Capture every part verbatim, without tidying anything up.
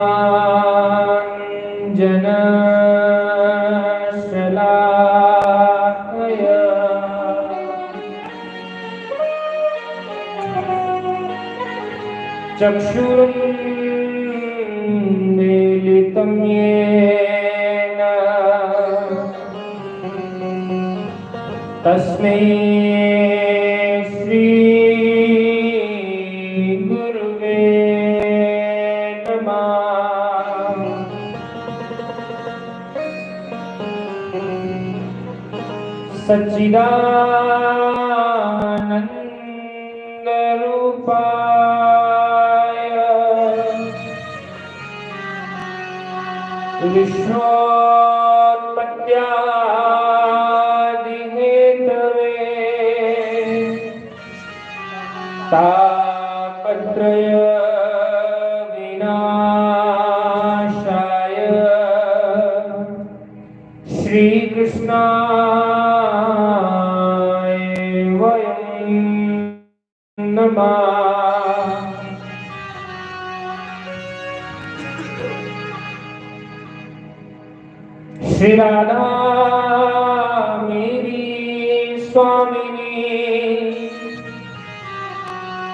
श्रीकाञ्चनशलाकया चक्षुरुन्मीलितं येन तस्मै श्री गुरुवे नमः। सच्चिदानन्दरूपाय विश्वोत्पत्त्यादिहेतवे तापत्रयविनाशाय श्रीकृष्णाय वयं नमः। श्री राधा मेरी स्वामिनी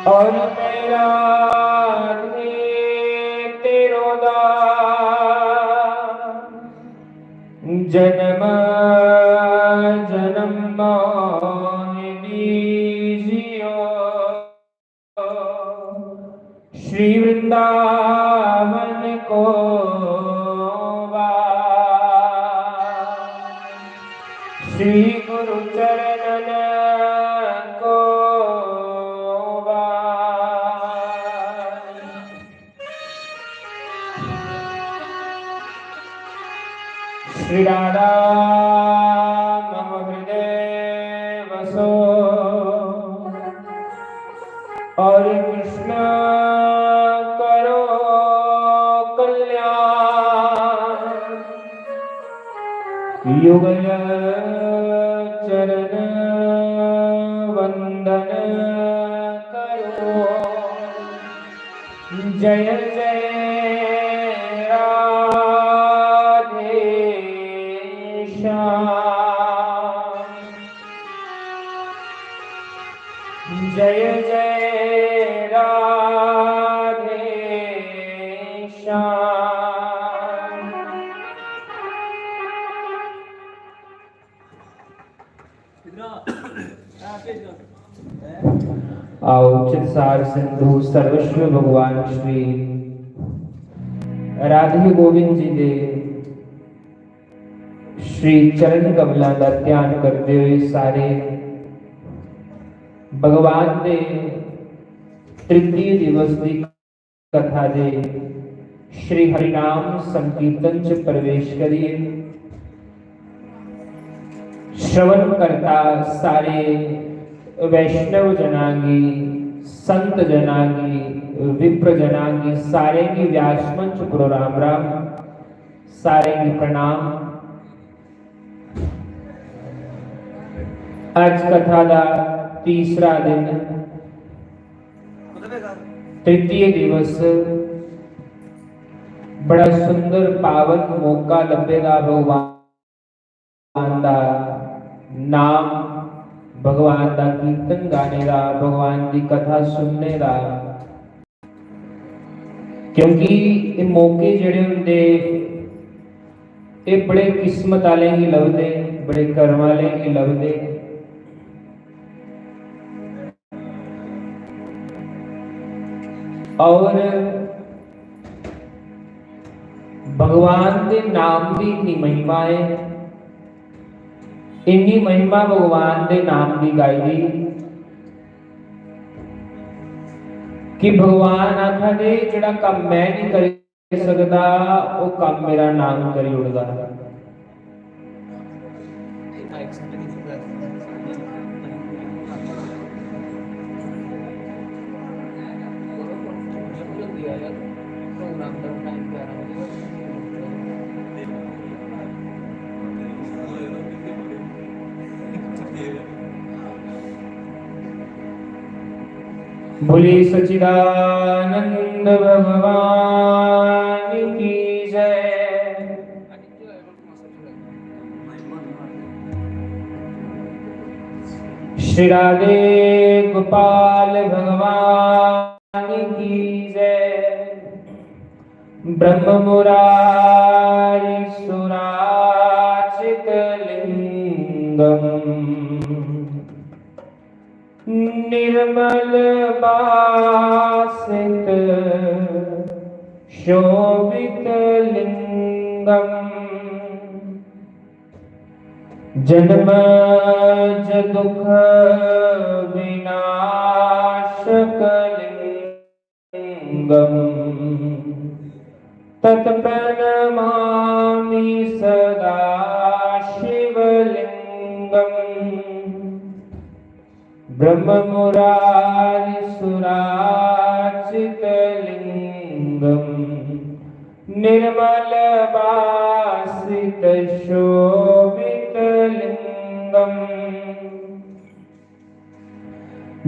और मैं राधे तेरो दास। जन्म जन्म मोहि दीजियो श्री वृंदावन को वास। श्री गुरु चरणन को वास। श्री राधा मम हृदय वसो और कृष्ण करो कल्याण। युगल चरण वंदन करो। जय जय राधे श्याम। जय जय राधे श्याम। आओ, चित्सार सिंधु सर्वस्व भगवान श्री राधे गोविंद जी दे श्री चरण कमलां दा ध्यान करदे होए सारे भगवान दे तृतीय दिवस दी कथा दे श्री हरिनाम संकीर्तन च प्रवेश करिए श्रवण करता सारे वैष्णव जनां गी, संत जनां गी, विप्र जनां गी, सारें गी व्यास मंच उप्परों राम राम, सारें गी प्रणाम। अज कथा दा तीसरा दिन, तृतीय दिवस, बड़ा सुंदर पावन मौका लब्भे दा भगवान दा नाम, भगवान दा कीर्तन गाने दा, भगवान दी कथा सुनने दा। क्योंकि एह् मौके जेह्ड़े होंदे, एह् बड़े किस्मत आह्लें गी लभदे, बड़े कर्म आह्लें गी लभदे। और भगवान दे नाम दी इतनी महिमा है, इन्नी महिमा भगवान दे नाम दी गाई दी कि भगवान आखा दे, "जेह्ड़ा कम्म मैं नहीं करी सकदा, ओह् कम्म मेरा नाम करी ओड़दा।" बोले सच्चिदानंद भगवान श्री राधे गोपाल भगवान की जय। ब्रह्म मुरारी सुराचित लिंगम निर्मल बासित शोभित लिंगम। जन्म ज दुख विनाशक लिंगम। तत प्रणमामि सदा शिवलिंगम। ब्रह्म मुरारी सुराचित लिंगम। निर्मल बासित शोभित लिंगम।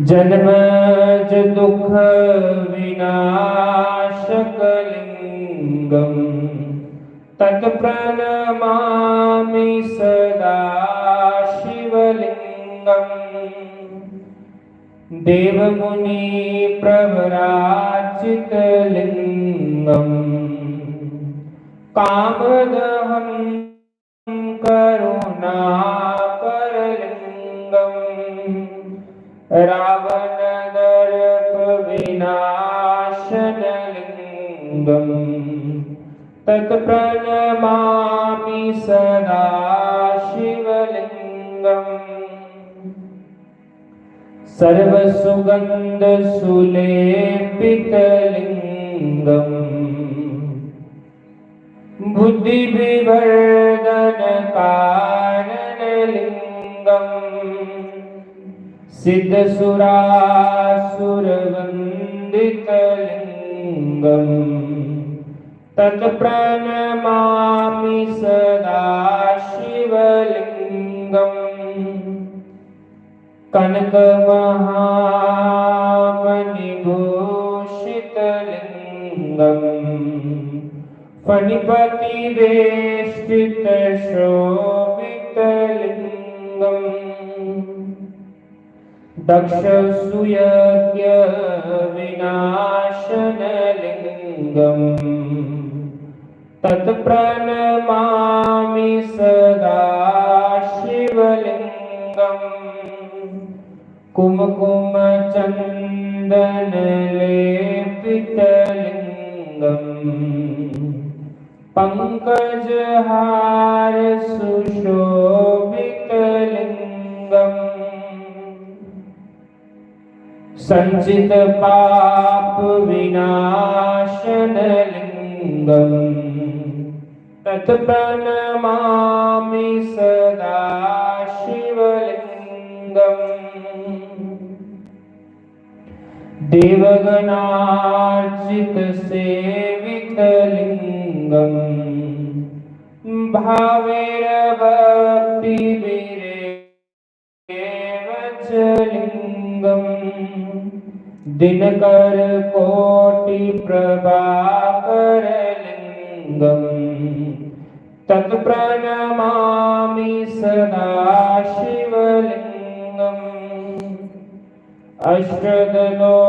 जन्म ज दुख विनाशक लिंगम। तत प्रणमामि सदा शिवलिंगम। देव मुनि प्रवराचित लिंगम। काम दहन करुणाकर लिंगम। रावण दर्प विनाशन लिंगम। तत प्रणमामि सदा शिवलिंगम। सर्व सुगंध सुलेपित लिंगम। बुद्धि विवर्धन कारण लिंगम। सिद्ध सुरासुर वंदित लिंगम। तत प्रणमामि सदा शिवलिंगम। कनक महामणि भूषित लिंगम। फणिपति वेष्टित शोभित लिंगम। दक्ष सुयज्ञ विनाशन लिंगम। तत प्रणमामि सदा शिवलिंगम। कुमकुम चंदन लेपित लिंगम। पंकज हार सुशोभित लिंगम। संचित पाप विनाशन लिंगम। तत प्रणमामि सदा शिवलिंगम। देवगणार्चित सेवित लिंगम। भावेर भक्ति विरे वच लिंगम। दिनकर कोटि प्रभाकर लिंगम। तत प्रणमामि सदा शिवलिंगम। अष्टदलो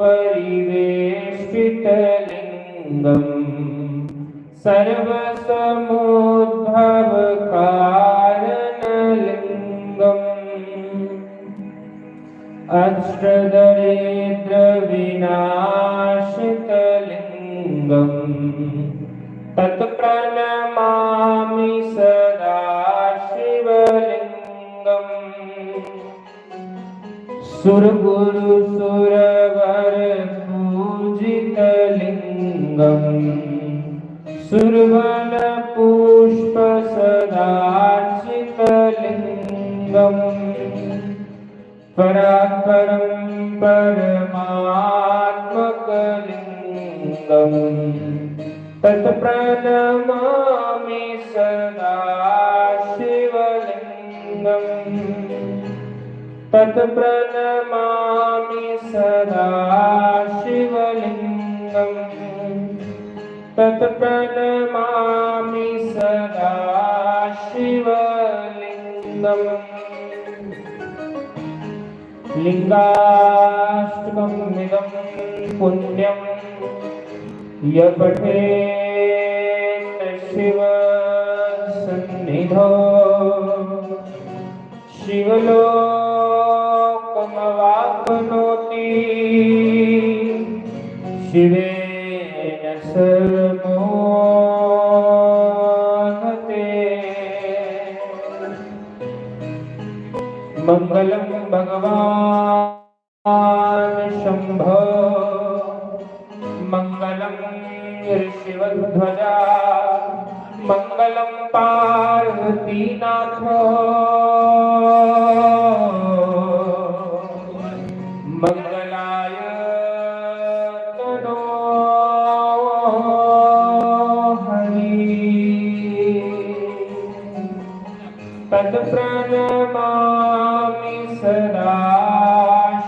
परिवेष्टित लिंगम। सर्व समुद्भव कारण लिंगम। अष्ट दरिद्र विनाशित लिंगम। तत प्रणमामि सदा शिवलिंगम। सुर गुरु सुरवर पूजित लिंगम। सुरवन पुष्प सदार्चित लिंगम। परात्परम परमात्मक लिंगम। तत प्रणमामि सदा शिवलिंगम। तत प्रणमामि सदा शिवलिंगम। तत प्रणमामि सदा शिवलिंगम। लिङ्गाष्टकमिदं पुण्यं य पठेत् शिवसन्निधौ शिवलोकमवाप्नोति शिवेन सह मोहते। मङ्गलं भगवान् शम्भो मङ्गलं ऋषिवध्वजा मङ्गलं पार्वतीनाथो मङ्गलाय तनो हरि। तत्प्रणमामि सदा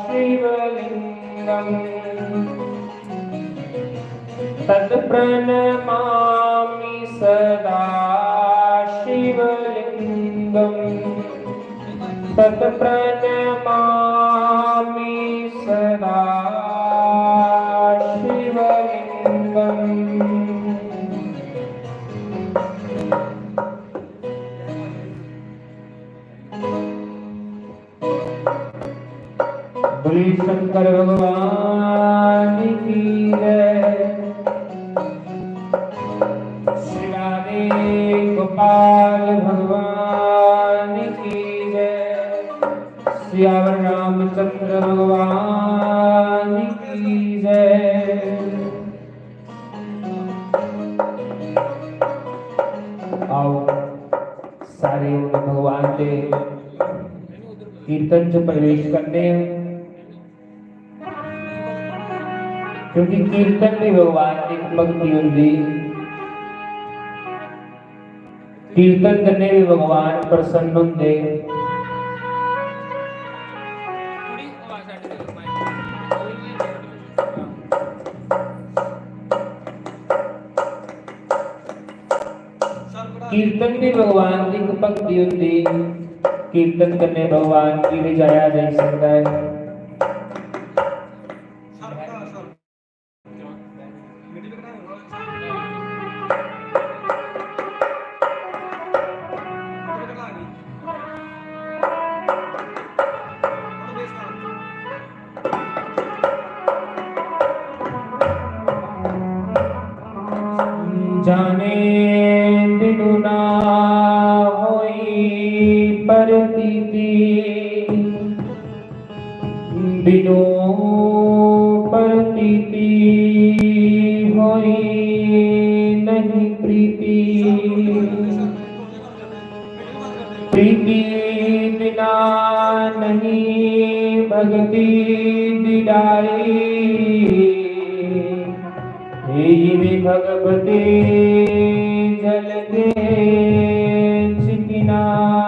शिवलिङ्गम्। तत्प्रणमामि सदा शिवलिङ्गम्। तत्प्रणमामि सदा शिवलिङ्गम्। बोलिए शंकर भगवान की जय। श्री राधे गोपाल भगवान की जय। सियावर रामचंद्र भगवान की जय। आओ, सारे उन भगवान दे कीर्तन च प्रवेश करने हैं, क्योंकि कीर्तन भी भगवान की भक्ति होंदी। कीर्तन कन्नै भी भगवान प्रसन्न होंदे। कीर्तन भी भगवान की इक भक्ति होंदी। कीर्तन कन्नै भगवान गी रिझाया जाई सकदा ऐ। जाने बिनु ना होई प्रतीति, बिनु प्रतीति होई नहीं प्रीति। प्रीति बिना नहीं भगति दिलाई। यही भगवती जल के चिकनाई।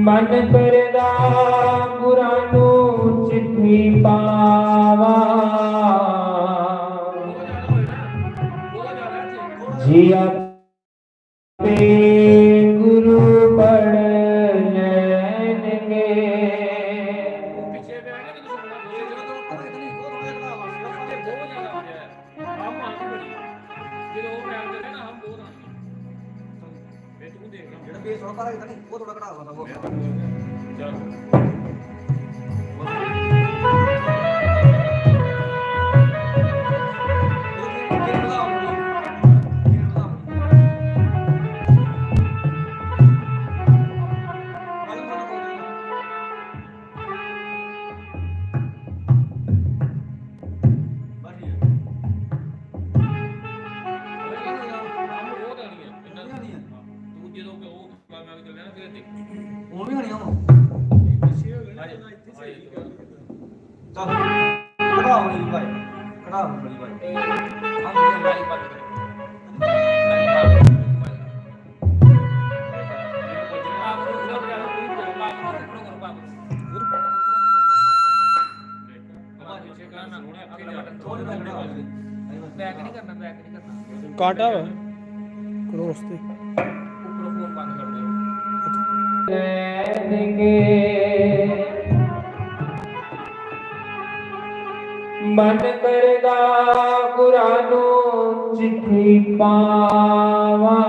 मन करदा गुरां नू चिट्ठी पावां। जी आपे गुरु पढ़ लैणगे। ਉਹ ਵੀ ਆਣੀਆਂ ਵਾ। ਚੱਲ, ਕਢਾ ਹੌਲੀ ਭਾਈ, ਕਢਾ ਹੌਲੀ ਭਾਈ। बैक नहीं करना, बैक नहीं करना। काटा हुआ है। क्रॉस थे। ऊपर फोन बंद कर दे। लैनगे। मन करदा गुरानू चिट्ठी पावां,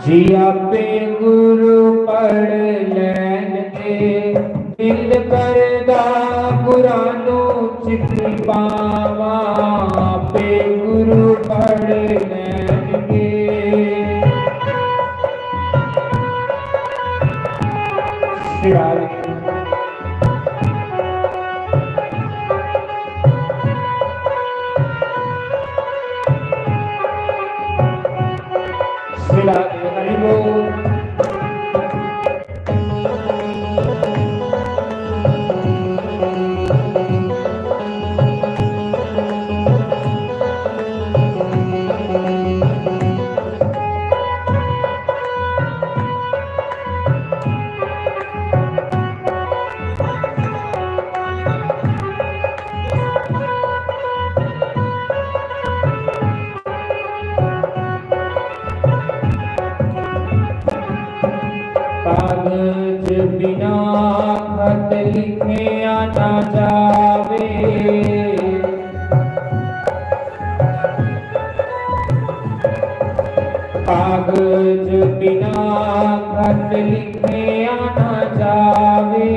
जी आपे गुरु पढ़ लैनगे। दिल करदा गुरानू चिट्ठी पावां, आपे गुरु पढ़ लैनगे। श्री राधे। श्री राधे। हरि बोल। कागज बिना खत लिखे ना जावे। कागज बिना खत लिखे ना जावे।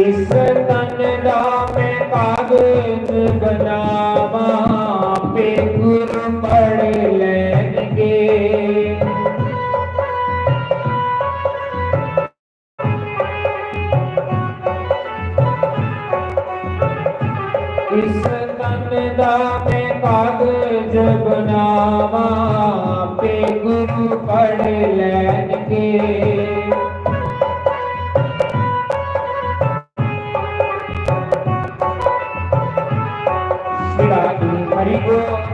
इस तन दा मैं कागज बनावां, आपे गुरु पढ़ लैनगे। इस तन दा मैं कागज बनावां, आपे गुरु पढ़ लैनगे। श्री राधे। हरि बोल।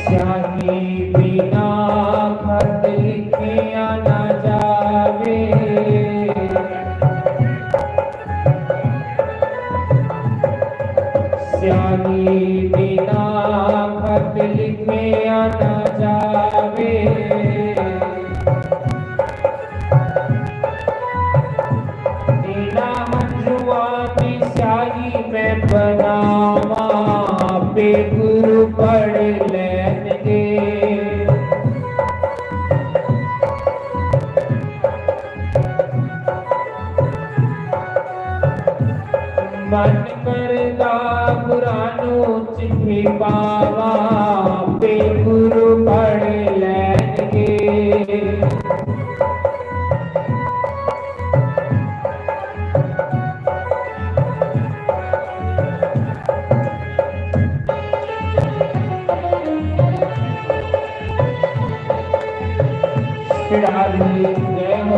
स्याही बिना खत लिखिया ना जावे। स्याही बिना खत लिखिया ना जावे। नीला हंजुआ दी स्याही मैं बनावां, आपे गुरु पढ़ लैनगे। मन करदा गुरानू चिट्ठी पावां, आपे गुरु पढ़ लैनगे। श्री राधे। जय हो।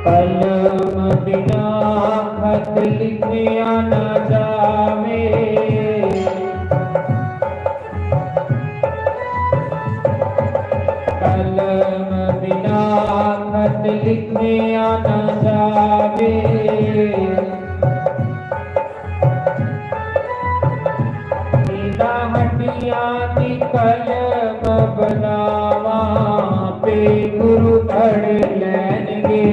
कलम बिना खत लिखिया ना जावे। कलम बिना खत लिखिया ना जावे। नीला हंडिया दी कलम बनावां, आपे गुरु पढ़ लैनगे। ना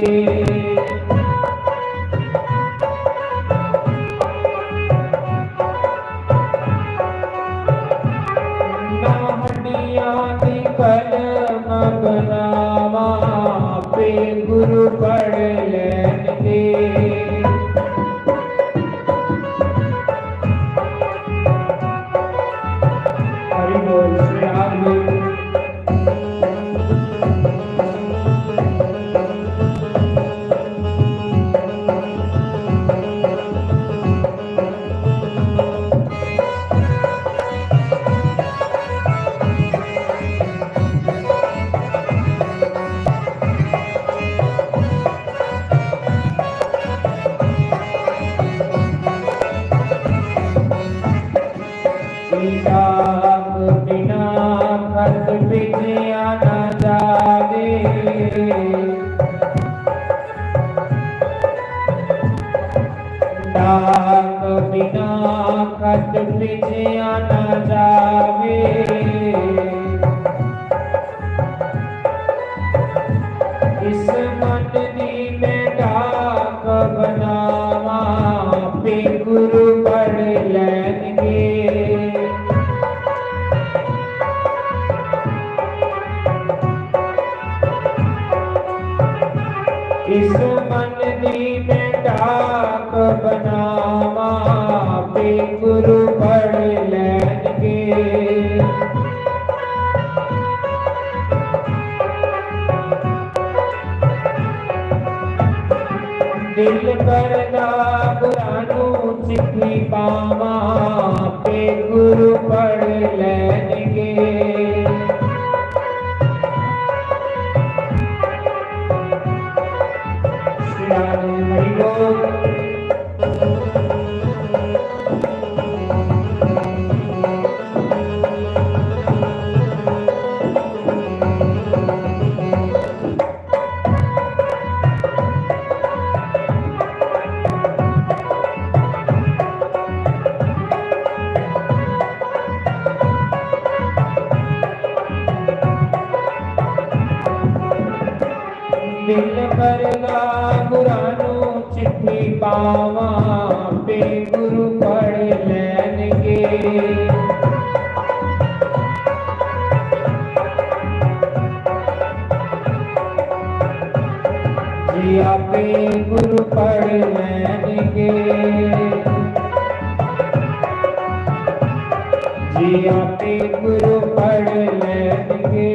हड्डियां दी कलम बनावा, आपे गुरु पढ़ लैणगे। हरि बोल श्री राम जी। डाक बिना खत भेजिया न जावे। डाक बिना खत भेजिया न जावे। इस मन दी मैं डाक बनावा, आपे गुरु पढ़ लैणगे। इस मन दी मैं डाक बनावा, आपे गुरु पढ़ लैणगे। दिल करदा गुरानू चिट्ठी पावा, आपे गुरु पढ़ लैणगे। श्री राम हरि बोल। दिल करदा गुरानू चिट्ठी पावा, आपे गुरु पढ़ लैणगे। जी आपे गुरु पढ़ लैणगे। जी आपे गुरु पढ़ लैणगे।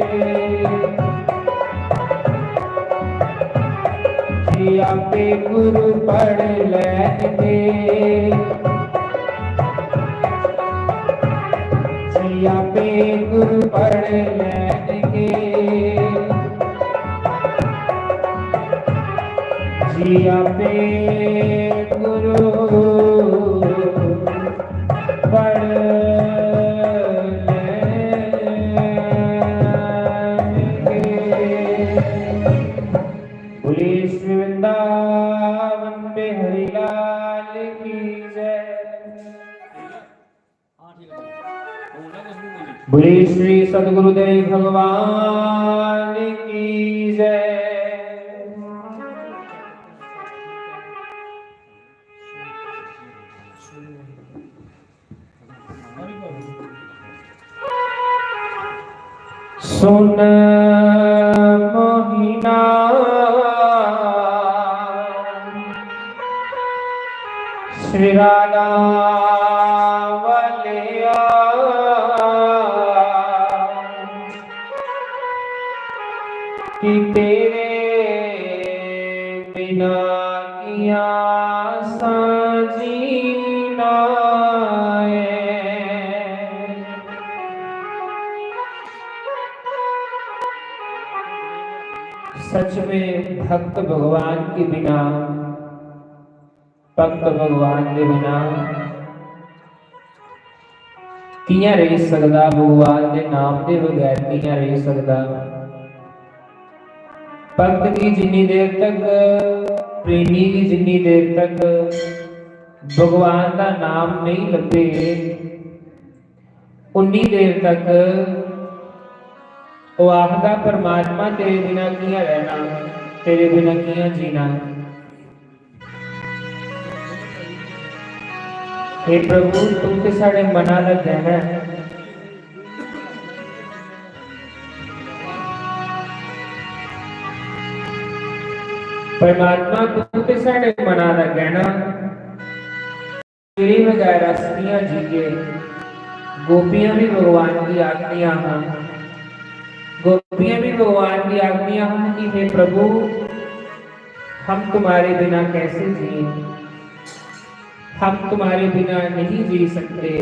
जी आपे गुरु पढ़ लैणगे। जी आपे गुरु पढ़ लैणगे। जी आपे गुरु पढ़ लैणगे। बोलिए श्री वृंदावन बिहारी लाल की जय। बोलिए श्री सदगुरुदेव भगवान की जय। सुन मोहिना श्री राधा वालिया, कि तेरे बिना किया साजीना है। सच में भक्त भगवान के बिना, भक्त भगवान के बिना कियां रेही सकदा, भगवान दे नाम दे बगैर कियां रेही सकदा? भक्त गी जिन्नी देर तक, प्रेमी गी जिन्नी देर तक भगवान दा नाम नहीं लब्भे, उन्नी देर तक ओह् आखदा, "परमात्मा, तेरे बिना कि'यां रैह्ना?" तेरे बिना कि'यां जीना। हे प्रभु, तू ते साढ़े मना दा गैह्ना ऐ। परमात्मा, तू ते साढ़े मना दा गैह्ना। तेरे बगैर अस कि'यां जीगे? गोपियां भी भगवान गी आखदियां हां, गोपियां भी भगवान गी आखदियां हां कि हे प्रभु, हम तुम्हारे बिना कैसे जिए, हम तुम्हारे बिना नहीं जी सकते।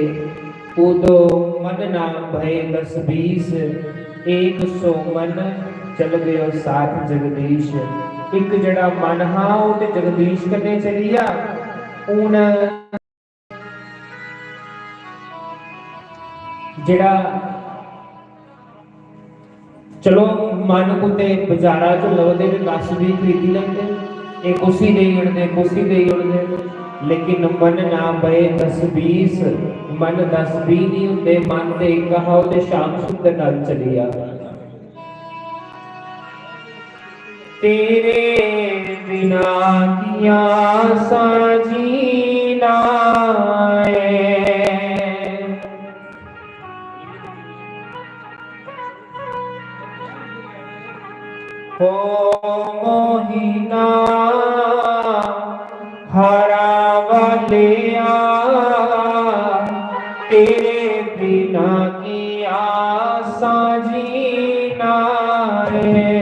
कूदो मन ना भय दस बीस, एक सौ मन चल गयो साथ जगदीश। इक जेह्ड़ा मन हा, ओह् ते जगदीश कन्नै चली गेआ। हून जेह्ड़ा, चलो, मन कुतै बजारा च लभदे ते दस बीह खरीदी लैंदे, एह् कुसी देई ओड़दे, कुसी देई ओड़दे, लेकिन मन ना बहे दस बीस, मन दस बीह नहीं होंदे, मन ते इक हा, ओह् ते श्याम सुंदर नाल चली गेआ। तेरे बिना कि'यां असां जीना ऐ। ओ मोहिना हारा वालेआ, तेरे बिना कि'यां असां जीना ऐ।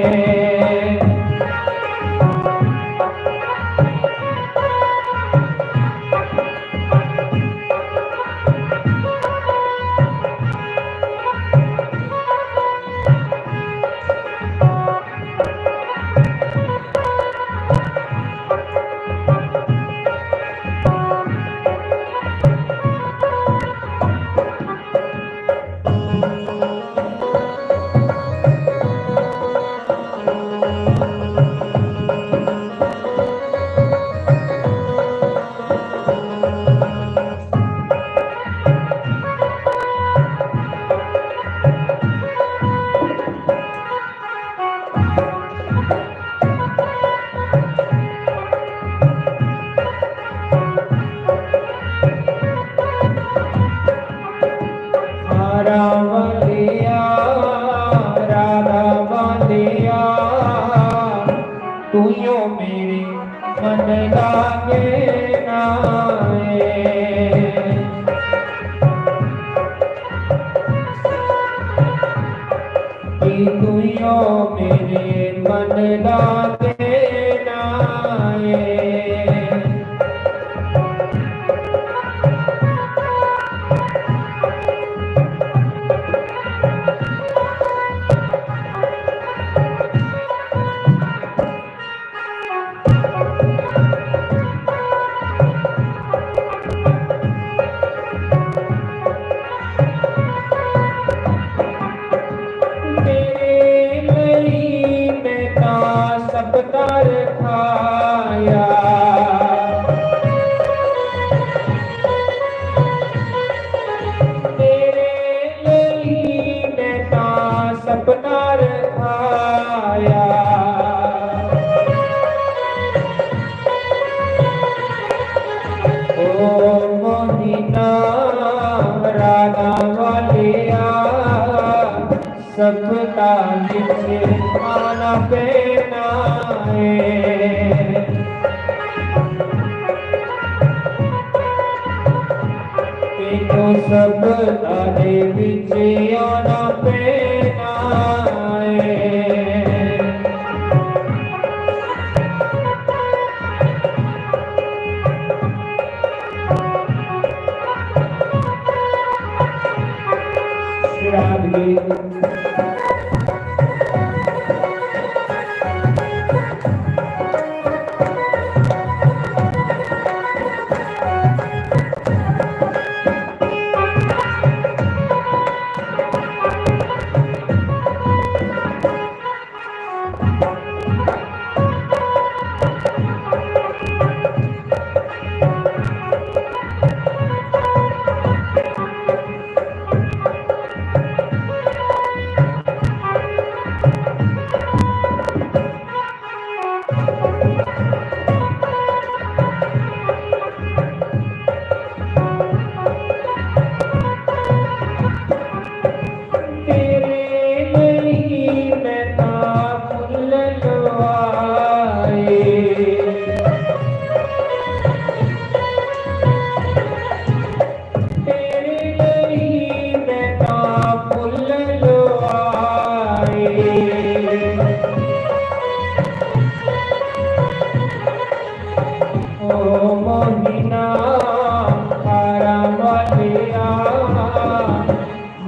हारा वालेआ, राधा वालेआ, तूं यो मेरे मन लागे ना ए। कि तूं यो मेरे मन लागे ना ए। तेरे लेई मैं तां सब तार खाया। तेरे लेई मैं तां सपना रखाया। ओ मोहिना राधा वालिया, सपना विच आना पैना है। तेनू सपना दे विच आना पैना है। श्राद्ध गीत।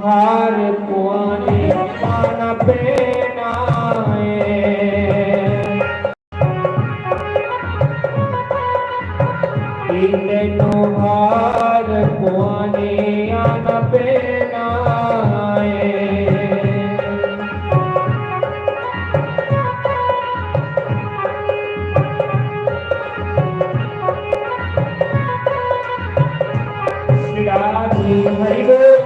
हार पुआने आना पैना ऐ। इतनो हार पुआने आना पैना ऐ। श्री राधे हरि बोल।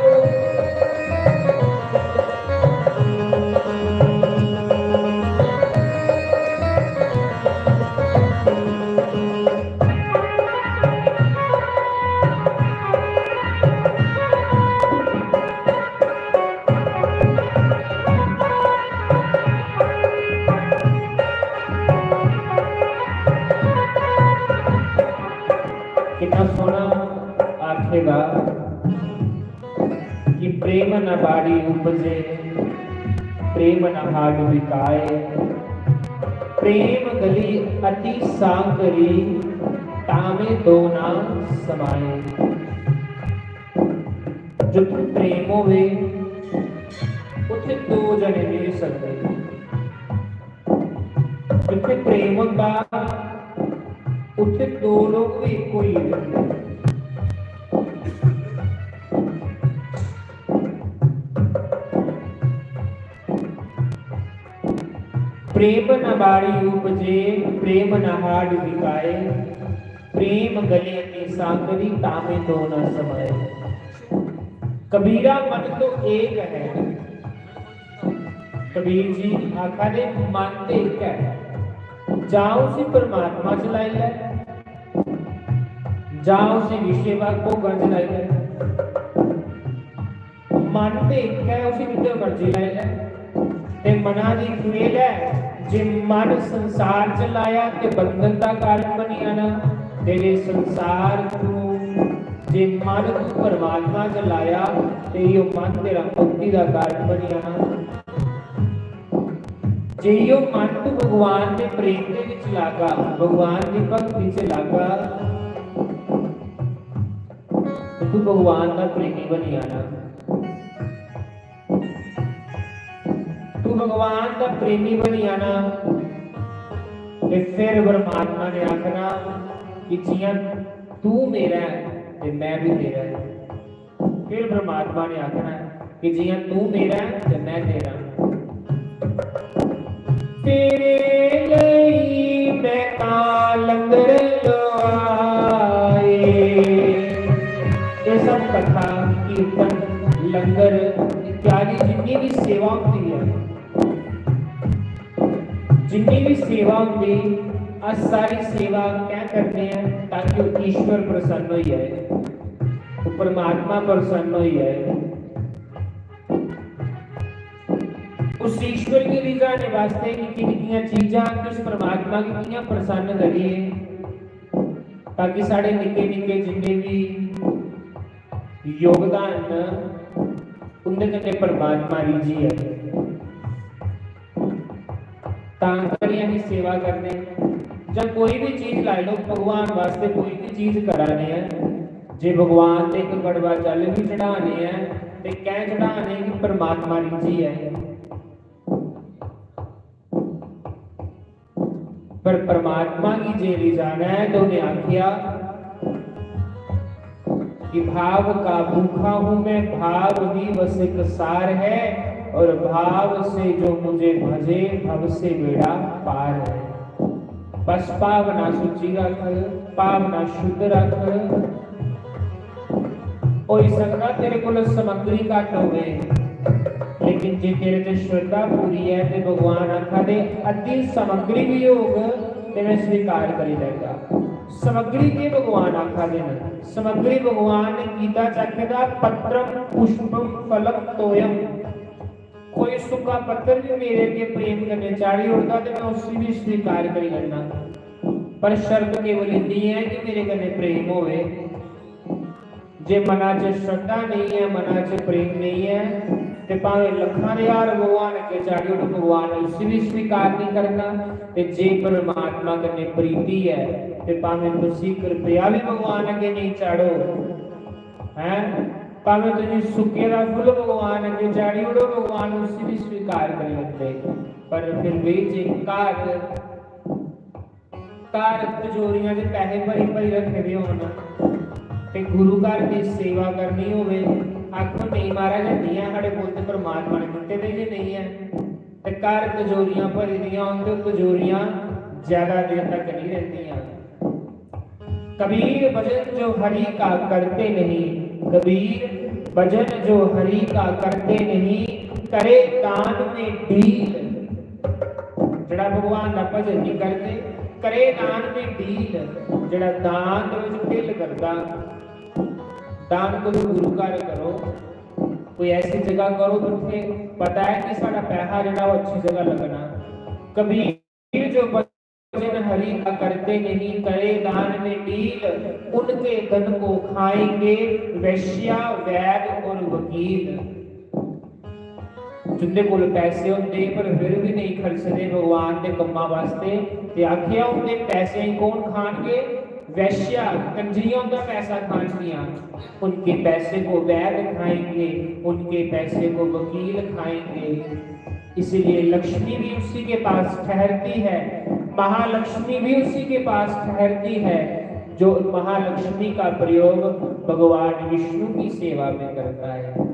कितना सोहना आखेगा कि प्रेम न बाड़ी उपजे, प्रेम न हाड विकाए, प्रेम गली अति सांकरी, तामे दो ना समाए। जित्थे प्रेम होवे, उत्थे दो जने रेह सकदे। जित्थे प्रेम होंदा, उत्थे दो लोग भी इक होई जंदे। प्रेम न बाड़ी उपजे, प्रेम न हाड विकाए, प्रेम गले अति सांकरी, तामे दो न समाए। कबीरा, मन तो एक है। कबीर जी आखा दे, मन ते इक ऐ, जां उसी परमात्मा च लाई लै, जां उसी विषय भोगां च लाई लै। मन ते इक ऐ, उसी जित्थै मर्जी लाई लै। ते मना दी खेल ऐ, जे मन संसार च लाया ते बंधन दा कारण बनी जाना, ते जे संसार तू, जे मन तू परमात्मा च लाया, ते इहो मन तेरा मुक्ति दा कारण बनी जाना। जे इहो मन तू भगवान दे प्रेम दे विच लागा, भगवान दी भक्ति च लागा, ते तू भगवान दा प्रेमी बनी जाना। तू भगवान दा प्रेमी बनी जाना, ते फिर परमात्मा ने आखना कि जियां तू मेरा ऐ ते मैं भी तेरा ऐ। फिर परमात्मा ने आखना कि जियां तू मेरा ऐ ते मैं तेरा। तेरे लेई मैं तां लंगर लुआए। एह् सब कथा, कीर्तन, लंगर इत्यादि जिन्नी भी सेवा होंदी ऐ, जिन्नी भी सेवा होंदी, अस सारी सेवा कैं करने आं? ताकि ओह् ईश्वर प्रसन्न होई जाए, ओह् परमात्मा प्रसन्न होई जाए। उस ईश्वर गी रिझाने वास्तै निक्की निक्कियां चीजां, उस परमात्मा गी कि'यां प्रसन्न करिए, ताकि साढ़े निक्के निक्के जिन्ने भी योगदान न, उं'दे कन्नै परमात्मा रिझी जाए। तां करियै अस सेवा करने, जां कोई भी चीज लाई लैओ, भगवान वास्तै कोई भी चीज करा ने आं, जे भगवान दे इक कड़वा जल भी चढ़ाने ऐ, ते कैं चढ़ाने कि परमात्मा रिझी ऐ। पर परमात्मा गी जे रिझाना ऐ, ते उन्हें आखेआ कि भाव का भूखा हूं मैं, भाव ही बस एक सार है, और भाव से जो मुझे भजे, भव से बेड़ा पार है। बस भावना सुची रख, भावना शुद्ध रख। होई सकदा तेरे कोल समग्री घट होवे, लेकिन जे तेरे च श्रद्धा पूरी ऐ, ते भगवान आखा दे, "अति समग्री भी होग, ते मैं स्वीकार करी लैगा।" समग्री के भगवान आखा दे न? समग्री भगवान ने गीता च आखे दा, "पत्रम पुष्पम फलम तोयम।" कोई सुक्का पत्तर भी मेरे अग्गें प्रेम कन्नै चाढ़ी ओड़दा, ते मैं उसी भी स्वीकार करी लैना। पर शर्त केवल इन्नी ऐ कि मेरे कन्नै प्रेम होवे। जे मना च श्रद्धा नेईं ऐ, मना च प्रेम नेईं ऐ, ते भावें लक्खां दे हार भगवान अग्गें चाढ़ी ओड़ो, भगवान ने उसी भी स्वीकार नेईं करना। ते जे परमात्मा कन्नै प्रीति ऐ, ते भावें तुसी इक रपेआ भी भगवान अग्गें नेईं चाढ़ो, हैं, भावें तुसीं सुक्के दा फुल्ल भगवान अग्गें चाढ़ी ओड़ो, भगवान उसी बी स्वीकार करी लैंदे। पर फिर भी जे घर, घर तिजोरियां दे पैसे भरी भरी रक्खे दे होन ते गुरु घर दी सेवा करनी होवे, आखो, "नेईं महाराज, हैनी ऐ, साढ़े कोल ते परमात्मा ने दित्ते दे गै नेईं ऐ।" ते घर तिजोरियां भरी दियां होन ते तिजोरियां ज्यादा देर तक नहीं रहंदियां। कबीर भजन जो हरि का करते नहीं, कबीर भजन जो हरि का करते नहीं, करे दान में डील। जेड़ा भगवान दा भजन नहीं करदे, करे दान में डील, जेड़ा दान दे विच ढिल करदा। दान कोई गुरु घर करो, कोई ऐसी जगह करो जित्थे पता है कि साढ़ा पैसा जेड़ा वो अच्छी जगह लगना। कबीर जो भजन हरि का करते नहीं, करे दान में डील, उनके धन को खाएंगे वैश्या वैद और वकील। जिंदे कोल पैसे होंदे पर फिर भी नहीं खर्चदे भगवान दे कम्मा वास्ते, ते आखेआ, "उंदे पैसे कौन खानगे?" वैश्या, कंजरियां उंदा पैसा खानगियां। "उनके पैसे को वैद खाएंगे, उनके पैसे को वकील खाएंगे।" इसीलिए लक्ष्मी भी उसी के पास ठहरती है, महालक्ष्मी भी उसी के पास ठहरती है, जो महालक्ष्मी का प्रयोग भगवान विष्णु की सेवा में करता है।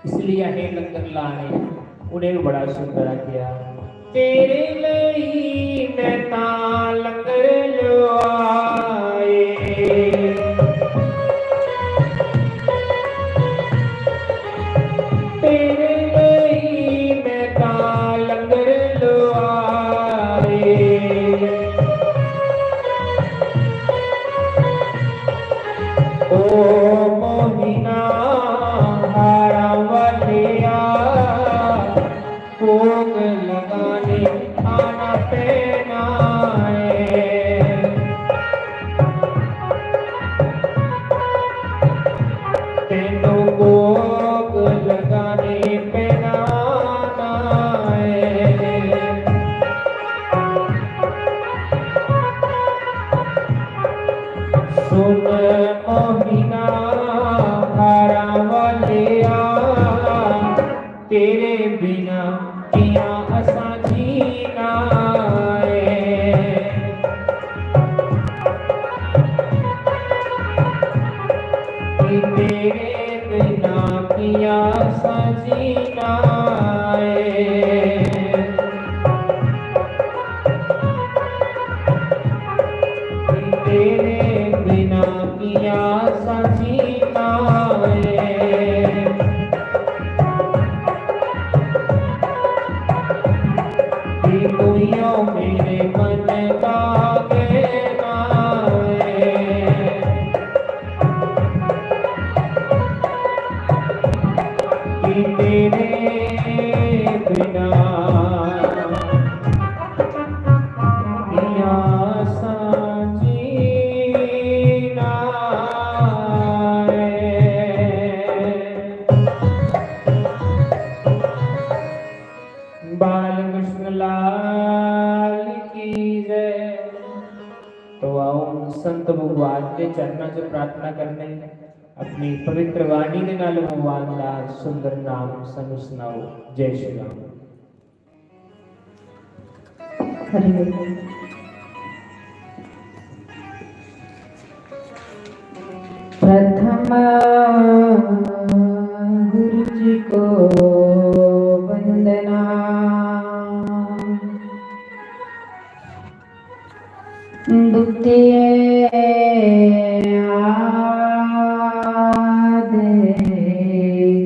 इसलिए असें लंगर लाने, उ'नें बी बड़ा सुंदर आखेआ, "तेरे लेई मैं तां लंगर लुआए, तेरे लेई मैं तां लंगर लुआए।" ओ मोहिना हारा वालिया, भोग लगाने आना पैना है। तेनू भोग लगाने पैना है। सुन मोहिना हारा वालिया, तेरे बिना किया असां जीना ऐ। कि तेरे बिना किया असां जीना ऐ। तेरे बिना किया असां जीना ऐ। कि तू ही ओ मेरे मन का कहना ऐ। कि तेरे बिना किया असां जीना ऐ। बाल कृष्ण लाल की जय। तो आओ, संत भगवान के चरणा च प्रार्थना करने, अपनी पवित्र वाणी के नाल भगवान का सुंदर नाम सानू सुनाओ। जय श्री राम। हरि बोल। प्रथम गुरु जी को वंदना, द्वितीय आदि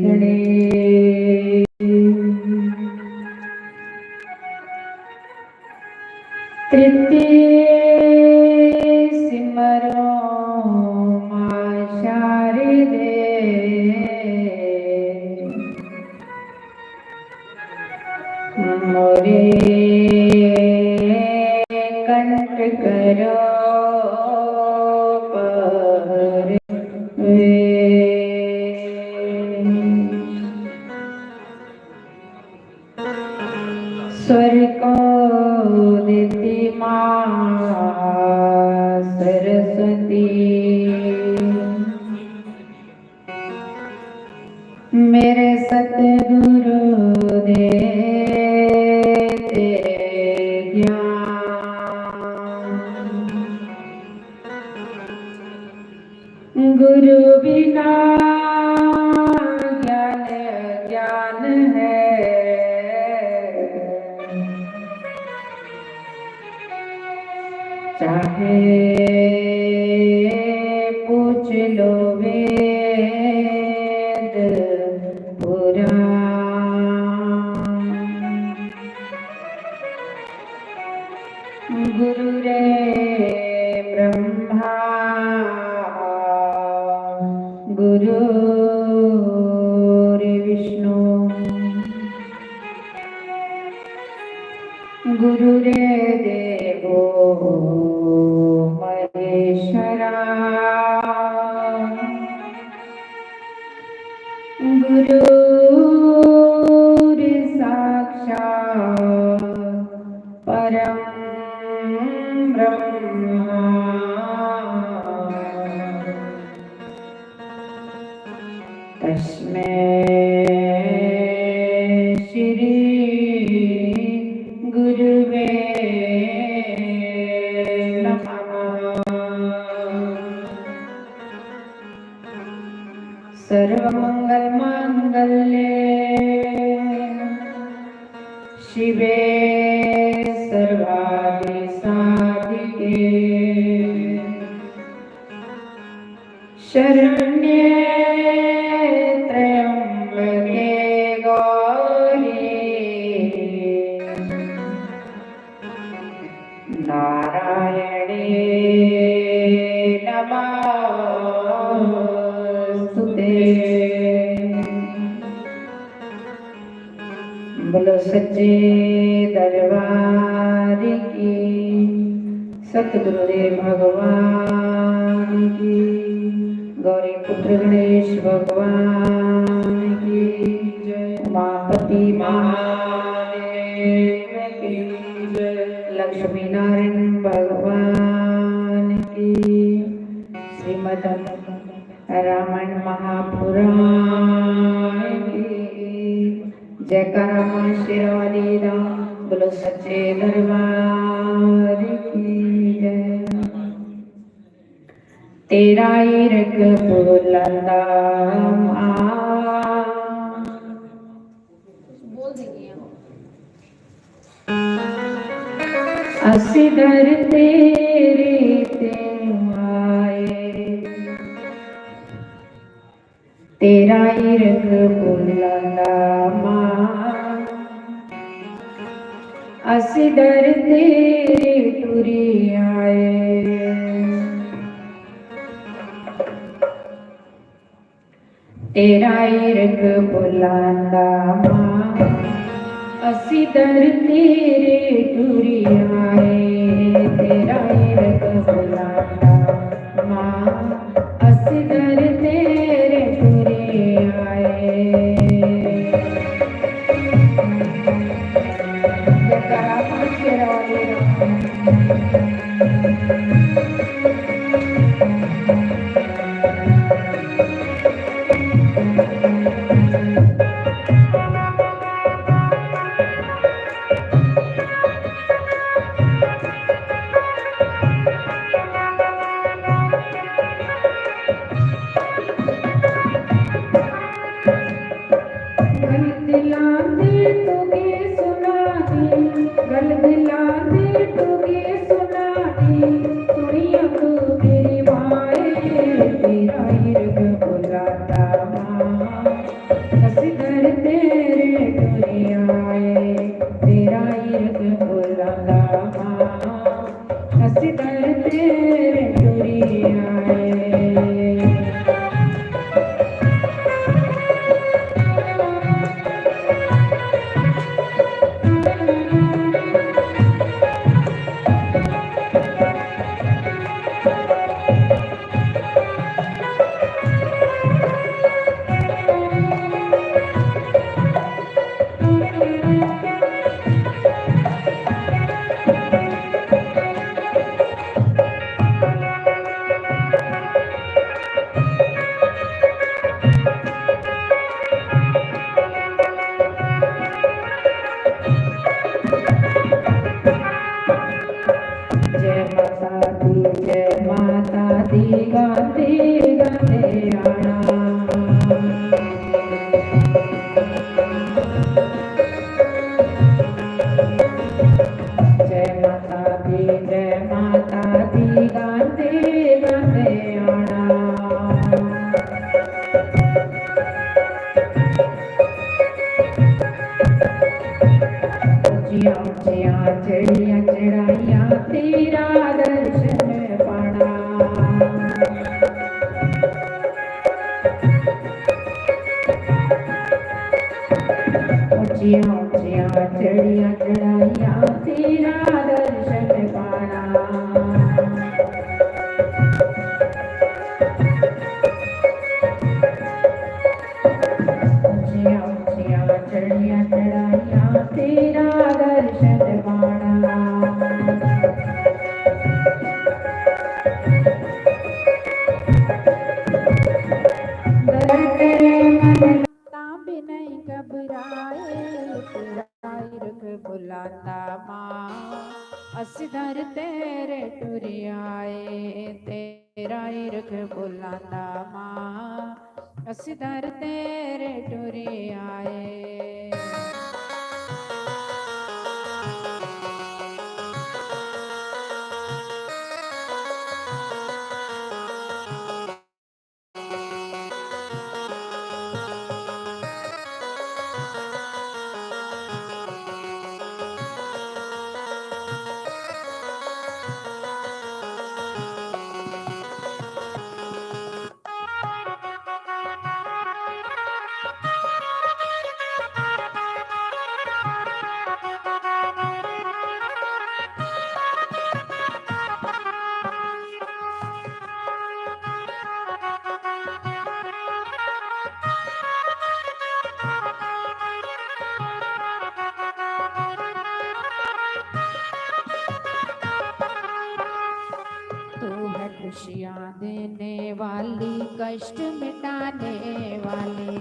गणेश। तृतीय सिमरो मां शारदे। मेरे सतगुरु दे तेरे ज्ञान, गुरु बिना ज्ञान ज्ञान है। चाहे पूछ लो वेद पुराण। गुरु रे ब्रह्मा, गुरु रे विष्णु, गुरु रे देवो महेश्वरा। गुरु रे साक्षात परम ब्रह्मा। तस्मै श्री गुरुवे नमः। सर्वमंगल मांगल्ये शिवे सर्वादि साधिके। शरण्ये त्र्यंबके गौरी नारायणी नमोस्तुते। बोलो सच्चे दरबार की, सतगुरुदेव भगवान की, गौरी पुत्र गणेश भगवान की जय, उमापति महादेव की जय, लक्ष्मी नारायण भगवान की, श्रीमद रामायण महापुराण की जयकारा मां शेरावाली दा, बोलो सच्चे दरबार की जय। तेरा इरख बुलंदा मां। असी दर तेरे ते आए, तेरा इरख बुलंदा मां। असी दर तेरे टुरी आए, तेरा इरख बुलंदा मां, असी दर तेरे टुरी आए। तेरा इरख बुलंदा मां, असी दर तेरे टुरी आए। जयकारा मां शेरावाली राम। गांधी गांधी आना। जय माता दी, जय माता दी, गांधी गांधी आना। ऊंचियां ऊंचियां चढ़ियां चढ़ाइयां, तेरा दर्शन पाना। ऊंचियां ऊंचियां चढ़ियां चढ़ाइयां, तेरा दर्शन पाना। ऊंचियां ऊंचियां चढ़ियां चढ़ाइयां, तेरा दर्शन पाना। दर तेरे मन तां भी नहीं घबराए, तेरा इरख बुलांदा मां, अस दर तेरे टुरी आए। तेरा इरख बुलांदा मां, अस दर तेरे टुरी आए। तू है खुशियाँ देने वाली, कष्ट मिटाने वाली।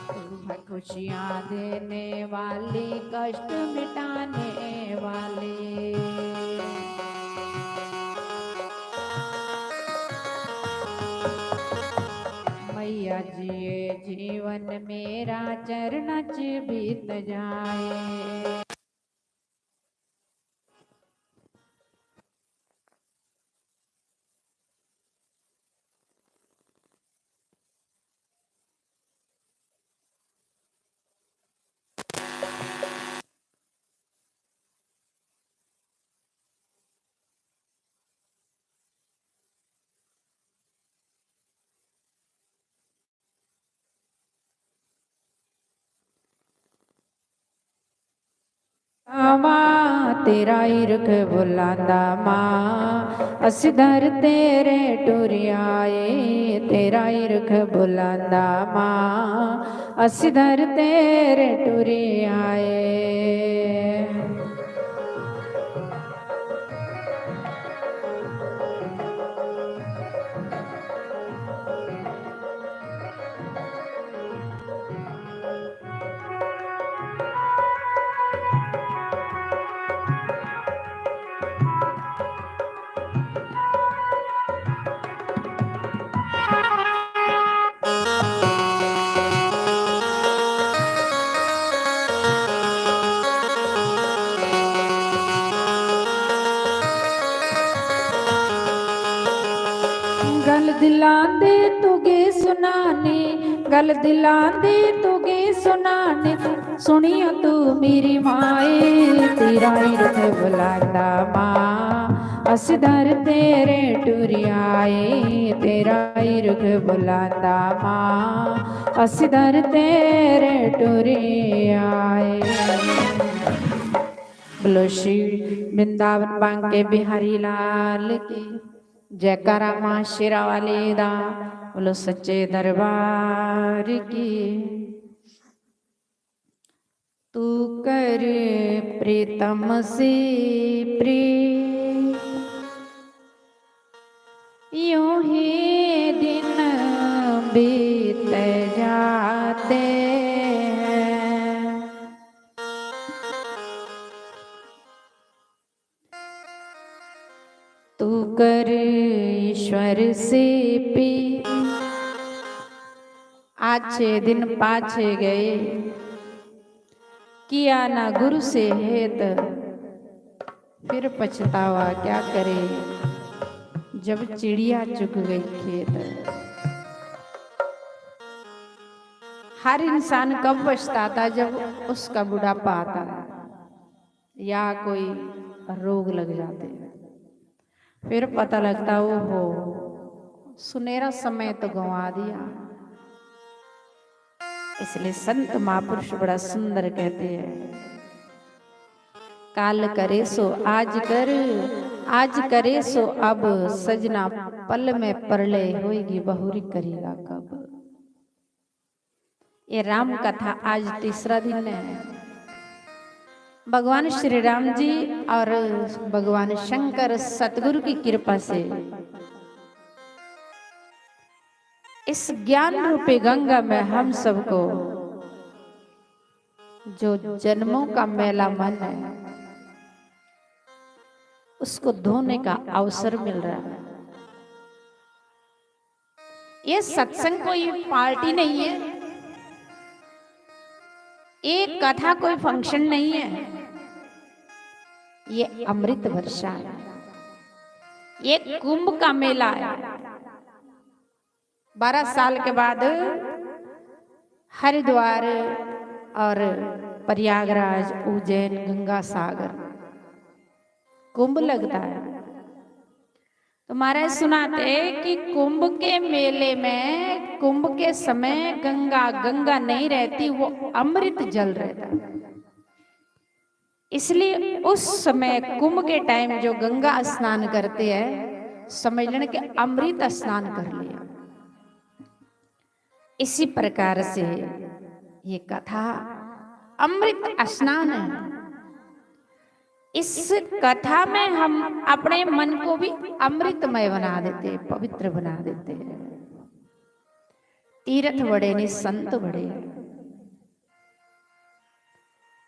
तू है खुशियाँ देने वाली, कष्ट मिटाने वाली। मैया जी, ये जीवन मेरा चरणा च बीत जाए। मां, तेरा इरख बुलांदा मां, अस दर तेरे टुरी आए। तेरा इरख बुलांदा मां, अस दर तेरे टुरी आए। गल दिलांदे तुगे सुनाने, गल दिलांदे तुगे सुनाने, सुनियो तू मेरी माए, तेरा इरख बुलांदा मां, अस दर तेरे टुरी आए। तेरा इरख बुलांदा मां, अस दर तेरे टुरी आए। बोलो श्री वृंदावन बांके बिहारी लाल की। जयकारा मां शेरा वाली दा। बोलो सच्चे दरबार की। तू कर प्रीतम से प्रीत, यूं ही दिन बीत जाते हैं। कर ईश्वर से पी। आछे दिन पाछे गए, किया ना गुरु से हेत, फिर पछतावा क्या करे, जब चिड़िया चुग गई खेत। हर इंसान कब पछताता, जब उसका बुढ़ापा आता है या कोई रोग लग जाते हैं, फिर पता लगता, ओहो, सुनहरा समय तो गंवा दिया। इसलिए संत महापुरुष बड़ा सुंदर कहते हैं, काल करे सो आज कर, आज करे सो अब, सजना पल में प्रलय होएगी, बहुरी करेगा कब। ये राम कथा आज तीसरा दिन है। भगवान श्री राम जी और भगवान शंकर सतगुरु की कृपा से इस ज्ञान रूपी गंगा में हम सबको जो जन्मों का मैला मन है, उसको धोने का अवसर मिल रहा है। ये सत्संग कोई पार्टी नहीं है, ये कथा कोई फंक्शन नहीं है, ये अमृत वर्षा है, ये कुंभ का मेला है। बारह साल के बाद हरिद्वार और प्रयागराज, उज्जैन, गंगा सागर कुंभ लगता है। तो महाराज सुनाते कि कुंभ के मेले में, कुंभ के समय गंगा गंगा नहीं रहती, वो अमृत जल रहता है। इसलिए उस समय कुंभ के टाइम जो गंगा स्नान करते हैं, समझ लेना कि अमृत स्नान कर लिया। इसी प्रकार से ये कथा अमृत स्नान है। इस कथा में हम अपने मन को भी अमृतमय बना देते हैं, पवित्र बना देते हैं, तीर्थ बड़े ने, संत बड़े।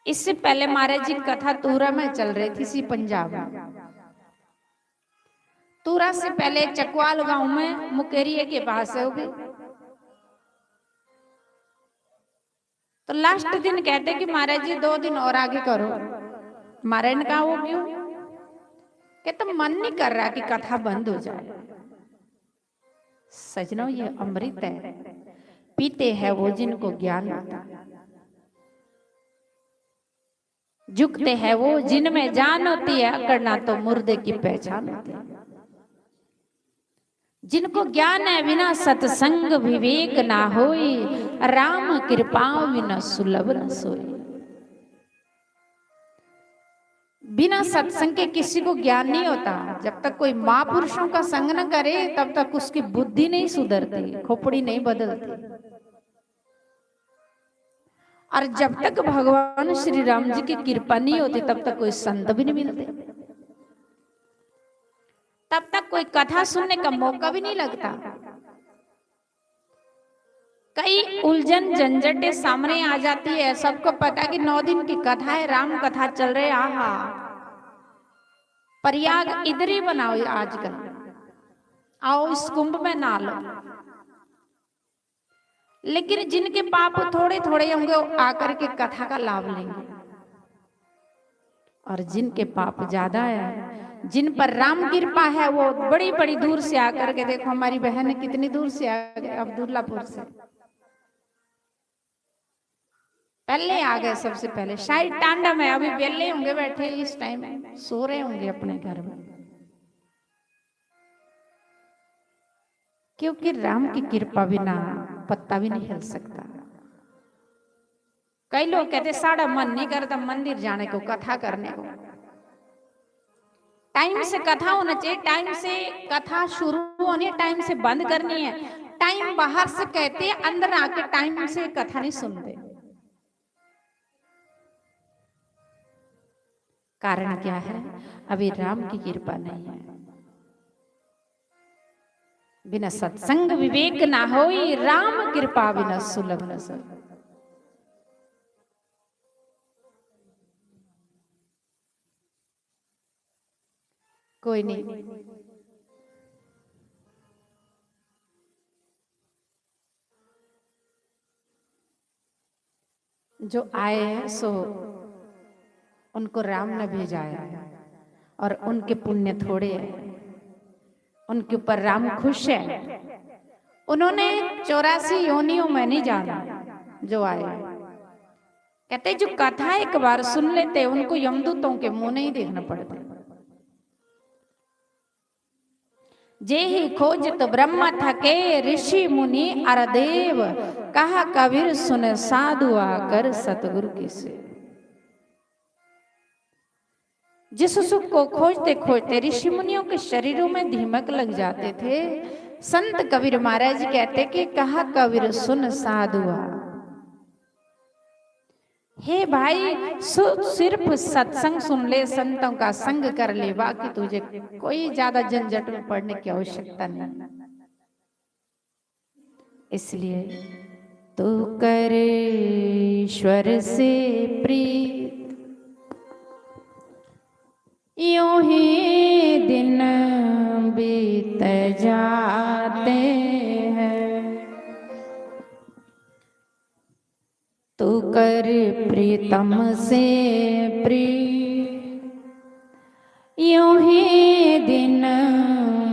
इससे पहले महाराज जी कथा तूरा में चल रही थी, सी पंजाब में। तूरा से पहले चकवाल गांव में मुकेरिया के पास है वो भी। तो लास्ट दिन कहते कि महाराज जी दो दिन और आगे करो। महाराज ने कहा, वो क्यों? कहते, मन नहीं कर रहा कि कथा बंद हो जाए। सजनो, ये अमृत है, पीते हैं वो जिनको ज्ञान होता है, झुकते हैं वो जिनमें जान होती है, अकड़ना तो मुर्दे की पहचान होती है। जिनको ज्ञान है बिना सत्संग विवेक ना होई, राम कृपा बिना सुलभ न सोई। बिना सत्संग के किसी को ज्ञान नहीं होता। जब तक कोई महापुरुषों का संग न करे, तब तक उसकी बुद्धि नहीं सुधरती, खोपड़ी नहीं बदलती। और जब तक भगवान श्री राम जी की कृपा नहीं होती, तब तक कोई संत भी नहीं मिलते, तब तक कोई कथा सुनने का मौका भी नहीं लगता। कई उलझन झंझटें सामने आ जाती है। सबको पता कि नौ दिन की कथा है, राम कथा चल रही, आहा, प्रयाग इधर ही बनाओ आजकल, आओ इस कुंभ में नहा लो। लेकिन जिनके पाप थोड़े थोड़े होंगे, वो आकर के कथा का लाभ लेंगे, और जिनके पाप ज्यादा है, जिन पर राम कृपा है, वो बड़ी बड़ी दूर से आकर के, देखो हमारी बहन कितनी दूर से आ गई, अब्दुल्लापुर से पहले आ गए, सबसे पहले शाही टांडा में। अभी बेले होंगे बैठे इस टाइम, सो रहे होंगे अपने घर में, क्योंकि राम की कृपा बिना पत्ता भी नहीं हिल सकता। कई लोग कहते, साढ़ा मन नहीं करता मंदिर जाने को, कथा करने को। टाइम से कथा होना चाहिए, टाइम से कथा शुरू होनी है, टाइम से बंद करनी है। टाइम बाहर से कहते हैं, अंदर आके टाइम से कथा नहीं सुनते। कारण क्या है? अभी राम की कृपा नहीं है। बिना सत्संग विवेक ना होई, राम कृपा बिना सुलभ न सोई। कोई नहीं, जो आए हैं सो उनको राम ने भेजा है और उनके पुण्य थोड़े हैं, उनके ऊपर राम खुश है। उन्होंने चौरासी योनियों में नहीं जाना जो आए। कहते जो कथा एक बार सुन लेते उनको यमदूतों के मुंह नहीं देखना पड़ता। जे ही खोजत ब्रह्म थके ऋषि मुनि अर देव, कहा कबीर सुन साधु आकर सतगुरु की सेव। जिस सुख को खोजते खोजते ऋषि मुनियों के शरीरों में दीमक लग जाते थे, संत कबीर महाराज कहते कि कहा कबीर सुन साधु आ। हे भाई, सु-, सिर्फ सत्संग सुन ले, संतों का संग कर ले, बाकी तुझे कोई ज्यादा झंझट में पड़ने की आवश्यकता नहीं। इसलिए तू कर ईश्वर से प्रीत, यूं ही दिन बीत जाते हैं। तू कर प्रीतम से प्रीत, यूं ही दिन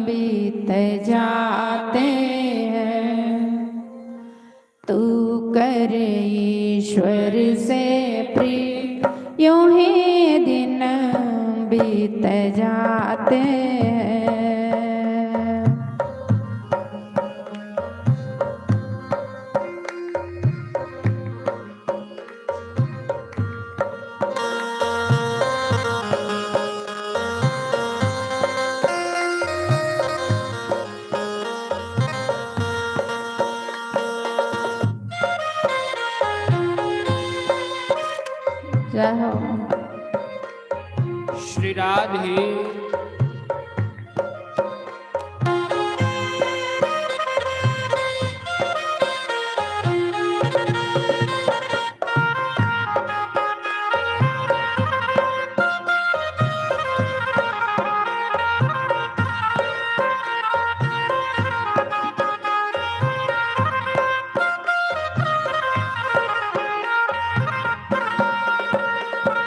बीत जाते हैं। तू कर ईश्वर से प्रीत, यूं ही दिन बीत जाते हैं। जय हो। श्री राधे।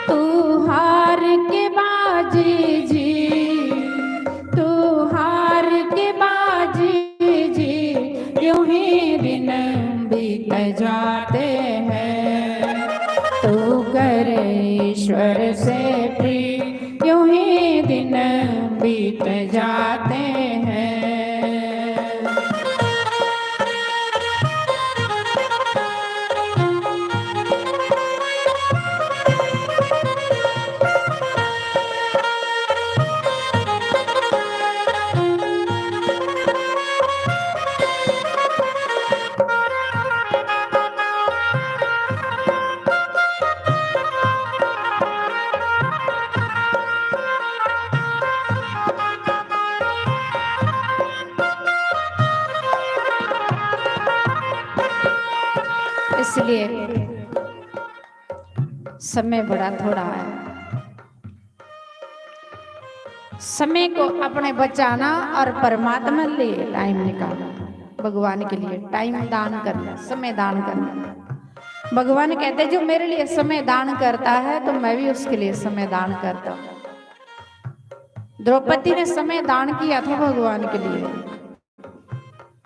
तू हार के बाजी जी, तू हार के बाजी जी, यूं ही दिन बीत जाते हैं। तू कर ईश्वर से प्रीत, यूं ही दिन बीत जाते हैं। इसलिए समय बड़ा थोड़ा है। समय को अपने बचाना और परमात्मा के लिए टाइम निकालना, भगवान के लिए टाइम दान करना, समय दान करना। भगवान कहते, जो मेरे लिए समय दान करता है तो मैं भी उसके लिए समय दान करता हूँ। द्रौपदी ने समय दान किया था भगवान के लिए।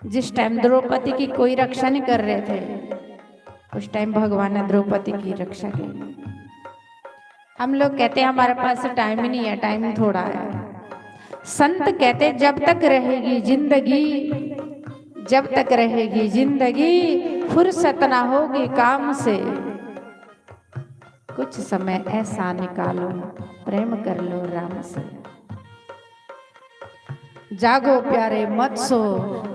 जिस टाइम द्रौपदी की कोई रक्षा नहीं कर रहे थे, उस टाइम भगवान ने द्रौपदी की रक्षा की। हम लोग कहते हैं, हमारे पास टाइम ही नहीं है, टाइम थोड़ा है। संत कहते, जब तक रहेगी जिंदगी, जब तक रहेगी जिंदगी, फुर्सत ना होगी काम से। कुछ समय ऐसा निकालो, प्रेम कर लो राम से। जागो प्यारे मत सो,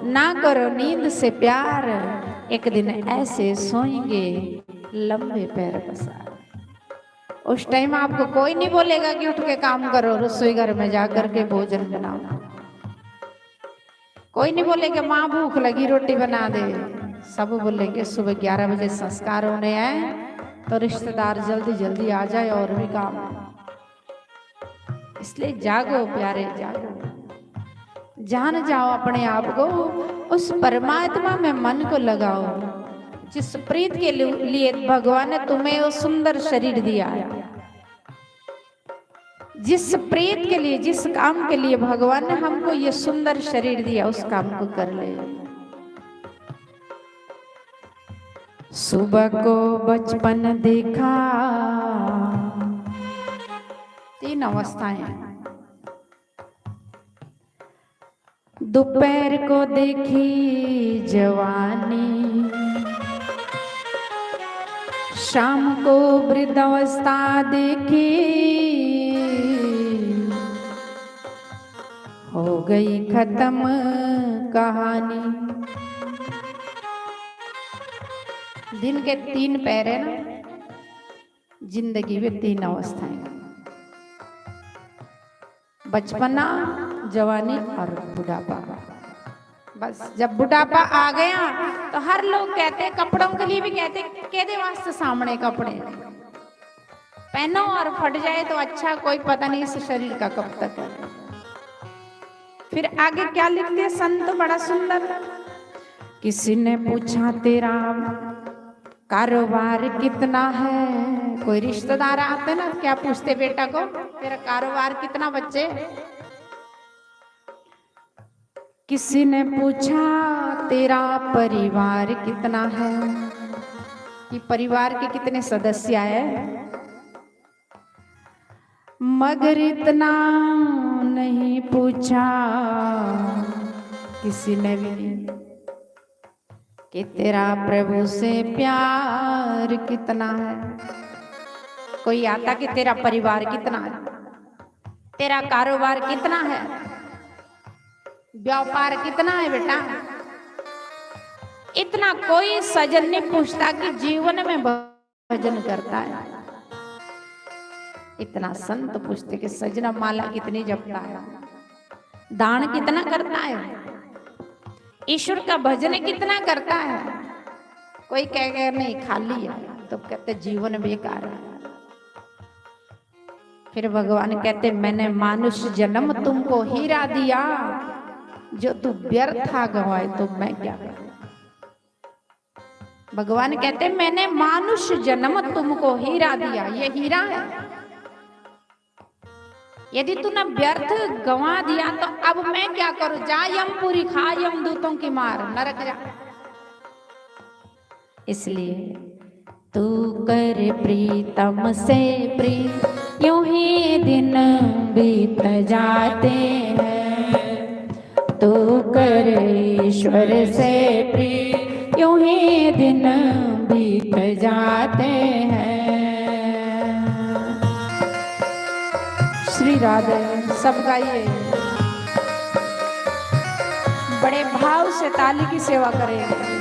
ना करो नींद से प्यार, एक दिन ऐसे सोएंगे लंबे पैर पसार। उस टाइम आपको कोई नहीं बोलेगा कि उठ के काम करो, रसोई घर में जाकर के भोजन बनाओ। कोई नहीं बोलेगा, माँ भूख लगी, रोटी बना दे। सब बोलेंगे, सुबह ग्यारह बजे संस्कार होने हैं, तो रिश्तेदार जल्दी जल्दी आ जाए, और भी काम है। इसलिए जागो प्यारे, जागो, जान जाओ अपने आप को, उस परमात्मा में मन को लगाओ। जिस प्रीत के लिए लिए भगवान ने तुम्हें वो सुंदर शरीर दिया है, जिस प्रीत के लिए, जिस काम के लिए भगवान ने हमको ये सुंदर शरीर दिया, उस काम को कर ले। सुबह को बचपन देखा, तीन अवस्थाएं हैं। दोपहर को देखी जवानी, शाम को वृद्धावस्था देखी, हो गई खत्म कहानी। दिन के तीन पहर है ना, जिंदगी में तीन अवस्थाएं, बचपना, जवानी और बुढ़ापा। बस जब बुढ़ापा आ गया तो हर लोग कहते, कपड़ों के लिए भी कहते, "केदे वास्ते सामने कपड़े पहनो और फट जाए तो अच्छा, कोई पता नहीं इस शरीर का कब तक है।" फिर आगे क्या लिखते हैं संत, बड़ा सुंदर। किसी ने पूछा, "तेरा कारोबार कितना है?" कोई रिश्तेदार आते ना, क्या पूछते बेटा को, "तेरा कारोबार कितना, बच्चे?" किसी ने पूछा, "तेरा परिवार कितना है?" कि परिवार के कितने सदस्य हैं? मगर इतना नहीं पूछा किसी ने भी कि तेरा प्रभु से प्यार कितना है। कोई आता कि तेरा परिवार कितना है, तेरा कारोबार कितना है, व्यापार कितना है बेटा? इतना कोई सज्जन नहीं पूछता कि जीवन में भजन करता है। इतना संत पूछते कि सजना माला कितनी जपता है, दान कितना करता है, ईश्वर का भजन कितना करता है। कोई कह गया, "नहीं, खाली है," तो कहते, "जीवन बेकार है।" फिर भगवान कहते, "मैंने मानुष जन्म तुमको हीरा दिया, जो तू व्यर्था गंवाए तो मैं क्या करूं?" भगवान कहते, "मैंने मानुष जन्म तुमको हीरा दिया।" ये हीरा है। यदि तूने व्यर्थ गंवा दिया तो अब मैं क्या करूं? जा यमपुरी, खा यमदूतों की मार, नरक जा। इसलिए तू कर प्रीतम से प्रीत, यूं ही दिन बीत जाते हैं। तू कर ईश्वर से प्रीत, यूं ही दिन बीत जाते हैं। श्री राधे। सब गाइए, बड़े भाव से ताली की सेवा करें।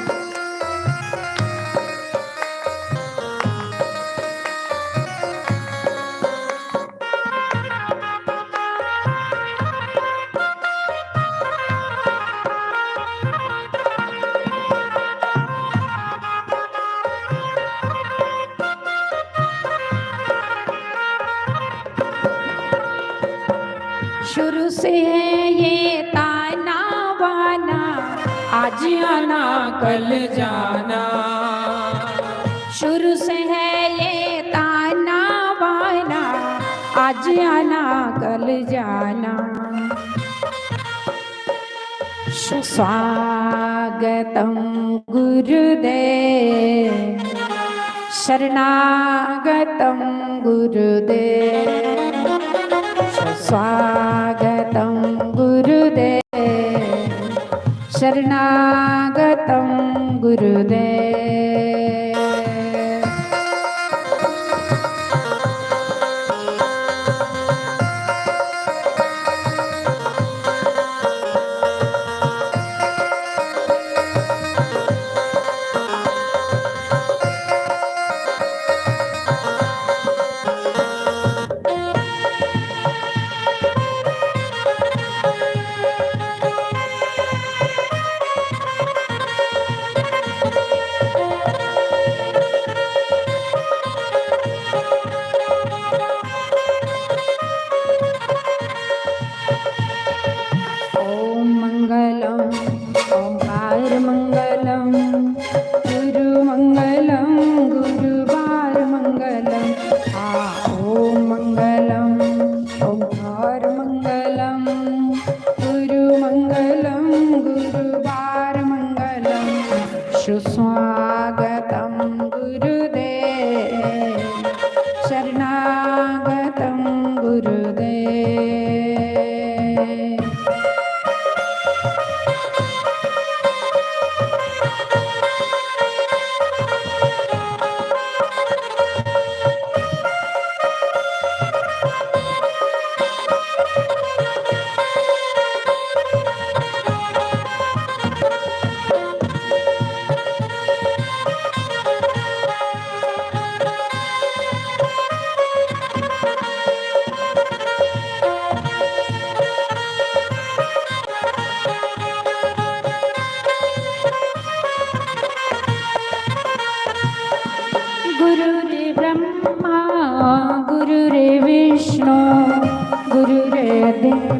शुरू से है ये ताना बाना, आज आना कल जाना। शुरू से है ये ताना बाना, आज आना कल जाना। स्वागतं गुरुदेव, शरणागतं गुरुदेव, स्वागतं गुरुदेव, शरणागतं गुरुदेव। ॐ मङ्गलम्, ओङ्कार मङ्गलम्, गुरु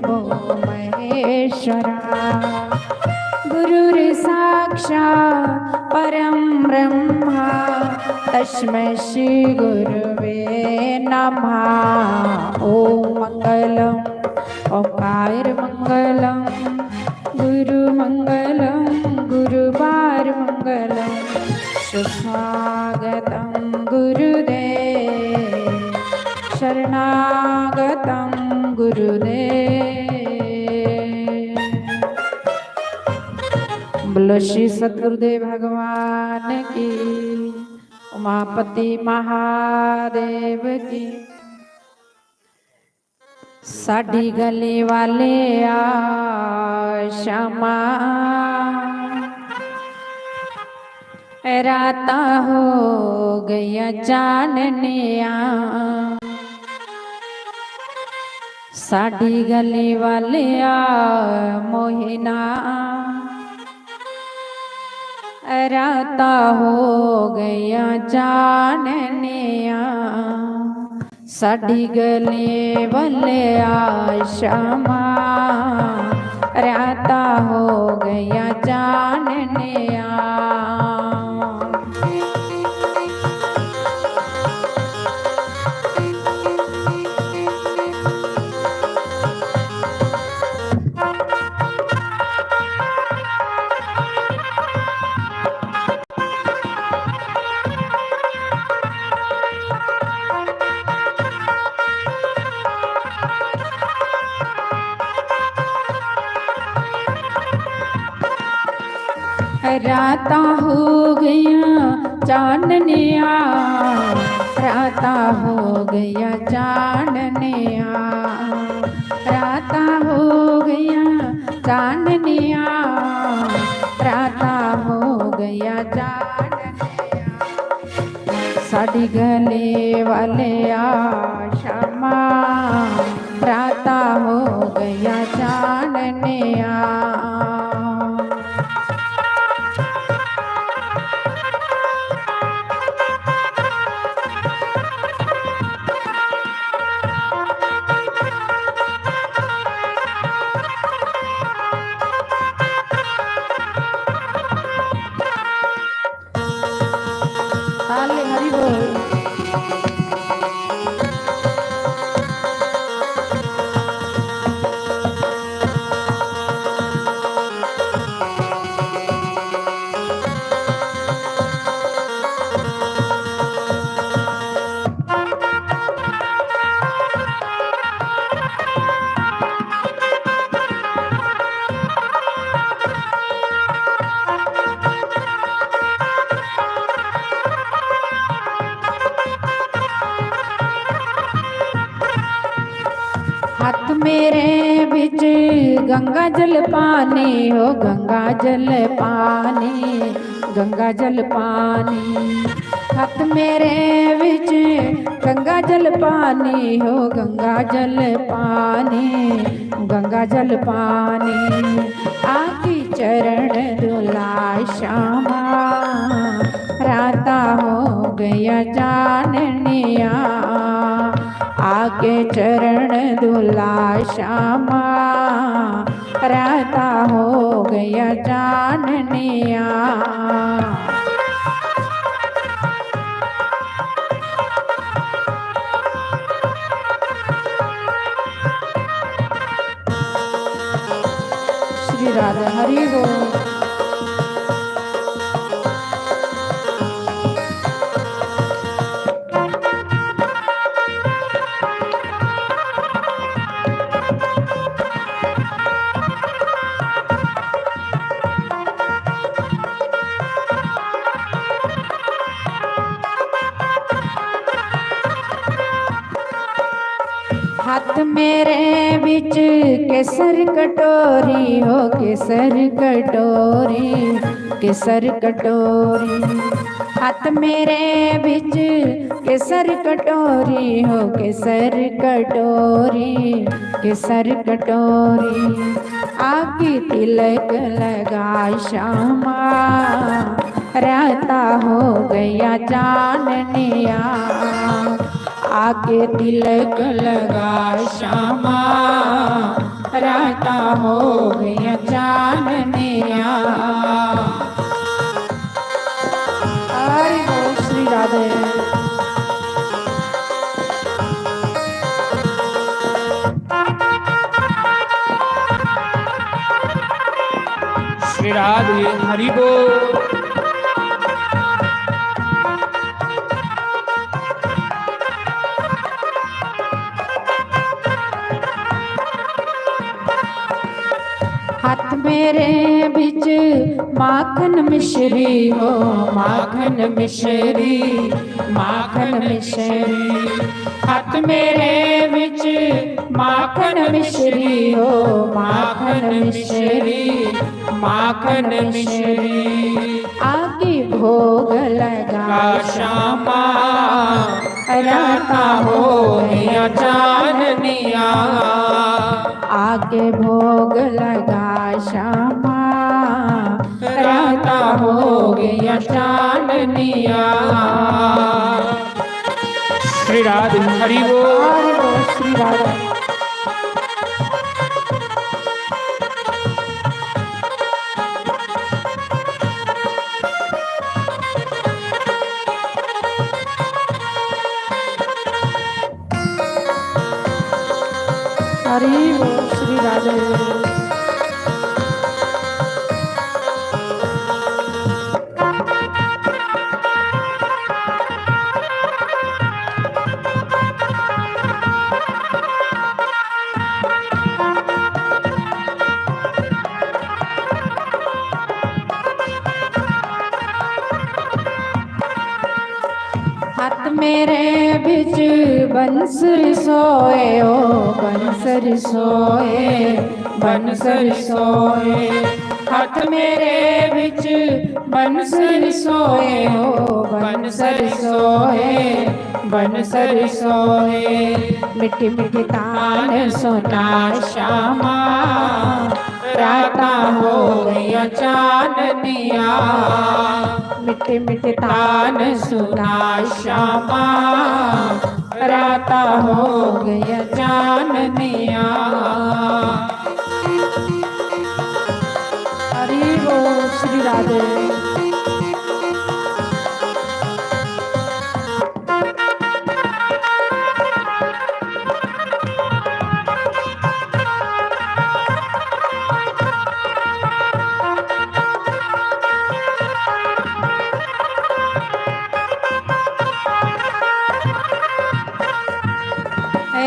भो महेश्वरा। गुरुर्साक्षात् परं ब्रह्मा तस्मै श्री गुरुवे नमः। ॐ मङ्गलम् ओंकार मङ्गलम् गुरु मङ्गलम् गुरुवार मङ्गलम्। सुस्वागतं गुरुदेव शरणागतं गुरुदेव। बोलो श्री सतगुरुदेव भगवान की, उमापति महादेव की। साडी गली वाले आ श्यामा, रातां हो गईयां चाननियां। साडी गली वाले आ मोहिना, रातां हो गईयां चाननियां। साडी गली वाले आ श्यामा, रातां हो गईयां चाननियां। रातां हो गईयां चाननियां, रातां हो गईयां चाननियां, रातां हो गईयां चाननियां, रातां हो गईयां चाननियां। साडी गली वाले आ श्यामा, रातां हो गईयां चाननियां। हाले हरि बोल। हाथ मेरे बिच गंगा जल पानी, हो गंगा जल पानी, गंगा जल पानी। हाथ मेरे बिच गंगा जल पानी, हो गंगा जल पानी, गंगा जल पानी। आके चरण धुला श्यामा, रातां हो गईयां चाननियां। आके चरण धुला श्यामा, रातां हो गईयां चाननियां। श्री राधा हरि बोल। हाथ मेरे बिच केसर कटोरी, हो केसर कटोरी, केसर कटोरी। हाथ मेरे बिच केसर कटोरी, हो केसर कटोरी, केसर कटोरी। आके तिलक लगा श्यामा, रातां हो गईयां चाननियां। आके तिलक लगा श्यामा, रातां हो गईयां चाननियां। हरि बोल श्री राधे। श्री राधे हरि बोल। हाथ मेरे बिच माखन मिश्री हो, माखन मिश्री, माखन मिश्री। हाथ मेरे बिच माखन मिश्री हो, माखन मिश्री, माखन मिश्री। आके भोग लगा श्यामा, रातां हो गईयां चाननियां। आके भोग लगा श्यामा, रातां हो गईयां चाननियां। श्री राधे हरि बोल। हरि बोल श्री राधे। हरि बोल श्री राधे। हाथ मेरे बिच बंसरी सोए ओ, बंसरी सोए, बंसरी सोए। हाथ मेरे बिच बंसरी सोए ओ, बंसरी सोए, बंसरी सोए। मिठी मिठी तान सुना श्यामा, रातां हो गईयां चाननियां। मिठी मिठी तान सुना श्यामा, रातां हो गईयां चाननियां। हरि बोल श्री राधे।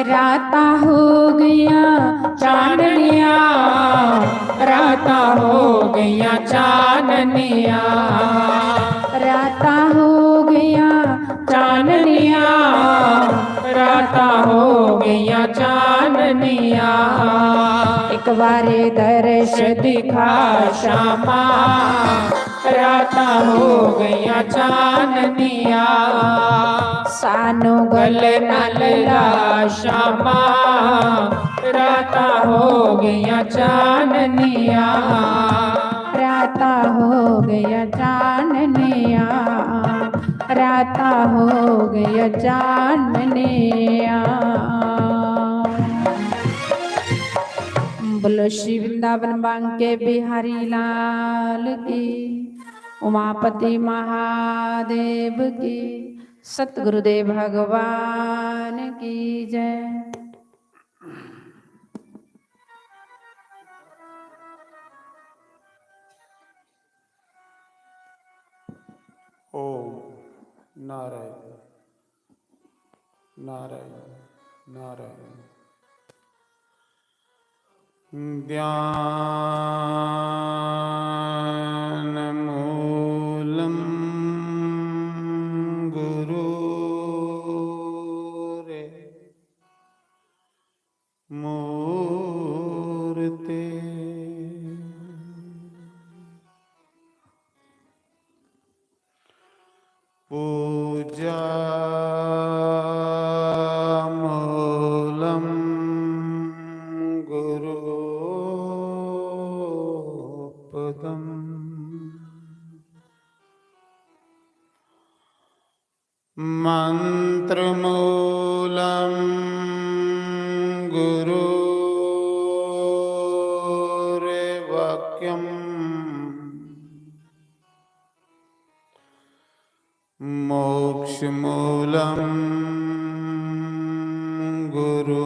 रातां हो गईयां चाननियां, रातां हो गईयां चाननियां। रातां हो गईयां चाननियां, रातां हो गईयां चाननियां। एक बारी दर्श दिखा श्यामा, रातां हो गईयां चाननियां। सानू गले नाल ला श्यामा, रातां हो गईयां चाननियां। रातां हो गईयां चाननियां, रातां हो गईयां चाननियां। बोलो श्री वृंदावन बांके बिहारी लाल की, उमापति महादेव की, सतगुरुदेव भगवान की जय। ओम नारायण नारायण नारायण। ध्यानमूलं गुरोरे मूर्ते। पूजामूलं गुरोपदम्। मन्त्रमूलं वाक्यम्। मोक्षमूलं गुरु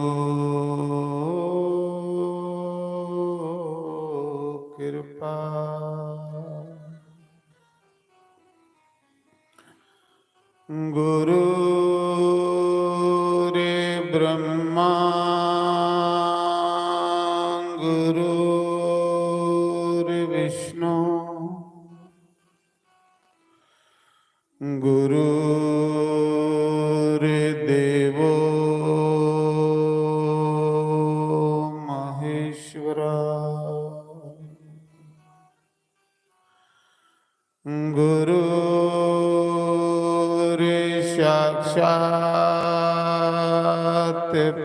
कृपा। गुरुर्ब्रह्मा गुरुर्विष्णु गुरुर्देवो महेश्वरा। गुरुर्साक्षात्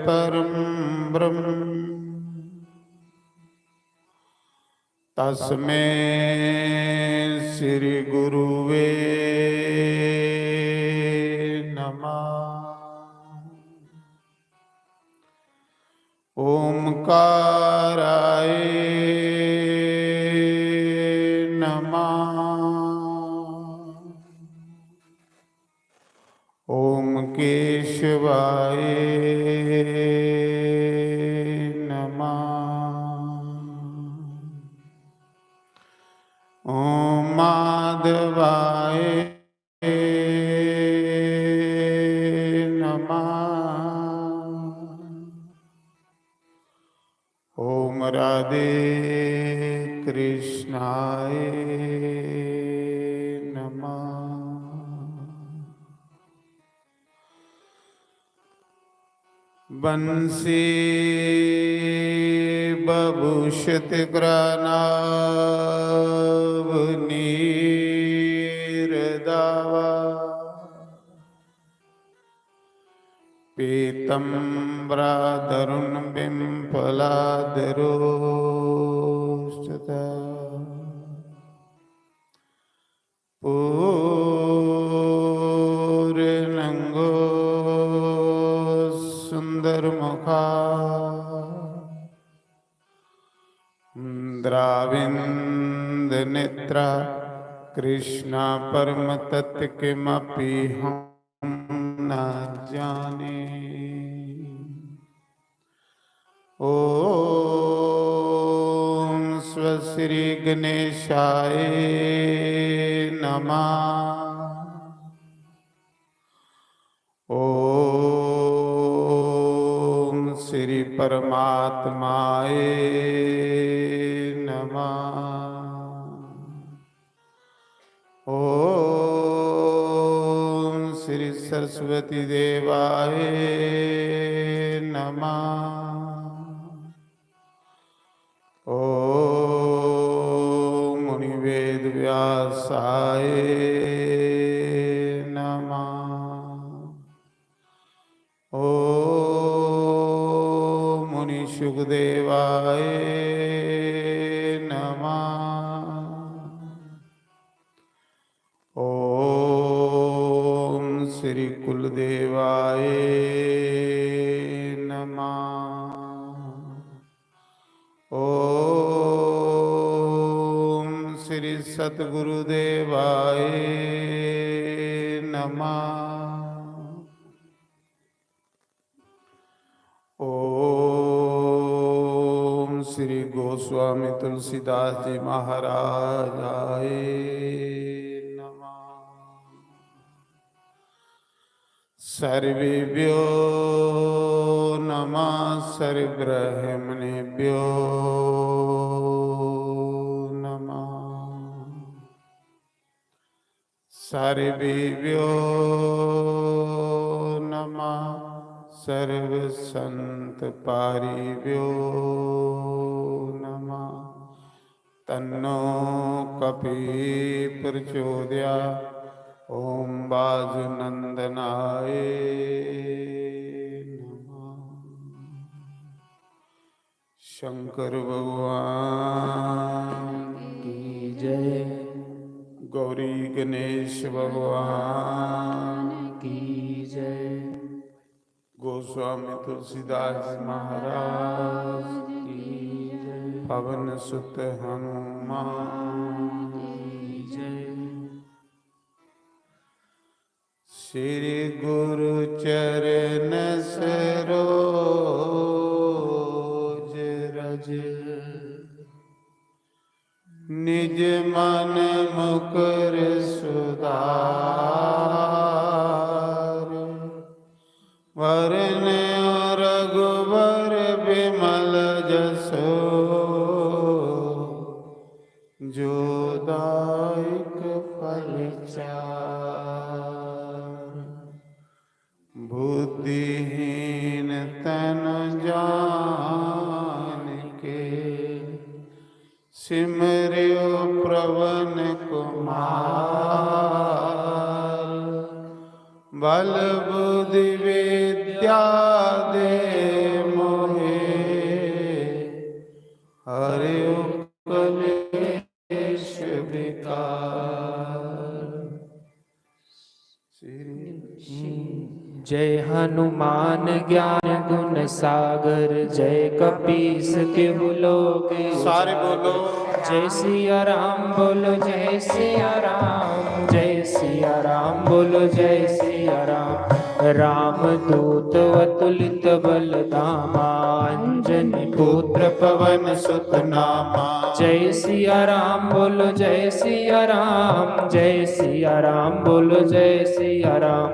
परं ब्रह्म। तस्मै श्री गुरुवे नमः। ओंकाराय नमः। ओम केशवाय नमः। ओम माधवाय नमः। ओम राधे कृष्णाय नमः। बंसी बभूषित करानाव नीर दावा। पीतम्बराधरुणविम्पलाधरोष्ठता। पूर्णंगो सुंदरमुखा। द्राविन्द नेत्रा कृष्णा परम तत्व किमपि हम न जाने। ओम स्व श्री गणेशाय नमः। ओम श्री परमात्माय नमः। ओम श्री सरस्वती देवाय नमः। ओम मुनि वेद व्यासाय नमः। ओम मुनि सुखदेवाय नमः। ओम श्री कुलदेवाय नमः। ओम श्री सतगुरुदेवाय नमः। ओम श्री गोस्वामी तुलसीदास जी महाराजाय नमः। सर्वेभ्यो नमः, सर्वब्राह्मणेभ्यो नमः। सर्वेभ्यो नमः, सर्वसंत पारिभ्यो नमः। तन्नो कपि प्रचोदया। ओम वासुनंदनाय नमः। शंकर भगवान की जय। गौरी गणेश भगवान की जय। गोस्वामी तुलसीदास महाराज की जय। पवन सुत हनुमान की जय। श्री गुरु चरण सरोज रज, निज मन मुकुर सुधार। वरन रघुबर बिमल जसो, जो दायक फल चार। बुद्धिहीन तन जान के, सिमरियो पवन कुमार। बल बुद्धि विद्या दे मोहे, हरियो कलेश विकार। श्री जय हनुमान ज्ञान गुण सागर, जय कपीस तिहु लोक। सारे बोलो। जय सिया राम बोलो, जय सिया राम, जय सिया राम बोलो, जय सिया राम। राम दूत अतुलित बल धामा, अंजनी पुत्र पवन सुत नामा। जय सिया राम बोलो, जय सिया राम, जय सिया राम बोलो, जय सिया राम।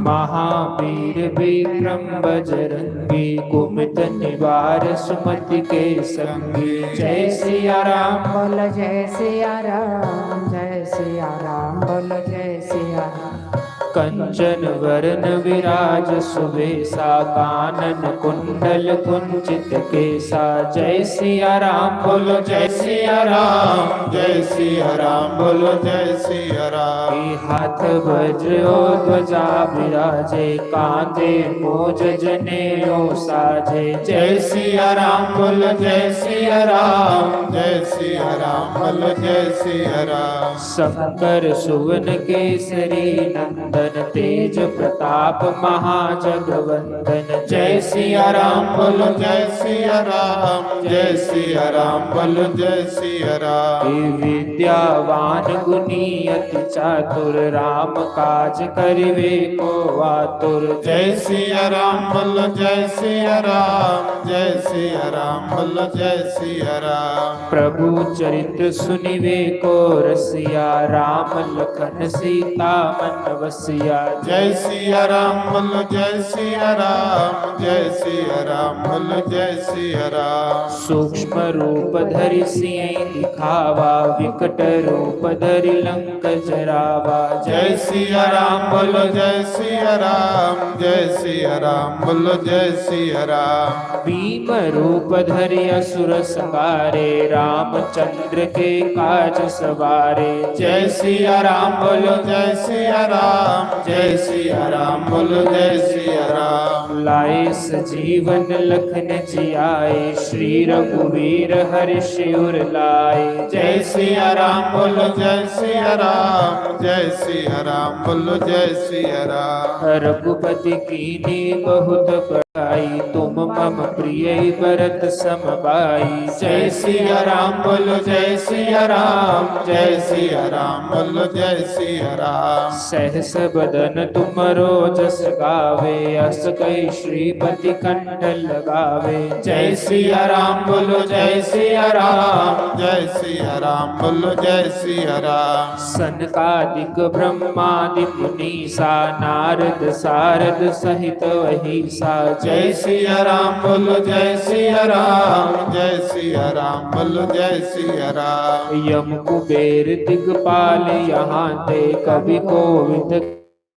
महावीर विक्रम बजरंगी, कुमत निवार सुमति के संगी। जय सिया राम। बोलो जय सिया राम, जय सिया राम, बोलो जय सिया राम। कंचन वरन विराज सुबेसा, कानन कुंडल कुंचित केसा। जय सिया राम बोलो, जय सिया राम, जय सिया राम बोलो, जय सिया राम। हाथ वज्र और ध्वजा विराजे, कांधे मूज जनेऊ साजे। जय सिया राम बोलो, जय सिया राम, जय सिया राम बोलो, जय सिया राम। शंकर सुवन केसरी नंदन, तेज प्रताप महाजगवंदन। जय सिया राम बोलो, जय सिया राम, जय सिया राम बोलो, जय सिया राम। विद्यावान गुणी अति चातुर, राम काज करिवे को आतुर। जय सिया राम बोलो, जय सिया राम, जय सिया राम बोलो, जय सिया राम। प्रभु चरित्र सुनिवे को रसिया, राम लखन सीता मन बसिया। जय सिया राम बोलो, जय सिया राम, जय सिया राम बोलो, जय सिया राम। सूक्ष्म रूप धरि सिय दिखावा, विकट रूप धरि लंक जरावा। जय सिया राम बोलो, जय सिया राम, जय सिया राम बोलो, जय सिया राम। भीम रूप धरि असुर संहारे, रामचंद्र के काज सवारे। जय सिया राम बोलो, जय सिया राम, जय सिया राम बोलो, जय सिया राम। लाए संजीवन लखन जियाए, श्री रघुवीर हर्ष उर लाए। जय सिया राम बोलो, जय सिया राम, जय सिया राम बोलो, जय सिया राम। रघुपति कीन्ही बहुत बड़ाई, तुम मम प्रिय भरत सम भाई। जय सिया राम बोलो, जय सिया राम, जय सिया राम बोलो, जय सिया राम। सहस बदन तुमरो जस गावे, अस कहि श्रीपति कंठ लगावे। जय सिया राम बोलो, जय सिया राम, जय सिया राम बोलो, जय सिया राम। सनकादिक ब्रह्मादि मुनीसा, नारद सारद सहित अहिसा। जय सिया राम बोलो, जय सिया राम, जय सिया राम बोलो, जय सिया राम। यम कुबेर दिगपाल यहाँ ते, कवि कोविद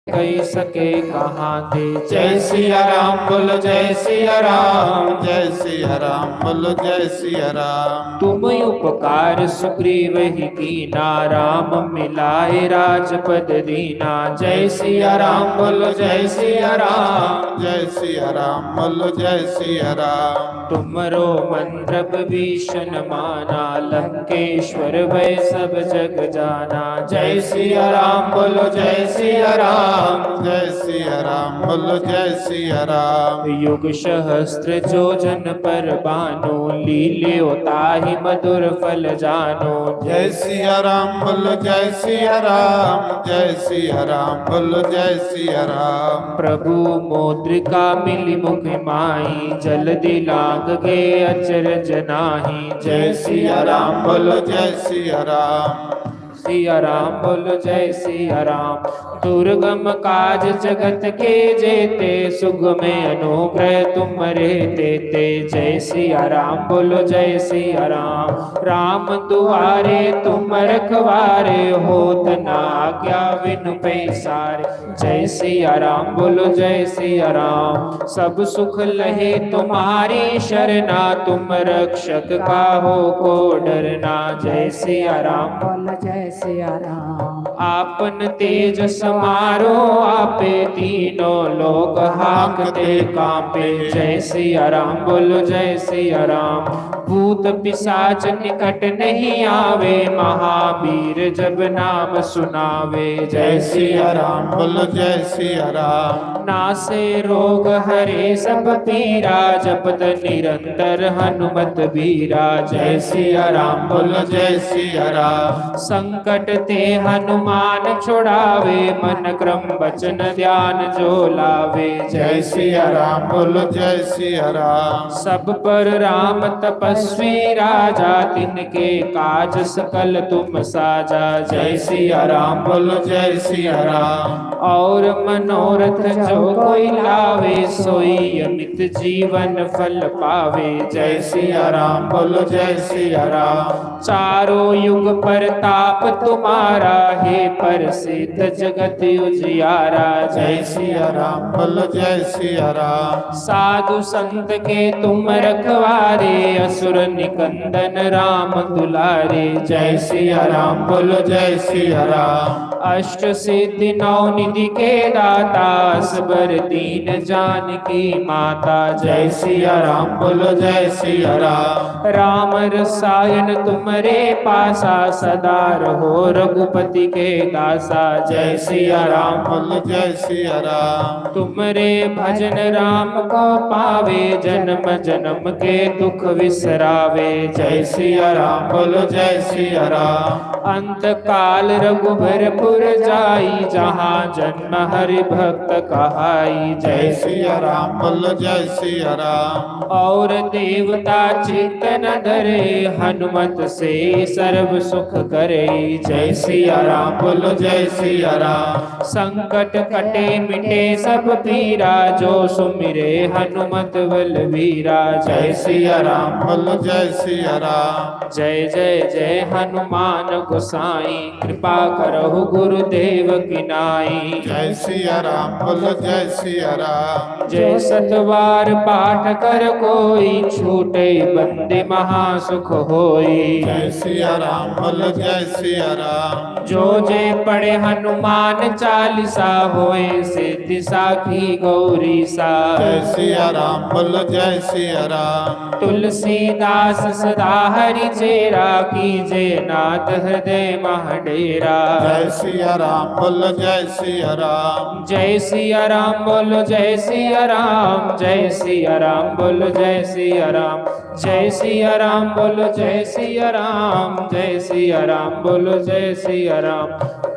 कहि सके कहाँ ते। जय सिया राम बोलो, जय सिया राम, जय सिया राम बोलो, जय सिया राम। तुम उपकार सुग्रीव ही कीना, राम मिलाए राजपद दीना। जय सिया राम बोलो, जय सिया राम, जय सिया राम बोलो, जय सिया राम। तुमरो मंत्र विभीषण माना, लंकेश्वर भय सब जग जाना। जय सिया राम बोलो, जय सिया राम, राम, जय सिया राम, बोलो जय सिया राम। युग सहस्त्र योजन पर बानो, लील्यो ताहि मधुर फल जानो। जय सिया राम, बोलो जय सिया राम, जय सिया राम, बोलो जय सिया राम। प्रभु मुद्रिका मिली मुख माही, जल्दी लांघ गए अचरज नाही। जय सिया राम, बोलो जय सिया राम। सिया राम, बोलो जय सिया राम। दुर्गम काज जगत के जेते, सुगम अनुग्रह तुम्हरे तेते। जय सिया राम, बोलो जय सिया राम। राम दुआरे तुम रखवारे, होत न आज्ञा बिनु पैसारे। जय सिया राम, बोलो जय सिया राम। सब सुख लहे तुम्हारी शरणा, तुम रक्षक काहो को डरना। जय सिया राम, बोलो जय सिया राम। आपन तेज समारो आपे, तीनों लोक हांकते कांपे। जय सिया राम, बोलो जय सिया राम। भूत पिशाच निकट नहीं आवे, महावीर जब नाम सुनावे। जय सिया राम, बोलो जय सिया राम। नासे रोग हरे सब पीरा, जपत निरंतर हनुमत बीरा। जय सिया राम, बोलो जय सिया राम। संकट ते हनुमान छुड़ावे, मन क्रम वचन ध्यान जो लावे। जय सिया राम, बोलो जय सिया राम। सब पर राम तपस्वी राजा, तिनके काज सकल तुम साजा। जय सिया राम, बोलो जय सिया राम। और मनोरथ जो कोई लावे, सोई अमित जीवन फल पावे। जय सिया राम, बोलो जय सिया राम। चारों युग परताप तुम्हारा, हे प्रसिद्ध जगत उजियारा। जय सिया राम, बोलो जय सिया राम। साधु संत के तुम रखवारे, असुर निकंदन राम दुलारे। जय सिया राम, बोलो जय सिया राम। अष्ट सिद्धि नौ निधि के दाता, असबर दीन जानकी माता। जय सिया राम, बोलो जय सिया राम। राम रसायन तुम्हरे पासा, सदा रहो रघुपति के दासा। जय सिया राम, बोलो जय सिया राम। तुम्हरे भजन राम को पावे, जन्म जन्म के दुख विसरावे। जय सिया राम, बोलो जय सिया राम। अंत काल रघुबरपुर जाई, जहाँ जन्म हरि भक्त कहाई। जय सिया राम, बोलो जय सिया राम। और देवता चित्त न धरे, हनुमत से सर्व सुख करे। जय सिया राम, बोलो जय सिया राम। संकट कटे मिटे सब पीरा, जो सुमिरे हनुमत बलवीरा। जय सिया राम, बोलो जय सिया राम। जय जय जय हनुमान गोसाई, कृपा करहु गुरुदेव की नाई। जय सिया राम, बोलो जय सिया राम। जय सतवार पाठ कर कोई, छूटे बंदी महासुख होई। जय सिया राम, बोलो जय सिया राम। जो जे पढ़े हनुमान चालीसा, होए सिद्धि साखी गौरीसा। जय सिया राम, बोलो जय सिया राम। तुलसीदास सदा हरि चेरा, कीजे नाथ हृदय मह डेरा। जय सिया राम, बोलो जय सिया राम। जय सिया राम, बोलो जय सिया राम। जय सिया राम, बोलो जय सिया राम। जय सिया राम, बोलो जय सिया राम। जय सिया राम, बोलो जय सिया राम।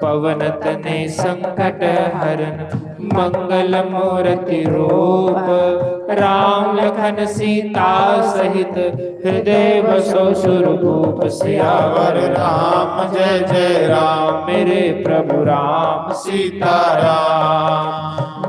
पवन तनय संकट हरण, मंगल मूर्ति रूप। राम लखन सीता सहित, हृदय बसो सुरभूप। सियावर राम, जय जय राम, मेरे प्रभु राम सीता राम।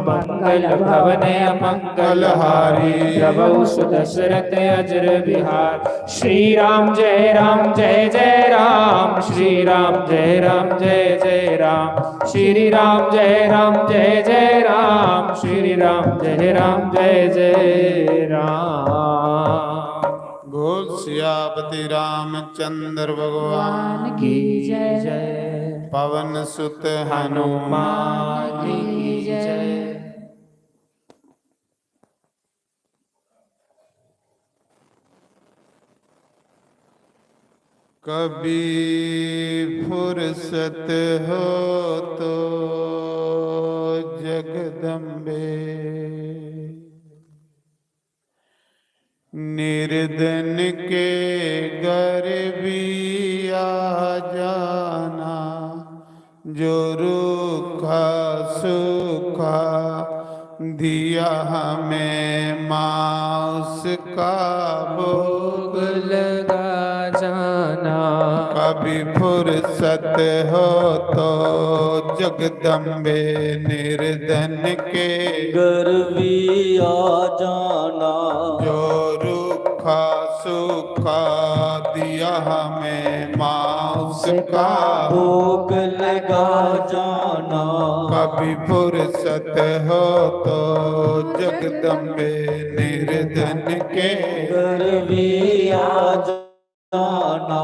मंगल भवन अमंगल हारी, द्रवौ सुदशरथ अजर विहार। श्री राम जय राम जय जय राम, श्री राम जय राम जय जय राम, श्री राम जय राम जय जय राम, श्री राम जय राम जय जय राम। बोल सियापति रामचंद्र भगवान की जय। पवन सुत हनुमान की जय। कभी फुर्सत हो तो दिन के घर भी आ जाना, जो रूखा सूखा दिया हमें माँ, उसका भोग लगा जाना। कभी फुर्सत हो तो जगदम्बे निर्धन के घर भी आ जाना। जो रूखा सूखा दिया हमें माँ, उसका भोग लगा जाना। कभी फुर्सत हो तो जगदम्बे निर्धन के घर भी आ जाना।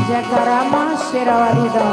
जयकारा मां शेरावाली दा।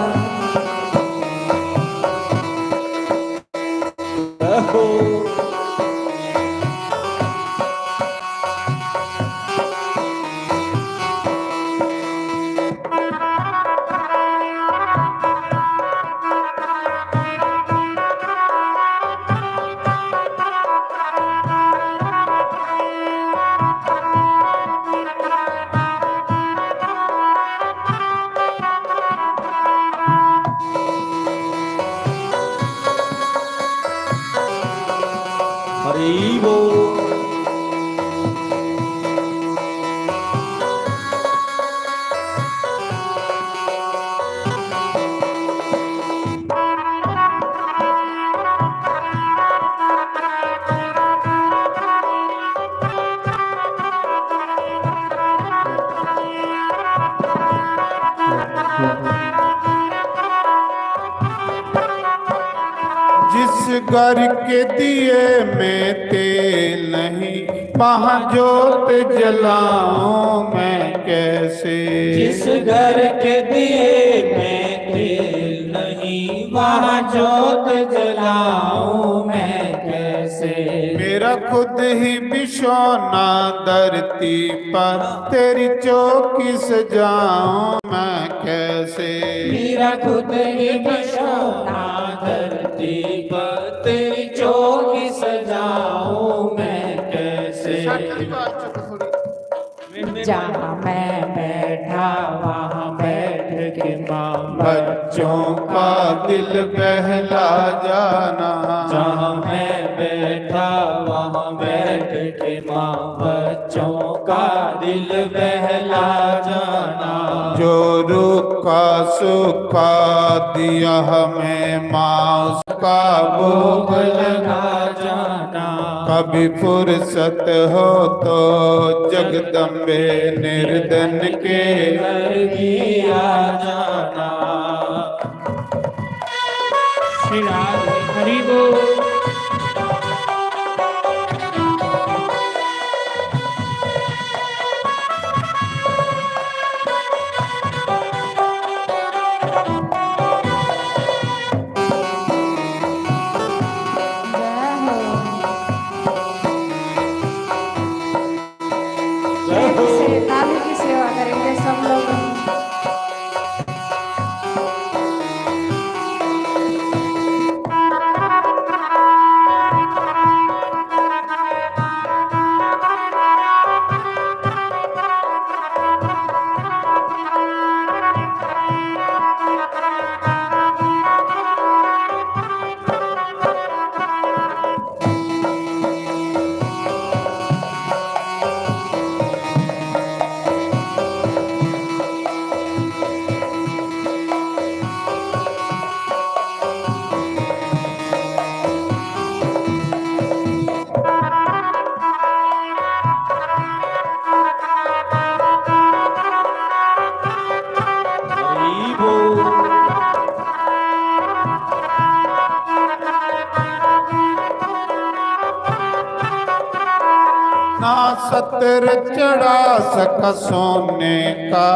हरि बोल। जिस घर के दिए में तेल नहीं, वहाँ जोत जलाऊं मैं कैसे? जिस घर के दिए में तेल नहीं, वहाँ जोत जलाऊं मैं कैसे? मेरा खुद ही बिछौना धरती पर, तेरी चौकी सजाऊं मैं कैसे? मेरा खुद ही बिछौना धरती पर, तेरी चौकी सजाऊं मैं कैसे? जहाँ मैं बैठा वहाँ बैठ के माँ बच्चों का दिल बहला जाना। जहाँ मैं बैठा वहाँ बैठ के माँ बच्चों का दिल बहला जाना। जो रूखा सूखा दिया हमें माँ, उसका भोग लगा जाना। कभी फुर्सत हो तो जगदम्बे निर्धन के घर भी आ जाना। श्री राधे हरि बोल। जय हो। जय हो। से ताली की सेवा करेंगे सब लोग। सत्तर चढ़ा सका सोने का।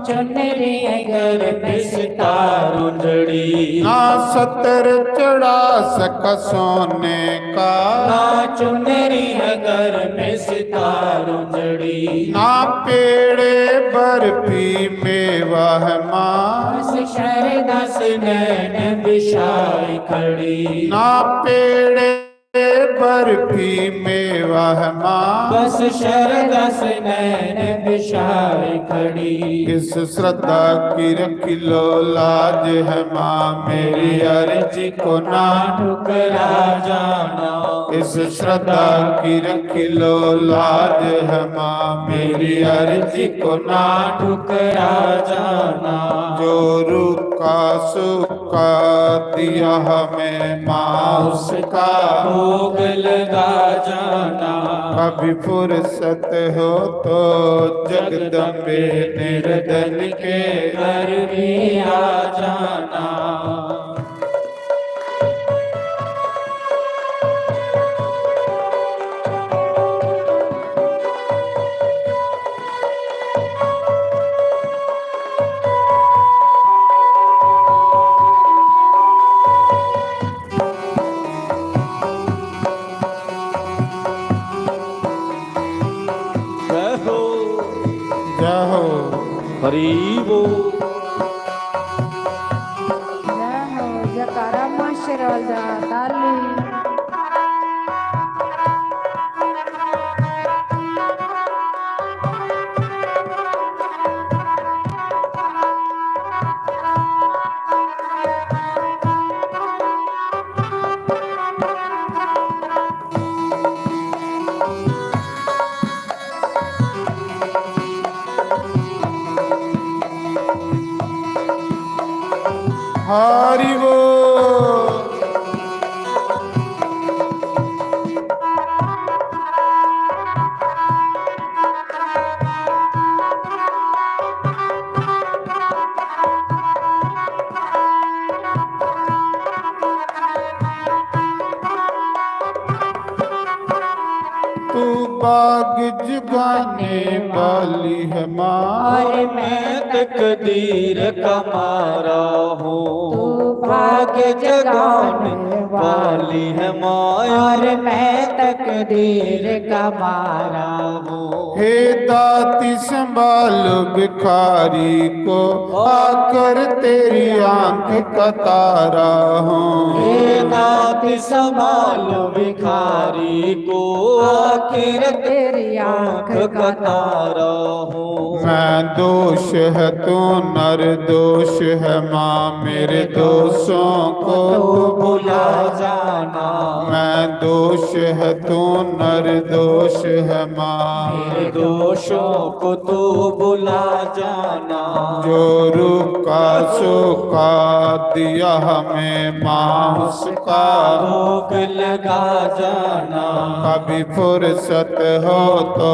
चुनरी अगर में सितारों जड़ी। ना सत्तर चढ़ा सका सोने का। ना चुनरी अगर में सितारों जड़ी। ना पेड़े बर्फी मेवा है माँ। बस शरदा से नैन बिछाई खड़ी। ना पेड़े बर्फी मेवा है माँ। बस शरदा से नैन बिछाई खड़ी। इस श्रद्धा की रख लो लाज है माँ, मेरी अर्जी को ना ठुकरा जाना। इस श्रद्धा की रख लो लाज है माँ, मेरी अर्जी को ना ठुकरा जाना। जो रूखा सूखा दिया हमें माँ, उसका भोग लगा जाना। कभी फुर्सत हो तो जगदम्बे निर्धन के घर भी आ जाना। जय हो। जय हो। हरि बोल। जय हो, जयकारा मास्टर वाला, ताली। हरि बोल। तू बाग जगाने वाली है माँ। और मैं तकदीर का मारा हूँ। तू बाग जगाने वाली है माँ। और मैं तकदीर का मारा हूँ। हे दाती संभालो भिखारी को, आकर तेरी आंख का तारा हूँ। हे दाती संभालो भिखारी को, आखिर तेरी आंख का तारा हूँ। मैं दोष है तू निर्दोष है माँ, मेरे दोषों को तू भुला जाना। मैं दोष है तू निर्दोष है माँ, मेरे दोषों को तू भुला जाना। जो रूखा सूखा दिया हमें माँ, उसका भोग लगा जाना। कभी फुर्सत हो तो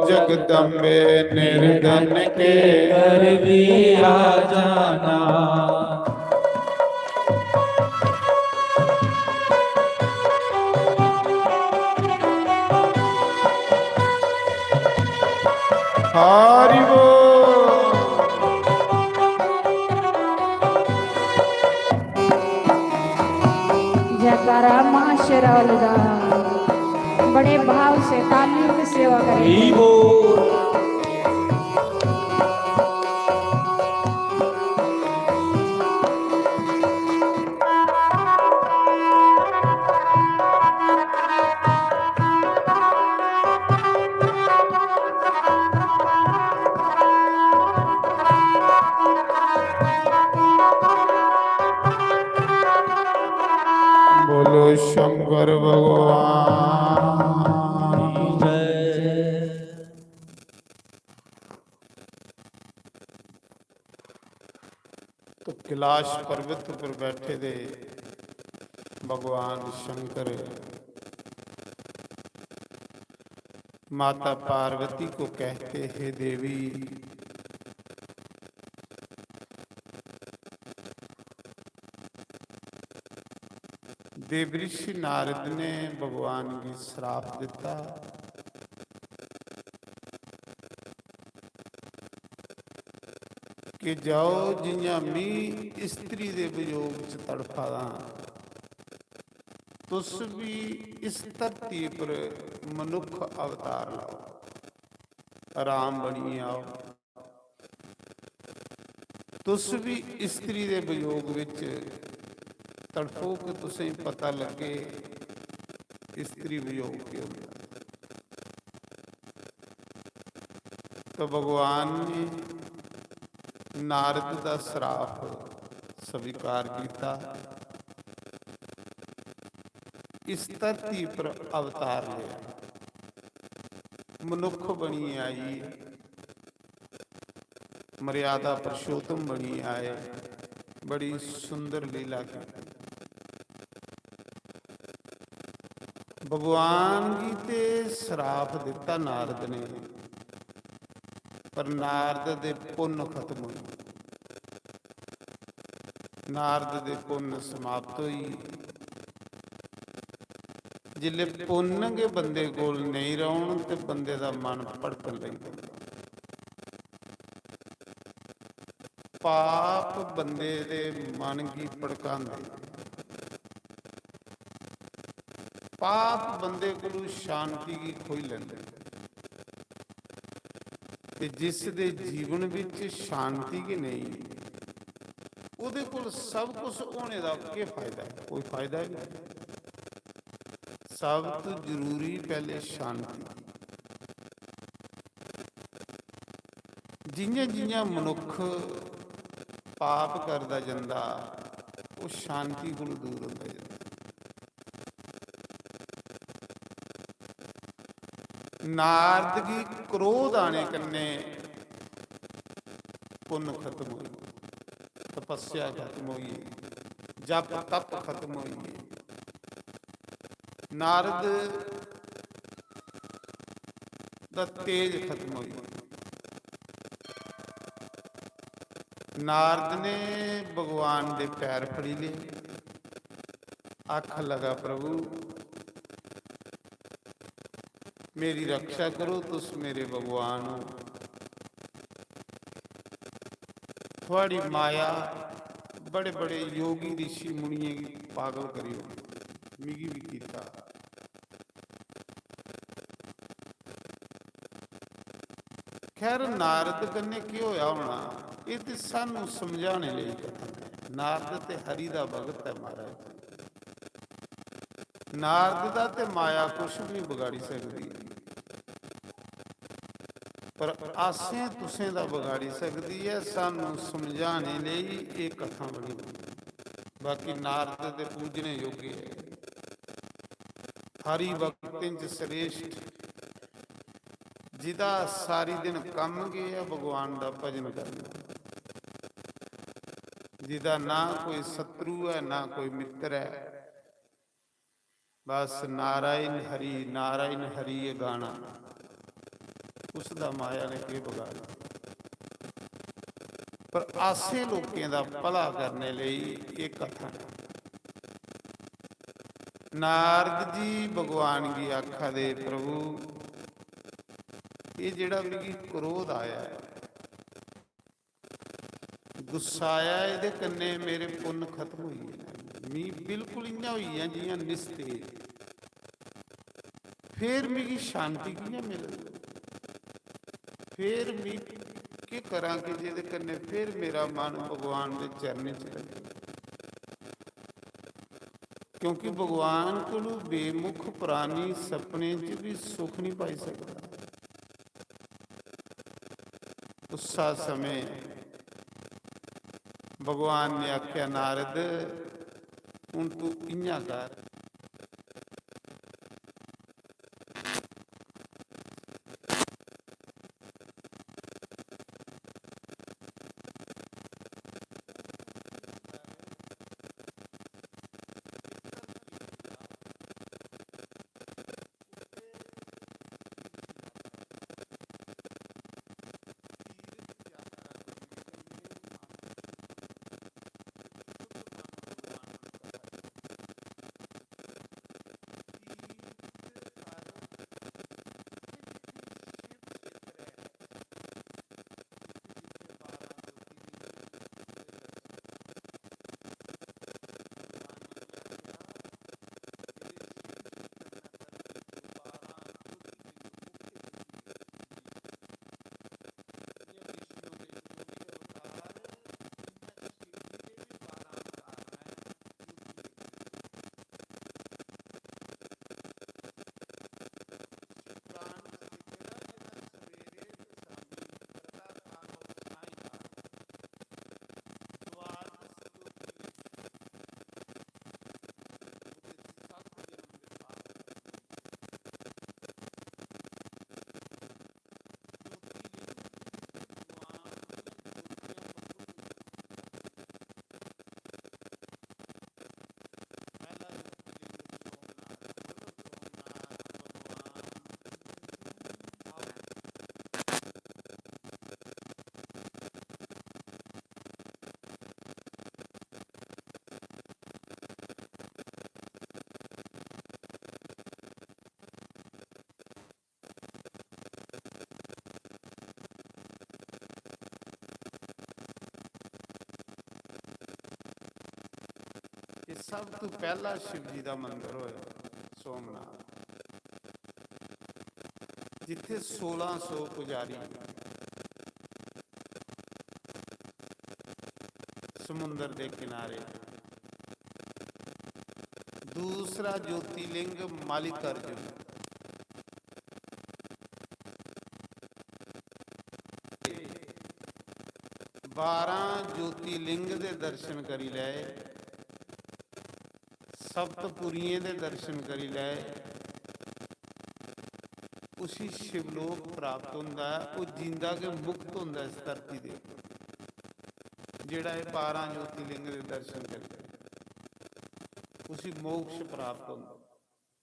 जगदम्बे निर्धन के घर भी आ जाना। हरि बोल। जयकारा माँ शेरावाली दा। बड़े भाव से तालियों की सेवा करें। हरि बोल। बोलो शंकर भगवान की जय। तो कैलाश पर्वत पर बैठे दे भगवान शंकर माता पार्वती को कहते, हे देवी, देवऋषि नारद ने भगवान गी श्राप दिता। कि जाओ, जि'यां मी इस्त्री दे वियोग च तड़फा दा आं, तुस बी इस धरती पर मनुक्ख अवतार लैओ, राम बनियै आओ। तुस बी इस्त्री दे वियोग बिच तड़फो कि तुसें पता लग्गे इस्त्री वियोग केह् होंदा। तो भगवान ने नारद दा श्राप स्वीकार कीता, इस धरती पर अवतार लेआ, मनुक्ख बनियै आई, मर्यादा पुरुषोत्तम बनियै आए, बड़ी सुंदर लीला की। भगवान गी ते श्राप दित्ता नारद ने, पर नारद दे पुन्न खत्म होई गे। नारद दे पुन्न समाप्त होई गे। जिसलै पुन्न गै बंदे कोल नेईं रौह्न ते बंदे दा मन भड़कन लगी पौंदा। पाप बंदे दे मन गी भड़कांदे, पाप बंदे कोलू शांति गी खोई लैंदे। ते जिस दे जीवन विच शांति गै नेईं, ओह्दे कोल सब कुछ होने दा केह् फायदा ऐ? कोई फायदा नहीं। सब तो जरूरी पैह्ले शांति। जि'यां जि'यां मनुक्ख पाप करदा जंदा, ओह् शांति कोलू दूर होंदा जंदा। नारद गी क्रोध आने कन्नै पुन्न खत्म होई, तपस्या खत्म होई, जप तप खत्म होई। नारद दा तेज खत्म होई। नारद ने भगवान दे पैर फड़ी ले, आखन लगा, "प्रभु, मेरी रक्षा करो, तुस मेरे भगवान हो। थुआड़ी माया बड़े-बड़े योगी ऋषि मुनियें गी पागल करी ओड़ी, मिगी भी कीता।" खैर, नारद कन्नै केह् होया होना, एह् ते सानू समझाने लेई कथन ऐ। नारद ते हरि दा भगत ऐ, महाराज। नारद दा ते माया कुछ भी नहीं बगाड़ी सकदी, पर असें तुसें दा बगाड़ी सकदी ऐ। सानू समझाने लेई एह् कथा बनी दी। बाकी नारद ते पूजने योग्य ऐ। हरि भक्तें च श्रेष्ठ, जिदा सारी दिन कम्म गै ऐ भगवान दा भजन करना, जिदा ना कोई शत्रु ऐ, ना कोई मित्र ऐ, बस नारायण हरि, नारायण हरि ये गाना, उसदा माया ने केह् बगाड़ना। पर असें लोकें दा भला करने लेई एह् कथा ऐ। नारद जी भगवान गी आखा दे, "प्रभु, एह् जेह्ड़ा मिगी क्रोध आया ऐ, गुस्सा आया, एह्दे कन्नै मेरे पुन्न खत्म होई गे न। मी बिल्कुल इ'यां होई गेआ जि'यां निस्तेज। फिर मिगी शांति कि'यां मिलग? फिर मी केह् करां कि जेह्दे कन्नै फिर मेरा मन भगवान दे चरणें च लग्गे?" क्योंकि भगवान कोलू बेमुख प्राणी सपने च भी सुख नहीं पाई सकदा। उस्सा समें भगवान ने आख्या, "नारद, हून तू इ'यां कर।" सब तो पहला शिव जी का मंदिर होया सोमनाथ, जिथे सोलह सौ पुजारी समुंदर के किनारे। दूसरा ज्योतिर्लिंग मल्लिकार्जुन। बारह ज्योतिर्लिंग दे दर्शन करी लै, सप्तपुरियें दे दर्शन करी लै, उसी शिवलोक प्राप्त होंदा ऐ, ओह् जींदा गै मुक्त होंदा ऐ इस धरती दे उप्पर। जेह्ड़ा एह् बारां ज्योतिर्लिंग दे दर्शन करी लै, उसी मोक्ष प्राप्त होंदा,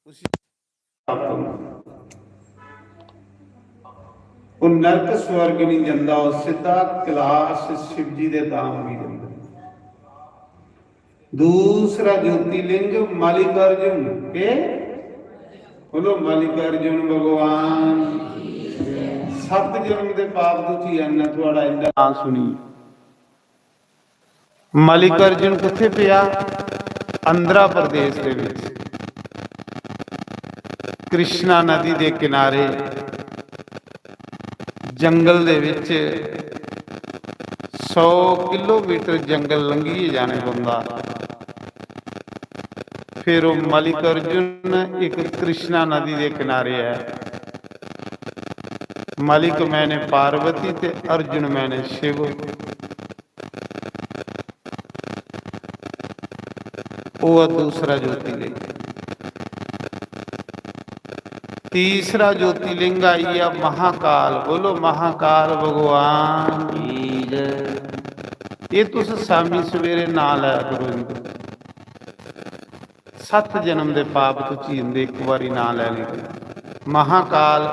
उसी प्राप्त होंदा। ओह् नरक स्वर्ग नहीं जंदा, ओह् सिद्धा कैलाश शिव जी दे धाम भी जंदा। दूसरा ज्योतिर्लिंग मल्लिकार्जुन के, बोलो मल्लिकार्जुन भगवान। सत्त जन्म दे पाप तुसी अन्ना थुआड़ा इंदा नाम सुनी। मल्लिकार्जुन कुत्थे पिया? आंध्र प्रदेश दे विच कृष्णा नदी दे किनारे जंगल दे विच सौ किलोमीटर जंगल लंघियै जाने पौंदा। फिर ओह् मल्लिकार्जुन इक कृष्णा नदी दे किनारे ऐ। मल्लिक मैने पार्वती ते अर्जुन मैने शिव। ओह् दूसरा ज्योतिर्लिंग। तीसरा ज्योतिर्लिंग आई गया महाकाल। बोलो महाकाल भगवान की जय। ये तुस शामी सवेरे नां लै करो इंदा। सत्त जन्म दे पाप तुची जंदे इक बारी नां लैने कन्नै। महाकाल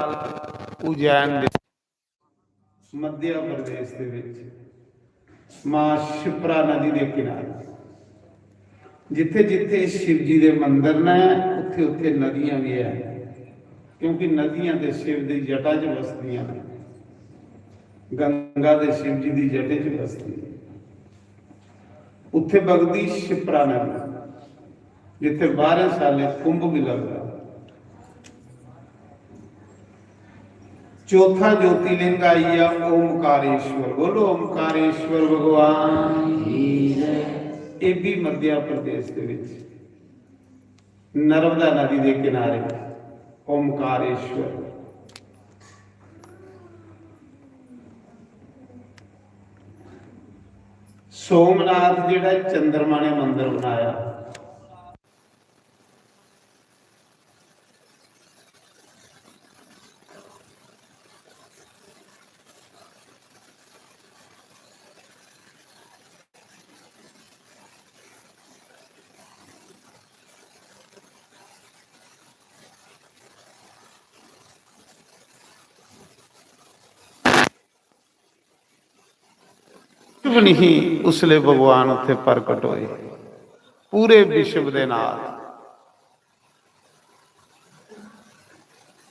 उज्जैन दे मध्य प्रदेश दे विच मां शिप्रा नदी दे किनारे, जिथे जिथे शिव जी दे मंदिर ने, उत्थे उत्थे नदियां भी है, क्योंकि नदियां ते शिव दी जटा च बसदियां ने। गंगा ते शिव जी दी जटे च बसदी है। उत्थे बगदी शिप्रा नदी, जिथे बारह साले कुंभ भी लगदा। चौथा ज्योतिर्लिंग आई गया ओमकारेश्वर। बोलो ओमकारेश्वर भगवान की जय। ये भी मध्य प्रदेश दे विच नर्मदा नदी दे किनारे ओमकारेश्वर। सोमनाथ जेह्ड़ा चंद्रमा ने मंदिर बनाया। भी नहीं, उसले भगवान उत्थे प्रकट होए। पूरे विश्व दे नाथ।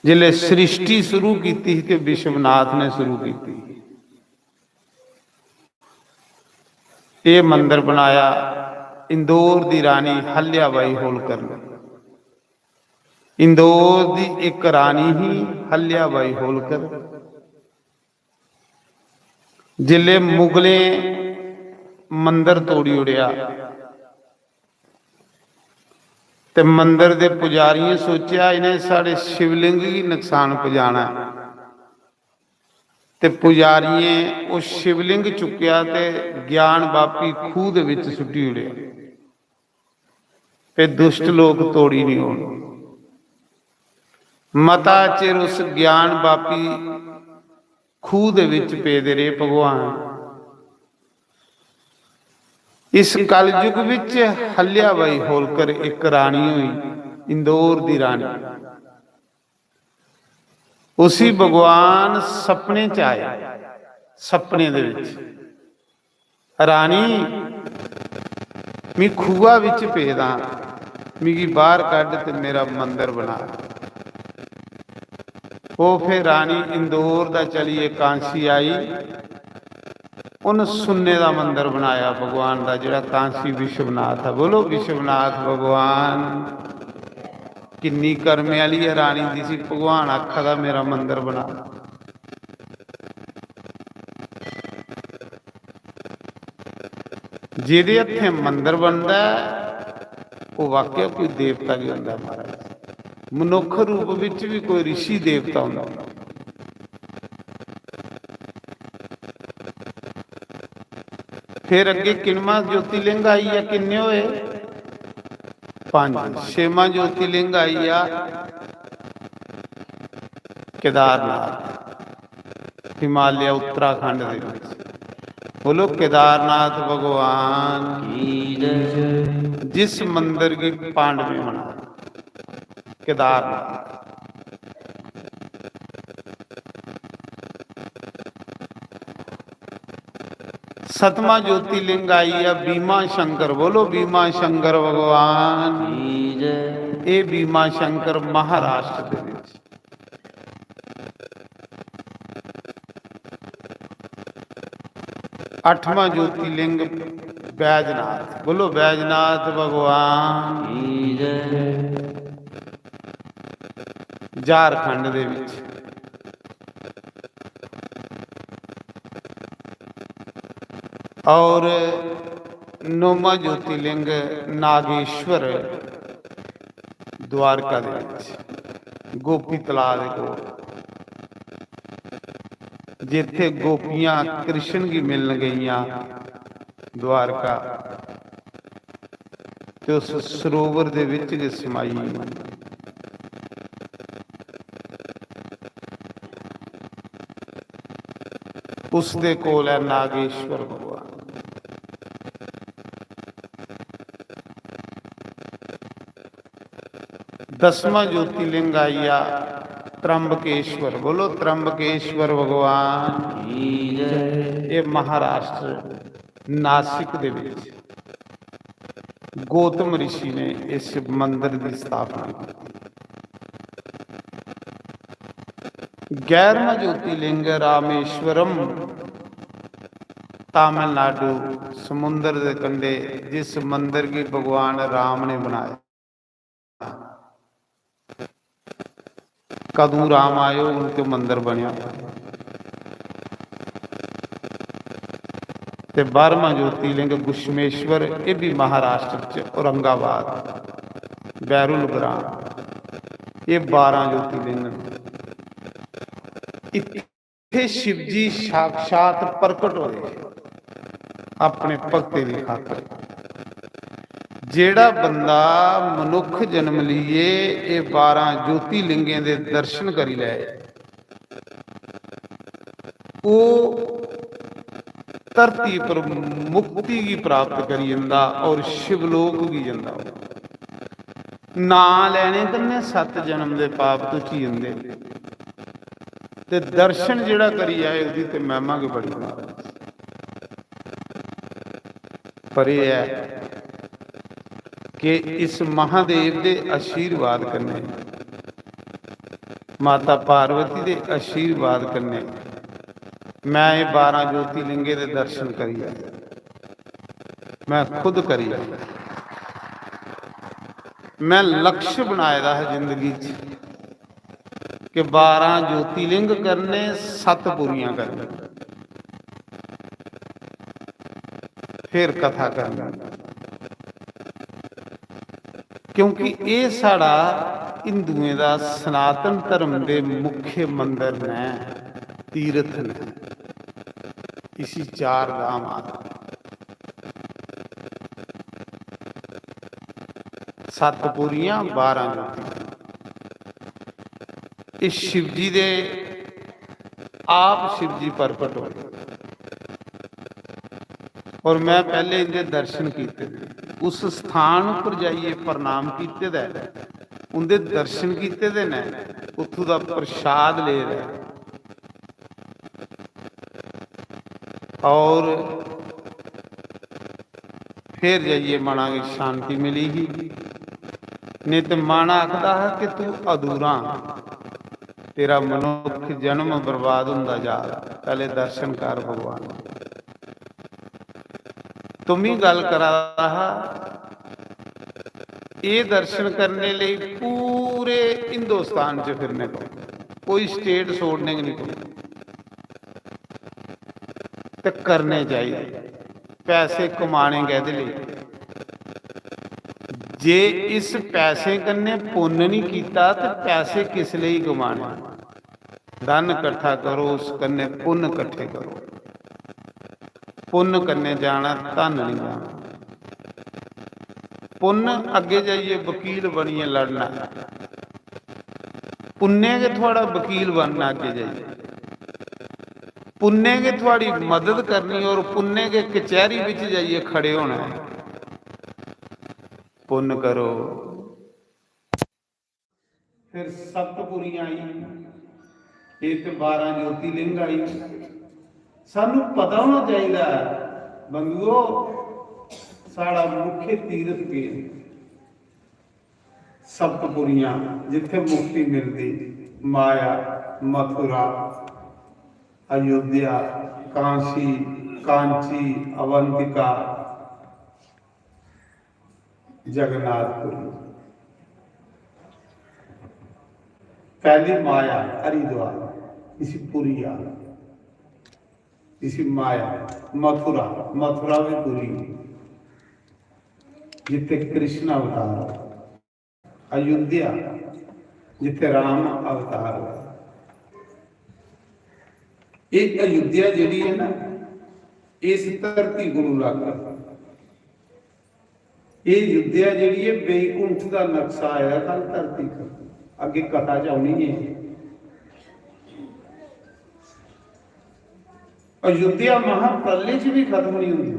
जिसले सृष्टि शुरू की थी, ते विश्वनाथ ने शुरू की थी। ये मंदिर बनाया इंदौर दी रानी हल्याबाई होलकर ने। इंदौर दी एक रानी ही हल्याबाई होलकर, जिसले मुगलें मंदिर तोड़ी ओड़ेआ, ते मंदिर दे पुजारियें सोचेआ, इ'नें साढ़े शिवलिंग गी नुकसान पजाना ऐ। ते पुजारियें ओह् शिवलिंग चुक्केआ ते ज्ञान बापी खूह दे विच सुट्टी ओड़ेआ, ते दुष्ट लोक तोड़ी निं होन। मता चिर उस ज्ञान बापी खूह दे विच पेदे रेह् भगवान। इस कलयुग विच हल्याबाई होलकर इक रानी होई, इंदौर दी रानी। उसी भगवान सपने च आए, सपने दे विच, "रानी, मी खूहा विच पेदा, मिगी बाहर कड्ढ ते मेरा मंदिर बना।" ओह् फिर रानी इंदौर दा चलियै कांसी आई, उन सुन्ने दा मंदर बनाया भगवान दा, जेह्ड़ा कांसी विश्वनाथ ऐ। बोलो विश्वनाथ भगवान। किन्नी कर्मे आह्ली ऐ रानी, जिसी भगवान आखा दा मेरा मंदर बना। जेह्दे हत्थें मंदर बनदा ऐ, ओह् वाकई कोई देवता गै होंदा ऐ महाराज। मनुक्ख रूप बिच बी कोई रिशी देवता होंदा। फिर अग्गे किनमां ज्योतिर्लिंग आई गेआ, किन्ने होए? पंज। छेमां ज्योतिर्लिंग आई गेआ केदारनाथ, हिमालय उत्तराखंड दे विच। बोलो केदारनाथ भगवान की जय। जिस मंदिर गी पांडवें बनाया, केदारनाथ। सतवां ज्योतिर्लिंग आई गेआ भीमा शंकर। बोलो भीमा शंकर भगवान। की जय। ये भीमा शंकर महाराष्ट्र दे विच। अठवां ज्योतिर्लिंग बैजनाथ। बोलो बैजनाथ भगवान। की जय। झारखंड दे विच। और नौमा ज्योतिर्लिंग नागेश्वर द्वारका दे विच गोपी तलाऽ दे कोल, जित्थे गोपियां कृष्ण गी मिलन गेइयां द्वारका, ते उस सरोवर दे विच गै समाई गेइयां। उसदे कोल ऐ नागेश्वर भगवान। दसवां ज्योतिर्लिंग आई गेआ त्र्यंबकेश्वर। बोलो त्र्यंबकेश्वर भगवान की जय। ये महाराष्ट्र नासिक दे विच गौतम ऋषि ने इस मंदिर की स्थापना की। ग्यारहवां ज्योतिर्लिंग रामेश्वरम, तमिलनाडु, समुंदर दे कंढे, जिस मंदिर गी भगवान राम ने बनाया। कदूं राम आए, हून ते मंदर बनेआ। ते बारहवां ज्योतिर्लिंग घुश्मेश्वर, एह् बी महाराष्ट्र च औरंगाबाद, बैरुल ग्राम, एह् बारां ज्योतिर्लिंग न। इत्थै शिवजी साक्षात प्रकट होए अपने भक्तें दी खातर। जेड़ा बंदा मनुख जन्म लेइयै एह् बारां ज्योतिर्लिंगें दे दर्शन करी लै, ओह् धरती पर मुक्ति गी प्राप्त करी जंदा और शिवलोक गी जंदा। नां लैने कन्नै सत्त जन्म दे पाप धुची जंदे। ते दर्शन जेड़ा करी आए, ओह्दी ते महिमा गै बड़ी महाराज। पर एह् ऐ कि इस महादेव दे आशीर्वाद कन्नै, माता पार्वती दे आशीर्वाद कन्नै मैं एह् बारां ज्योतिर्लिंगें दे दर्शन करी आया। मैं खुद करी आया। मैं लक्ष्य बनाए दा हा जिंदगी च कि बारां ज्योतिर्लिंग करने, सत्त पूरियां करने, फिर कथा करनी। क्योंकि एह् साढ़ा हिंदुएं दा सनातन धर्म दे मुख्य मंदर न, तीर्थ न। इसी चार धाम आखदे। सत्त पूरियां, बारां ज्योतियां। इस शिवजी दे, आप शिवजी प्रकट होए। और मैं पैह्ले इंदे दर्शन कीते दे, उस स्थान उप्पर जाइयै प्रणाम कीते दा ऐ, उंदे दर्शन कीते दे न, उत्थूं दा प्रसाद ले दा ऐ। और फिर जाइयै मना गी शांति मिली ही। नेईं ते मन आखदा हा कि तू अधूरा, तेरा मनुख जन्म बर्बाद होंदा जा, पैह्ले दर्शन कर भगवान। तुमी गल्ल करा दा हा, एह् दर्शन करने लेई पूरे हिंदुस्तान च फिरने पौंदे, कोई स्टेट छोड़ने गै निं पौंदी। ते करने चाहिदे। पैसे कमाने कैह्दे लेई? जे इस पैसें कन्नै पुन्न निं कीता ते पैसे किस लेई कमाने? धन कट्ठा करो, उस कन्नै पुन्न कट्ठे करो। पुन्न कन्नै जाना, धन निं जाना। पुन्न अग्गें जाइयै वकील बनियै लड़ना, पुन्ने गै थुआढ़ा वकील बनना अग्गें जाइयै। पुन्ने गै थुआढ़ी मदद करनी और पुन्ने गै कचैह्री बिच जाइयै खड़े होना ऐ। पुन्न करो। फिर सप्तपुरियां आई, एह् ते बारां ज्योतिलिंग आई। सानू पता होना चाहिदा ऐ बंधुओ, साढ़ा मुख्य तीर्थ केह् ऐ? सप्तपुरियां, जित्थै मुक्ति मिलदी, माया, मथुरा, अयोध्या, कांशी, कांची, अवंतिका, जगन्नाथपुरी। पैह्ली माया हरिद्वार, इसी पुरी आखदे, इसी माया। मथुरा, मथुरा बी पुरी, जित्थै कृष्ण अवतार होआ। अयोध्या, जित्थै राम अवतार होआ। एह् अयोध्या जेह्ड़ी ऐ ना, इस धरती कोलू अलग ऐ। एह् अयोध्या जेह्ड़ी ऐ, बैकुंठ दा नक्शा आया कल धरती पर, अग्गें कथा च औनी ऐ। अयोध्या महाप्रलय च बी खत्म नहीं होंदी।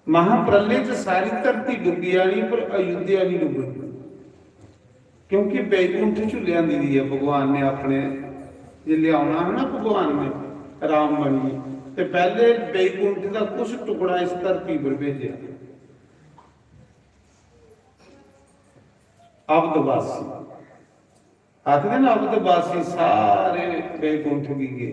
महाप्रलय च सारी धरती डुब्बी जानी, पर अयोध्या नहीं डुब्बनी, क्योंकि बैकुंठ च लेआंदी दी ऐ भगवान ने अपने। जिसलै औना हा ना भगवान ने राम बनियै, ते पैह्ले बैकुंठ दा कुछ टुकड़ा इस धरती पर भेजेआ। अवधवासी आखदे ना, अवधवासी सारे बैकुंठ गी गे।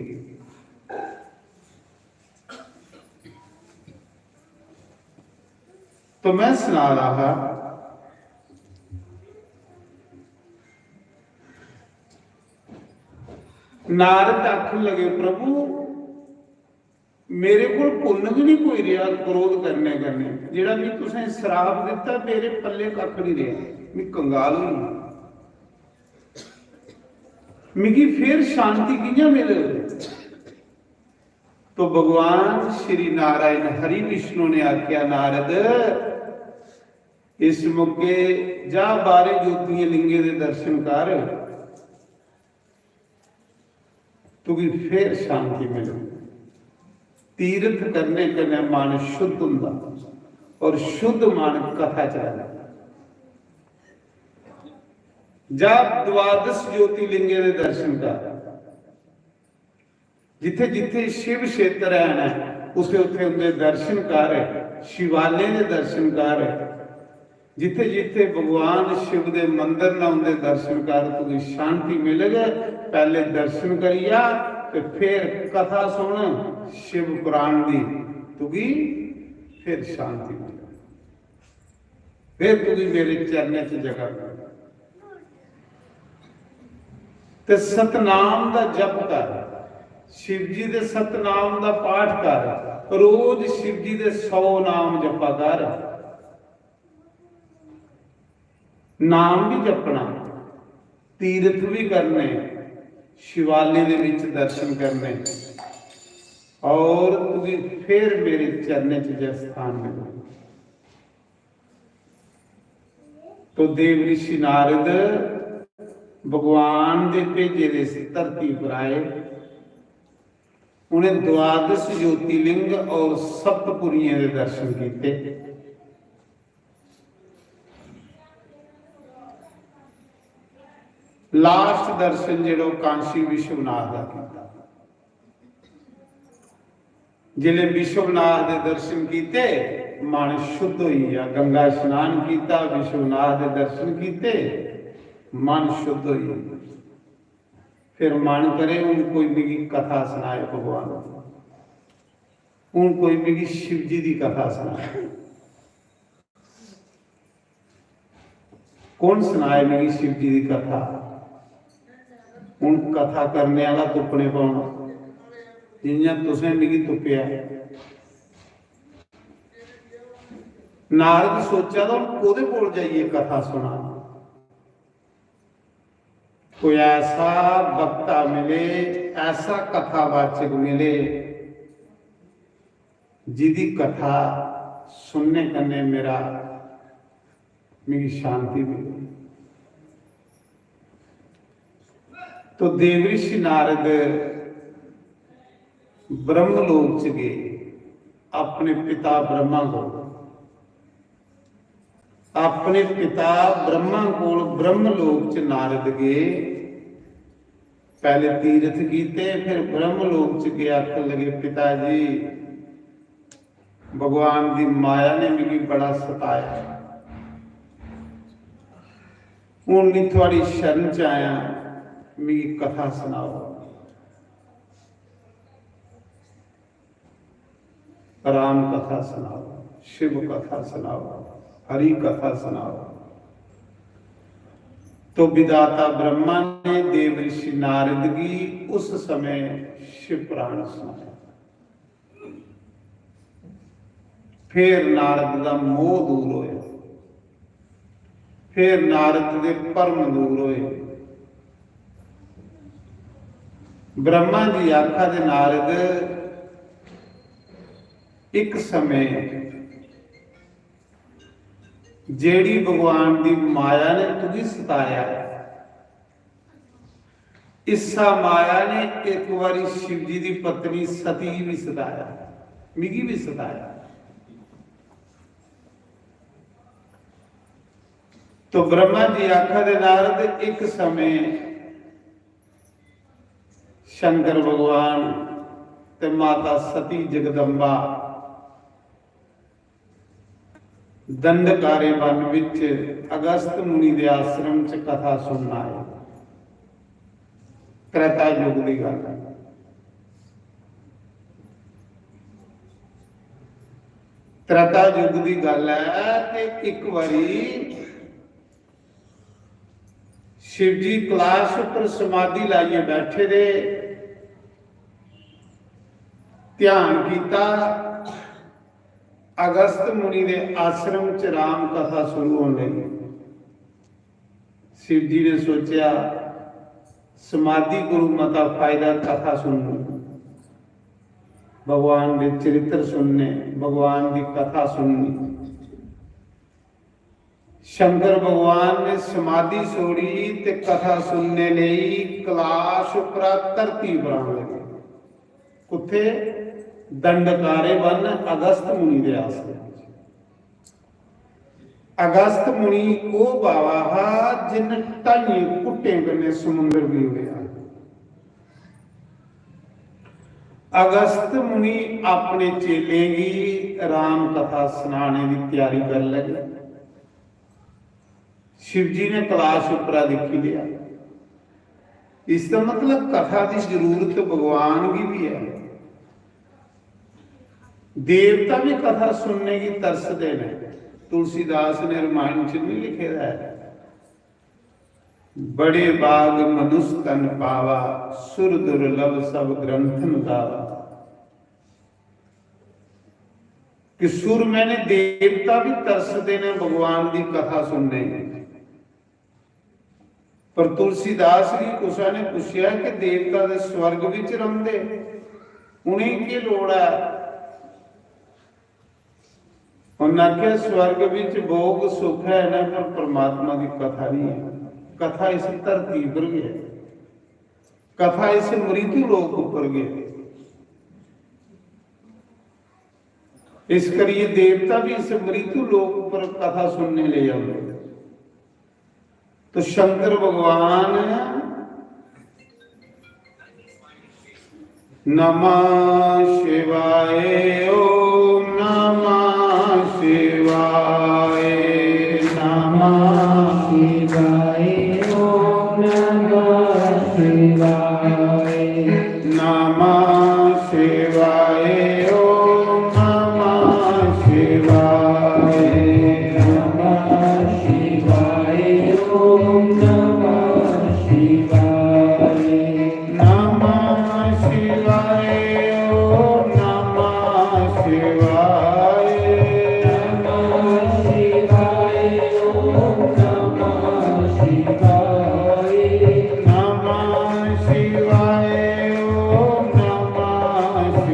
तो मैं सना रहा हा, नारद आखन लगे, प्रभु, मेरे कोल पुन्न गै नहीं कोई रेहा क्रोध करने कन्नै। जेह्ड़ा मी तुसें श्राप दित्ता, मेरे पल्ले कक्ख नहीं रेहा, मी कंगाल होई गेआ। मिगी फिर शांति कि'यां मिलग? तो भगवान श्री नारायण हरि विष्णु ने आख्या, नारद, इस मौके जा बारे ज्योतियें लिंगें दे दर्शन कर, तुगी फिर शांति मिलग। तीर्थ करने कन्नै मन शुद्ध हुंदा और शुद्ध मन कथा च रैंह्दा। जा द्वादश ज्योतिलिंगें दे दर्शन कर, जित्थे जित्थे शिव क्षेत्र हैन, उत्थे उत्थे उंदे दर्शन कर, शिवालय दे दर्शन कर। जित्थे जित्थे भगवान शिव दे मंदर न, उंदे दर्शन कर, तुगी शांति मिलग। पैह्ले दर्शन करिया ते फिर कथा सुन शिव पुराण दी, तुगी फिर शांति मिलग, फिर तुगी मेरे चरणें च जगह मिलग। ते सतनाम दा जप कर, शिव जी दे सतनाम दा पाठ कर, रोज शिव जी दे सौ नाम जपा कर। नाम भी जपना, तीर्थ भी करने, शिवालय दे विच दर्शन करने, और तुगी फिर मेरे चरणें च जै स्थान मिलना। तो देव ऋषि नारद भगवान दे भेजे दे इस धरती पर आए। उन्हें द्वादश ज्योतिलिंग और सप्तपुरियों के दर्शन किए। लास्ट दर्शन जेह्ड़ा ओह् कांशी विश्वनाथ दा कीता। जिसले विश्वनाथ दे दर्शन कीते, मन शुद्ध होई गेआ। गंगा स्नान कीता, विश्वनाथ दे दर्शन कीते, मन शुद्ध होई गेआ। फिर मन करे, हून कोई मिगी कथा सनाए भगवान दी। हून कोई मिगी शिव जी दी कथा सनाए। कौन सनाए मिगी शिव जी दी कथा? हून कथा करने आह्ला तुप्पने पौना, जि'यां तुसें मिगी तुप्पेआ। नारद सोचा दा, हून कोह्दे कोल जाइयै कथा सुना? कोई ऐसा वक्ता मिले, ऐसा कथावाचक मिले, जिदी कथा सुनने कन्नै मेरा, मिगी शांति मिले। तो देव ऋषि नारद ब्रह्मलोक च गे, अपने पिता ब्रह्मा को, अपने पिता ब्रह्मा कोल ब्रह्मलोक च नारद गे। पैह्ले तीर्थ कीते, फिर ब्रह्मलोक च गे, आखन लगे, "पिता जी, भगवान दी माया ने मिगी बड़ा सताया, हून में थुआड़ी शरण च आया, मिगी कथा सनाओ।" राम कथा सनाओ, शिव कथा सनाओ, हरि कथा सनाओ। तो विधाता ब्रह्मा ने देव ऋषि नारद गी उस समय शिव पुराण सुनाया। फिर नारद दा मोह दूर होया। फिर नारद दे भरम दूर होए। ब्रह्मा जी आखा दे, "नारद, इक समें जेड़ी भगवान दी माया ने तुगी सताया, इस्सा माया ने इक बारी शिव जी दी पत्नी सती गी भी सताया, मिगी भी सताया।" तो ब्रह्मा जी आखा दे, "नारद, इक समें शंकर भगवान ते माता सती जगदम्बा दंडकारे वन विच अगस्त मुनि दे आश्रम च कथा सुनना आए।" त्रेता युग दी गल्ल है। त्रेता युग दी गल्ल है कि इक बारी शिव जी कैलाश उप्पर समाधि लाइयै बैठे दे, ध्यान कीता। अगस्त मुनि दे आश्रम च राम कथा शुरू होने लगी। शिव जी ने सोचेआ, समाधि कोलू मता फायदा कथा सुननी, भगवान दे चरित्र सुनने, भगवान दी कथा सुननी। शंकर भगवान ने समाधि छोड़ी ते कथा सुनने लेई कैलाश उप्परा धरती पर आन लगे। कुत्थे? दंडकारे वन अगस्त मुनि दे आश्रम च। अगस्त मुनि ओह बाबा हा जिन ढाइयें घुट्टें कन्नै समुंदर गी उड़ेआ। अगस्त मुनि अपने चेलें गी राम कथा सनाने दी त्यारी कर लगे। शिव जी ने कैलाश उप्परा दिक्खी लिया। इसदा मतलब कथा दी जरूरत भगवान गी भी है। देवता भी कथा सुनने गी तरसदे ने। तुलसीदास ने रामायण च भी लिखे दा है, "बड़े भाग मनुष्य तन पावा, सुर दुर्लभ सब ग्रंथन गावा।" कि सुर मैंने देवता भी तरसदे ने भगवान दी कथा सुनने गी। पर तुलसीदास गी कुसै ने पुच्छेआ कि देवता दे स्वर्ग बिच रौंह्दे, उ'नेंगी केह् लोड़ ऐ? उन्नै आखेआ, "स्वर्ग बिच भोग सुख है इ'नें, पर परमात्मा दी कथा नहीं है। कथा इस धरती पर गै है, कथा इस मृत्यु लोक उप्पर गै है।" इस करियै देवता भी इस मृत्यु लोक उप्पर कथा सुनने लेई औंदे। तो शंकर भगवान नमः शिवाय, ओम नमः शिवाय, नमः शिवाय, ओम नमः शिवाय, नमः शिवाय, ओम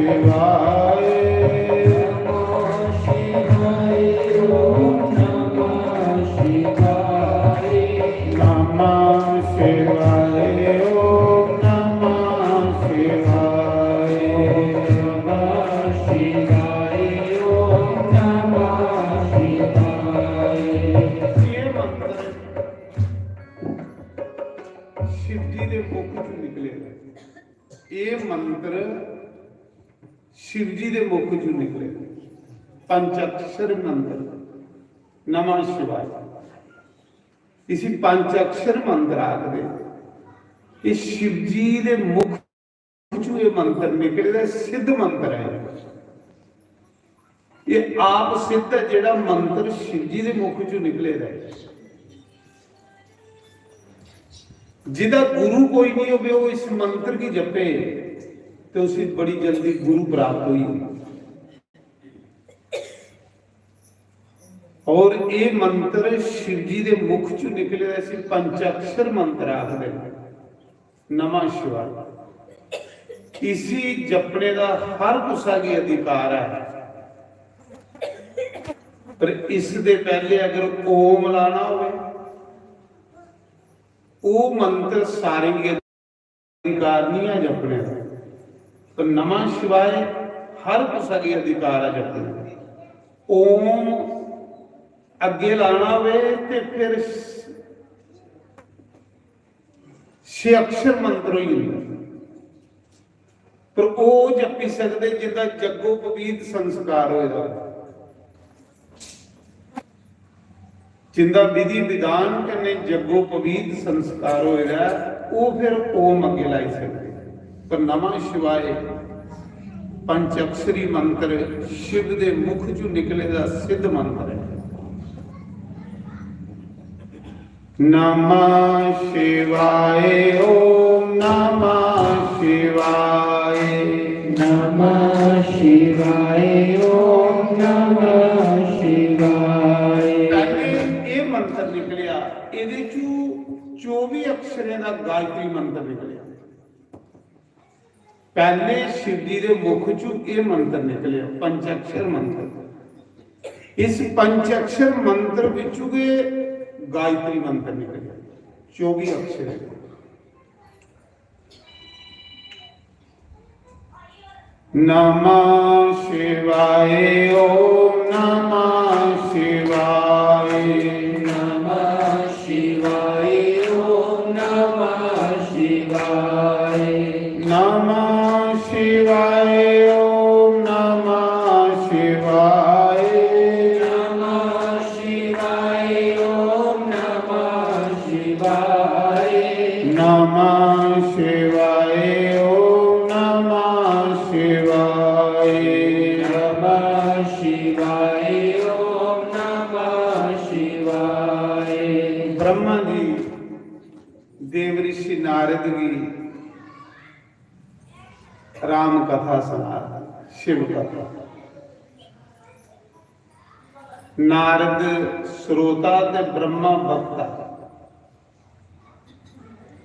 शिवाय, नमः शिवाय, ओम नमः शिवाय, नमः शिवाय, ओम नमः शिवाय, नमः शिवाय, ओम नमः शिवाय। ये मंत्र शिव जी दे मुख चों निकले। ये मंत्र शिव जी दे मुख चों निकले, पंचाक्षर मंत्र, नमः शिवाय। इसी पंचाक्षर मंत्र आखदे। ये शिव जी दे मुख चों ये मंत्र निकले, सिद्ध मंत्र है। ये आप सिद्ध है, जेड़ा मंत्र शिव जी दे मुख चों निकले दा है। जिदा गुरु कोई नहीं होवे, वो इस मंत्र की जपे, तो उसी बड़ी जल्दी गुरु प्राप्त हुई। और ये मंत्र शिव जी दे मुख चों निकले, इसी पंचाक्षर मंत्र आखदे। नमः शिवाय। इसी जपने दा हर कुसा गी अधिकार है, पर इस दे पहले अगर ओम लाना होवे, वो मंत्र सारें गी अधिकार नहीं है जपने दा, पर नमः शिवाय हर कुसा गी अधिकार है जपने दा। ओम अगे लाना होवे ते फिर छे अक्षर मंत्र होई जंदा, पर ओह जपी सकदे जिंदा जग्गोपवीत संस्कार होए दा, जिंदा विधि विधान कन्नै जग्गोपवीत संस्कार होए दा, ओह फिर ओम अग्गे लाई सकदे। पर नमः शिवाय पंच अक्षरी मंत्र शिव दे मुख चों निकले दा सिद्ध मंत्र है। नमः शिवाय, ओम नमः शिवाय। नमः शिवाय, ओम नमः शिवाय। पहले ये मंत्र निकलिया, एदे चू चौबी अक्षरें दा गायत्री मंत्र निकलिया। पहले शिव जी दे मुख चू ये मंत्र निकले, पंचाक्षर मंत्र। इस पंचाक्षर मंत्र विचू गै गायत्री मंत्र निकले, चौबी अक्षर है। नमः शिवाय, ओम नमः शिवाय। नमः शिवाय, ओम नमः शिवाय। नमः शिवाय, ओम नमः शिवाय। नमः शिवाय, ओम नमः शिवाय। नमः शिवाय, ओम नमः शिवाय। नमः शिवाय, ओम नमः शिवाय। ब्रह्मा जी देव ऋषि नारद जी राम कथा सुना, शिव कथा। नारद श्रोता ते ब्रह्मा वक्ता।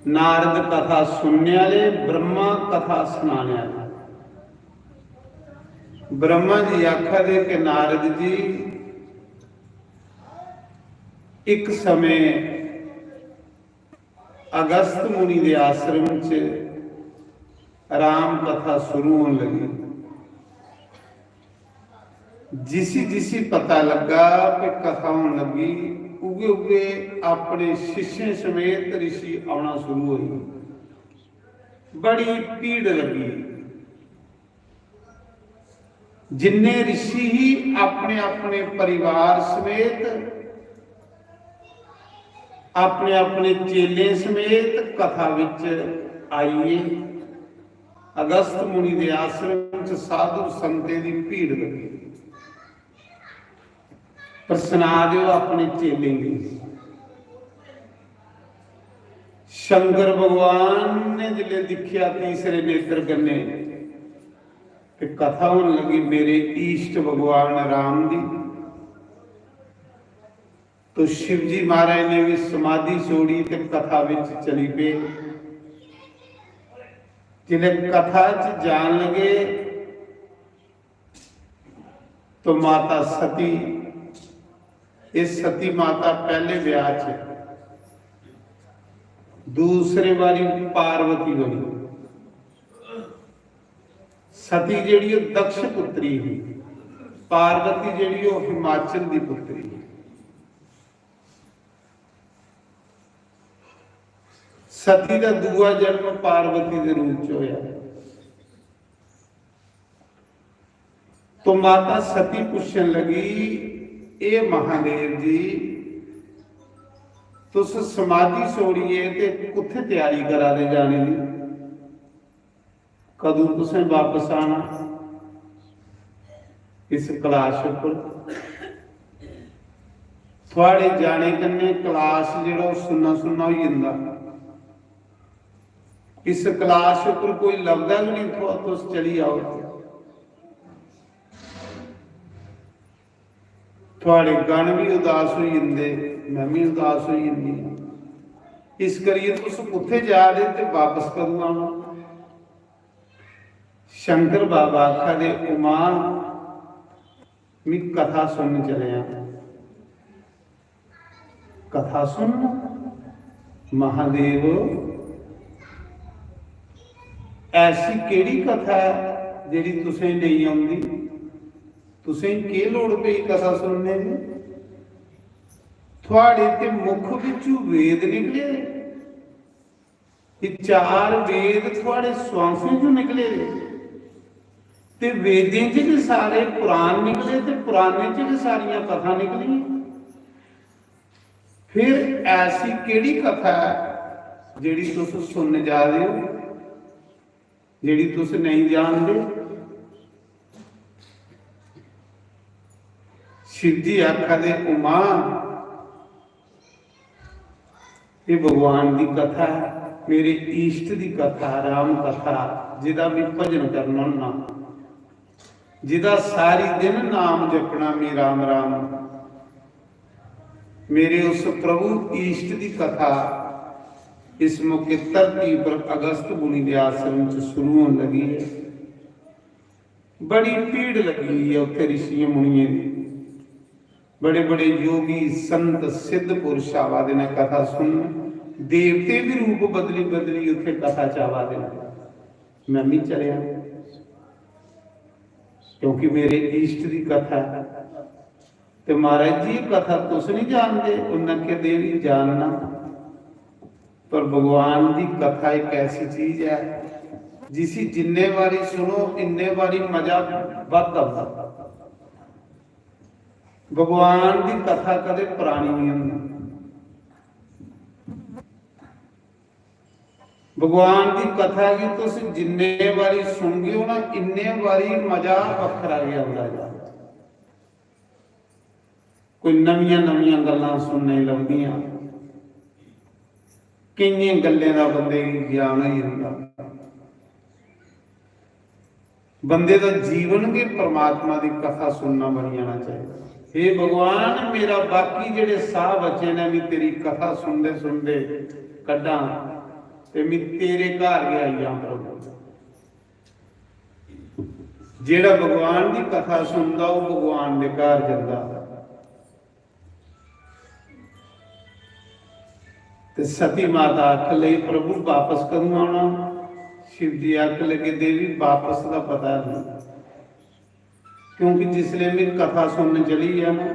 नारद कथा सुनने वाले, ब्रह्मा कथा सुनाने वाले। ब्रह्मा जी आखा दे कि नारद जी, एक समय अगस्त मुनि दे आश्रम च राम कथा शुरू होन लगी। जिसी जिसी पता लगा कि कथा होन लगी, उगे उगे अपने शिष्य समेत ऋषि आना शुरू हुई। बड़ी भीड़ लगी। जिन्ने ऋषि ही अपने अपने परिवार समेत, अपने अपने चेले समेत कथा विच आइए। अगस्त मुनि दे आश्रम च साधु संतें दी भीड़ लगी। पर सुना दियो अपने चेलें गी। शंकर भगवान ने जिसले दिखिया तीसरे नेत्र कन्ने, ते कथा होन लगी मेरे इष्ट भगवान राम दी। तो शिव जी महाराज ने भी समाधि छोड़ी ते कथा विच चली पे। जिसले कथा च जान लगे, तो माता सती, इस सती माता पहले ब्याह च दूसरे बारी पार्वती बनी। सती जेड़ी ओह दक्ष पुत्री ही, पार्वती जेड़ी ओह हिमाचल दी पुत्री ही। सती दा दूआ जन्म पार्वती दे रूप च होया। तो माता सती पुछन लगी, "ए महादेव जी, तुस समाधि छोड़िए ते कुत्थे तैयारी करा दे जाने दी? कदूं तुसें वापस आना इस कलाश उप्पर? थुआड़े जाने कन्नै कलाश जेड़ा ओह सुन्ना सुन्ना होई जंदा। इस कलाश उप्पर कोई लभदा गै नहीं, थुआ-, तुस चली आओ।" थुआड़े गण भी उदास होई जंदे, मैं भी उदास होई जंदी आं। इस करियै तुस कुत्थे जा दे ते वापस कदूं आना? शंकर बाबा आखा दे, "उमा, मी कथा सुनन चलेआ।" कथा सुन महादेव, ऐसी केड़ी कथा ऐ जेड़ी तुसें नेईं औंदी? तुसें केह् लोड़ पेई कथा सुनने दी? थुआड़े ते मुख बिच्चू वेद निकले, एह् चार वेद थुआड़े स्वांसें चों निकले, ते वेदें च गै सारे पुराण निकले, ते पुराणें च गै सारियां कथां निकलियां। फिर ऐसी केड़ी कथा ऐ जेड़ी तुस सुनन जा दे ओ, जेड़ी तुस नेईं जानदे? शिव जी आखा दे, "उमा, ये भगवान दी कथा है, मेरे इष्ट दी कथा, राम कथा, जिदा मैं भजन करना होन्ना, जिदा सारी दिन नाम जपना मैं राम राम, मेरे उस प्रभु इष्ट दी कथा इस मौके धरती पर अगस्त मुनि दे आश्रम च शुरू होन लगी है।" बड़ी भीड़ लगी हुई है उत्थे ऋषियें मुनियें दी। बड़े बड़े योगी, संत, सिद्ध पुरुष आवा दे ने कथा सुनन। देवते भी रूप बदली बदली उत्थे कथा च आवा दे ने। मैं भी चलेआ, क्योंकि मेरे इष्ट दी कथा है। ते महाराज जी, एह् कथा तुस नहीं जानदे? उन्नै आखेआ, "देवी, जानना, पर भगवान दी कथा एक ऐसी चीज है, जिसी जिन्ने बारी सुनो, इन्ने बारी मजा बध आंदा। भगवान दी कथा कदे परानी नहीं होंदी। भगवान दी कथा गी तुस जिन्ने बारी सुनगे ओ ना, इन्ने बारी मजा बक्खरा गै आंदा जा। कोई नमियां नमियां गल्लां सुनने गी लभदियां, केइयें गल्लें दा बंदे गी ज्ञान होई जंदा।" बंदे दा जीवन गै परमात्मा दी कथा सुनना बनी जाना चाहिए। "हे भगवान, मेरा बाकी जेह्ड़े साह बचे ने, मैं तेरी कथा सुनदे सुनदे कड्ढां ते मैं तेरे घर गै आई जां प्रभु।" जेह्ड़ा भगवान दी कथा सुनदा, ओह् भगवान दे घर जंदा। ते सती माता आखन लगी, "प्रभु, बापस कदूं आना?" शिव जी आखन लगे, "देवी, बापस दा पता नहीं, क्योंकि जिसले मैं कथा सुनन चली जाना,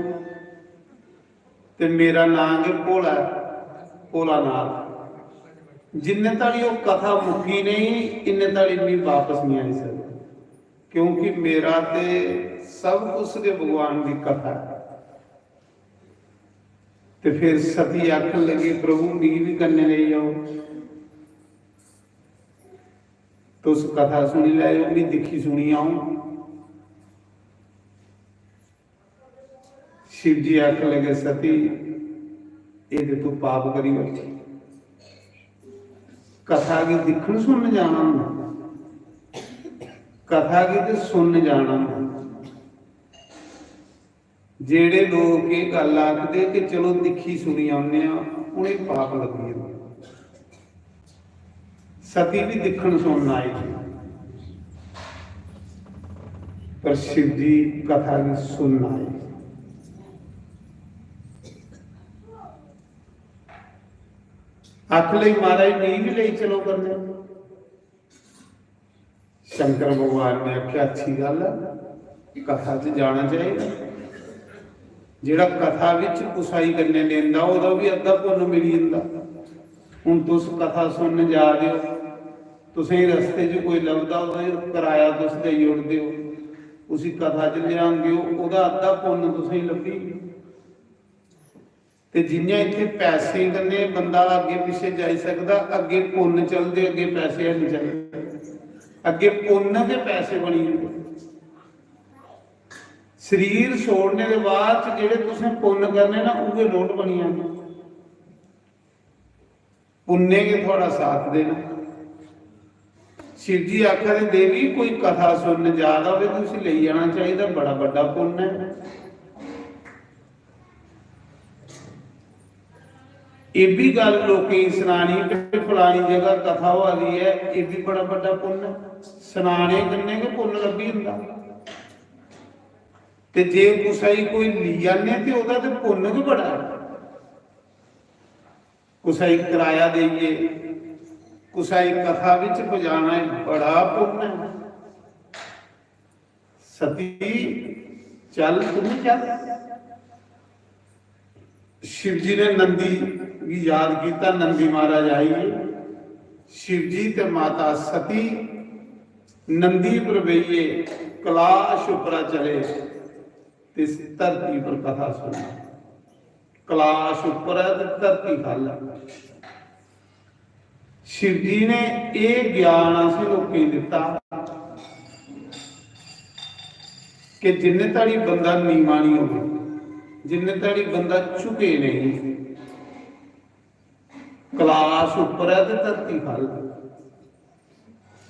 ते मेरा नांऽ गै भोला ऐ, भोलानाथ। जिन्ने धड़ी ओह् कथा मुक्की नहीं, इन्ने धड़ी मैं बापस नहीं आई सकदा, क्योंकि मेरा ते सब कुछ गै भगवान दी कथा ऐ।" ते फिर सती आखन लगी, "प्रभु, मिगी भी कन्नै लेई जाओ, तुस कथा सुनी लैओ, मी दिक्खी सुनी आऊं।" शिव जी आखन लगे, "सती, एह् ते तू पाप करी बैठी, कथा गी दिक्खन सुनन जाना होंदा, कथा गी ते सुनन जाना होंदा।" जेड़े लोक एह् गल्ल आखदे कि चलो दिक्खी सुनी औन्ने आं, उ'नें पाप लग्गी जंदा। सती बी दिक्खन सुनन आई ही। पर शिव जी कथा गी सुनन आए। आख लई, "महाराज, मी बी लेई चलो कन्नै।" शंकर भगवान ने आखेआ, "अच्छी गल्ल ऐ, कथा च जाना चाहिदा। जेह्ड़ा कथा बिच कुसाई कन्नै लेंदा, ओह्दा बी अद्धा पुन्न मिली जंदा। हून तुस कथा सुनन जा दे ओ, तुसेंगी रस्ते च कोई लभदा, ओह्दा कराया तुस देई ओड़दे ओ, उसी कथा च लेआंदे ओ, ओह्दा अद्धा पुन्न तुसेंगी लब्भी गेआ।" ते जि'यां इत्थै पैसें कन्नै बंदा अग्गें पिच्छें जाई सकदा, अग्गें पुन्न चलदे, अग्गें पैसे हैनी चलदे, अग्गें पुन्न गै पैसे बनी जंदे। शरीर छोड़ने दे बाद च जेह्ड़े तुसें पुन्न करने ना, उ'ऐ नोट बनी जाने। पुन्ने गै थुआढ़ा साथ देना। शिव जी आखा दे, "देवी, कोई कथा सुनन जा दा होवे ते उसी लेई जाना चाहिदा, बड़ा बड्डा पुन्न ऐ।" एह् बी गल्ल लोकें गी सनानी कि फलानी जगह कथा होआ दी ऐ, एह् बी बड़ा बड्डा पुन्न ऐ। सनाने कन्नै गै पुन्न लब्भी जंदा। ते जे कुसै गी कोई लेई जाने ते ओह्दा ते पुन्न गै बड़ा ऐ। कुसै गी कराया देइयै, कुसै गी कथा बिच पजाना, एह् बड़ा पुन्न ऐ। सती, चल, तू बी चल। शिव जी ने नंदी गी याद कीता, नंदी महाराज आई गे। शिव जी ते माता सती नंदी पर बेहियै कलाश उप्परा चले ते इस धरती पर कथा सुना। कलाश उप्पर ऐ ते धरती ख'ल्ल ऐ। शिव जी ने एह् ज्ञान असें लोकें गी दित्ता कि जिन्ने धड़ी बंदा नीमा निं होवे, जिन्ने धड़ी बंदा झुके नेईं, कलाश उप्पर ऐ ते धरती ख'ल्ल।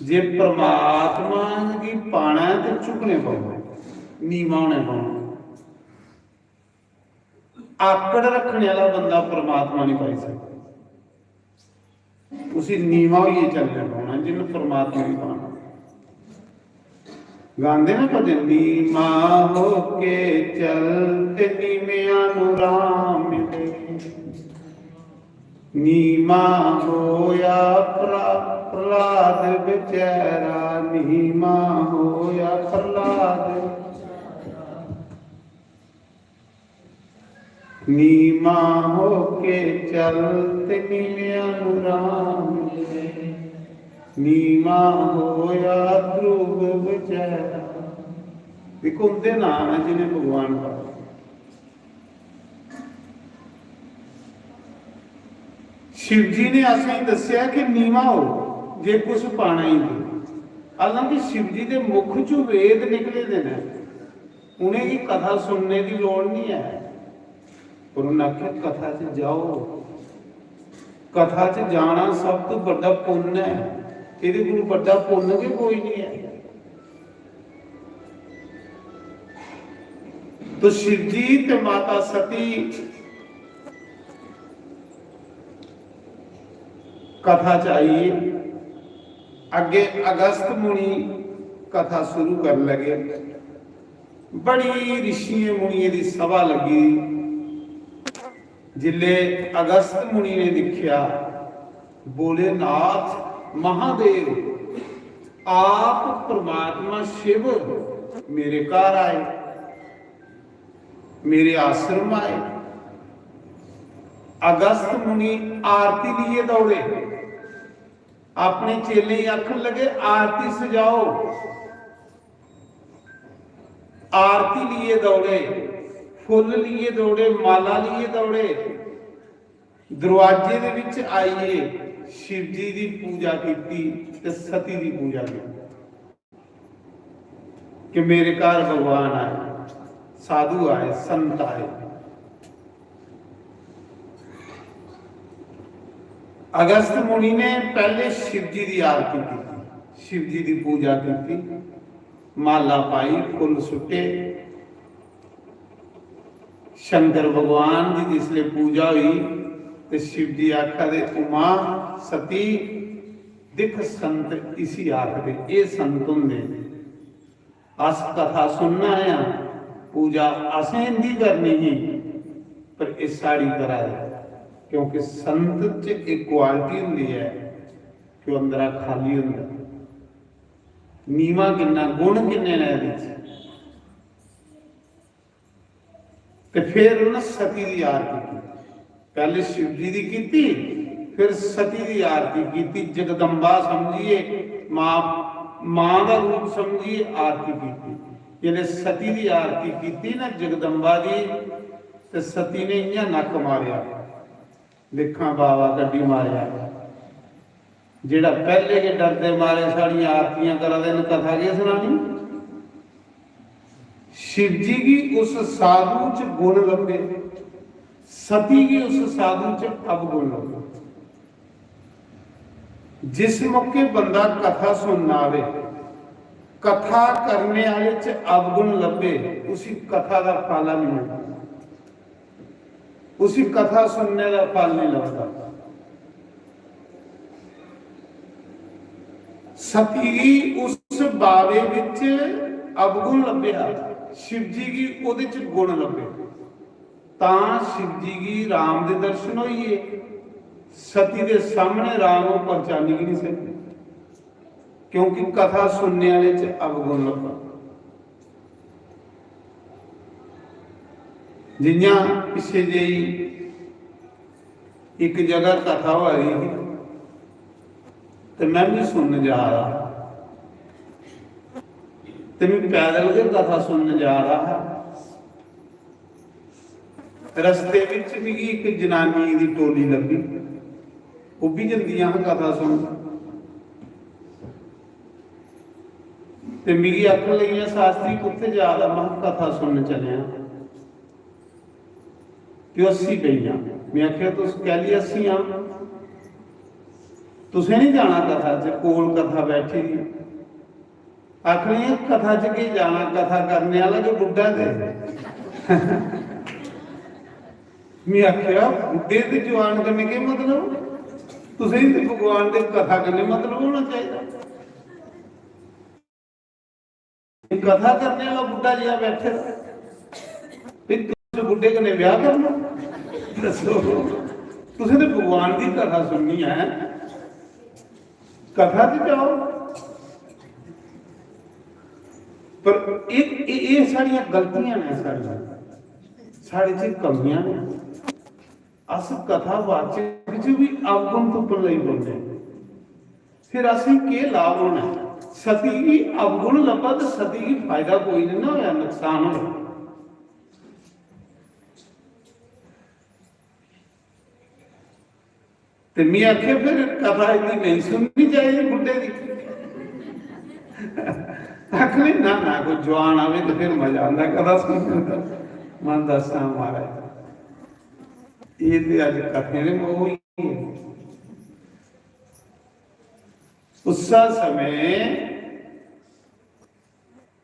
जे परमात्मा गी पाना ऐ ते झुकने पौना, नीमा होने पौना। आकड़ रखने आह्ला बंदा परमात्मा निं पाई सकदा। उसी नीमा होइयै चलना पौना जिन्न परमात्मा गी पाना। गांदे ना भजन, "नीमा होके चल ते नीमे अनुराम मिले।" नीमा होया प्रा-, प्रहलाद बेचारा, नीमा होया प्रहलाद। नीमा होके चल ते नीमे अनुराम, नीमा होया ध्रुव बेचारा। दिक्खो, उं'दे नांऽ न जि'नें भगवान पाए। शिव जी ने असेंगी दस्सेआ कि नीमा हो, जे कुछ पाना ही नहीं। हालांकि शिव जी दे मुख चों वेद निकले दे न, उ'नेंगी कथा सुनने दी लोड़ नहीं ऐ, पर उ'नें आखेआ, "कथा च जाओ।" कथा च जाना सब तो बड्डा पुन्न ऐ, एह्दे कोलू बड्डा पुन्न गै कोई नहीं ऐ। तो शिव जी ते माता सती कथा च आइए, अग्गे अगस्त मुनि कथा शुरू कर लगे। बड़ी ऋषियें मुनियें दी सभा लगी। जिल्ले अगस्त मुनि ने दिक्खेआ, भोलेनाथ महादेव आप परमात्मा शिव मेरे घर आए, मेरे आश्रम आए। अगस्त मुनि आरती लिए दौड़े, अपने चेलें गी आखन लगे, "आरती सजाओ।" आरती लिए दौड़े, फुल्ल लिए दौड़े, माला लिए दौड़े। दरवाजे दे विच आइए शिव जी दी पूजा कीती ते सती दी पूजा कीती कि मेरे घर भगवान आए, साधु आए, संत आए। अगस्त मुनि ने पहले शिव जी दी आरती की, शिव जी दी पूजा की, माला पाई, फुल सुट्टे। शंकर भगवान दी जिसले पूजा हुई ते शिव जी आखा दे, "उमा, सती, दिख संत इसी आखदे, एह संत होंदे।" अस कथा सुनना आं, पूजा असें इंदी करनी ही, पर एह् साढ़ी करा दे। क्योंकि संत च इक क्वालिटी होंदी ऐ कि ओह् अंदरा खाली होंदा। नीवा किन्ना, गुण किन्ने न एह्दे च। ते फिर उ'नें सती दी आरती की। पैह्ले शिव जी दी कीती, फिर सती दी आरती कीती। जगदम्बा समझियै, मां, मां दा रूप समझियै आरती कीती। जिसलै सती दी आरती कीती ना जगदम्बा दी, ते सती ने इ'यां नक्क मारेआ, दिक्खां बाबा कड्ढी मारेआ। जेह्ड़ा पैह्ले गै डरदे मारे साढ़ियां आरतियां करा दे न, कथा केह् सनानी? शिव जी गी उस साधु च गुण लब्भे, सती गी उस साधु च अवगुण लब्भे। जिस मौके बंदा कथा सुनना आवे, कथा करने आह्ले च अवगुण लब्भे, उसी कथा दा फल नहीं मिलदा, उसी कथा सुनने दा फल नहीं लभदा। सती गी उस बावे विच अवगुण लब्भेआ, शिव जी गी ओह्दे च गुण लब्भे। तां शिव जी गी राम दे दर्शन होई गे। सती दे सामने राम ओह् पहचानी गै नहीं सकी, क्योंकि कथा सुनने आह्ले च अवगुण लब्भा। जि'यां पिच्छे जेही इक जगह कथा होआ दी ही, ते में भी सुनन जा रहा हा, ते मैं पैदल गै कथा सुनन जा रहा हा। रस्ते विच मिगी इक जनानियें दी टोली लब्भी, ओह् भी जंदियां हां कथा सुन। ते मिगी आखन लगियां, "शास्त्री, कुत्थै जा दा?" में आखेआ, "कथा सुनन चलेआं।" ते ओह् हस्सी पेइयां। में आखेआ, "तुस कैह्ली हस्सियां? तुसें निं जाना कथा च, कोल कथा बैठी दी।" आखनियां, "कथा च केह् जाना, कथा करने आह्ला ते बुड्ढा ते।" में आखेआ, "बुड्ढे ते जवान कन्नै केह् मतलब? तुसें ते भगवान दे कथा कन्नै मतलब होना चाहिदा। कथा करने आह्ला बुड्ढा जेहा बैठे दा, ते तुस बुड्ढे कन्नै ब्याह करना? दस्सो, तुसें ते भगवान दी कथा सुननी ऐ।" कथा च जाओ। पर एह्, एह्, एह् साढ़ियां गलतियां न, साढ़ियां, साढ़े च कमियां न। अस कथावाचक च भी अवगुण तुप्पन लगी पौंदे। फिर असें केह् लाभ होना? सती गी अवगुण लब्भा ते सती गी फायदा कोई निं ना होया, नुकसान होया। ते में आखेआ, "फिर कथा इतनी नहीं सुननी चाहिए बुड्ढे दी।" आखने, "ना, ना, कोई जवान आवे तो फिर मजा आंदा कथा सुनने दा।" मन दस्सां महाराज, ये ते अज कथें दे मोह होई गे। उस्सै समें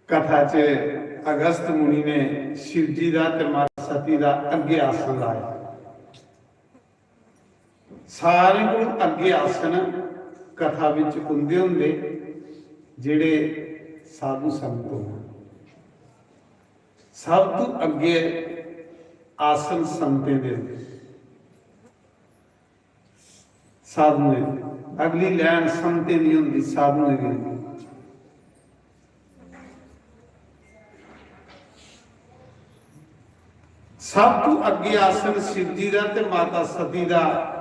कथा च अगस्त मुनि ने शिव जी दा ते माता सती दा अग्गे आसन लाया। सारें कोल अग्गे आसन कथा विच उंदे होंदे जेह्ड़े साधु संत होन। सब तू अग्गे आसन संतें दे होंदे। साधुएं दी। अगली लैन संतें दी होंदी, साधुएं दी होंदी। सब तू अग्गे आसन शिव जी दा ते माता सती दा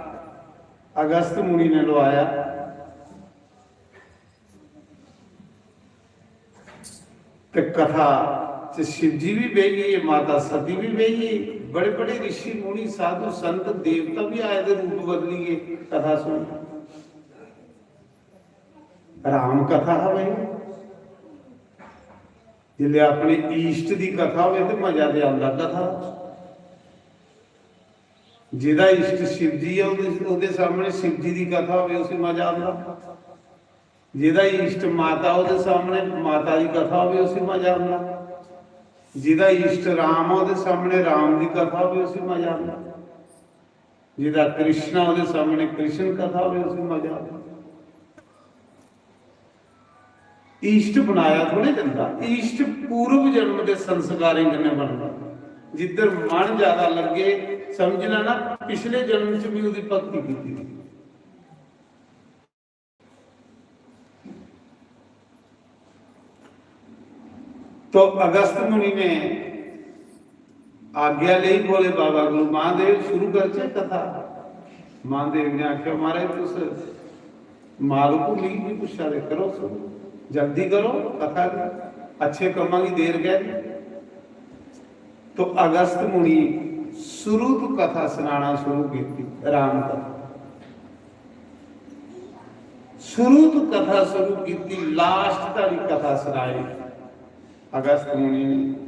अगस्त मुनि ने लवाया। ते कथा च शिव जी भी बेही गे, माता सती भी बेही गे, बड़े बड़े ऋषि मुनि साधु संत देवता भी आए दे रूप बदली गे कथा सुन। राम कथा हा भाई, जिसले अपने इष्ट दी कथा होवे ते मजा ते आंदा कथा। जेह्दा इष्ट शिव जी ऐ, ओह्दे, ओह्दे सामने शिव जी दी कथा होवे, उसी मजा आंदा। जेह्दा इष्ट माता, ओह्दे सामने माता दी कथा होवे, उसी मजा आंदा। जेह्दा इष्ट राम, ओह्दे सामने राम दी कथा होवे, उसी मजा आंदा। जेह्दा कृष्ण, ओह्दे सामने कृष्ण कथा होवे, उसी मजा आंदा। इष्ट बनाया थोड़े जंदा, इष्ट पूर्व जन्म दे संस्कारें कन्नै बनदा। जिद्धर मन ज्यादा लग्गे, समझ लैना पिछले जन्म च भी ओह्दी भक्ति कीती दी। तो अगस्त मुनि ने आज्ञा लेई, बोले, "बाबा गुरु महादेव, शुरू करचै कथा।" महादेव ने आखेआ, "महाराज, तुस मालक ओ, मिगी की पुच्छा दे, करो शुरू, जल्दी करो, कथा दी, अच्छे कम्मां दी देर कैह्दी?" तो अगस्त मुनि शुरू तो कथा सुनाना शुरू की, राम कथा। शुरू तो कथा शुरू की, लास्ट तक कथा सुनाई अगस्त मुनि ने।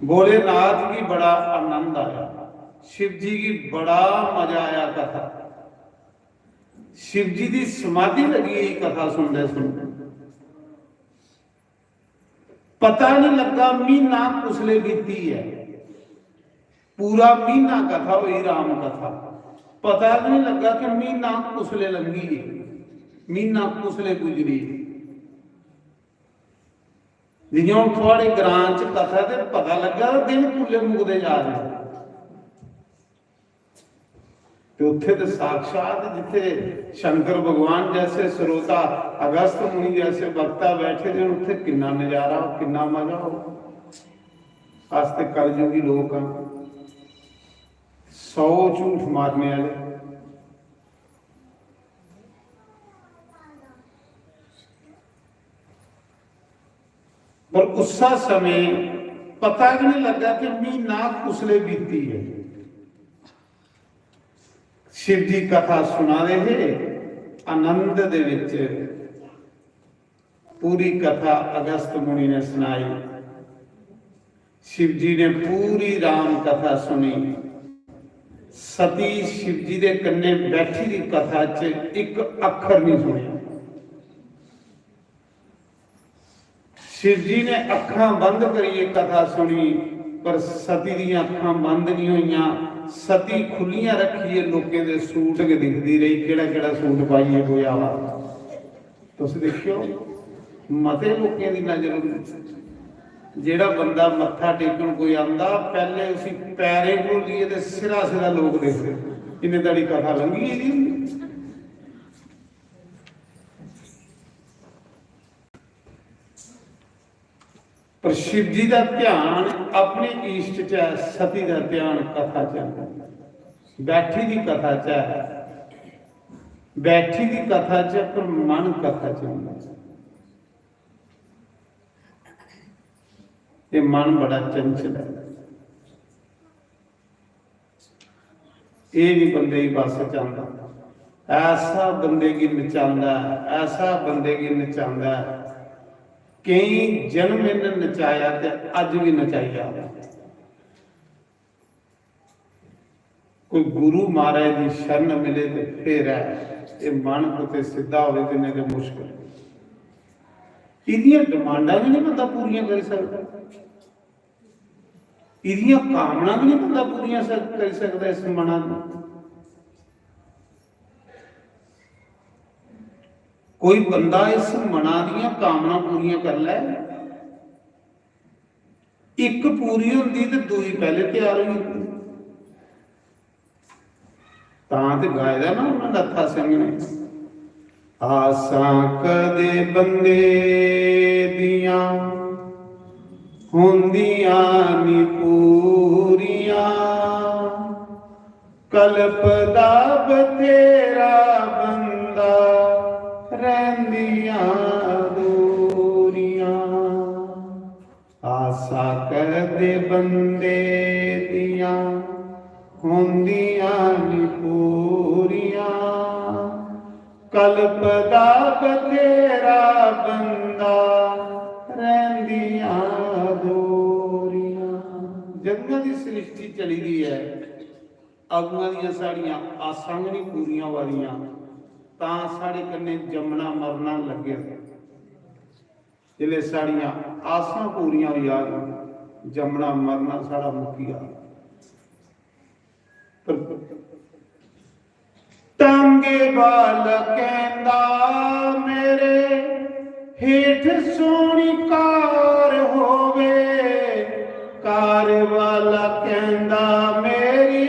भोलेनाथ की बड़ा आनंद आया, शिव जी की बड़ा मजा आया कथा। शिव जी की समाधि लगी, ये कथा सुनते सुनते पता नहीं लगा महीना कुसले बीती है। पूरा महीना कथा हुई, राम कथा, पता भी नहीं लगा कि महीना कुसले लंघी है, महीना कुसले गुजरी है। जियां हुन थुआड़े ग्रां च कथा ते पता लग्गा ते दिन कुसले मुकदे जा रहे। ते उत्थे ते साक्षात जित्थे शंकर भगवान जैसे श्रोता, अगस्त मुनि जैसे वक्ता बैठे दे, उत्थे किन्ना नजारा हो, किन्ना मजा हो। अस ते कलयुगी लोक हां, सौ झूठ मारने आह्ले। पर उस्सा समें पता गै नहीं लग्गा कि महीना कुसले बीती है। शिव जी कथा सुना दे हे, आनंद दे विच पूरी कथा अगस्त मुनि ने सुनाई। शिव जी ने पूरी राम कथा सुनी। सती शिव जी दे कन्ने बैठी दी कथा च इक अक्खर नहीं सुनिया। शिव जी ने अखां बंद करिए कथा सुनी, पर सती दियां अखां बंद नहीं होइयां। सती खुलियां रखिए लोकें दे सूट गै दिखदी रही, केड़ा केड़ा सूट पाइए कोई आवा। तुस दिक्खेओ, मते लोकें दी नजर होंदी। जेड़ा बंदा मत्था टेकन कोई आंदा, पैह्ले उसी पैरें कोला लेइयै ते सिरा सिरा लोक दिखदे, इन्ने धड़ी कथा लंघी गेदी होंदी। पर शिव जी दा ध्यान अपने इष्ट च ऐ, सती दा ध्यान कथा च ऐ। बैठी दी कथा च ऐ, बैठी दी कथा च, पर मन कथा च होंदा। ये मन बड़ा चंचल है। एह् निं बंदे गी बस च आंदा। ऐसा बंदे गी नचांदा ऐ, ऐसा बंदे गी नचांदा ऐ। केईं जन्म इ'न्न नचाया ते अज्ज बी नचाई जा दा। कोई गुरु महाराज दी शरण मिले ते फिर ऐ, एह् मन कुतै सिद्धा होवे ते नेईं ते मुश्कल। एह्दियां डिमांडां बी निं बंदा पूरियां करी सकदा। एह्दियां कामनां बी निं बंदा पूरियां सक-, करी सकदा इस मना दी। कोई बंदा इस मना दियां कामनां पूरियां करी लै, इक पूरी होंदी ते दूई पैह्ले त्यार होई जंदी। तां ते गाए दा ना उन्ना नत्था सिंह ने, "आसां कदे बंदे दियां होंदियां नी पूरियां, कल्पदा बथेरा बंदा रैंह्दियां दूरियां।" आसां कदे बंदे दियां होंदियां नी पूरियां, कल्पदा बथेरा बंदा रैंह्दियां दूरियां। जदूं दी सृष्टि चली दी ऐ, अगुआं दियां साढ़ियां आसां गै निं पूरियां होआ दियां, तां साढ़े कन्नै जम्मना मरना लग्गे दा। जिसलै साढ़ियां आसां पूरियां होई जान, जम्मना मरना साढ़ा मुक्की जा। पर ढंगे बालकें दा मेरे हेठ सोहनी कार होवे, कार वाला कहंदा मेरी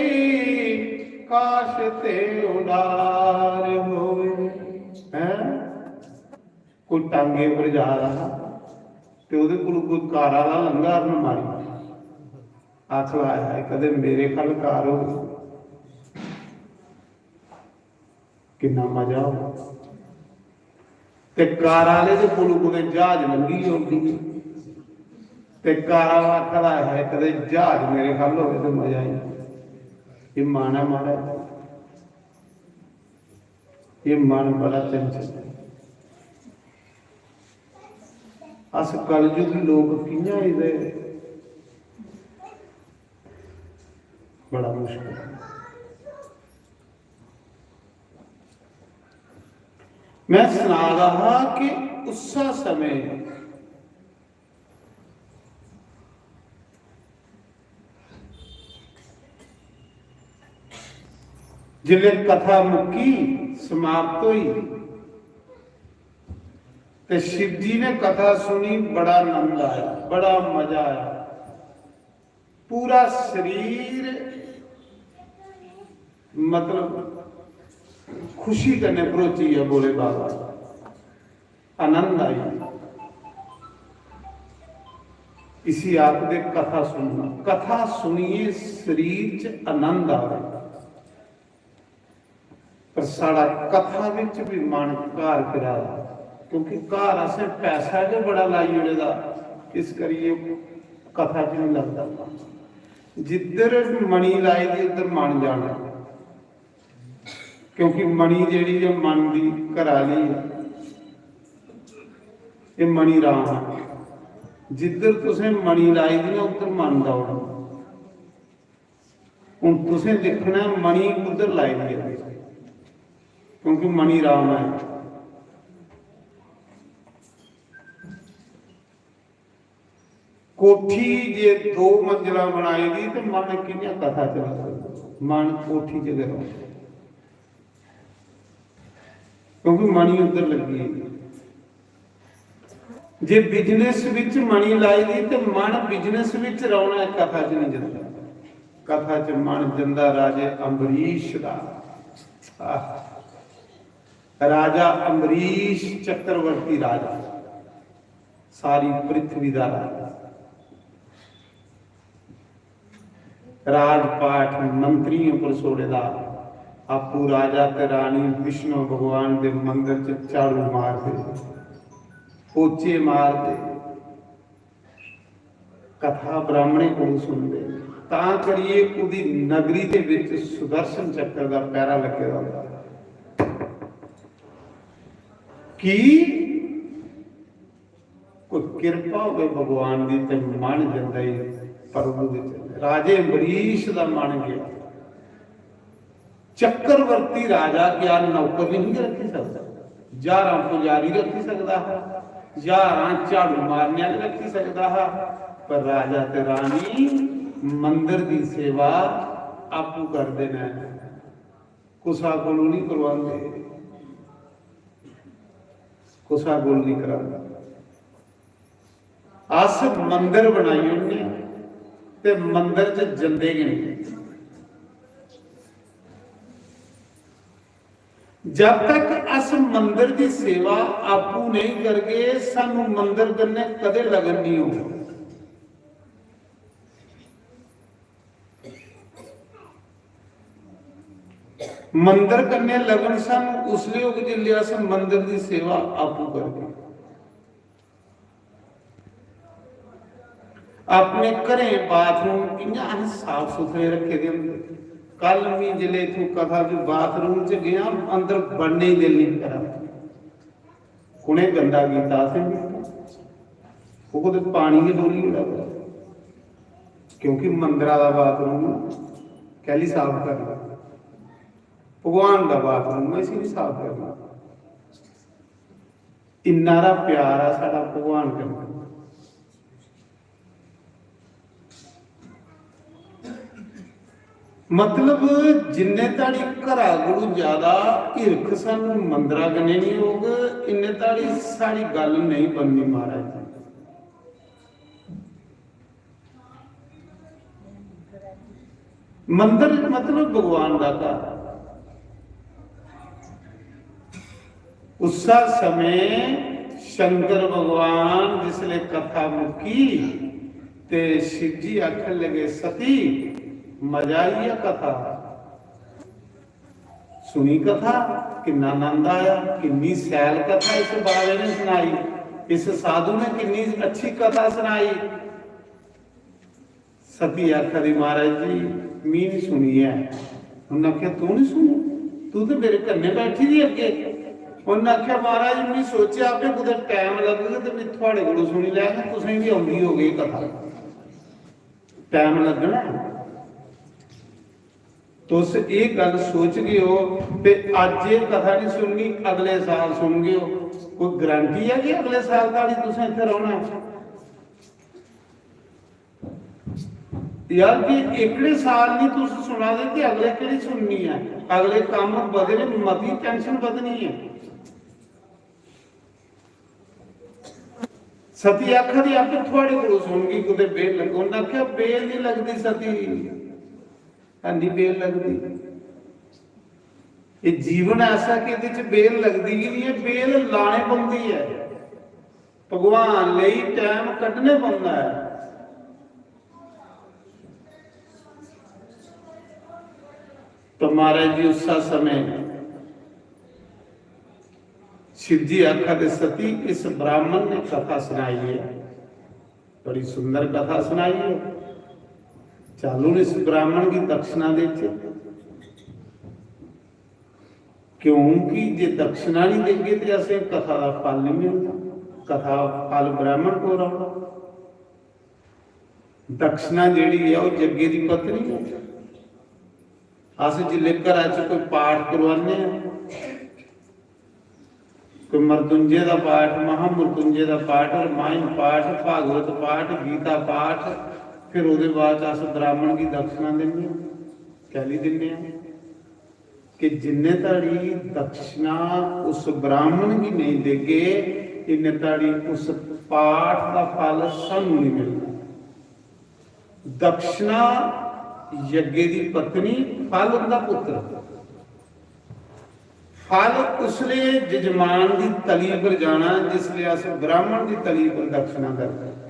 काश ते उडार होवे। हैं? कोई टांगे पर जा रहा हा ते ओहदे कोल कोई कार आह्ला लंघा, हरन मारी आखदा, "हाय हाय, कदें मेरे ख'ल्ल कार होग, किन्ना मजा होग।" ते कार आह्ले दे कोलू कुतै ज्हाज लंघी होंदी ते कार आह्ला आखदा, "हाय, कदें ज्हाज मेरे ख'ल्ल होवे ते मजा आई।" एह् मन ऐ, माड़ा। एह् मन बड़ा चंचल ऐ। अस कलयुगी लोक कि'यां एह्दे, बड़ा मुश्किल ऐ। मैं सना दा हा कि उस्सै समें जिसलै कथा मुक्की, समाप्त होई, ते शिव जी ने कथा सुनी, बड़ा आनंद आया, बड़ा मजा आया। पूरा शरीर, मतलब, खुशी कन्नै भरोची गेआ भोले बाबा। आनंद आई। इसी आखदे कथा सुनना। कथा सुनिए शरीर च आनंद आवे। पर साढ़ा कथा विच भी मन घर फिरा दा, क्योंकि घर असें पैसा गै बड़ा लाई ओड़े दा, इस करियै कथा च नहीं लगदा मन। जिद्धर मणि लाई दी उद्धर मन जाना, क्योंकि मणि जेह्ड़ी ऐ मन दी घरा आह्ली ऐ, एह् मणि राम ऐ। जिद्धर तुसें मणि लाई दी ना उद्धर मन दौड़ना। हून तुसें दिक्खना ऐ मणि कुद्धर लाई दी ऐ, क्योंकि मणि राम ऐ। कोठी जे दो मंजिला बनाई दी ते मन कि'यां कथा चला सकदा? मन कोठी च गै रौंह्दा, क्योंकि मणि उद्धर लग्गी दी। जे बिजनेस विच मणि लाई दी ते मन बिजनेस विच रौह्ना ऐ, कथा च नहीं जंदा। कथा च मन जंदा राजे अम्बरीश दा। आह। राजा अम्बरीश चक्रवर्ती राजा, सारी पृथ्वी दा राजा। राजपाठ मंत्रियें पर छोड़े दा, आपू राजा ते रानी विष्णु भगवान दे मंदर च झाड़ू मारदे, पोचे मारदे, कथा ब्राह्मणें कोल सुनदे। तां करियै ओह्दी नगरी दे विच सुदर्शन चक्र दा पैरा लग्गे दा होंदा। की? कोई किरपा होवे भगवान दी ते मन जंदा ही प्रभु दे चरणें। राजे अम्बरीश दा मन गया। चक्रवर्ती राजा क्या नौकर नहीं रखी सकदा? हजारां पुजारी रखी सकदा हा, हजारां झाड़ू मारने वाले रखी सकदा हा, पर राजा ते रानी मंदिर दी सेवा आपू करदे ने। कुसा कोलों नहीं करवांदे, कुसा कोल नहीं करांदे। अस मंदर बनाई ओड़ने ते मंदर च जंदे गै नहीं। जब तक अस मंदर दी सेवा आपू नहीं करगे, सानू मंदर कन्नै कदे लगन नहीं होगी। मंदर कन्नै लगन सानू उसले होग जिसले अस मंदर दी सेवा आपू करगे। अपने घरें बाथरूम कि'यां असें साफ सुथरे रखे दे होंदे। कल मैं जिसले इत्थों कथा च बाथरूम च गया, अंदर बड़ने ही दिल नहीं करा। कु'नें गंदा कीता असें? ओह् कुतै पानी गै डोली ओड़ा। क्योंकि मंदरा दा बाथरूम कैली साफ करना? भगवान दा बाथरूम ऐ, इसी नहीं साफ करना। इन्ना हारा प्यार ऐ साढ़ा भगवान कन्नै। मतलब, जिन्ने धड़ी घरा कोलू ज्यादा हिरख सानू मंदरा कन्नै नहीं होग, इन्ने धड़ी साढ़ी गल्ल नहीं बननी महाराज जी। मंदर मतलब भगवान दा घर। उस्सा समें शंकर भगवान जिसले कथा मुक्की ते शिव जी आखन लगे, "सती, मजा आई गेआ कथा सुनी, कथा किन्ना आनंद आया, किन्नी सैल कथा इस बाबे ने सुनाई, इस साधु ने किन्नी अच्छी कथा सुनाई।" सती आखा दी, "महाराज जी, मी नहीं सुनी है।" उन्हें आखेआ, "तू नहीं सुनी? तू तो मेरे कन्नै बैठी दी अग्गे।" उन्हें आखेआ, "महाराज, मी सोचेआ आपे कुतै टैम लगग ते मी थुआड़े कोलों सुनी लैङ, तुसें गी औंदी होग एह् कथा। टैम लग्गना।" तुस एह् गल्ल सोचगे ओ ते अज्ज एह् कथा नहीं सुननी, अगले साल सुनगे ओ। कोई गारंटी ऐ कि अगले साल धोड़ी तुसें इत्थै रौह्ना ऐ? यार, जे एह्कड़े साल नहीं तुस सुना दे ते अगले केह्ड़ी सुननी ऐ? अगले कम्म बधने, मती tension बधनी ऐ। सती आखा दी, "आपे थुआड़े कोलों सुनगी, कुतै बेल लग्गो।" उन्नै आखेआ, "बेल नहीं लगदी सती, हैनी बेल लगदी। एह् जीवन ऐसा कि एह्दे च बेल लगदी गै नहीं ऐ, बेल लाने पौंदी ऐ, भगवान लेई टैम कड्ढने पौंदा ऐ।" तो महाराज जी, उस्सा समें शिव जी आखा दे, "सती, इस ब्राह्मण ने कथा सुनाई है, बड़ी सुंदर कथा सुनाई है, चल हून इस ब्राह्मण की दक्षिणा देचे, क्योंकि जे दक्षिणा नहीं देगे ते असें कथा दा फल नहीं मिलना, कथा फल ब्राह्मण को रौह्ना।" दक्षिणा जेह्ड़ी ऐ, ओह् जग्गे दी पत्नी ऐ। अस जिसलै घरा च कोई पाठ करोआने आं, कोई मृत्युंजय दा पाठ, महामृत्युंजय दा पाठ, रामायण पाठ, भागवत पाठ, गीता पाठ, फिर ओह्दे बाद च अस ब्राह्मण गी दक्षिणा दिन्ने आं। कैह्ली दिन्ने आं? कि जिन्ने धड़ी दक्षिणा उस ब्राह्मण गी नेईं देगे, इन्ने धड़ी उस पाठ दा फल सानू नहीं मिलना। दक्षिणा यज्ञ दी पत्नी, फल उंदा पुत्र। फल उसले जजमान दी तली पर जाना जिसले अस ब्राह्मण दी तली पर दक्षिणा करदे।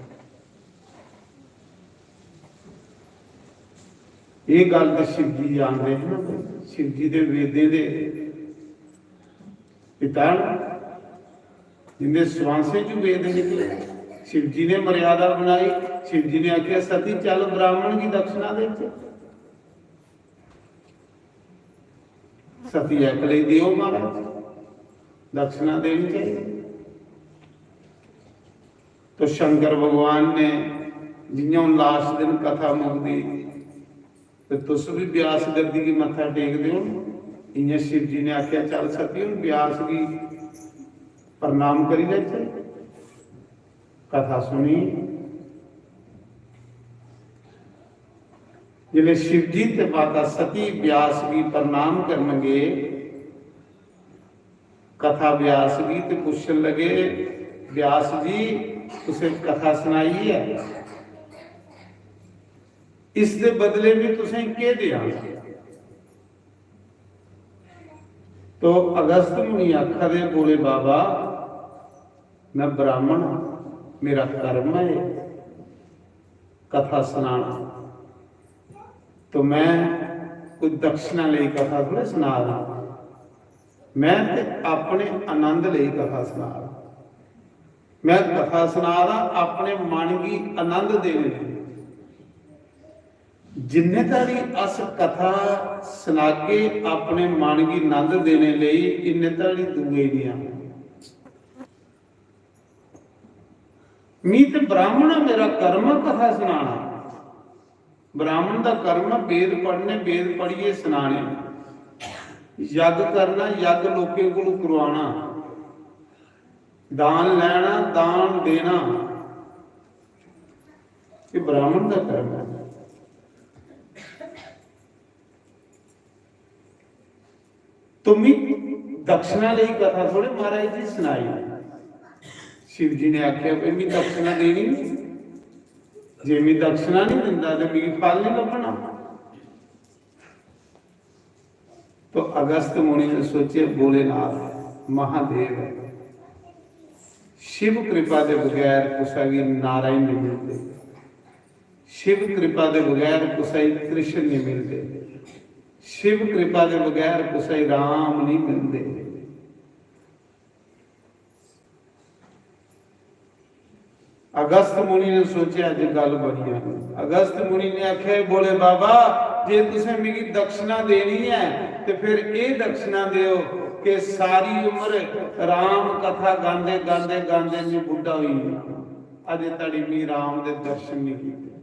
एह् गल्ल ते शिव जी जानदे हे ना, शिव जी दे वेदें दे पिता न, जिंदे स्वांसें च वेद निकले। शिव जी ने मर्यादा बनाई, शिव जी ने आखेआ, "सती, चल ब्राह्मण गी दक्षिणा देचे।" सती आखन लगी, "देओ महाराज, दक्षिणा देनी चाहिए।" तो शंकर भगवान ने, जियां हून last दिन कथा मुकदी, ते तुस भी ब्यास गद्दी गी मत्था टेकदे ओ, इयां शिव जी ने आखेआ, "चल सती, हून ब्यास गी प्रणाम करी लैचे।" कथा सुनी। जिसलै शिव जी ते माता सती ब्यास गी प्रणाम करन गे, कथा व्यास गी ते पुच्छन लगे, "व्यास जी, तुसें कथा सनाई ऐ, इसदे बदले में तुसें केह् देआं?" तो अगस्त मुनि आखा दे, "बोले बाबा, मैं ब्राह्मण आं, मेरा कर्म है कथा सनाना, तो मैं कोई दक्षिणा लेई कथा थोड़े सना रहा, मैं ते अपने आनंद लेई कथा सना रहा, मैं कथा सना रहा अपने मन गी आनंद देने लेई।" जिन्ने धड़ी अस कथा सनागे अपने मन गी आनंद देने लेई, इन्ने धड़ी दूए नहीं आने। मी ते ब्राह्मण ऐ, मेरा कर्म ऐ कथा सनाना। ब्राह्मण दा कर्म ऐ वेद पढ़ने, वेद पढ़ियै सनाने, यज्ञ करना, यज्ञ लोकें कोलू करवाना, दान लैना, दान देना, एह् ब्राह्मण दा कर्म ऐ। तुम्मी दक्षिणा लेई कथा थोड़े महाराज जी सनाई। शिव जी ने आखेआ, "भाई, मी दक्षिणा देनी, जे मी दक्षिणा नहीं दिंदा ते मिगी फल नहीं लब्भना।" तो अगस्त मुनि ने सोचे, "भोलेनाथ महादेव है, शिव कृपा दे बगैर कुसै गी नारायण नहीं मिलदे, शिव कृपा दे बगैर कुसै गी कृष्ण नहीं मिलदे, शिव कृपा दे बगैर कुसै गी राम नहीं मिलदे।" अगस्त मुनि ने सोचेआ, "अज्ज गल्ल बनी जानी।" अगस्त मुनि ने आखेआ, "भोले बाबा, जे तुसें मिगी दक्षिणा देनी ऐ ते फिर एह् दक्षिणा देओ कि सारी उम्र राम कथा गांदे, गांदे, गांदे में बुड्ढा होई गेआ, अजें धड़ी मी राम दे दर्शन नहीं कीते।"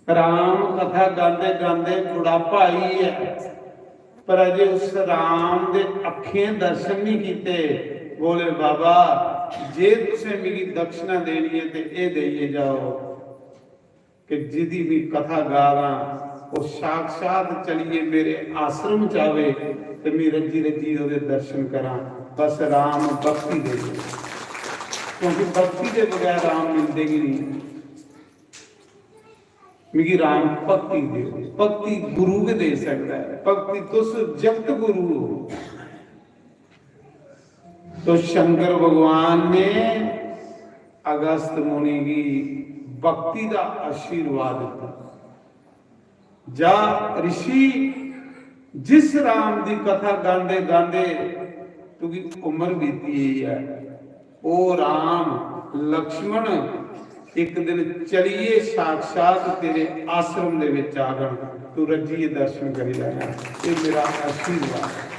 राम कथा गांदे गांदे बुढ़ापा आई है, पर अजे उस राम दे अखियें दर्शन नहीं कीते। "भोले बाबा, जे तुसें मिगी दक्षिणा देनी है ते एह् देइयै जाओ कि जिदी भी कथा गा रहा, ओह् साक्षात चलिए मेरे आश्रम च आवे ते मैं रज्जी रज्जी ओह्दे दर्शन करां।" बस राम भक्ति दे, क्योंकि भक्ति दे बगैर राम मिलदे ही नहीं। "मिगी राम भक्ति देओ।" भक्ति गुरु गै देई सकदा ऐ, भक्ति तुस जगत गुरु हो। तो शंकर भगवान ने अगस्त मुनि गी भक्ति दा आशीर्वाद दिता। जा ऋषि, जिस राम दी कथा गांदे गांदे तुगी उम्र बीती गई है, ओ राम, लक्ष्मण एक दिन चलिए साक्षात तेरे आश्रम दे विच आगन, तू रज्जिए दर्शन करी लैना। ये मेरा आशीर्वाद है।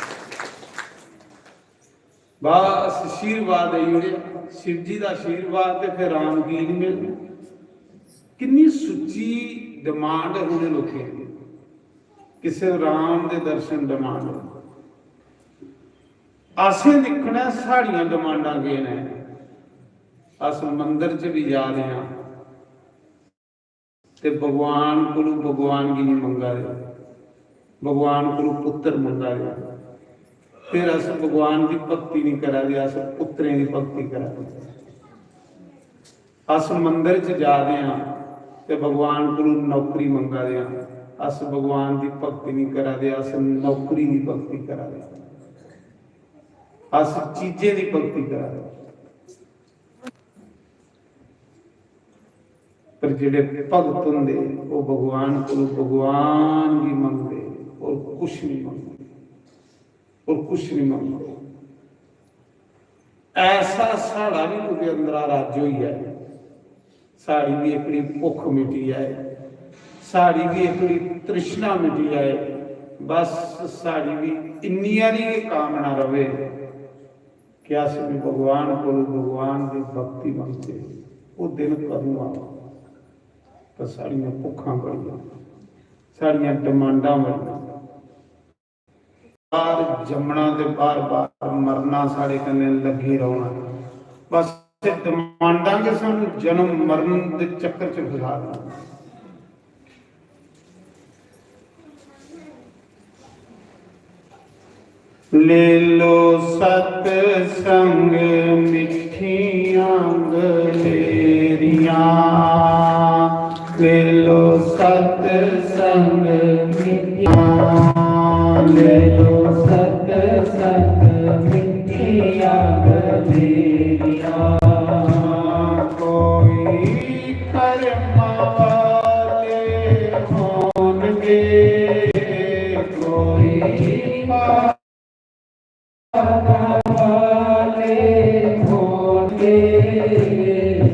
बस आशीर्वाद देई ओड़ेआ, शिव जी दा आशीर्वाद ते फिर राम गी नहीं मिलना। किन्नी सुच्ची डिमांड है उ'नें लोकें दी, किसे राम दे दर्शन डिमांड। असें दिक्खना ऐ साढ़ियां डिमांडां केह् न। अस मंदर च भी जा रहे हैं ते भगवान कोलू भगवान गी नहीं मंगा दे, भगवान कोलू पुत्र मंगा दे। फिर अस भगवान दी भक्ति नहीं करा दे, अस पुत्रें दी भक्ति करा दे। अस मंदर च जा दे हां ते भगवान कोलू नौकरी मंगा दे हां। अस भगवान दी भक्ति नहीं करा दे, अस नौकरी दी भक्ति करा दे। अस चीजें दी भक्ति करा दे। पर जेड़े भगत होंदे, ओह् भगवान कोलू भगवान गी मंगदे और कुछ नहीं मंगदे, और कुछ नहीं मंगदे। ऐसा साढ़ा भी कुतै अंदरा रज्ज होई जाए, साढ़ी भी एकड़ी भुख मिटी जाए, साढ़ी भी एकड़ी तृष्णा मिटी जाए, बस साढ़ी भी इन्नी हारी गै कामना रवे कि अस भी भगवान कोल भगवान दी भक्ति मंगदे। ओह् दिन कदूं आना? पर साढ़ियां भुक्खां बड़ियां, साढ़ियां डिमांडां बड़ियां। बार जम्मना ते बार बार मरना, साढ़े कन्नै लग्गे रौह्ना। बस एह् डिमांडां गै सानूं जन्म मरण दे चक्कर च फसा दियां। ले लो सतसंग मिठियां गलेरियां, ले लो सतसंग मिठियां, ले लो सतसंग मिठियां गलेरियां। कोई कर्म वाले होंगे, कोई वाले होंगे।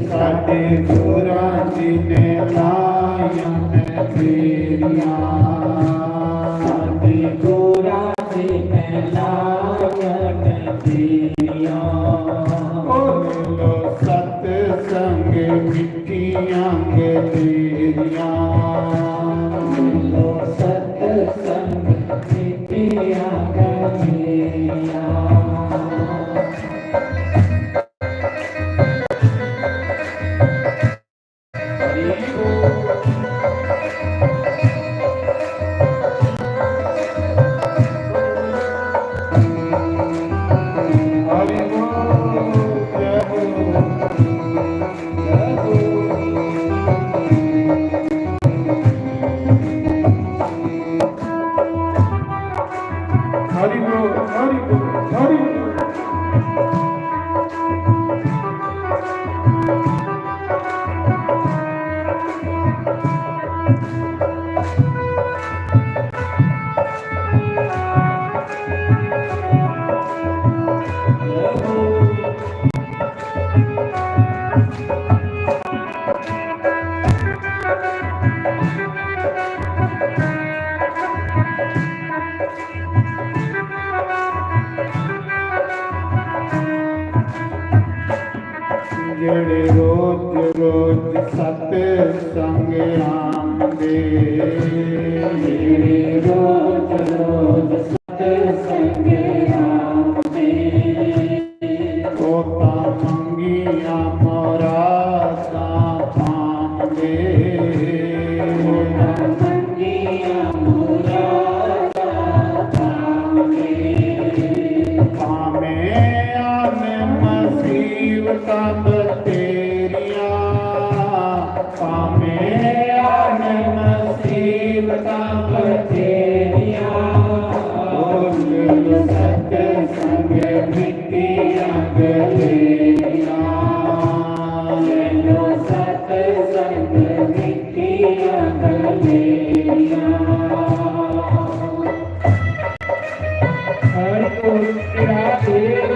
साडे गुरां जी ने लाइयां ने देरियां, साडे गुरां जी ने लाइयां ने देरियां। बोलो सतसंग मिठियां गदेरियां। बोलो सतसंग मिठियां गदेरियां। रोज सत्संग आंदे, रोज रोज सत्संग आंदे। ओ तां मंगियां मुरादां पांदे, ओ तां मंगियां मुरादां पांदे। भामें आन मसीबतां बतेरियां, भामें आन मसीबतां बतेरियां, ओ ले लो सत्संग मिट्ठियां गलेरियां, ले लो सत्संग मिट्ठियां गलेरियां। हरि बोल, तेरा तेल।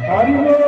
हरि बोल।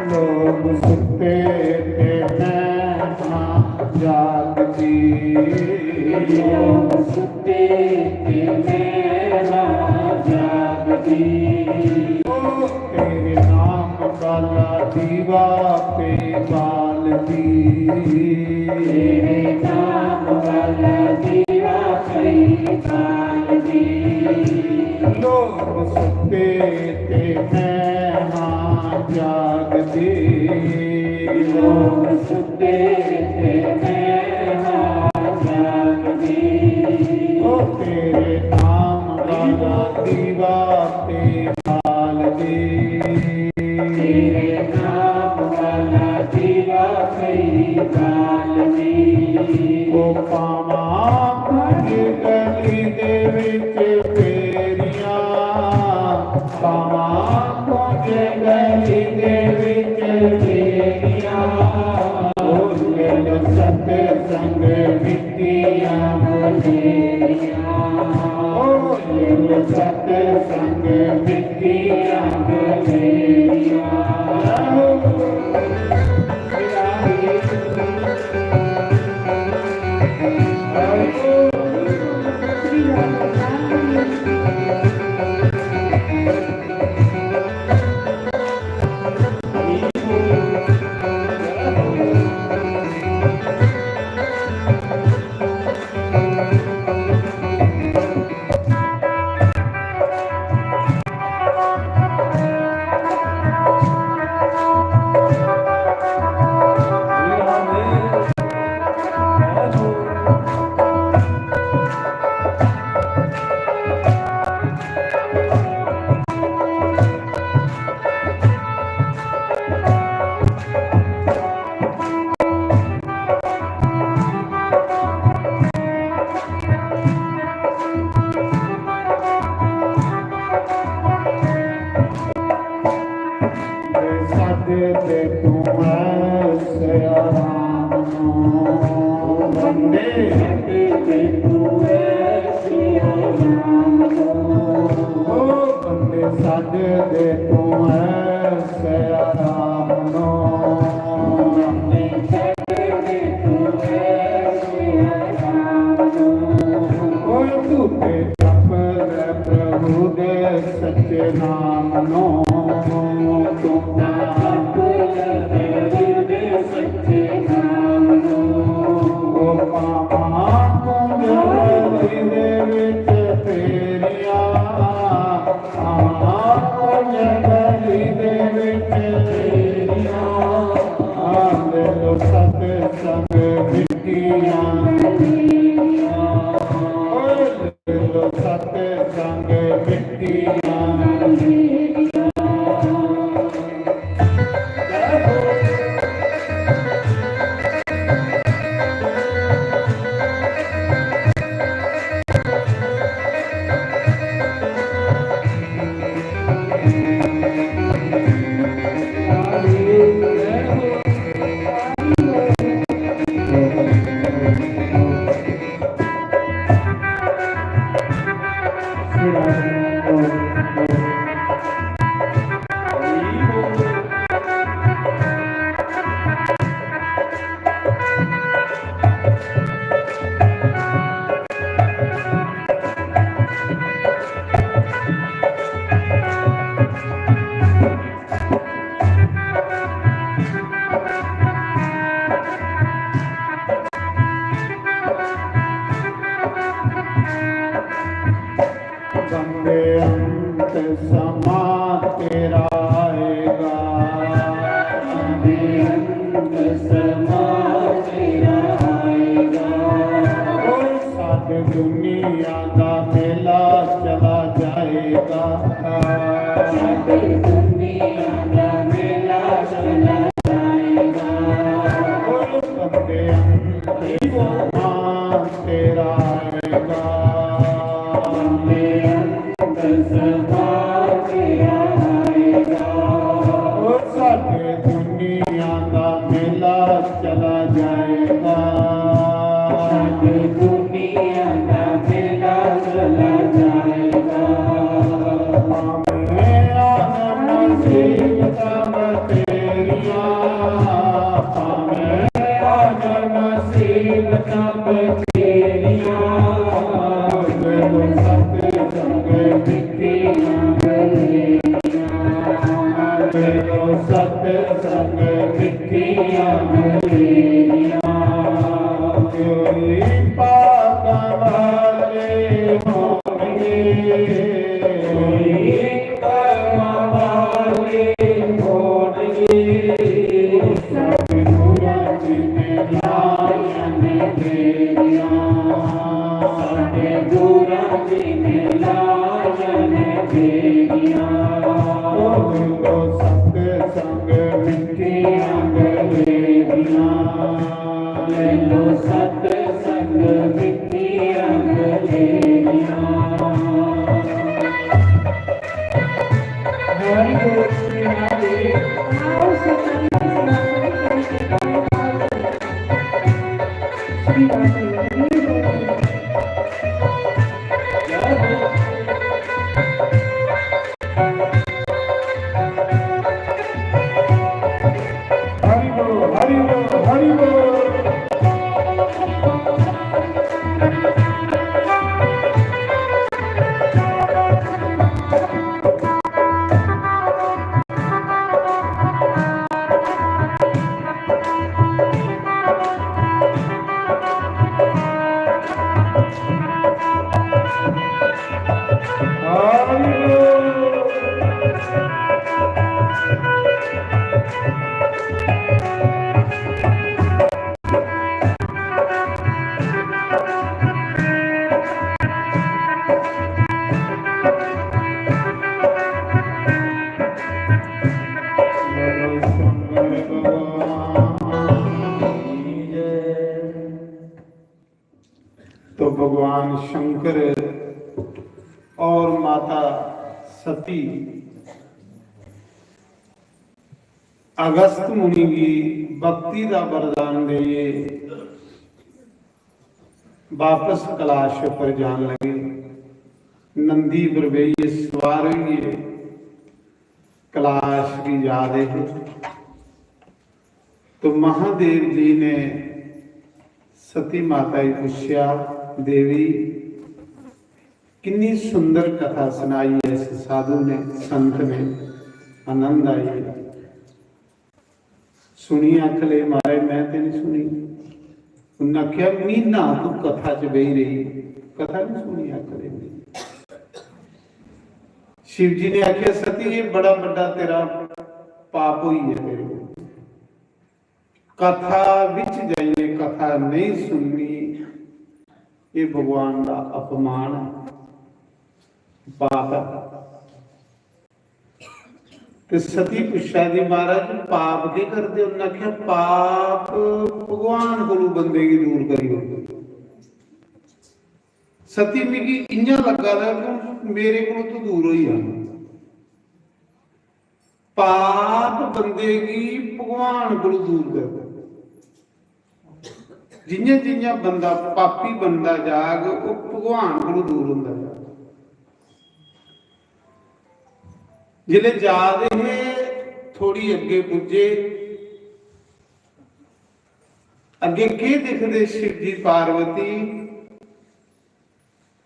लोग सुत्ते ते मैं हां जागदी। लोग सुत्ते ते मैं हां जागदी। ओ तेरे नाम वाला दीवा पे बालदी। तेरे नाम वाला दीवा पे बालदी। लोग सुत्ते ते मैं हां जागदी। लोग सुत्ते ते मैं हां जागदी। ओ तेरे नाम वाला दीवा पे बालदी। तेरे नाम वाला दीवा पे बालदी। ओ पावां कुंज गली दे विच फेरियां, पावां कुंज गली दे विच फेरियां। ओ ले लो सत्संग मिट्ठियां गलेरियां। ओ ले लो सत्संग मिट्ठियां गलेरियां। सजदे तूं ऐ सिया राम नूं, बंदे सजदे तूं ऐ सिया राम नूं। ओ बंदे सजदे तूं ऐ सिया राम नूं। ओए तू ते जप ले प्रभु दे सच्चे नाम नूं। तू ते जप ले प्रभु दे सच्चे नाम नूं। ओ पापां कुंज गली दे विच फेरियां, बंदे अंत समा तेरा आएगा। बंदे अंत समा तेरा आएगा। ओ, सारी दुनिया दा मेला चला जाएगा। सारी दुनिया दा मेला चला जाएगा। ओ, बंदे अंत समा तेरा आएगा। बंदे अंत समा तेरा आएगा। ओ, सारी दुनिया दा मेला चला जाएगा। सारी दुनिया दा मेला चला जाएगा। भावें आन मुसीबतां बतेरियां, भावें आन मुसीबतां बतेरियां, दिलों सतसंग मिट्ठियां गलेरियां, दिलों सतसंग मिट्ठियां गलेरियां। कोई पाक वाले होंगे, कोई कर्म वाले होंगे। सतगुरां जी ने लाइयां ने बेरियां, सतगुरां जी ने लाइयां ने बेरियां। ओ लो सतसंग मिट्ठियां गलेरियां, ले लो सतसंग मिट्ठियां गलेरियां। हरि बोल श्री हरि। आओ सतनाम सनातन करके श्री हरि बोल। हरि बोल, हरि बोल, हरि बोल। तो भगवान शंकर और माता सती अगस्त मुनि गी भक्ति दा वरदान देइयै बापस कैलाश पर जान लगे। नंदी पर बेहियै सवार होइयै कैलाश गी जा दे हे। तो महादेव जी ने सती माता गी पुच्छेआ, "देवी, किन्नी सुंदर कथा सनाई ऐ इस साधु ने, संत ने, आनंद आई।" सुनी आखन लगे, "महाराज, मैं ते नहीं सुनी।" उन्नै आखेआ, "म्हीना तू कथा च बेही रेही, कथा नहीं सुनी?" आखन लगे, "नहीं।" शिव जी ने आखेआ, "सती, ये बड़ा बड्डा तेरा पाप होई है तेरे को। कथा बिच जाइए कथा नहीं सुननी, ये भगवान का अपमान है, पाप है।" ते सती पुच्छा दी, "महाराज, पाप केह् करदे?" उन्नै आखेआ, "पाप भगवान कोलू बंदे गी दूर करी ओड़दे।" सती, "मिगी इ'यां लग्गा दा कि मेरे कोलू तू दूर होई जाना।" पाप बंदे गी भगवान कोलू दूर करदा। जि'यां जि'यां बंदा पापी बनदा जाग, ओह् भगवान कोलू दूर होंदा जाग। जिसलै जा दे हे, थोड़ी अग्गे पुज्जे, अग्गे केह् दिखदे शिव जी पार्वती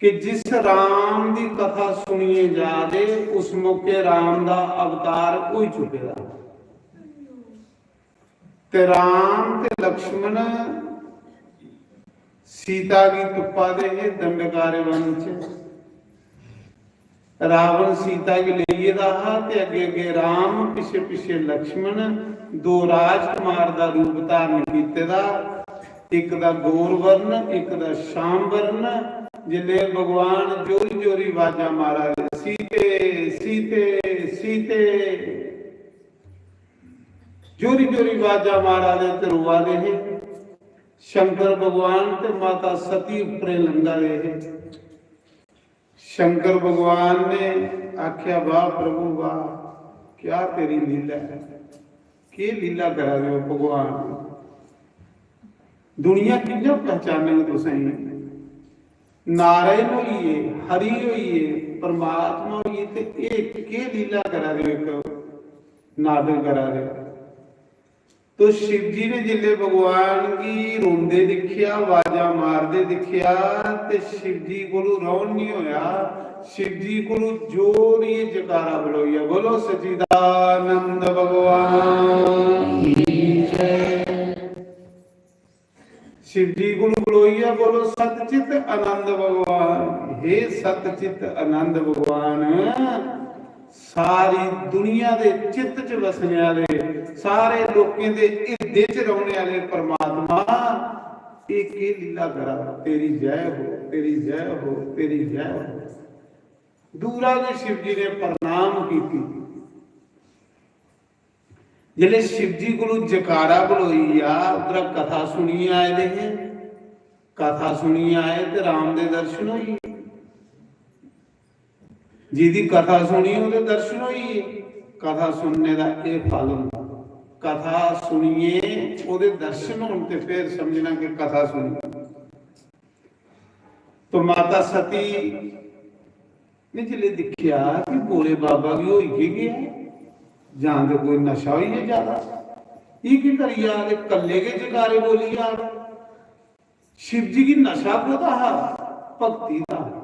कि जिस राम दी कथा सुनिए जा दे, उस मौके राम दा अवतार होई चुके दा। ते राम ते लक्ष्मण सीता गी तुप्पा दे हे दंडकारे वन च। रावण सीता गी लेई गेदा हा ते अग्गे अग्गे राम, पिच्छे पिच्छे लक्ष्मण, दो राजकुमार दा रूप धारण कीते दा, इक दा गौर वर्ण, इक दा श्याम वर्ण। जिसले भगवान जोरी जोरी आवाजां मारा दे, "सीते, सीते, सीते," जोरी जोरी आवाजां मारा दे ते रोआ दे हे। शंकर भगवान ते माता सती उप्परे लंघा दे हे। शंकर भगवान ने आख्या, "वाह प्रभु वाह, क्या तेरी लीला है, केह् लीला करा दे ओ भगवान, दुनिया कि'यां पहचानग तुसेंगी? नारायण होइए, हरि होइए, परमात्मा होइए, ते एह् केह् लीला करा दे ओ, इक नाटक करा दे ओ।" तो शिव जी ने जिसले भगवान गी रोंदे दिक्खेआ, आवाजां मारदे दिक्खेआ, ते शिव जी कोलू रौह्न निं होया। शिव जी कोलू जोरियै जकारा बलोइया, "बोलो सच्चिदानंद भगवान की जय।" शिव जी कोलू बलोइया, "बोलो सतचित आनंद भगवान।" हे सतचित आनंद भगवान, सारी दुनिया दे चित्त च वसने आह्ले, सारे लोकें दे हिरदे च रौह्ने आह्ले परमात्मा, एह् केह् लीला करा दा? तेरी जय हो, तेरी जय हो, तेरी जय हो। दूरा गै शिव जी ने प्रणाम कीती। जिसलै शिव जी कोलू जकारा बलोई गेआ, उद्धरा कथा सुनियै आए दे हे, कथा सुनियै आए ते राम दे दर्शन होई गे। जिदी कथा सुनी, ओह्दे दर्शन होई गे। कथा सुनने दा एह् फल होंदा। कथा सुनियै ओह्दे दर्शन होन ते फिर समझना कि कथा सुनी। तो माता सती ने जिसलै दिक्खेआ कि भोले बाबा गी होई केह् गेआ, जां ते कोई नशा होई गेआ ज्यादा, एह् केह् करी जा दे, कल्ले गै जकारे बोली जा दे। शिव जी गी नशा कोह्दा हा? भक्ति दा।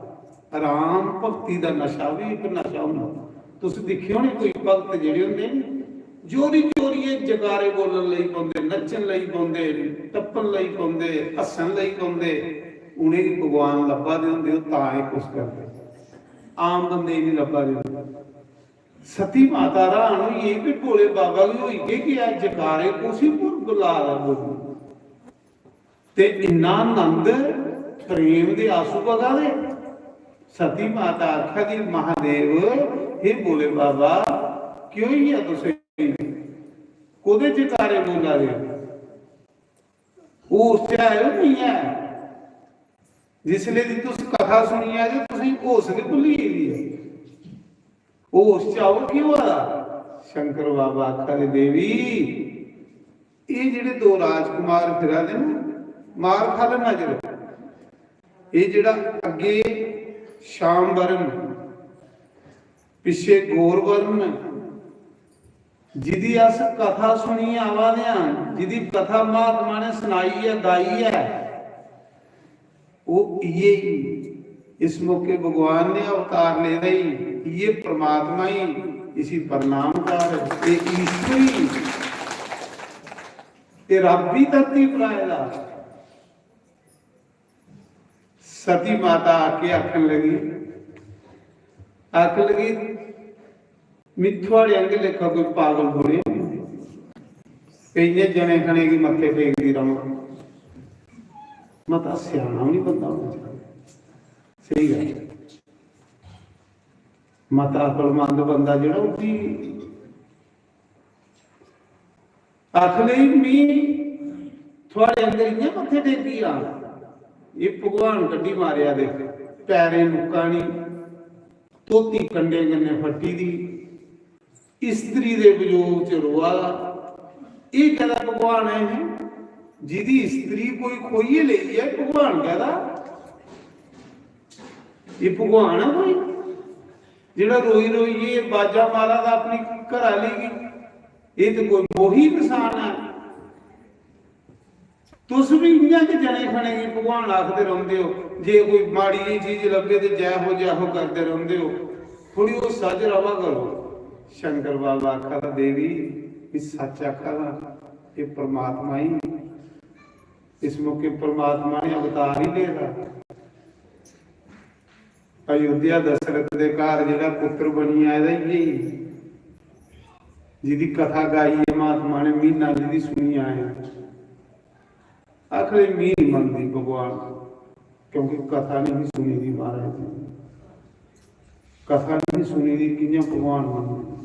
राम भक्ति दा नशा बी इक नशा होंदा। तुस दिक्खेओ नी, कोई भक्त जेह्ड़े होंदे नी, जोरी जोरियै जकारे बोलन लगी पौंदे, नच्चन लगी पौंदे, टप्पन लगी पौंदे, हस्सन लगी पौंदे। उ'नेंगी भगवान लब्भा दे होंदे, ओह् तां एह् कुछ करदे, आम बंदे गी निं लब्भा दे होंदे। सती माता हैरान होई गेई कि भोले बाबा गी होई केह् गेआ, जकारे कुसी पर बुला दा बोलू। ते इन्ना नंद, प्रेम दे आंसू बगा दे। सती माता आखा दी, "महादेव, हे भोले बाबा, केह् होई गेआ तुसें? कोह्दे जकारे बोला दे ओ?" होश च है ओ नेईं है? जिसले दी तुस कथा सुनी आ ते तुसें होश गै भुल्ली गेदी ऐ। होश च आओ, केह् होआ दा? शंकर बाबा आखा दे, "देवी, एह् जेह्ड़े दो राजकुमार फिरा दे न, मार खा ले नजर। एह् जेह्ड़ा अग्गे श्याम वर्ण, पिच्छे गौर वर्ण, जिदी अस कथा सुनियै आवा दे आं, जिदी कथा महात्मा ने सनाई ऐ, गाई ऐ, ओह् इ'यै ही। इस मौके भगवान ने अवतार लेदा ही, इ'यै परमात्मा ही, इसी प्रणाम कर, एह् ईश्वर ही, एह् रब्ब ही धरती पर आए दा।" सती माता आके आखन लगी, आखन लगी, "मी थुआड़े आंगे लेखा कोई पागल थोड़ी आं ते इ'यां जने खने गी मत्थे टेकदी र'वां।" मता स्याना बी निं बंदा होना चाहिदा। स्हेई गल्ल ऐ। मता अकलमंद बंदा जेह्ड़ा, उसी आखने, "मी थुआड़े अंदर इ'यां मत्थे टेकी आ?" एह् भगवान कड्ढी मारेआ दे, पैरें नुक्कां निं, धोती कंडें कन्नै फट्टी दी, स्त्री दे वियोग च रोआ दा। एह् कैह्दा भगवान ऐ एह्? जिदी स्त्री कोई खोइयै लेई ऐ, भगवान कैह्दा? एह् भगवान ऐ कोई? जेह्ड़ा रोई रोइयै बाजा मारा दा अपनी घरै आह्ली गी, एह् ते कोई मोही इंसान ऐ। तुस बी इ'यां गै जने खने गी भगवान आखदे रौंह्दे ओ, जे कोई माड़ी जेही चीज लब्भे ते जै हो जै हो करदे रौंह्दे ओ। थोड़ी होसा च र'वा करो। शंकर बाबा आखा दा, "देवी, में सच्च आखा दा, एह् परमात्मा ही, इस मौके परमात्मा ने अवतार ही लेदा।" अयोध्या दशरथ दे घर जेह्ड़ा पुत्र बनी आए दा, इ'यै ही, जिदी कथा गाई ऐ महात्मा ने, म्हीना जिदी सुनी आए। आखदे, "मी निं मनदी भगवान, क्योंकि कथा नहीं सुनी दी महाराज जी, कथा नहीं सुनी दी, कि'यां भगवान मनदी?"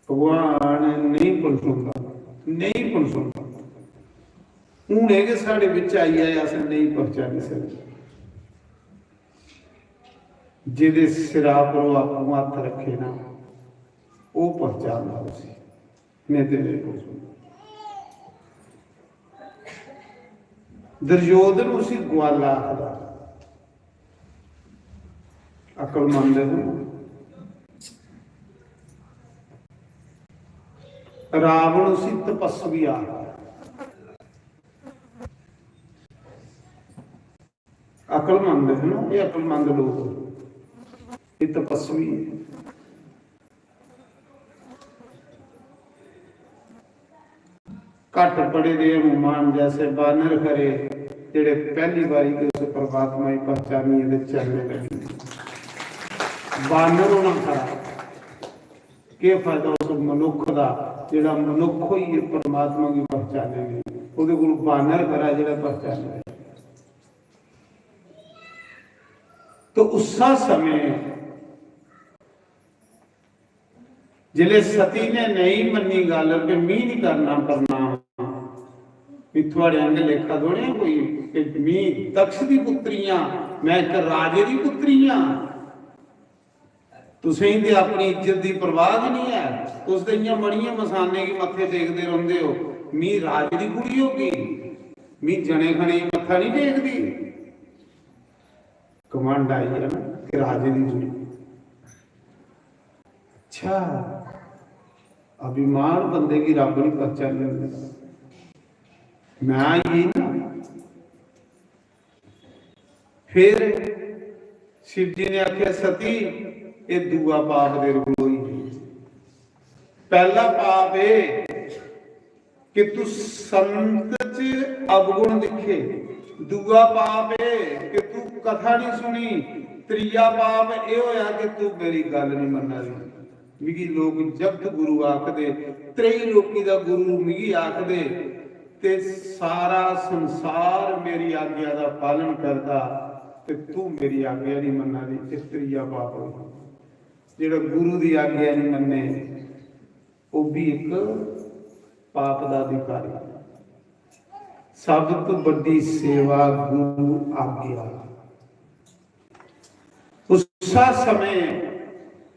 भगवान नेईं पन्छोंदा, नेईं पन्छोंदा। हुनै गै साढ़े बिच आई जाए, अस नेईं पहचानी सकदे। जेह्दे सिरा पर ओह् आपूं हत्थ रक्खे ना, ओह् पहचानदा उसी, नेईं ते नेईं पन्छोंदा। दुर्योधन उसी ग्वाला आखदा। अकलमंद है ना। रावण उसी तपस्वी आखदा। अकलमंद है ना, ये अकलमंद लोग, ये तपस्वी है। घट पड़े दे हनुमान जैसे बानर खरे, जेह्ड़े पैह्ली बारी गै उस परमात्मा गी पहचानियै ते चलने लगे। बानर होना खरा, केह् फायदा उस मनुक्ख दा जेह्ड़ा मनुक्ख होइयै परमात्मा गी पहचाने नेईं? ओह्दे कोल बानर खरा जेह्ड़ा पहचाने। तो उस्सा समें जिसलै सती ने नेईं मन्नी गल्ल कि मी निं करना प्रणाम, मी थुआड़े आंगे लेखा थोड़े आं कोई कि मी दक्ष दी पुत्री आं, मैं इक राजे दी पुत्री आं। तुसें गी ते अपनी इज्जत दी परवाह गै निं ऐ। तुस ते इ'यां मड़ियें मसानें गी मत्थे टेकदे रौंह्दे ओ। मी राजे दी कुड़ी होगी, मी जने खने गी मत्था निं टेकदी। घमंड आई गेआ ना कि राजे दी कुड़ी। अच्छा, अभिमान बंदे गी रब निं पहचानन दिंदा। मैं आई गेई ना। फिर शिव जी ने आखेआ, "सती, एह् दूआ पाप तेरे कोल होई गेआ। पैह्ला पाप एह् कि तू संत च अवगुण दिक्खे, दूआ पाप एह् कि तू कथा निं सुनी, त्रीया पाप एह् होया कि तू मेरी गल्ल निं मन्ना दी।" मिगी लोक जगत गुरु आखदे, त्रेई लोकी दा गुरु मिगी आखदे, ते सारा संसार मेरी आज्ञा दा पालन करदा, ते तू मेरी आज्ञा निं मन्ना दी। एह् त्रीया पाप होई। जेह्ड़ा गुरु दी आज्ञा निं मन्ने, ओह् भी इक पाप दा अधिकारी। सब तो बड्डी सेवा गुरु आज्ञा। उस्सा समें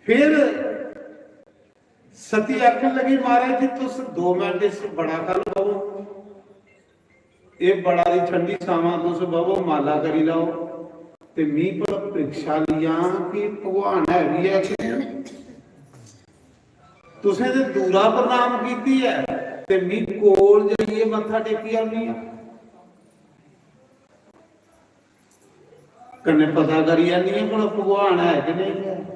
फिर सती आखन लगी, "महाराज जी, तुस दो मिंट इस बड़ा कल बवो, एह् बड़ा दी ठंडी छावां, तुस बवो, माला करी लैओ, ते मी भला परीक्षा लियां कि भगवान है बी है कि नेईं। तुसें ते दूरा प्रणाम कीती ऐ, ते मी कोल जाइयै मत्था टेकी औनी आं।" कन्नै पता करी आनी आं, भला भगवान है कि नेईं है।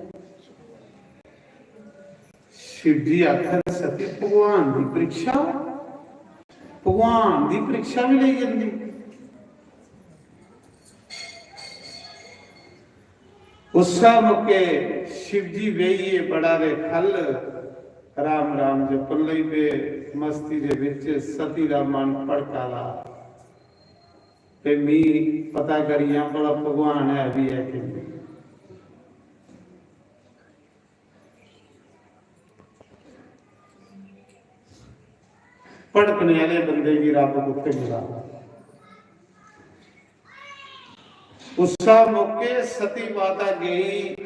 शिव जी आखन, "सती, भगवान दी परीक्षा, भगवान दी परीक्षा भी लेई जंदी।" उस्सै मौके शिव जी बेहियै बड़ा दे खल राम राम जपन लगी पे। मस्ती दे विच सती दा मन भड़का दा। ते मी पता करियां भला भगवान है भी है कि नेईं। भड़कने आह्ले बंदे गी रब कुत्थै मिला? उस्सा मौके सती माता गेई,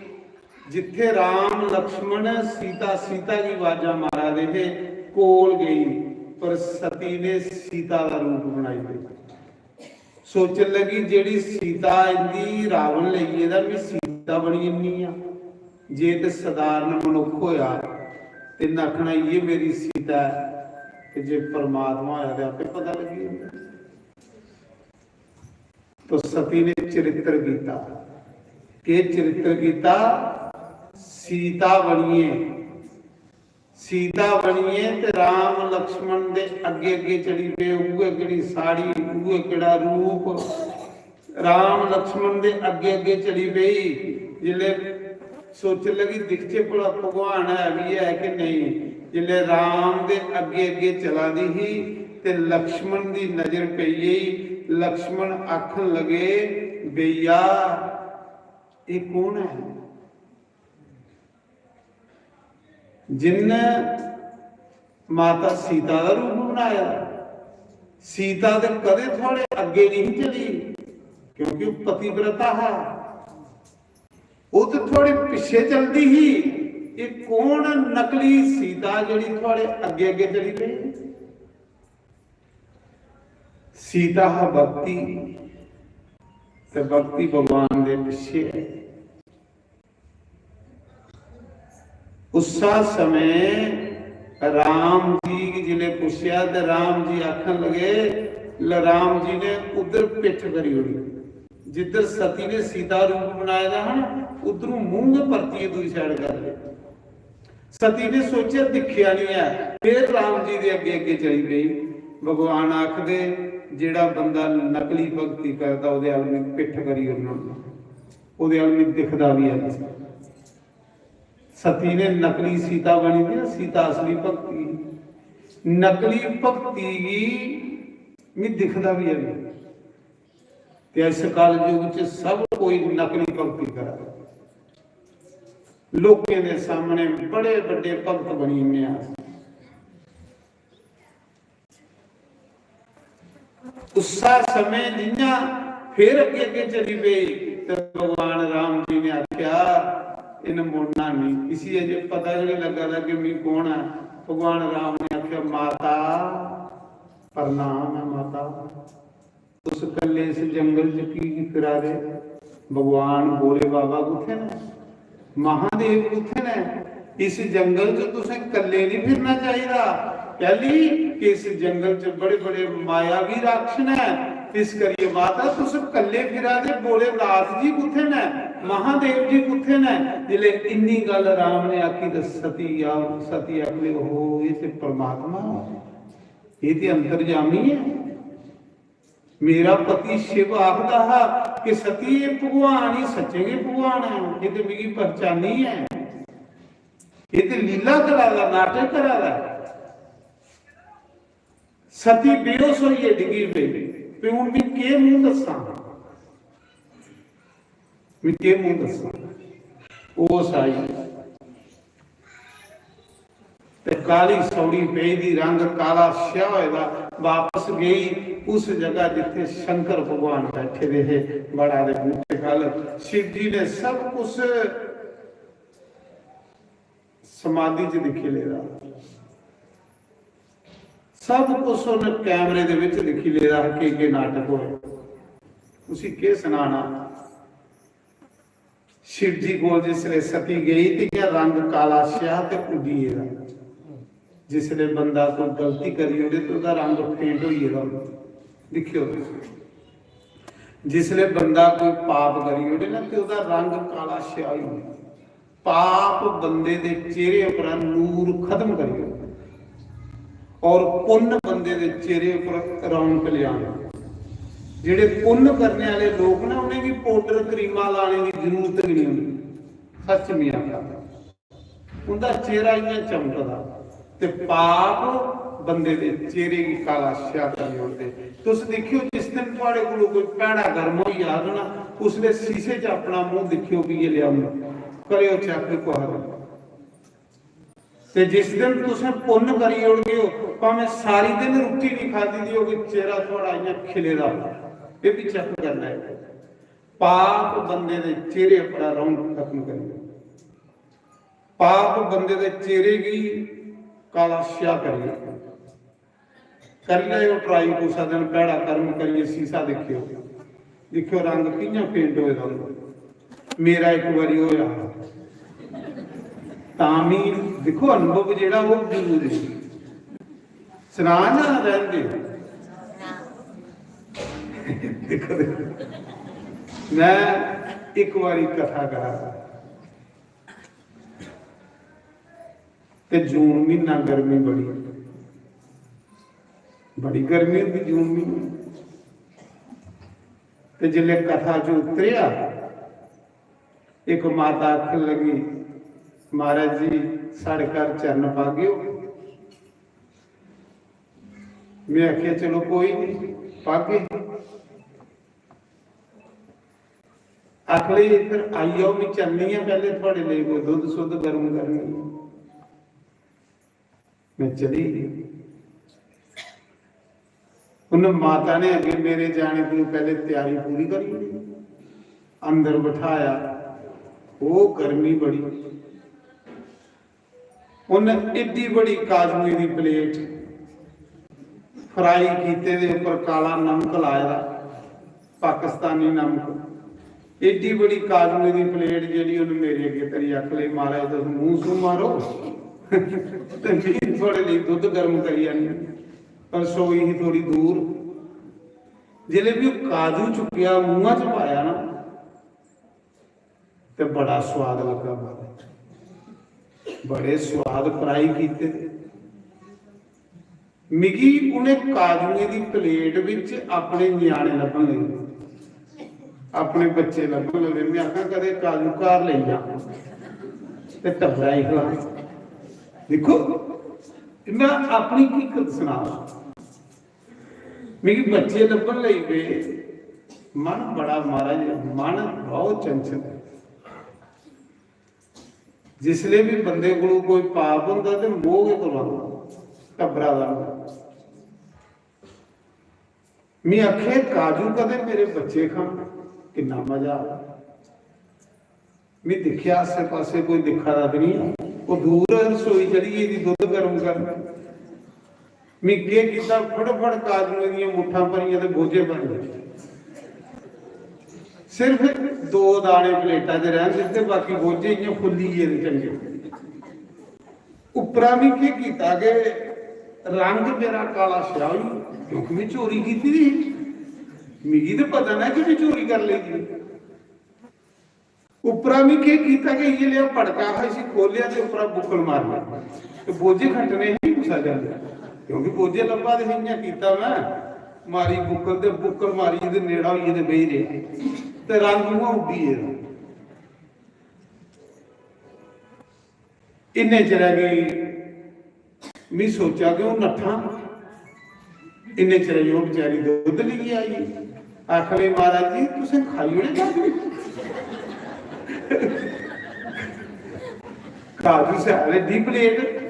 जित्थे राम लक्ष्मण सीता, सीता गी आवाजां मारा दे हे, कोल गेई, पर सती ने सीता दा रूप बनाई दित्ता। सोचन लगी, "जेह्ड़ी सीता इंदी रावण लेई गेदा, मी सीता सीता बनी जन्नी आं। जे ते सधारण मनुक्ख होया ते इन्नै आखना, "इ'यै मेरी सीता ऐ," ते जे परमात्मा होया ते आपे पता लग्गी जंदा। तो सती ने चरित्र कीता। केह् चरित्र कीता? सीता बनिए, सीता बनिए ते राम लक्ष्मण दे अग्गे अग्गे चली पे। उ'ऐ केह्ड़ी साड़ी, उ'ऐ केह्ड़ा रूप। राम लक्ष्मण दे अग्गे अग्गे चली पेई। जिसलै सोचन लगी, दिखचे भला भगवान है बी है कि नेईं। जिसलै राम दे अग्गे अग्गे चला दी ही ते लक्ष्मण दी नजर पेई गेई। लक्ष्मण आखन लगे, "भैया, ये कौन है?" जिन्न माता सीता दा रूप बनाया। सीता ते कदें थुआड़े अग्गे नहीं चली, क्योंकि ओह् पतिव्रता हा। ओह् ते थुआड़े पिच्छे चलदी ही। ये कौन नकली सीता जेह्ड़ी थुआड़े अग्गे अग्गे चली पेई? सीता हा भक्ति, ते भक्ति भगवान दे पिच्छे है। उस्सा समय राम जी गी जिसलै पुच्छेआ ते राम जी आखन लगे, ल-, राम जी ने उद्धर पिट्ठ करी ओड़ी, जिद्धर सती ने सीता रूप बनाए दा हा ना, उद्धरों मूंह गै परतियै दूई side कर ले। सती ने सोचेआ, दिक्खेआ निं ऐ, फिर राम जी दे अग्गे अग्गे चली पेई। भगवान आखदे, "जेह्ड़ा बंदा नकली भक्ति करदा, ओह्दे अल में पिट्ठ करी ओड़ना, ओह्दे अल में दिखदा बी है।" सती ने नकली सीता बनी दी, सीता असली भक्ति। नकली भक्ति गी में दिखदा बी है। ते इस कलयुग च सब कोई नकली भक्ति करा दा। लोकें दे सामने बड़े बड्डे भक्त बनी जन्ने आं अस। उस्सा समें जियां फिर अग्गे अग्गे चली पेई ते भगवान राम जी ने आख्या, "इन्न मुड़ना नहीं।" इसी अजे पता गै नहीं लग्गा दा कि मैं कौन है। भगवान राम ने आख्या, "माता, प्रणाम है माता।" तुस कल्ले इस जंगल च की फिरा दे? भगवान भोले बाबा कुत्थे ने? महादेव कुत्थे ने? इस जंगल च तुसें कल्ले नहीं फिरना चाहिदा। पहली कि इस जंगल च बड़े-बड़े मायावी राक्षस ने, इस करिए माता तुस कल्ले फिरा दे। भोलेनाथ जी कुत्थे ने? महादेव जी कुत्थे ने? जिसले इन्नी गल राम ने आखी ते सती आ, सती आखदी, "ओहो, ये ते परमात्मा है, ये ते अंतर्यामी है।" मेरा पति शिव आखदा हा कि सती, एह् भगवान ही, सच्चें गै भगवान ऐ, एह् ते मिगी पहचानी ऐ, एह् ते लीला करा दा, नाटक करा दा ऐ। सती बेहोश होइयै डिग्गी पेई। ते हून में केह् मूंह दस्सां, में केह् मूंह दस्सां? होश आई। ते काली सौड़ी पेई दी, रंग काला स्याह होए दा। वापस गई उस जगह जित्थे शंकर भगवान बैठे दे हे, बड़ा दे बूटे कल। शिव जी ने सब कुछ समाधि च दिक्खी लेदा, सब कुछ उन्हें कैमरे दे विच दिक्खी लेदा हा, के के नाटक होए, उसी केह् सनाना। शिव जी कोल जिसले सती गई ते इ'यां रंग काला स्याह ते उड्डी गेदा। जिसले बंदा कोई गलती करी ओड़े ते ओह्दा रंग फेंट होई गेदा होंदा। दिक्खेओ तुस, जिसले बंदा कोई पाप करी ओड़े ना ते ओह्दा रंग काला स्याह होई जंदा। पाप बंदे दे चेहरे उप्परा नूर खत्म करी ओड़दा और पुन्न बंदे दे चेहरे उप्पर रौनक लिआंदा। जेह्ड़े पुन्न करने आह्ले लोक ना, उ'नेंगी पाउडर क्रीमां लाने दी जरूरत गै निं होंदी। सच्च में आखा दा, उं'दा चेहरा इ'यां चमकदा। ते पाप बंदे दे चेहरे गी काला स्याह करी ओड़दे। तुस दिक्खेओ, जिस दिन थुआड़े कोलों कोई भैड़ा कर्म होई जाग ना, उसले शीशे च अपना मूंह दिक्खेओ कि ये लिआऊं, करेओ चेक कुसै दिन। ते जिस दिन तुसें पुन्न करी ओड़गे ओ, भामें सारी दिन रुट्टी निं खाद्धी दी होगी, चेहरा थुआड़ा इ'यां खिले दा होग, एह् बी चेक करी लैओ। पाप बंदे दे चेहरे उप्परा रौनक खत्म करी ओड़दा। पाप बंदे दे चेहरे गी काला स्याह करी ओड़दा। करी लैओ ट्राई, कुसै दिन भैड़ा कर्म करियै शीशा दिक्खेओ, दिक्खेओ रंग कि'यां फेंट होए दा होंदा। मेरा इक बारी होया, तां मी दिक्खो, अनुभव जेह्ड़ा ओह् जरूरी। सनाऽ ना, रैह्न दे। दिक्खो, दिक्खो। मैं इक बारी कथा करा दा। ते जून म्हीना, गर्मी बड़ी, बड़ी गर्मी होंदी जून म्हीने। ते जिसलै कथा च उतरेआ, इक माता आखन लगी, "महाराज जी, साढ़े घर चरण पागेओ?" मैं आखेआ, "चलो, कोई नहीं, पागे।" आखन लगी, "इद्धर आई जाओ, मैं चलनी आं, पैह्ले थुआढ़े लेई कोई दुद्ध सुद्ध गर्म करनी।" मैं चली गेई। उन माता ने अग्गें मेरे जाने दी पैह्ले त्यारी पूरी करी ओड़ी। अंदर बठाया, ओह् गर्मी बड़ी। उन एड्डी बड़ी काजूएं दी प्लेट, फ्राई कीते दे, उप्पर काला नमक लाए दा, पाकिस्तानी नमक। एड्डी बड़ी काजूएं दी प्लेट जेह्ड़ी उन मेरे अग्गें धरी, आखन लगी, "महाराज, तुस मूंह सूंह मारो ते में थुआढ़े लेई दुद्ध गर्म करी आनी।" रसोई ही थोड़ी दूर। जिसलै बी ओह् काजू चुक्केआ, मूंहा च पाया ना, ते बड़ा सोआद लग्गा, महाराज। बड़े सोआद फ्राई कीते दे। मिगी उ'नें काजुएं दी प्लेट बिच अपने ञ्याणे लब्भन लगे, अपने बच्चे लब्भन लगे। में आखा, "कदें काजू घर लेई जा ते टब्बरा गी खला।" दिक्खो, में अपनी हकीकत सना, मिगी बच्चे लब्भन लगी पे। मन बड़ा, महाराज, मन बहुत चंचल ऐ। जिसले भी बंदे कोलों कोई पाप होंदा ते मोह गै करवांदा, टब्बरा दा। में आखे, "काजू कदें मेरे बच्चे खान, किन्ना मजा आवे।" में दिक्खेआ, आसे पासे कोई दिक्खा दा ते नहीं। ओह् दूर रसोई चली गेदी दुद्ध गर्म करन। में केह् कीता, फटाफट काजुएं दियां मुट्ठां भरियां ते बोझे भरी ले। सिर्फ दो दाने प्लेटा च रैह्न दित्ते, बाकी बोझे इ'यां फुल्ली गेदे चंगे। उप्परा में केह् कीता कि रंग मेरा काला स्याह होई गेआ, क्योंकि में चोरी कीती दी ही। मिगी ते पता ना कि में चोरी कर लेई दी। उप्परा में केह् कीता कि इ'यै लेआ पड़का हा, इसी खोह्लेआ ते उप्परा बुक्कल मारी लेआ। ते बोझे खट्टने हे कुसै जंदे, क्योंकि बोझे लब्भा दे हे, इ'यां कीता में, मारी बुक्कल ते बुक्कल मारी ते नेड़ा होइयै ते बेही रेहा। ते रंग उ'आं उड्डी गेदा। इन्ने चिरै गी में सोचेआ कि ओह् नट्ठां। इन्ने चिरै गी ओह् बेचारी दुद्ध लेइयै आई। आखन लगी, "महाराज जी, तुसें खाई ओड़े काजू?" काजू शैल एड्डी प्लेट।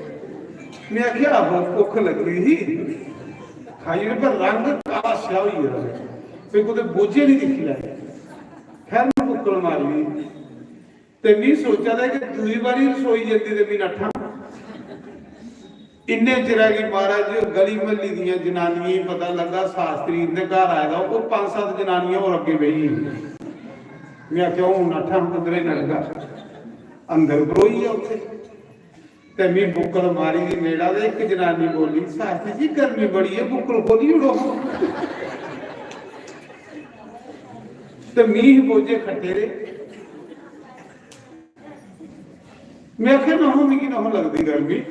में आखेआ, "आहो, भुक्ख लग्गी दी ही, खाई ओड़े, पर रंग काला स्याह होई गेदा, कोई कुतै बोझे निं दिक्खी लैए।" खैर, में बुक्कल मारी। ते मी सोचा दा कि दूई बारी रसोई जंदी ते मी नट्ठां। इन्ने चिरै गी महाराज जी, गली म्हल्ली दियां जनानियें गी पता लग्गा, शास्त्री इंदे घर आए दा। ओह् पंज सत्त जनानियां होर अग्गें बेही गेइयां। में आखेआ, "हून नट्ठां, कुद्धरे नठगा?" अंदर बरोई गेआ उत्थै। ते मी बुक्कल मारी दी नेड़ा, ते इक जनानी बोली, "शास्त्री जी, गर्मी बड़ी ऐ, बुक्कल खोह्ल्ली ओड़ो।" ते मी बोझे खट्टे दे। में आखेआ, "नहो, मिगी नहो लगदी गर्मी।"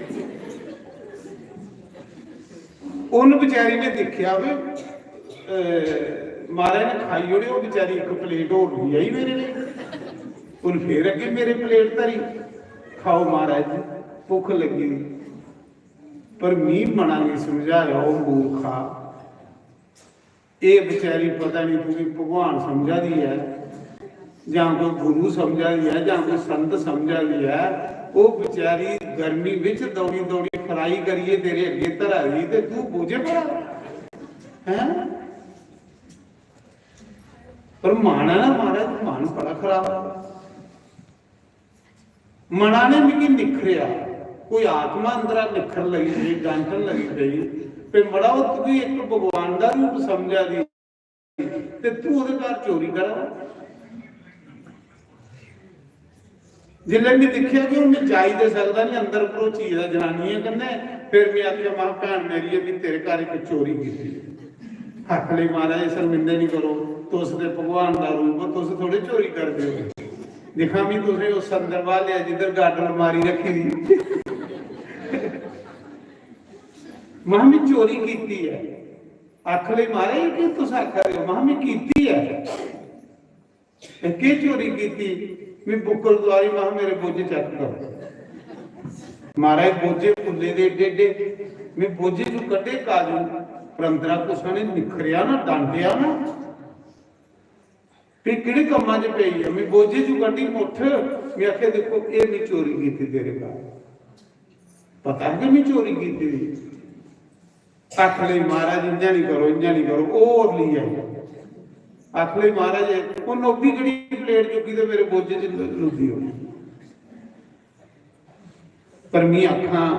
उन बेचारी ने दिक्खेआ वे, अ, महाराज ने खाई ओड़े, ओह् बेचारी इक प्लेट होर लेई आई मेरे लेई। उन फिर अग्गें मेरे प्लेट धरी, "खाओ महाराज जी, भुक्ख लग्गी दी।" पर मी मना गी समझाया, "ओह् मूर्खा, एह् बेचारी पता निं तुगी भगवान समझा दी ऐ जां कोई गुरु समझा दी ऐ जां कोई संत समझा दी ऐ। ओह् बेचारी गर्मी बिच दौड़ी दौड़ी फ्राई करियै तेरे अग्गें धरा दी ते तू बोझे भरा दा हैं?" पर मन ऐ ना महाराज, मन बड़ा खराब ऐ। मना ने मिगी निखरेआ, कोई आत्मा अंदरा निखर लगी पेई, गांठन लगी पेई, ते मड़ा, ओह् तुगी इक भगवान दा रूप समझा दी, ते तू ओह्दे घर चोरी करा। जिसलै में दिक्खेआ कि हून में जाई ते सकदा निं, अंदर भरोची गेदा जनानियें कन्नै, फिर में आखेआ, "महा भैन मेरी, में तेरे घर इक चोरी कीती।" आखन लगी, "महाराज, शर्मिंदे निं करो, तुस ते भगवान दा रूप ओ, तुस थोड़े चोरी करदे ओ। दिक्खा, में तुसें उस अंदर बाह् लेआ जिद्धर गाडर लमारी रक्खी दी।" महा, "में चोरी कीती ऐ।" आखन लगी, "महाराज, एह् केह् तुस आखा दे ओ?" महा, "में कीती ऐ।" "ते केह् चोरी कीती?" "में बुक्कल तुआरी, महा, मेरे बोझे चैक करो।" महाराज, बोझे फुल्ले दे एड्डे एड्डे। में बोझे चों कड्ढे काजू, पर अंदरा कुसै ने निक्खरेआ ना, डांटेआ ना। "भी केह्ड़े कम्मा च पेई ऐ?" में बोझे चों कड्ढी मुट्ठ, में आखेआ, "दिक्खो, एह् में चोरी कीती तेरे घर।" पता कि में चोरी कीती दी। आखन लगी, "महाराज, इ'यां निं करो, इ'यां निं करो।" ओह् होर लेई आई। आखन लगी, "महाराज, ओह् नोबी केह्ड़ी प्लेट चुक्की ते मेरे बोझे च ल-, लुद्दी ओड़ी।" पर में आखां,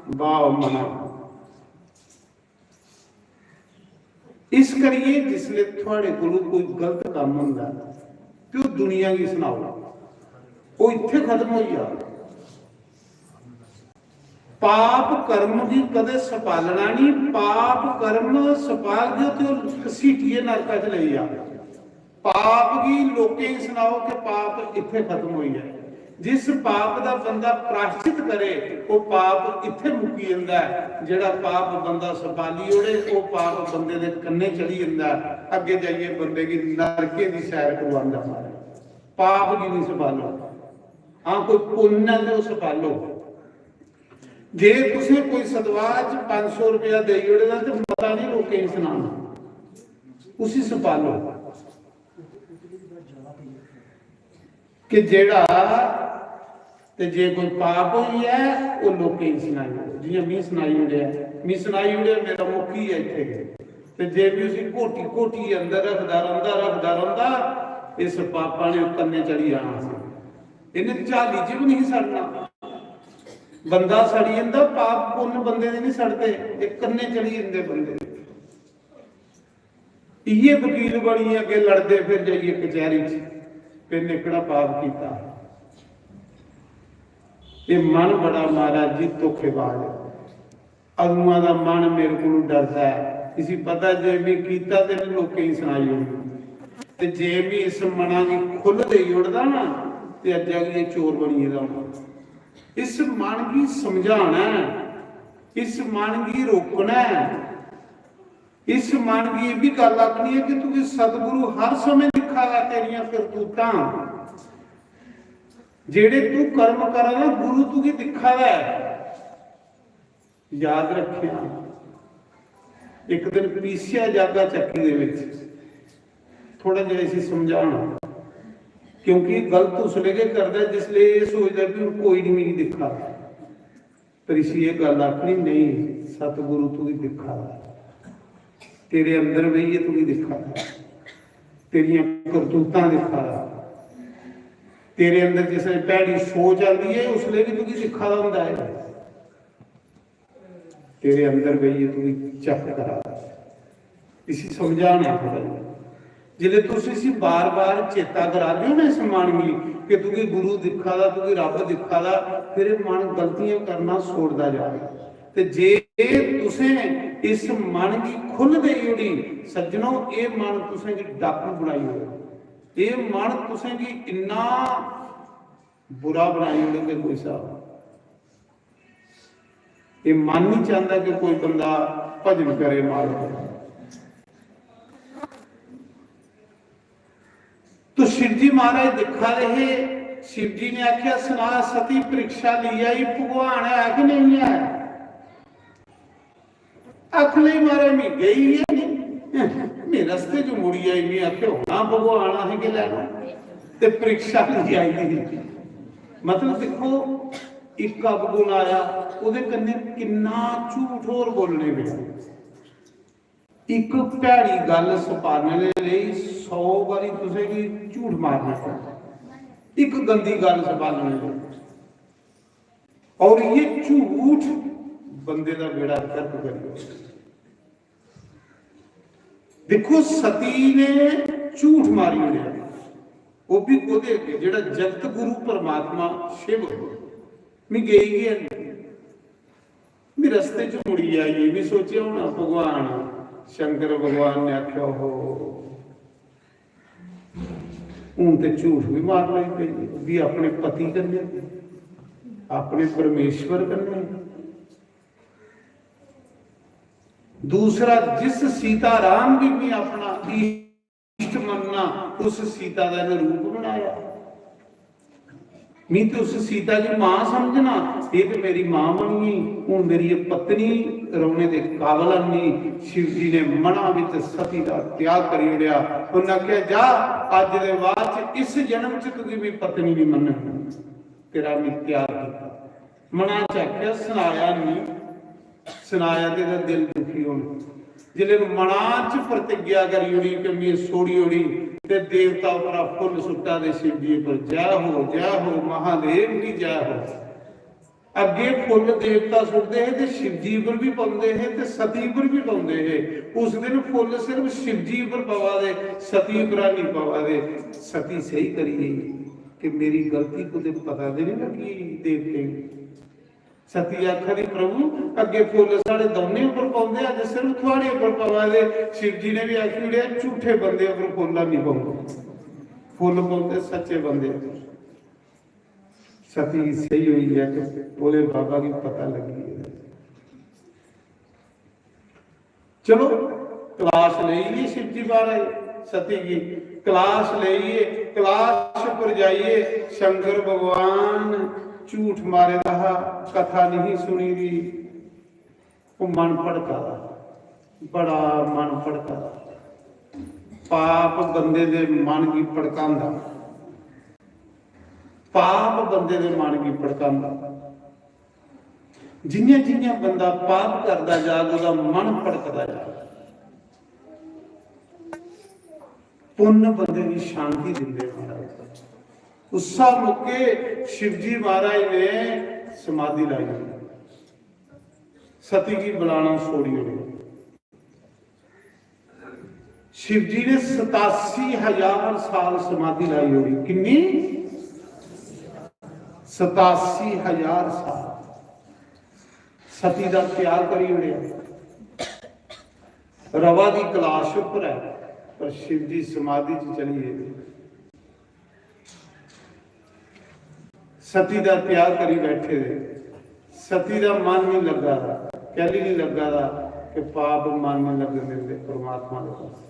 वाह मना। इस करियै जिसलै थुआड़े कोलू कोई गलत कम्म होंदा ऐ, ते ओह् दुनिया गी सनाओ, ओह् इत्थै खत्म होई जा। पाप कर्म गी कदें सपालना नहीं, पाप कर्म सपालगे ते ओह् घसीटियै नरका च लेई जाग। पाप गी लोकें गी सनाओ कि पाप इत्थै खत्म होई जाए। जिस पाप दा बंदा प्राश्चित करे, ओह् पाप इत्थै मुक्की जंदा ऐ। जेह्ड़ा पाप बंदा सपाली ओड़े, ओह् पाप बंदे दे कन्नै चली जंदा ऐ, अग्गें जाइयै बंदे गी नरके दी सैर करवांदा। पाप गी नहीं सपालो, हां, कोई पुन्न ऐ ते ओह् सपालो। जे तुसें कोई सतवाह च पंज सौ रुपया देई ओड़े दा ते मता नहीं लोकें गी सनाना, उसी सपालो। कि जेह्ड़ा, ते जे कोई पाप होई ऐ, ओह् लोकें गी सनाई ओड़ो। जि'यां मी सनाई ओड़ेआ, मी सनाई ओड़ेआ, मेरा मुक्की गेआ इत्थै गै। ते जे बी उसी घोटी घोटियै अंदर रखदा रौंह्दा, रखदा रौंह्दा, इस पापा ने कन्नै चली जाना सी। इन्नै झाली च बी नहीं सड़ना। बंदा सड़ी जंदा, पाप पुन्न बंदे दे नहीं सड़दे, एह् कन्नै चली जंदे बंदे दे। इ'यै वकील बनियै अग्गें लड़दे फिर जाइयै कचैह्‌री च, "ते में केह्ड़ा पाप कीता?" एह् मन बड़ा, महाराज जी, धोखेबाज ऐ। अदुआं दा मन मेरे कोलू डरदा ऐ, इसी पता जे में कीता ते में लोकें गी सनाई ओड़ना, ते जे में इस मना गी खु'ल्ल देई ओड़दा ना, ते अज्जै गी एह् चोर बनी गेदा होना। इस मन गी समझाना ऐ, इस मन गी रोकना ऐ। इस मन गी एह् बी गल्ल आखनी ऐ कि तुगी सतगुरु हर समें दिक्खा दा, तेरियां करतूतां, जेह्ड़े तू कर्म करा दा, गुरु तुगी दिक्खा दा ऐ। याद रखेआं, इक दिन पीसेआ जागा चक्की दे बिच, थोड़ा जेहा इसी समझाना, क्योंकि गलत उसलै गै करदा ऐ जिसलै एह् सोचदा कि हून कोई निं मिगी दिक्खा दा। पर इसी एह् गल्ल आखनी, "नेईं, सतगुरु तुगी दिक्खा दा, तेरे अंदर बेहियै तुगी दिक्खा दा, तेरियां करतूतां दिक्खा दा, तेरे अंदर जिसलै भैड़ी सोच आंदी ऐ, उसलै बी तुगी दिक्खा दा होंदा ऐ, तेरे अंदर बेहियै तुगी चैक करा दा।" इसी समझाना थोड़ा जेहा। जिसलै तुस इसी बार-बार चेता करा दे ओ ना इस मन गी कि तुगी गुरु दिक्खा दा, तुगी रब दिक्खा दा, फिर एह् मन गलतियां करना छोड़दा जा। ते जे तुसें इस मन गी खु'ल्ल देई ओड़ी, सज्जनो, एह् मन तुसें गी डाकू बनाई ओड़ग। एह् मन तुसें गी इन्ना बुरा बनाई ओड़ग कि कोई स्हाब। एह् मन नहीं चाहता कि कोई बंदा भजन करे, मालक दा। तो शिव जी महाराज दिक्खा दे हे, शिव जी ने आख्या, "सना सती, परीक्षा ली आई, भगवान है कि नहीं है?" आखन लगी, "महाराज, में गई गै नहीं, में रस्ते च मुड़ी आई, में आखेआ होना भगवान असें केह् लैना, ते परीक्षा ली आई दी ही।" मतलब दिक्खो, इक अवगुण आया, ओह्दे कन्नै किन्ना झूठ होर बोलने पेआ। इक भैड़ी गल्ल सपारने दे लेई सौ बारी तुसेंगी झूठ मारना पौंदा, इक गंदी गल्ल सपारने दे लेई। और ये झूठ बंदे दा बेड़ा गर्क करी ओड़दा। दिक्खो, सती ने झूठ मारी ओड़ेआ, ओह् बी कोह्दे अग्गें? जेह्ड़ा जगत गुरु परमात्मा शिव, मी गेई गै निं। मी रस्ते च मुड़ी आई, मी सोचेआ होना भगवान शंकर भगवान ने आखेआ, "ओहो, हून ते झूठ बी मार लगी पेई, ओह् बी अपने पति कन्नै, अपने परमेश्वर कन्नै।" दूसरा, जिस सीता राम गी मी अपना इष्ट मनना, उस सीता दा इ'नें रूप बनाया। मी ते उस सीता गी मां समझना, एह् ते मेरी मां बनी गेई, हून मेरी एह् पत्नी रौह्ने दे काबल नहीं। शिव जी ने मना विच सती दा त्याग करी ओड़ेआ। उन्हें आखेआ, "जा, अज्ज दे बाद च इस जन्म च तुगी मी पत्नी नहीं मन्नना, तेरा मी त्याग कीता।" मना च आखेआ, सनाया नहीं। सनाया ते एह्दा दिल दुखी होना। जिसलै मना च प्रतिज्ञा करी ओड़ी कि में छोड़ी ओड़ी, ते देवता उप्परा फुल्ल सुट्टा दे शिव जी उप्पर, "जय हो, जय हो, महादेव की जय हो।" अग्गे फुल्ल देवता सुट्टदे हे ते शिव जी उप्पर भी पौंदे हे ते सती उप्पर भी पौंदे हे। उस दिन फुल्ल सिर्फ शिव जी उप्पर पवा दे, सती उप्परा नहीं पवा दे। सती सेही करी गेई कि मेरी गलती कुतै पता ते नहीं लगी देवतें गी। सती आखा दी, "प्रभु, अग्गे फुल्ल साढ़े दौनें उप्पर पौंदे, अज्ज सिर्फ थुआड़े उप्पर पवा दे।" शिव जी ने भी आखी ओड़ेआ, "झूठे बंदे उप्पर फुल्ल नहीं पौंदे, फुल्ल पौंदे सच्चे बंदे उप्पर।" सती सेही होई गेआ कि भोले बाबा गी पता लगी गेआ। चलो, क्लास लेइयै शिव जी महाराज सती गी, क्लास लेइयै, क्लास पर जाइयै शंकर भगवान झूठ मारे दा हा, कथा नहीं सुनी दी, ओह् मन भड़का दा, बड़ा मन भड़का दा। पाप बंदे दे मन गी भड़कांदा, पाप बंदे दे मन गी भड़कांदा। जियां जियां बंदा पाप करदा जाग, ओह्दा मन भड़कदा जाग। पुन्न बंदे गी शांति दिंदे महाराज। उस्सा मौके शिवजी महाराज ने समाधि लाई। सती गी बुलाना छोड़ी ओड़ेआ। शिवजी ने सतासी हजार साल समाधि लाई ओड़ी। किन्नी? सतासी हजार साल। सती दा त्याग करी ओड़ेआ। रवा दी कलाश उप्पर ऐ, पर शिवजी समाधि च चली गे। सती दा त्याग करी बैठे दे। सती दा मन नहीं लग्गा दा। कैली नहीं लग्गा दा? कि पाप मन नहीं लगन दिंदे परमात्मा दे पास।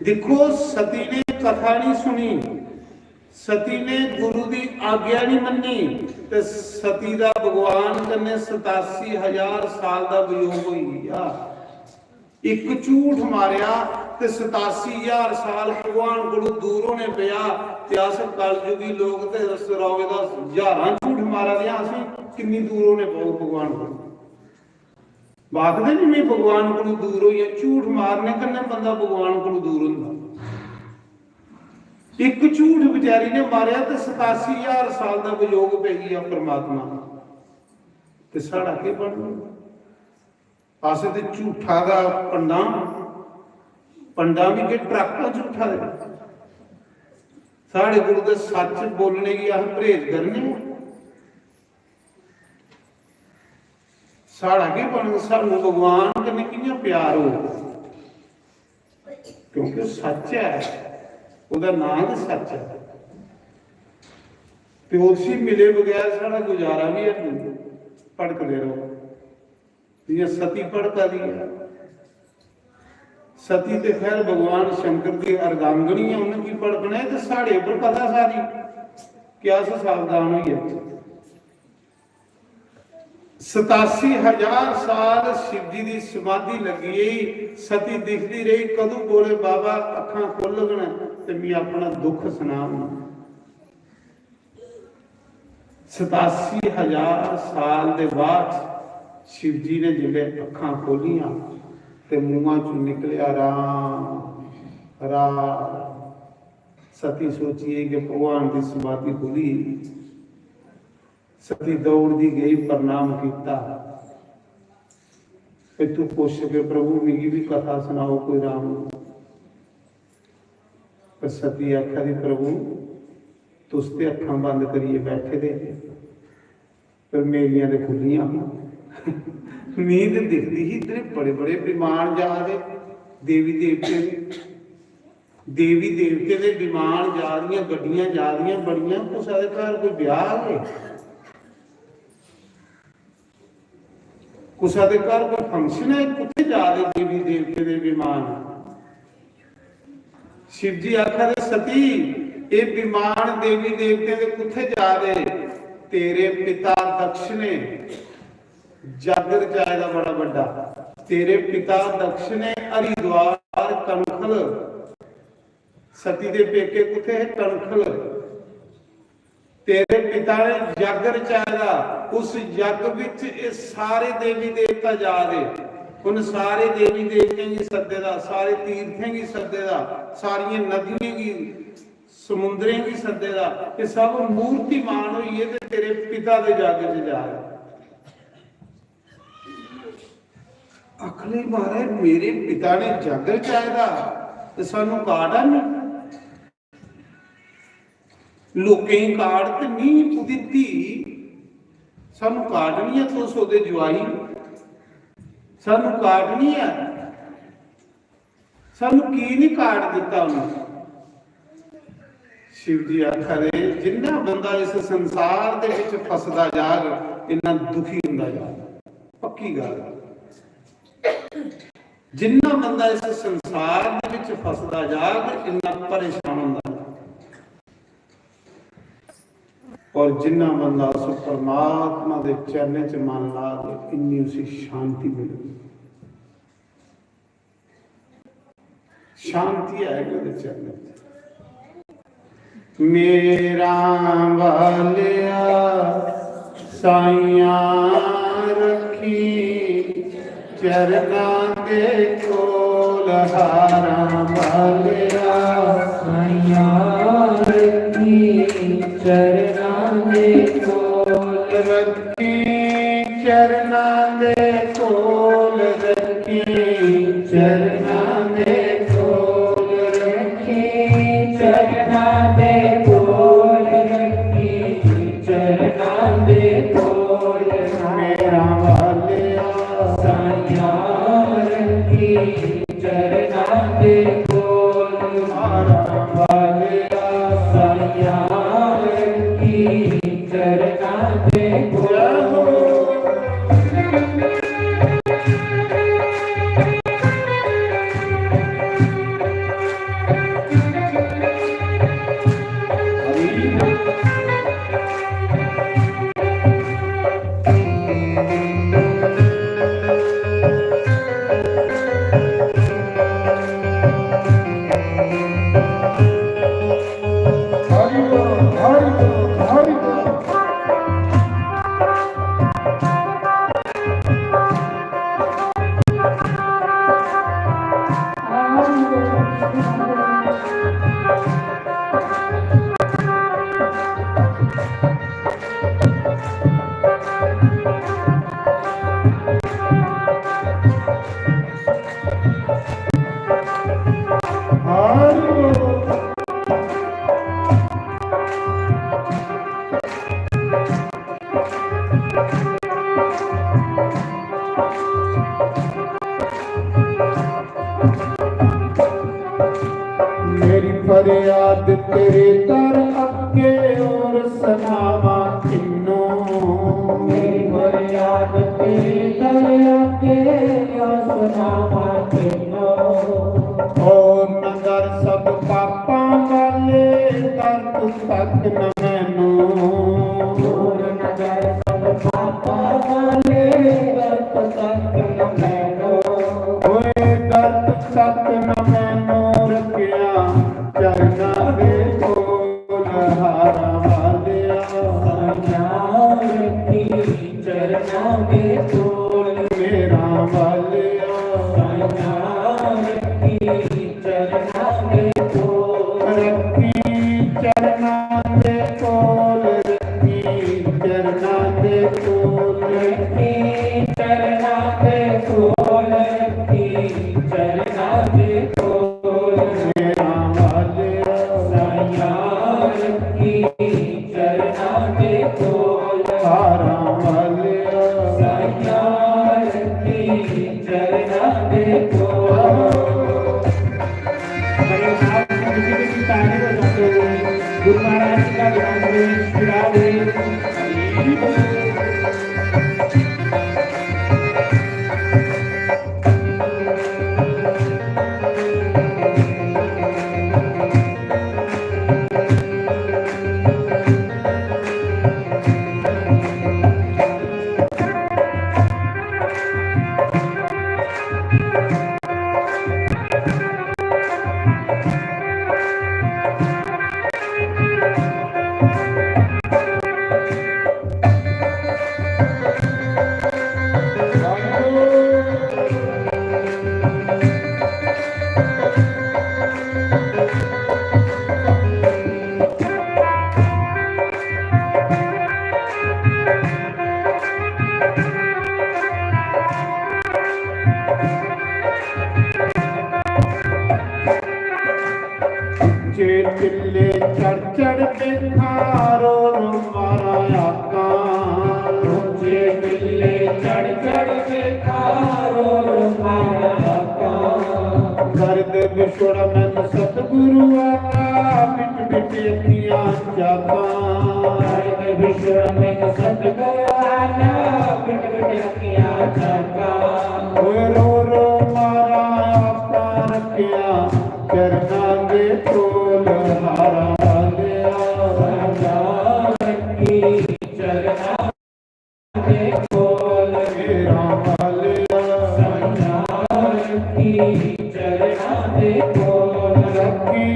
दिक्खो, सती ने कथा नहीं सुनी, सती ने गुरु दी आज्ञा नहीं मन्नी, ते सती दा भगवान कन्नै सतासी हजार साल दा वियोग होई गेआ। इक झूठ मारेआ ते सतासी हजार साल भगवान कोलू दूर होने पेआ। ते अस कलयुगी लोक ते रस-, रौए दा ज्हारां झूठ मारा दे आं, असें किन्नी दूर होने पौग भगवान कोलू। आखदे नी, "में भगवान कोलू दूर होई आं।" झूठ मारने कन्नै बंदा भगवान कोलू दूर होंदा। इक झूठ बेचारी ने मारेआ ते सतासी हजार साल दा वियोग पेई गेआ परमात्मा। ते साढ़ा केह् बनना? अस ते झूठा दा पंडा, पंडा भी के ट्रक झूठा दे। साढ़े कोल ते सच बोलने गी अस परहेज करने आं। साढ़ा केह् बनग? सानू भगवान कन्नै कि'यां प्यार होग? क्योंकि ओह् सच ऐ, ओह्दा नांऽ गै सच ऐ। ते उसी मिले बगैर साढ़ा गुजारा बी है नहीं, भटकदे रहो। जि'यां सती भटका दी ऐ। सती ते खैर भगवान शंकर दी अर्धांगिनी ऐ, उ'नें की भटकना ऐ? ते साढ़े उप्पर कथा सारी, कि अस सावधान होई जाचै। सतासी हजार साल शिव जी दी समाधि लग्गी गेई। सती दिखदी रेही, कदूं भोले बाबा अक्खां खोलङन ते मी अपना दुख सनाङन। सतासी हजार साल दे बाद शिव जी ने जिसलै अक्खां खोलियां ते मुंहा चों निकलेआ, "राम, राम।" सती सोचिए कि भगवान दी समाधि खुली। सती दौड़दी गई, प्रणाम किता। ते तू पुछ के, "प्रभु, मिगी भी कथा सनाओ कोई राम दी।" पर सती आखा दी, "प्रभु, तुस ते अक्खां बंद करियै बैठे दे, पर मेरियां ते खु'ल्लियां हियां।" मी ते दिखदी ही, इद्धर बड़े बड़े विमान जा दे देवी देवते दे, देवी देवते दे विमान जा दियां, गड्डियां जा दियां बड़ियां। कुसै दे घर कोई ब्याह गै, कुसै दे घर कोई फंक्शन है, कुत्थै जा दे देवी देवते दे विमान? शिव जी आखा दे, "सती, एह् विमान देवी देवते दे कुत्थै जा दे?" तेरे पिता दक्ष ने जग रचाए दा बड़ा बड्डा। तेरे पिता दक्ष ने हरिद्वार कनखल, सती दे पेके कुत्थै हे? कनखल। तेरे पिता ने जग रचाए दा, उस जग विच एह् सारे देवी देवता जा दे। उन सारे देवी देवतें गी सद्दे दा, सारे तीर्थें गी सद्दे दा, सारियें नदियें गी, समुंदरें गी सद्दे दा। एह् सब मूर्तिमान होइयै ते तेरे पिता दे जग च जा दे। आखने, "महाराज, मेरे पिता ने जग रचाए दा ते सानू काटा नहीं।" लोकें गी काट ते मी, ओह्दी धी, सानू काट निं ऐ, तुस ओह्दे जुआई, सानू काट निं ऐ, सानू की निं काट दित्ता उ'नें? शिव जी आखा दे, "जिन्ना बंदा इस संसार दे विच फसदा जाग, इन्ना दुखी हुंदा जाग।" पक्की गल्ल। जिन्ना बंदा इस संसार दे विच फसदा जाग, इन्ना परेशान हुंदा जाग। और जिन्ना बंदा उस परमात्मा दे चरणें च मन लाग, इन्नी उसी शांति मिलदी। शांति है ओह्दे चरणें च। मेरा वालिया साइयां रखी चरना दे कोल, हारा वालिया साइयां रखी चरना दे कोल, रखी चरना दे कोल, रखी चरना दे कोल, रखी चरना दे कोल, रखी चरना दे कोल। मेरा वालिया साइयां रखी चरना दे कोल, हारा वालिया साइयां रखी चरना दे कोल। मेरी फरियाद तेरे दर अगे और सुनावा किन्नो। मेरी फरियाद तेरे दर अगे और सुनावा किन्नो। और नजर सब पापां वाले दर तक न मैनू। दूर नजर सब पापां वाले दर तक न मैनू। ओए दर तक न मैनू रखिया चरना दे कोल, हारा वालिया। चरणां दे कोल। हारां वालिया। साइयां रखी चरणां दे कोल। बड़े उल्लास से मीठी मीठी ताली बजाते हुए गुरु महाराज जी का ध्यान में आशीर्वाद है। ऊंचे टिल्ले चढ़ चढ़ देखा, रो रो मारा आका। ऊंचे टिल्ले चढ़ चढ़ देखा, रो रो मारा आका। दर्द विछोड़ा मैनू सतगुरु आका, बिट बिट अखियां चाका। दर्द विछोड़ा मैनू सतगुरु आका, बिट बिट अखियां चाका। ओए रो रो मारा आका रखिया, चरना दे कोल हारा वालिया। साइयां रखी चरना दे कोल। मेरा वालिया। साइयां रखी चरना दे कोल। रखी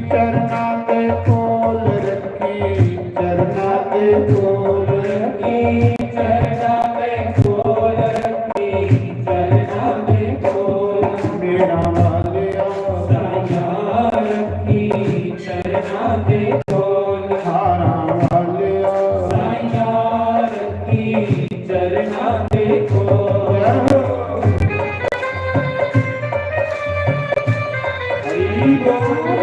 चरना दे कोल, रखी चरना दे कोल। रखी चरना दे कोल, रखी चरना दे कोल। मेरा वालिया। साइयां रखी चरना दे कोल। हारां वालिया। साइयां रखी चरना दे कोल। जय हो। हरि बोल।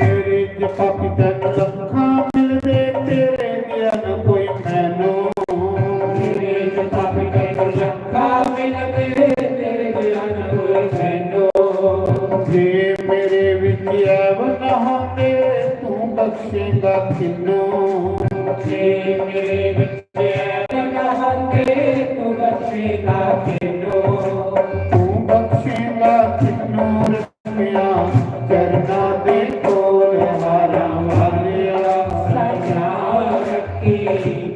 मेरे च पापी तन लखां मिलदे, तेरे ज्ञान कोई मैनू। मेरे च पापी तन लखां मिलदे, तेरे ज्ञान कोई मैनू। जे मेरे विच ऐब ना होंदे, तू बख्शेगा किन्नू। जे मेरे विच ऐब ना होंदे, तू बख्शेगा किन्नू। तू बख्शेगा किन्नू। रखिया चरना दे कोल हारां वालिया। साइयां रखी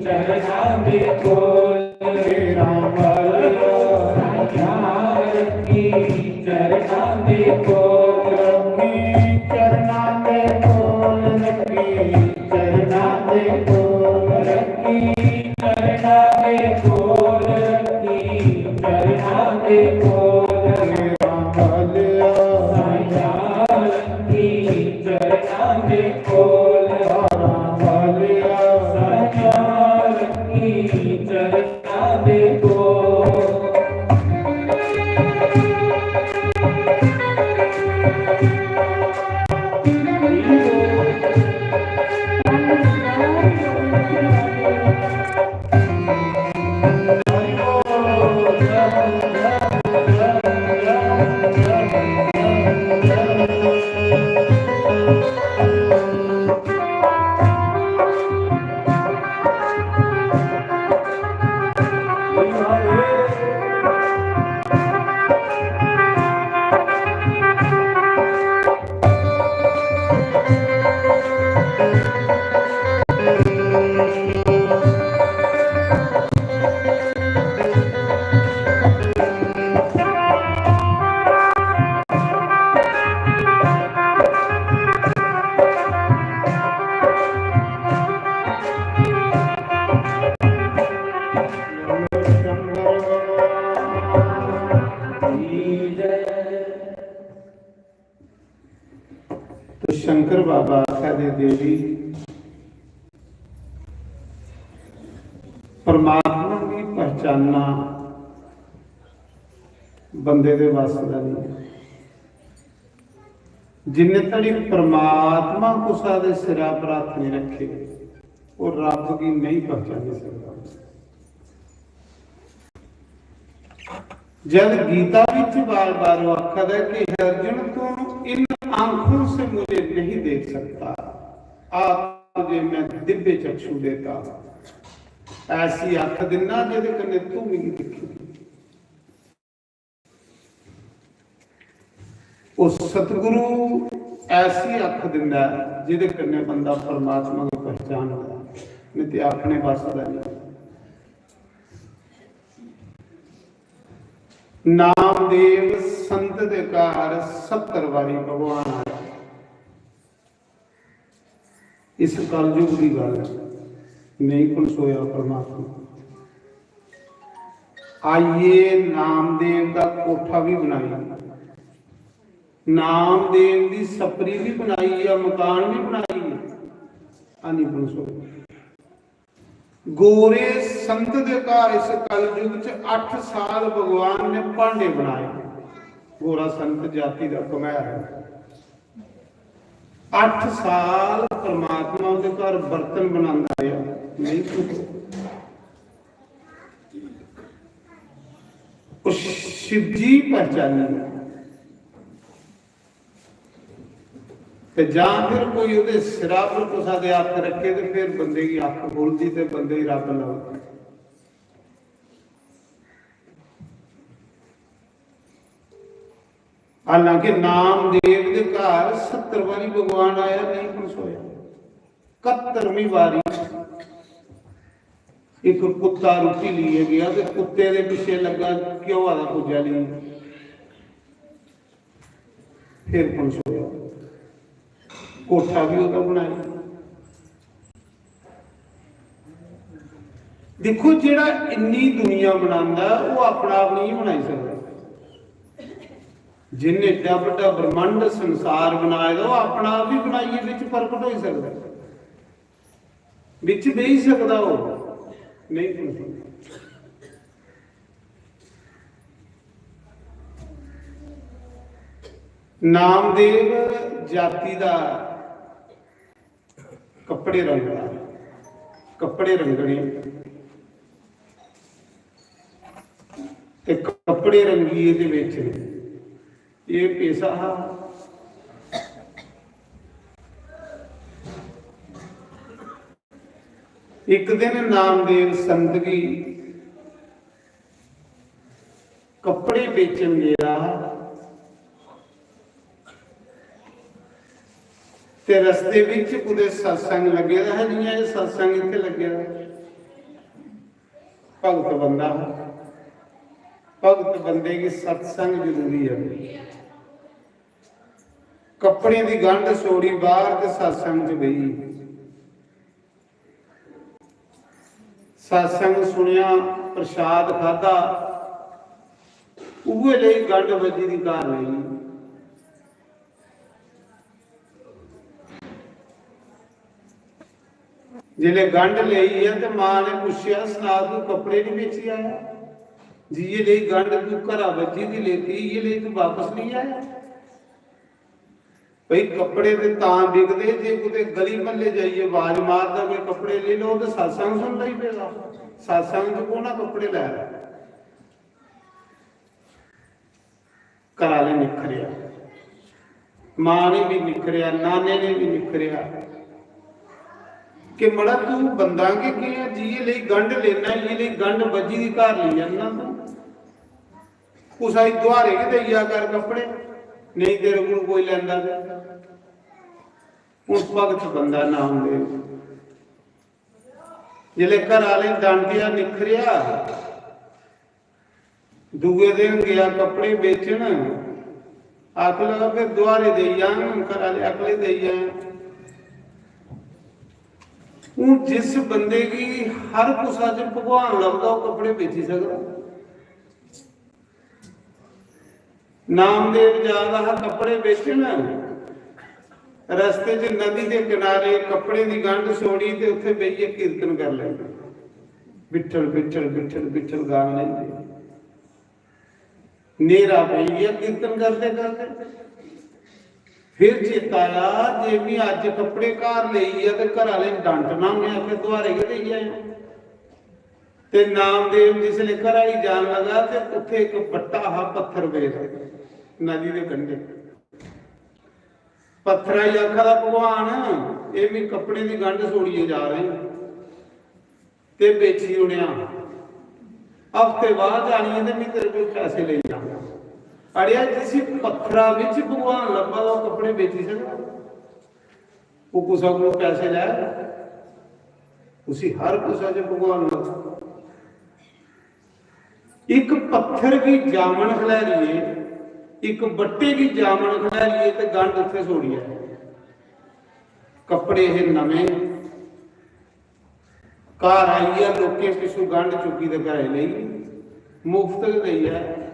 चरना दे कोल। मेरा वालिया। साइयां रखी चरना दे कोल। रखी चरना दे कोल, रखी चरना दे कोल। रखी चरना दे कोल, रखी चरना दे कोल। मेरा वालिया। साइयां रखी चरना दे कोल। हारां वालिया। साइयां रखी चरना दे कोल। तो शंकर बाबा आखा दे, देवी, परमात्मा गी पहचानना बंदे दे बस दा नहीं। जिन्ने धड़ी परमात्मा कुसा दे सिरा पर हत्थ नहीं रखे, ओह रब गी नहीं पहचानी सकदा। जद गीता विच बार बार ओह आखदा है कि अर्जुन, तुम इन आंखों से मुझे नहीं देख सकता, आप मुझे मैं दिव्य चक्षु देता, ऐसी अख दिन्ना जेदे कन्नै तू मिगी दिक्खी। ओह सतगुरु ऐसी अख दिंदा है जेदे कन्नै बंदा परमात्मा गी पहचानदा है, नहीं ते अपने बस दा नहीं। नामदेव संत दे घर सत्तर बारी भगवान आया। इस कलयुग दी गल्ल है, नहीं पनसोया परमात्मा। आइए नामदेव दा कोठा भी बनाई, नामदेव दी सपरी भी बनाई या मकान भी बनाई है, आ नहीं पनसोया। गोरे संत दे घर इस कलयुग च अठ साल भगवान ने भांडे बनाए। गोरा संत जाति दा घमैर है। अठ साल परमात्मा उंदे घर बर्तन बनांदा रेहा, नहीं टुटे। ओह शिवजी पहचानी। ते जां फिर कोई ओहदे सिरा पर कुसा दे हत्थ रखे ते फिर बंदे गी अक्ख खुलदी ते बंदे गी रब लभदा। हालांकि नामदेव दे घर सत्तर बारी भगवान आया, नहीं पनसोया। इकहत्तरवीं बारी एक कुत्ता रुट्टी लेइयै गया ते कुत्ते दे पिच्छे लग्गा, घ्योआ दा कुज्जा लेई। फिर पनसोया, कोठा भी ओहदा बनाया। दिक्खो, जेड़ा इन्नी दुनिया बनांदा ऐ, ओह अपना आप नहीं बनाई सकदा। जिन्ने एड्डा बड्डा ब्रह्मांड संसार बनाए दा, ओह अपना आप ही बनाइयै बिच प्रकट होई सकदा, बिच बेही सकदा, ओह नहीं बनी सकदा। नामदेव जाति दा कपड़े रंगदा, कपड़े रंगने ते कपड़े रंगियै ते बेचने, एह पेशा हा। एक दिन नामदेव संत गी कपड़े बेचन गेदा हा ते रस्ते बिच कुतै सत्संग लग्गे दा हा, जि'यां एह सत्संग इत्थै लग्गे दा। भगत बंदा हा, भगत बंदे गी सत्संग जरूरी है। कपड़े दी गंढ छोड़ी बाहर ते सत्संग च बेही। सत्संग सुनेआ, प्रसाद खादा, उ'ऐ लेई गंढ बज्जी दी घर लेई। जिसलै गंढ लेई ऐ ते मां ने पुच्छेआ, "सना, तू कपड़े नहीं बेची आया? जि'यै लेई गंढ तू घरा बज्जी दी लेती, इ'यै लेई तू बापस नहीं आया?" भाई, कपड़े ते तां बिकदे जे कुतै गली म्हल्ले जाइयै आवाज मारदा, "कोई कपड़े लेई लैओ," ते सत्संग सुन लगी पेदा। सत्संग च कौन आ कपड़े लै दा? घर आह्ले निक्खरेआ, मां ने भी निक्खरेआ, नाने ने भी निक्खरेआ कि मड़ा, तू बंदा गै केह् ऐ, जि'यै लेई गंढ लेना, इ'यै लेई गंढ बज्जी दी घर लेई जन्ना तू। कुसै गी दुहारे गै देई जा कर कपड़े, नेईं तेरे कोल कोई लैंदा ते। हून भगत बंदा नामदेव, जिसलै घर आह्ले डांटेआ, निक्खरेआ, दूए दिन गया कपड़े बेचन, आखन लगा, "फिर दुहारे देई जाङ, घर आह्ले आखन लगे, देई जाङ।" हून जिस बंदे गी हर कुसा च भगवान लभदा, ओह् कपड़े बेची सकदा। नामदेव जा दा हा कपड़े बेचन, रस्ते च नदी दे किनारे कपड़े दी गंढ सोड़ी ते उत्थे बेहियै कीर्तन कर लैंदे, बिठल बिठल बिठल बिठल गा लैंदे। न्हेरा पेई गेआ कीर्तन करदे करदे। फिर चेता आया जे मी अज्ज कपड़े घर लेई गेआ ते घर आह्ले ने डांटना, उ'नें आखेआ दुहारे गै देई आया। ते नामदेव जिसलै घरा गी जान लगा ते उत्थे इक बट्टा हा पत्थर पेदा नदी दे कंढे। पत्थरा गी आखा दा, "भगवान, एह् मी कपड़े दी गंढ सोड़ियै जा रहे ते बेची ओड़ेआ, हफ्ते बाद आनियै ते मी तेरे कोल पैसे लेई जांगा।" अड़ेआ, जिसी पत्थरा बिच भगवान लब्भा दा, ओह् कपड़े बेची सकदा? ओह् कुसै कोल पैसे लै, उसी हर कुसै च भगवान लब्भा। इक पत्थर गी जामन खलैरियै, इक बट्टे गी जामन खलैरियै ते गंढ उत्थे सोड़ी आए। कपड़े हे नमें, घर आइयै लोकें पिच्छों गंढ चुक्की ते घरै लेई, मुफ्त गै देई आए।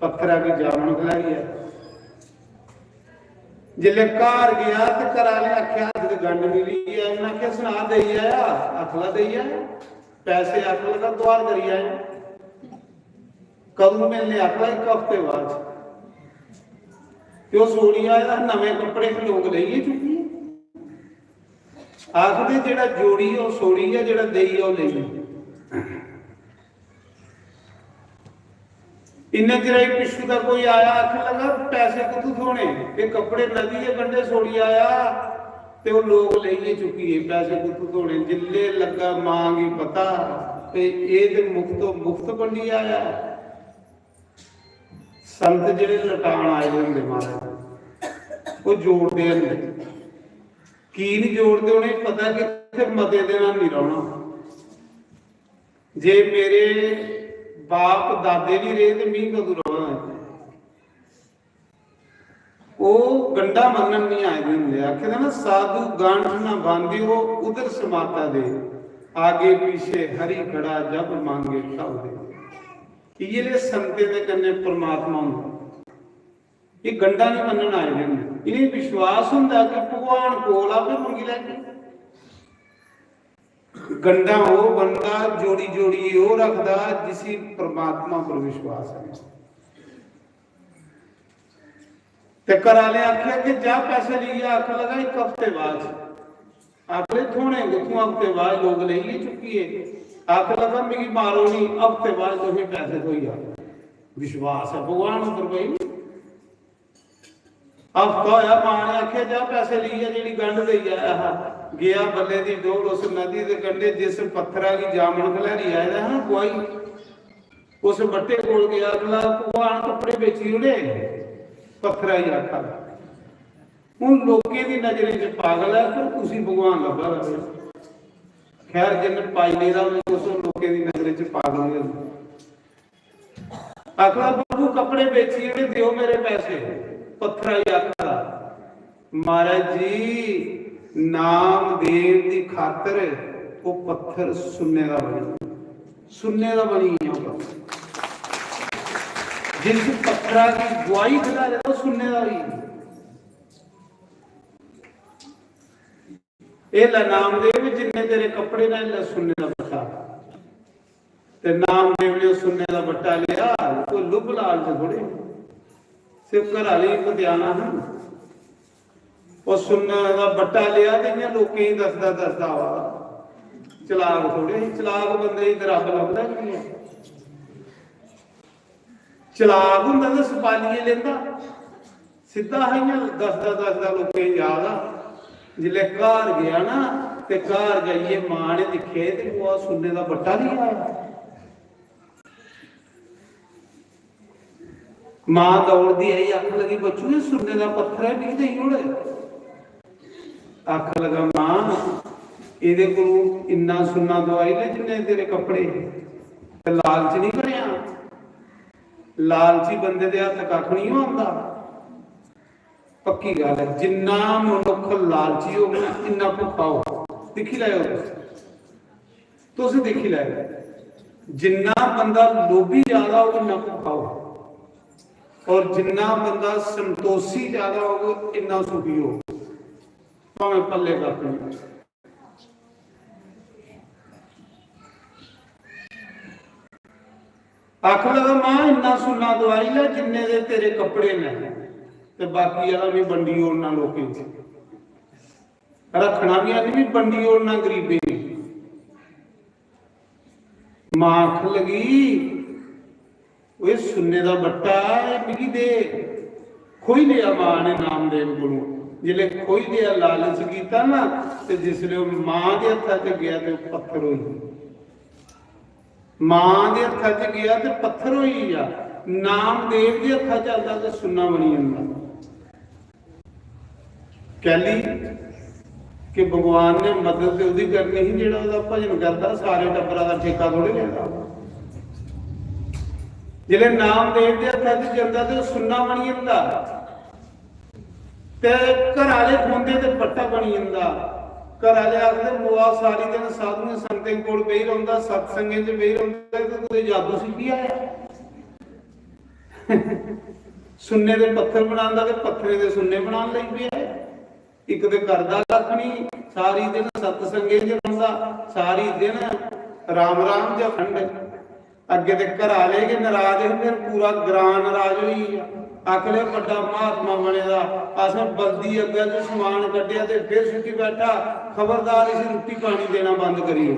पत्थरा गी जामन खलैरी ऐ। जिसलै घर गेआ ते घर आह्ले आखेआ, "अज्ज ते गंढ मिली ऐ।" उ'नें आखेआ, "सना, देई आया?" आखला, "देई आया।" पैसे आखन लगा, "दुहार करी आया।" "कदूं मिलने?" आखला, "इक हफ्ते बाद।" ते ओह् सोड़ी आया, नमें कपड़े हे, लोक लेइयै चुक्कियै। आखदे, "जेह्ड़ा जोड़ी ओह् सोड़ी ऐ, जेह्ड़ा देई ओह् लेई।" इन्ने चिरै च पिच्छू दा कोई आया, आखन लगा, "पैसे कुत्थूं थ्होने? एह् कपड़े नदी दे कंढे छोड़ी आया ते ओह् लोक लेइयै चुक्की गे, पैसे कुत्थूं थ्होने?" जिल्ले लग्गा मां गी पता ते एह् ते मुफ्तो मुफ्त बंडी आया। संत जेह्ड़े लटान आए दे होंदे महाराज, ओह् जोड़दे होंदे। की निं जोड़दे? उ'नेंगी पता कि इत्थै मते दिन निं रौह्ना। जे मेरे बाप दादे निं रेह् ते मी कदूं रौह्ना इत्थै? ओह् गंढा मन्नन निं आए दे होंदे। आखे दा ना, "साधु गांठ ना बांधियो उधर समाता दे, आगे पीछे हरि खड़ा जब मांगे तब दे।" इ'यै ले संतें दे कन्नै परमात्मा होंदा। एह् गंढा निं मन्नन आए दे होंदे। इ'नेंगी विश्वास होंदा कि भगवान कोल आ, फिर मंगी लैगे। गंढा ओह् बंदा जोड़ी जोड़ियै ओह् रखदा जिसी परमात्मा पर विश्वास है। ते घर आह्ले आखेआ कि जा पैसे लेइयै, आखन लगा, "इक हफ्ते बाद।" आखदे, "थ्होने कुत्थुआं हफ्ते बाद, लोक लेइयै चुक्कियै।" आखन लगा, "मिगी मारो निं, हफ्ते बाद तुसेंगी पैसे थ्होई जाने।" विश्वास ऐ भगवान उप्पर भाई। हफ्ता होया, मां ने आखेआ, "जा पैसे लेइयै जेह्ड़ी गंढ देई आया हा।" गेआ बल्ले दी डोर उस नदी दे कंढे, जिस पत्थरा गी जामन खलैरी आए दा हा ना, गुआही। उस बट्टे कोल गेआ, आखदा, "भगवान कपड़े बेची ओड़े।" पत्थरा गी आखा दा। हून लोकें दी नजरें च पागल ऐ, पर उसी भगवान लब्भा दा ऐ। खैर, जिन्न पाई लेदा होऐ, तुस लोकें दी नजरें च पागल गै ओ। आखदा, "प्रभु, कपड़े बेची ओड़े, देओ मेरे पैसे।" पत्थरा गी आखा दा। महाराज जी, नामदेव दी खातर ओह् पत्थर सुन्ने दा बनी, सुन्ने दा बनी गेआ ओह् पत्थर। जिस पत्थरा दी गुआही खलारे, ओह् सुन्ने दा होई गेआ। एह् लै नामदेव, जिन्ने तेरे कपड़े न, एह् लै सुन्ने दा बट्टा। ते नामदेव ने सुन्ने दा बट्टा लेआ, कोई लुभ लालच थोड़े, सिर्फ घर आह्ली को देना हा। ओह् सुन्ने दा बट्टा लेआ ते इ'यां लोकें गी दसदा, दसदा आवा दा। चलाक थोड़े, चलाक बंदे गी ते रब्ब लभदा गै निं ऐ। चलाक होंदा ते सपालियै लेंदा, सिद्धा हा इ'यां दसदा, दसदा लोकें गी जा दा। जिसलै घर गेआ ना, ते घर जाइयै मां ने दिक्खेआ ते ओह् सुन्ने दा बट्टा लेई आया। मां दौड़दी आई, आखन लगी, "बच्चू, एह् सुन्ने दा पत्थर ऐ, मिगी देई ओड़।" आखन लगा, "मां, एह्दे कोलू इन्ना सुन्ना दोआई ले जिन्ने तेरे कपड़े, ते लालच निं बनेआ। लालची बंदे दे हत्थ कक्ख निं होंदा।" पक्की गल्ल ऐ, जिन्ना मनुक्ख लालची होग ना, इन्ना भुक्खा होग। दिक्खी लैओ तुस, तुस दिक्खी लैओ, जिन्ना बंदा लोभी ज्यादा होग, इन्ना भुक्खा होग। और जिन्ना बंदा संतोषी ज्यादा होग, इन्ना सुखी होग, भावें पल्ले कक्ख नहीं। आखन लगा, "मां, इन्ना सुन्ना दवाई लै, जिन्ने दे तेरे कपड़े न, ते बाकी आह्ला भी बंडी ओड़ना लोकें च। रक्खना भी ऐ, भी बंडी ओड़ना गरीबें गी।" मां आखन लगी, "ओए, सुन्ने दा बट्टा ऐ, मिगी दे।" खोई लेआ मां ने नामदेव कोलों। जिसले खोई लेआ, लालच कीता ना, ते जिसले ओह् मां दे हत्था च गेआ ते ओह् पत्थर होई गेआ। मां दे हत्था च गेआ ते पत्थर होई गेआ। नामदेव दे हत्था च आंदा ते सुन्ना बनी जंदा। कैली कि भगवान ने मदद ते ओह्दी करनी ही, जेह्ड़ा ओह्दा भजन करदा, सारे टब्बरा दा ठेका थोड़े लेदा। जिसलै नामदेव दे हत्था च जंदा ते ओह् सुन्ना बनी जंदा, ते घर आह्ले खोंदे ते बट्टा बनी जंदा। घर आह्ले आखदे, "मोआ सारी दिन साधुएं संतें कोल बेही रौंह्दा, सत्संगें च बेही रौंह्दा, ते कुतै जादू सिक्खी आया।" सुन्ने दे पत्थर बनांदा ते पत्थरें दे सुन्ने बनान लगी पेआ। इक ते करदा कक्ख निं, सारी दिन सत्संगे च रौंह्दा, सारी दिन राम राम च खंड। अग्गें ते घरै आह्ले गै नराज हे, फिर पूरा ग्रां नराज होई गेआ। आखन लगे, "बड्डा महात्मा बने दा, असें बल्दी अग्गें च समान कड्ढेआ ते फिर सुट्टी बैठा, खबरदार इसी रुट्टी पानी देना बंद करी ओड़।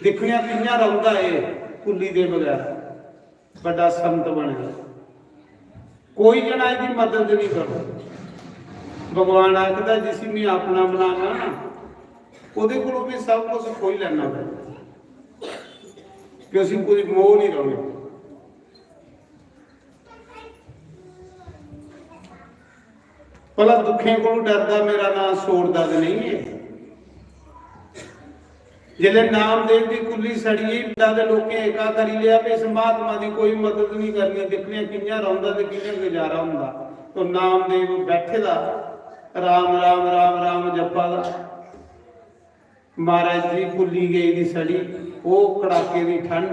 दिक्खने आं कि'यां रौंह्दा एह् कुल्ली दे बगैर।" बड्डा संत बने दा। कोई जना एह्दी मदद नहीं करो। भगवान आखदा, "जिसी मैं अपना बनाना ना, ओह्दे कोलों भी सब कुछ खोई लैना पौंदा, कि उसी कोई मोह नहीं रौह्ने।" भला दुखें कोलू डरदा मेरा नां छोड़दा ते नहीं है। जिसलै नामदेव दी कुल्ली सड़ी गेई, पिंडा दे लोकें एका करी लेआ कि इस महात्मा दी कोई मदद नहीं करनी, दिक्खने आं कि'यां रौंह्दा ते कि'यां गुजारा होंदा। तो नामदेव बैठे दा, "राम राम राम राम" जप्पा दा। महाराज जी, कुल्ली गेई दी सड़ी, ओह् कड़ाके दी ठंड,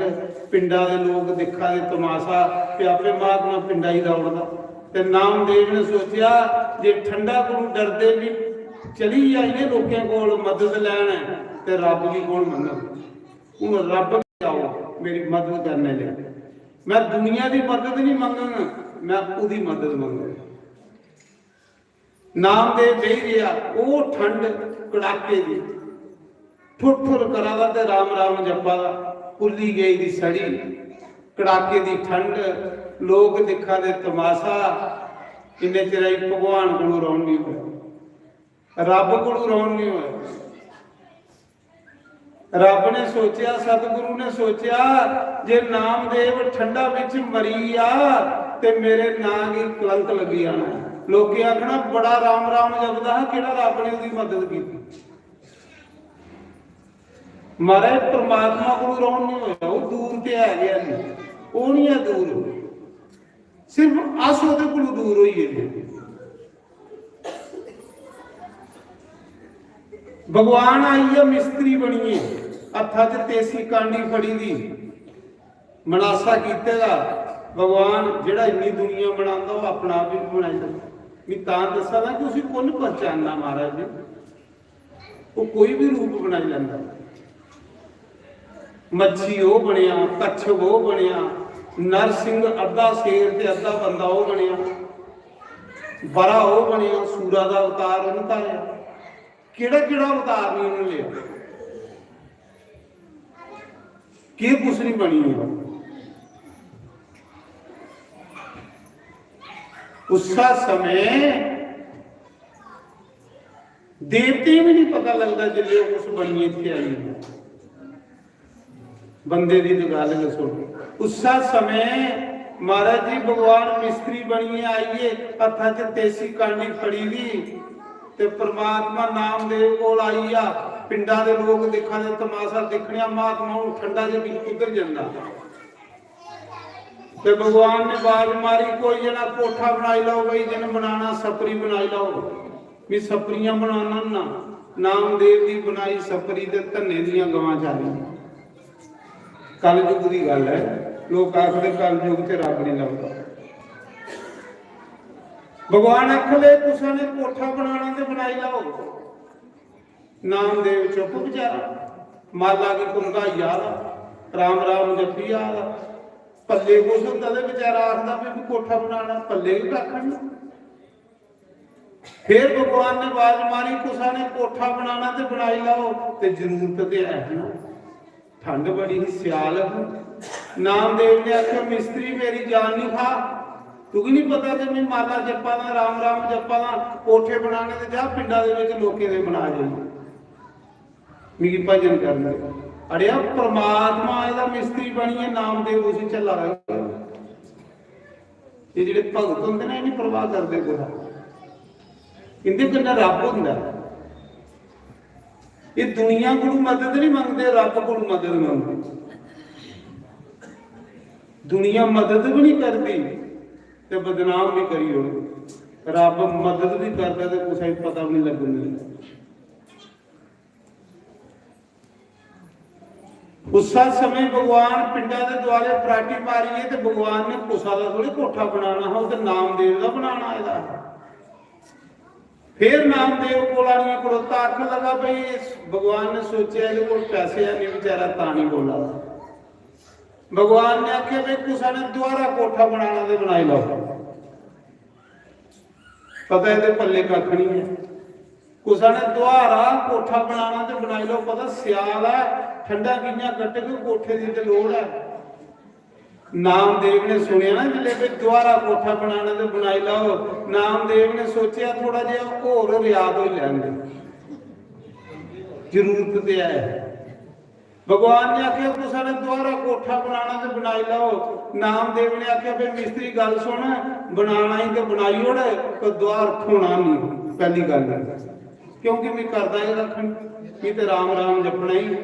पिंडा दे लोक दिक्खा दे तमाशा, ते आपे महात्मा पिंडा ही दौड़दा। ते नामदेव ने सोचेआ जे ठंडा कोलू डरदे बी चली जा इ'नें लोकें कोल मदद लैन, ते रब्ब गी कौन मन्नग? हून रब्ब गै आओ मेरी मदद करने लेई। मैं दुनिया दी मदद नहीं मंगङ, मैं ओह्दी मदद मंगङ। नामदेव बेही गेआ, ओह् ठंड कड़ाके दी, ठुर ठुर करा दा ते राम राम जप्पा दा, कुल्ली गेई दी सड़ी, कड़ाके दी ठंड, लोक दिक्खा दे तमाशा। इन्ने चिरै च भगवान कोलू रौह्न निं होआ, रब्ब कोलू रौह्न निं होआ। रब ने सोचेआ, सतगुरु ने सोचेआ जे नामदेव ठंडा बिच मरी गेआ ते मेरे नां गी कलंक लग्गी जाना। लोकें आखना, "बड़ा राम राम जपदा हा, केह्ड़ा रब ने ओह्दी मदद कीती?" महाराज, परमात्मा कोलू रौह्न निं होआ, ओह् दूर ते है गै निं, ओह् निं ऐ दूर। सिर्फ अस ओह्दे कोलू दूर होई गेदे। भगवान आई गेआ मिस्त्री बनियै, हत्था च तेसी कांडी फड़ी दी, मनासा कीते दा। भगवान जेह्ड़ा इन्नी दुनिया बनांदा, ओह् अपना आप बी बनाई सकदा। मैं तां दस्सा दा कि उसी कु'न पहचानना, महाराज जी। ओह् कोई बी रूप बनाई लैंदा। मच्छी ओह् बनेआ, कच्छप ओह् बनेआ, नरसिंह अद्धा शेर ते अद्धा बंदा ओह् बनेआ, बरा ओह् बनेआ, सूरा दा अवतार उ'न्न धारेआ। केह्ड़ा केह्ड़ा अवतार निं उ'न्न लेआ? केह् कुछ निं बनी गेआ। उस्सै समें देवतें गी बी निं पता लगदा जिसलै ओह् कुछ बनियै इत्थै आई जंदा। बंदे दी ते गल्ल गै सुन। उस्सै समें महाराज जी भगवान मिस्त्री बनियै आई गे, हत्था च तेसी कांडी फड़ी दी ते परमात्मा नामदेव कोल आई गेआ। पिंडा दे लोक दिक्खा दे तमाशा, दिक्खने आं महात्मा हून ठंडा जे बिच कुद्धर जंदा। ते भगवान ने बाज मारी, "कोई जना कोठा बनाई लैओ भाई, जिन बनाना सपरी बनाई लैओ।" मी सपरियां बनाना ना। नामदेव दी बनाई सपरी ते धन्ने दियां गवां चारियां। कलयुग दी गल्ल ऐ, लोक आखदे कलयुग च रब निं लभदा। भगवान आखन लगे, "कुसै ने कोठा बनाना ते बनाई लैओ।" नामदेव चुप बेचारा, माला गी कुंघाई जा दा, राम राम जप्पी जा दा। पल्ले कुछ होंदा ते बेचारा आखदा, "भी कोठा बनाना, पल्ले बी कक्ख निं।" फिर भगवान ने आवाज मारी, "कुसै ने कोठा बनाना ते बनाई लैओ।" ते जरूरत ते है ही ना, ठंड बड़ी ही, स्याल ही। नामदेव ने आखेआ, "मिस्त्री, मेरी जान निं खा, तुगी निं पता जे में माला जप्पा दा, राम राम जप्पा दा, कोठे बनाने ते जा, पिंडा दे बिच लोकें दे बना जाइयै, मिगी भजन करन दे।" अड़ेआ, परमात्मा एह्दा मिस्त्री बनियै नामदेव उसी झल्ला दा। एह् जेह्ड़े भगत होंदे ना, एह् निं परवाह करदे कुतै, इं'दे कन्नै रब्ब होंदा ऐ। एह् दुनिया कोलू मदद निं मंगदे, रब्ब कोलू मदद मंगदे। दुनिया मदद बी निं करदी ते बदनाम बी करी ओड़दी। रब्ब मदद बी करदा ते कुसै गी पता बी निं लगन दिंदा। उस्सै समें भगवान पिंडा दे दुआरे फराटी मारियै ते भगवान ने कुसा दा थोड़ी कोठा बनाना हा, ओह् ते नामदेव दा बनाना आए दा हा। फिर नामदेव कोल आनियै खड़ोता, आखन लगा, "भाई, इस भगवान ने सोचेआ एह्दे कोल पैसे है नहीं, बेचारा तां नहीं बोला दा।" भगवान ने आखेआ, "भाई, कुसै ने दोबारा कोठा बनाना ते बनाई लैओ, पता एह्दे पल्ले कक्ख नहीं है। कुसै ने दोबारा कोठा बनाना ते बनाई लैओ, पता स्याल ऐ, ठंडा कि'यां कट्टग, कोठे दी ते लोड़ ऐ।" नामदेव ने सुनेआ ना, जिसलै भी दोबारा कोठा बनाना ते बनाई लैओ। नामदेव ने सोचेआ, "थोड़ा जेहा होर रियात होई लैन दे, जरूरत ते है।" भगवान ने आखेआ, "कुसै ने दोबारा कोठा बनाना ते बनाई लैओ।" नामदेव ने आखेआ, "भाई मिस्त्री, गल्ल सुन, बनाना ही ते बनाई ओड़, पर द्वार थ्होना नहीं, पैह्ली गल्ल, क्योंकि मैं करदा एह् कक्ख निं, मैं ते राम राम जपना ही।"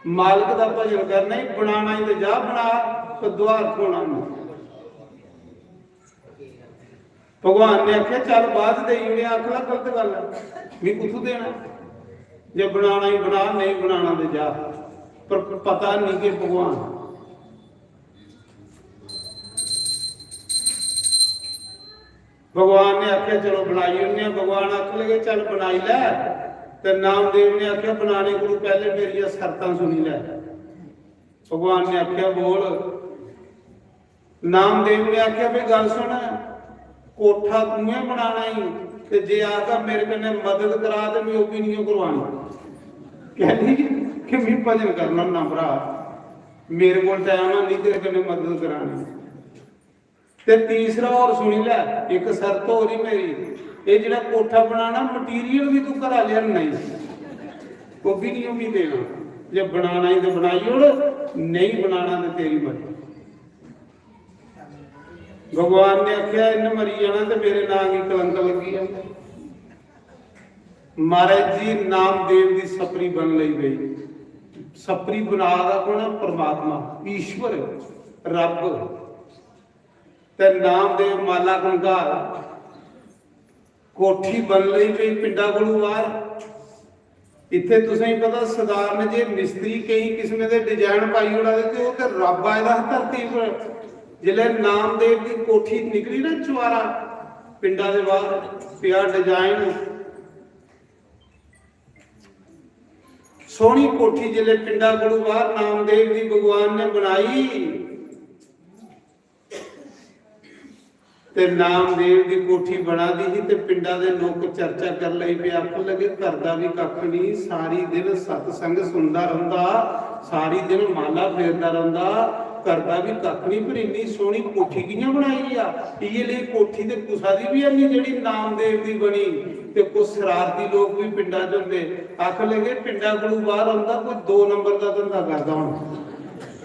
मालक दा भजन करना ही, बनाना ही ते जा बना, पर द्वार थ्होना नहीं। भगवान ने आखेआ, "चल, बाद देई ओड़ेआ।" आखन लगा, "गलत गल्ल ऐ, मी कुत्थूं देना? जे बनाना ही बना, नेईं बनाना ते जा।" पर पता नहीं कि भगवान भगवान ने आखेआ, "चलो, बनाई ओड़ने आं।" भगवान आखन लगे, "चल, बनाई लै।" ते नामदेव ने आखेआ, "बनाने कोलू पैह्ले मेरियां शर्तां सुनी लै।" भगवान ने आखेआ, "बोल।" नामदेव ने आखेआ, "भाई, गल्ल सुन, कोठा तूं गै बनाना ही, ते जे आखदा मेरे कन्नै मदद करा, ते मैं ओह् बी निं करवानी। कैली कि मैं भजन करना होन्ना, भ्रा, मेरे कोल टैम है नहीं तेरे कन्नै मदद कराने।" ते तीसरा होर सुनी लै, इक शर्त होर ही मेरी, एह् जेह्ड़ा कोठा बनाना, मटीरियल बी तूं घरा लेआना ही, ओह् बी निं, ओह् बी देना। जे बनाना ही ते बनाई ओड़, नेईं बनाना ते तेरी मर्जी। भगवान ने आखेआ, "इन्न मरी जाना ते मेरे नांऽ गी कलंक लग्गी जाना।" महाराज जी, नामदेव दी सपरी बन लगी पेई। सपरी बना दा कौन ऐ? परमात्मा, ईश्वर, रब्ब। ते नामदेव माला कुंघा, कोठी बन लगी पेई पिंडा कोलू बाहर। इत्थे तुसें गी पता, सधारण जे मिस्त्री केईं किस्में दे डिजाइन पाई ओड़ा दे, ते ओह् ते रब्ब आए दा हा धरती पर। जिसलै नामदेव दी कोठी निकली ना चुआरा पिंडा दे बाहर, पेआ डिजाइन। सोहनी कोठी जिसलै पिंडा कोलू बाहर नामदेव दी भगवान ने बनाई, ते नामदेव दी कोठी बना दी ही, ते पिंडा दे लोक चर्चा कर लगी पे, आखन लगे, "करदा भी कक्ख नहीं, सारी दिन सत्संग सुनदा रौंहदा, सारी दिन माला फेरदा रौंहदा, करदा भी कक्ख नहीं, पर इन्नी सोहनी कोठी कि'यां बनाई आ? इ'यै लेई कोठी ते कुसा दी बी है नहीं जेह्ड़ी नामदेव दी बनी।" ते कुछ शरारती लोक भी पिंडा च होंदे, आखन लगे, "पिंडा कोलू बाहर औंदा, कोई दो नंबर दा धंधा करदा होना।"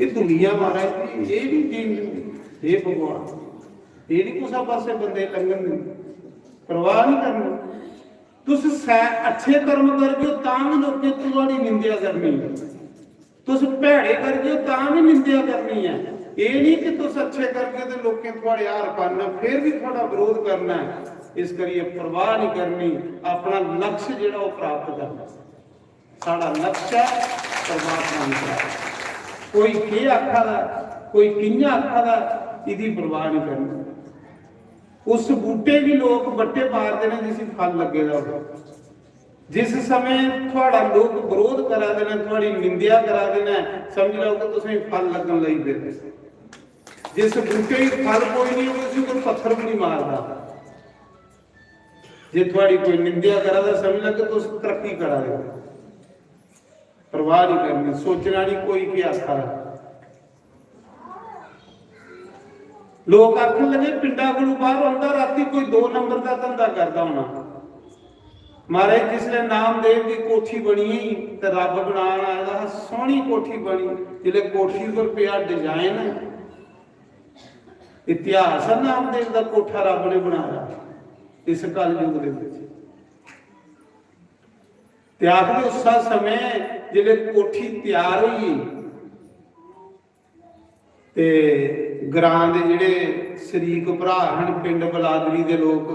एह् दुनिया, महाराज जी, एह् नहीं जीन दिंदी। हे भगवान, एह् नहीं कुसै पासै बंदे लंघन दिंदी, परवाह नहीं करनी। तुस सै-, अच्छे कर्म करगे, तां बी लोकें थुआढ़ी निंदेआ करनी ऐ। तुस भैड़े करगे, तां बी निंदेआ करनी ऐ। एह् नहीं कि तुस अच्छे करगे ते लोकें थुआढ़े हार पाना, फिर बी थुआढ़ा विरोध करना ऐ। इस करियै परवाह नहीं करनी, अपना लक्ष्य जेह्ड़ा ओह् प्राप्त करना। साढ़ा लक्ष्य ऐ परमात्मा गी प्राप्त। कोई केह् आखा दा, कोई कि'यां आखा दा, एह्दी परवाह नहीं करनी। उस बूटे गी लोक बट्टे मारदे न जिसी फल लग्गे दा होऐ। जिस समें थुआड़ा लोक बरोध करा दे न, थुआड़ी निंदेआ करा दे न, समझी लैओ कि तुसेंगी फल लग्गन लगी पेदे। जिस बूटे गी फल कोई नहीं होवे, उसी कोई पत्थर भी नहीं मारदा। जे थुआड़ी कोई निंदेआ करा दा, समझ लैओ कि तुस तरक्की करा दे हो। परवाह नहीं करनी, सोचना नहीं कोई केह् आखा दा। लोक आखन लगे, "पिंडा कोलू बाहर औंदा, राती कोई दो नंबर दा धंधा करदा होना।" महाराज, जिसलै नामदेव दी कोठी बनी ते रब बनान आए दा हा, सोहनी कोठी बनी, जिसलै कोठी पर पेआ डिजाइन, इतिहास है नामदेव दा कोठा रब ने बनाया इस कलयुग दे विच। ते आखदे उस्सा समें जिसलै कोठी त्यार होई ते ग्रां दे जेह्ड़े शरीक भ्राऽ हन, पिंड बलादरी दे लोक,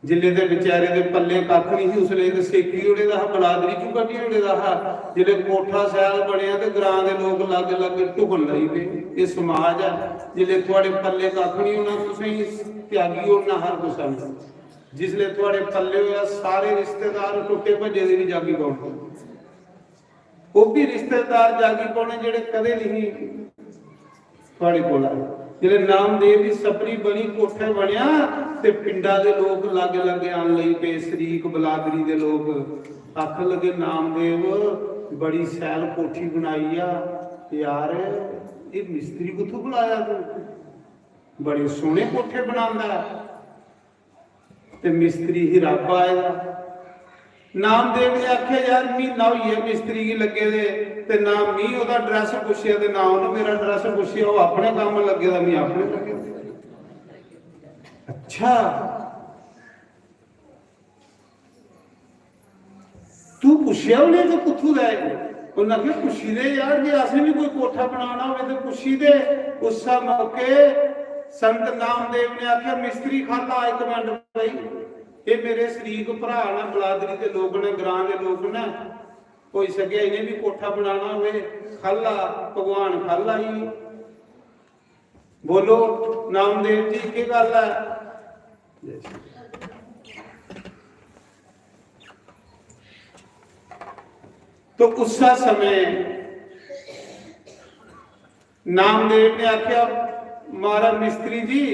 जिसलै ते बेचारे दे पल्ले कक्ख निं ही, उसलै ते सेकी ओड़े दा हा, बलादरी चों कड्ढी ओड़े दा हा। जिसलै कोठा सैल बनेआ ते ग्रां दे लोक लाग्गे लाग्गे ढुकन लगी पे। एह् समाज ऐ, जिसलै थुआड़े पल्ले कक्ख निं होना, तुसेंगी त्यागी ओड़ना हर कुसै ने। जिसलै थुआड़े पल्ले होआ, सारे रिश्तेदार टुट्टे भज्जे दे बी जागी पौने। ओह् बी रिश्तेदार जागी पौने जेह्ड़े कदें नहीं थुआड़े कोल आए। जिसलै नामदेव दी सपरी बनी, कोठे बनया, ते पिंडा दे लोक लागे लागे आन लगी पे, शरीक बलादरी दे लोक आखन लगे, "नामदेव, बड़ी शैल कोठी बनाई आ यार, एह् मिस्त्री कुत्थों बुलाया तू? बड़े सोहने कोठे बनांदा ऐ।" ते मिस्त्री ही रब आए दा। नामदेव ने आखेआ, "यार, म्हीना होई गेआ मिस्त्री गी लग्गे दे, ते ना मी ओह्दा address पुच्छेआ ते ना उ'न्नै मेरा address पुच्छेआ। ओह् अपने कम्म लग्गे दा, मी अपने लग्गे दा।" "अच्छा, तू पुच्छेआ उ'नें कि कुत्थूं दा ऐ?" उ'न्नै आखेआ, "पुच्छी दे यार, जे असें बी कोई कोठा बनाना होवे ते पुच्छी दे।" उस्सै मौके संत नामदेव ने आखेआ, "मिस्त्री ख'ल्ल आ इक मिंट भाई, एह् मेरे शरीक भ्राऽ न, बलादरी दे लोक न, ग्रां दे लोक न, होई सकेआ इ'नें बी कोठा बनाना होवे, ख'ल्ल आ।" भगवान ख'ल्ल आई गे। बोलो नामदेव जी, केह् गल्ल ऐ? तो उस्सै समें नामदेव ने आखेआ, "महाराज मिस्त्री जी,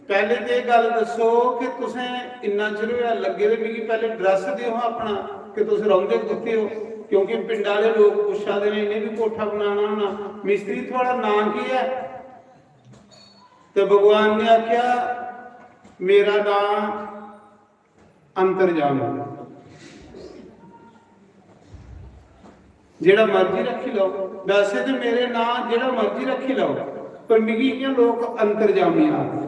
पैह्ले ते एह् गल्ल दस्सो कि तुसें इन्ना चिर होआ लग्गे दे, मिगी पैह्ले address देओ हां अपना कि तुस रौंह्दे कुत्थै ओ, क्योंकि पिंड आह्ले लोक पुच्छा दे न, इ'नें बी कोठा बनाना होना। मिस्त्री, थुआढ़ा नांऽ केह् ऐ?" ते भगवान ने आखेआ, "मेरा नांऽ अंतर्यामी, जेह्ड़ा मर्जी रक्खी लैओ। वैसे ते मेरे नांऽ जेह्ड़ा मर्जी रक्खी लैओ, पर मिगी इ'यां लोक अंतर्यामी आखदे।"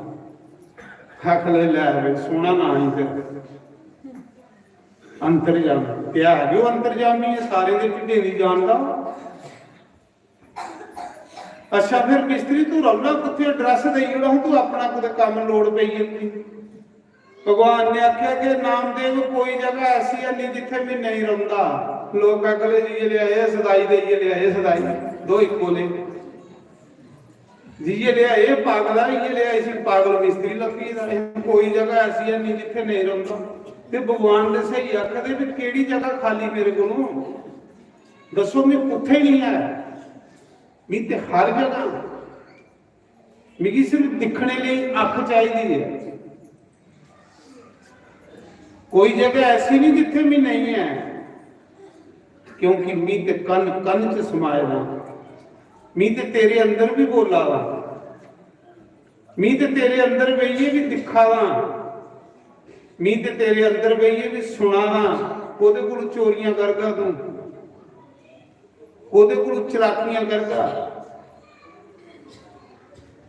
आखन लगे, "लै भाई, सोह्ना नांऽ ही तेरा, अंतर्यामी।" ते है गै ओह् अंतर्यामी ऐ, सारें दे ढिड्डें दी जानदा ओह्। "अच्छा, फिर मिस्त्री, तू रौह्ना कुत्थै? Address देई ओड़ हां, तू अपना कुतै कम्म लोड़ पेई जंदी।" भगवान ने आखेआ कि नामदेव, कोई जगह ऐसी है नहीं जित्थै मैं नेईं रौंह्दा। लोक आखन लगे, "जाइयै लेआए सदाई, जाइयै लेआए सदाई, दो इक्को ले। जाइयै लेआए पागला, इ'यै लेआ इसी पागल मिस्त्री लब्भी दा। कोई जगह ऐसी है नहीं जित्थै नेईं रौंह्दा।" ते भगवान ने स्हेई आखदे भी केह्ड़ी जगह खाली मेरे कोलों, दस्सो, मैं कुत्थै नहीं है। मी ते हर जगह, मिगी सिर्फ दिक्खने लेई अक्ख चाहिदी ऐ। कोई जगह ऐसी नहीं जित्थे मी नहीं है, क्योंकि मी ते कन कन च समाए दा। मी ते तेरे अंदर भी बोला दा। मी ते तेरे अंदर बेहियै भी दिक्खा दा। मी ते तेरे अंदर बेहियै भी सुना दा। कोह्दे कोल चोरियां करगा तूं? कोह्दे कोल चलाकियां करगा?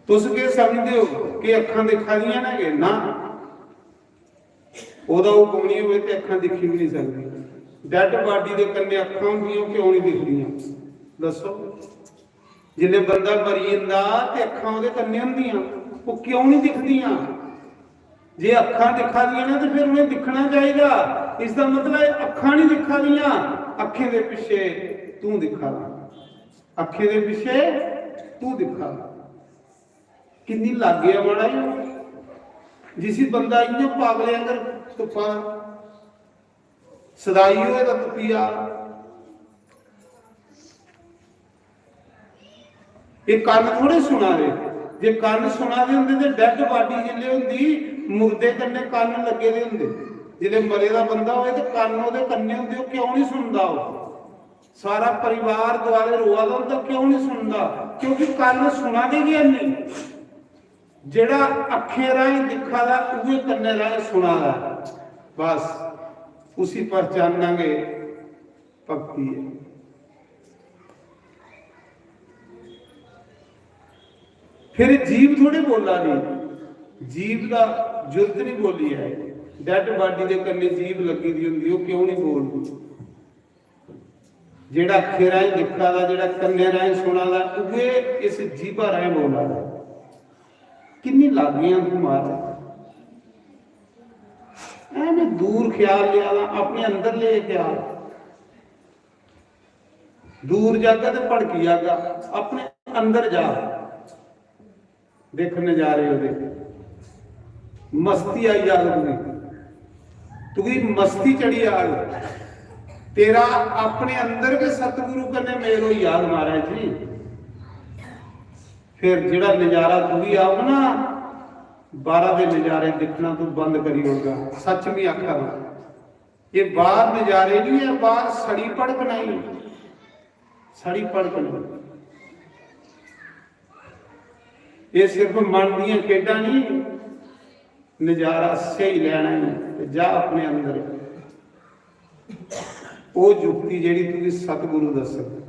तुस केह् समझदे हो कि अक्खां दिक्खा दियां न कि ना? ओह्दा हुकम नहीं होवे ते अक्खां दिक्खी भी नहीं सकदी। Dead body दे कन्नै अक्खां होंदियां, ओह् क्यों नहीं दिखदियां? दस्सो। जिसलै बंदा मरी जंदा ते अक्खां ओह्दे कन्नै होंदियां, ओह् क्यों नहीं दिखदियां? जे अक्खां दिक्खा दियां न ते फिर उ'नें दिक्खना चाहिदा। इसदा मतलब ऐ अक्खां नहीं दिक्खा दियां, अक्खें दे पिच्छे तूं दिक्खा दा, अक्खें दे पिच्छे तूं दिक्खा दा। किन्नी लाग्गे आ माड़ा ही। जिसी बंदा इ'यां पागले आंगर तुप्पा दा, सदाई होए दा तुप्पी जा। एह् कन्न थोड़े सुना दे। जे कन्न सुना दे होंदे ते डेड बाडी जिसलै होंदी, मुर्दे कन्नै कन्न लग्गे दे होंदे। जिसलै मरे दा बंदा होए ते कन्न ओह्दे कन्नै होंदे, ओह् क्यों नहीं सुनदा? ओह् सारा परिवार दुआरे रोआ दा होंदा, क्यों नहीं सुनदा? क्योंकि कन्न सुना दे गै नहीं। जेह्ड़ा अक्खें राहें दिक्खा दा, उ'ऐ कन्नै राहें सुना दा। बस उसी पहचानना गै भक्ति ऐ। फिर जीभ थोड़े बोला दी, जीभ दा जुर्त नहीं बोली ऐ। डेड बाडी दे कन्नै जीभ लग्गी दी होंदी, ओह् क्यों नहीं बोलदी? जेह्ड़ा अक्खें राहें दिक्खा दा, जेह्ड़ा कन्नै राहें सुना दा, उ'ऐ इस जीभा राहें बोला दा। किन्नी लाग्गियां तूं मार। ऐवें दूर ख्याल लिया दा, अपने अंदर ले ख्याल। दूर जागा ते भड़की जागा, अपने अंदर जा। दिक्ख नजारे ओह्दे। मस्ती आई जाग तुगी, तुगी मस्ती चढ़ी जाग। तेरा अपने अंदर गै सतगुरु कन्नै मेल होई जाग महाराज जी। फिर जेह्ड़ा नजारा तुगी आग ना, बाह्रा दे नजारे दिक्खना तू बंद करी ओड़गा। सच में आखा ना, ये बाहर नजारे नहीं है, बाहर सड़ी भड़कना ही, सड़ी भड़कना। ये सिर्फ मन दियां खेडां नहीं, नजारा स्हेई लैना ही। ते जा अपने अंदर, वो जुक्ति जेह्ड़ी तुगी सतगुरु दस्सग।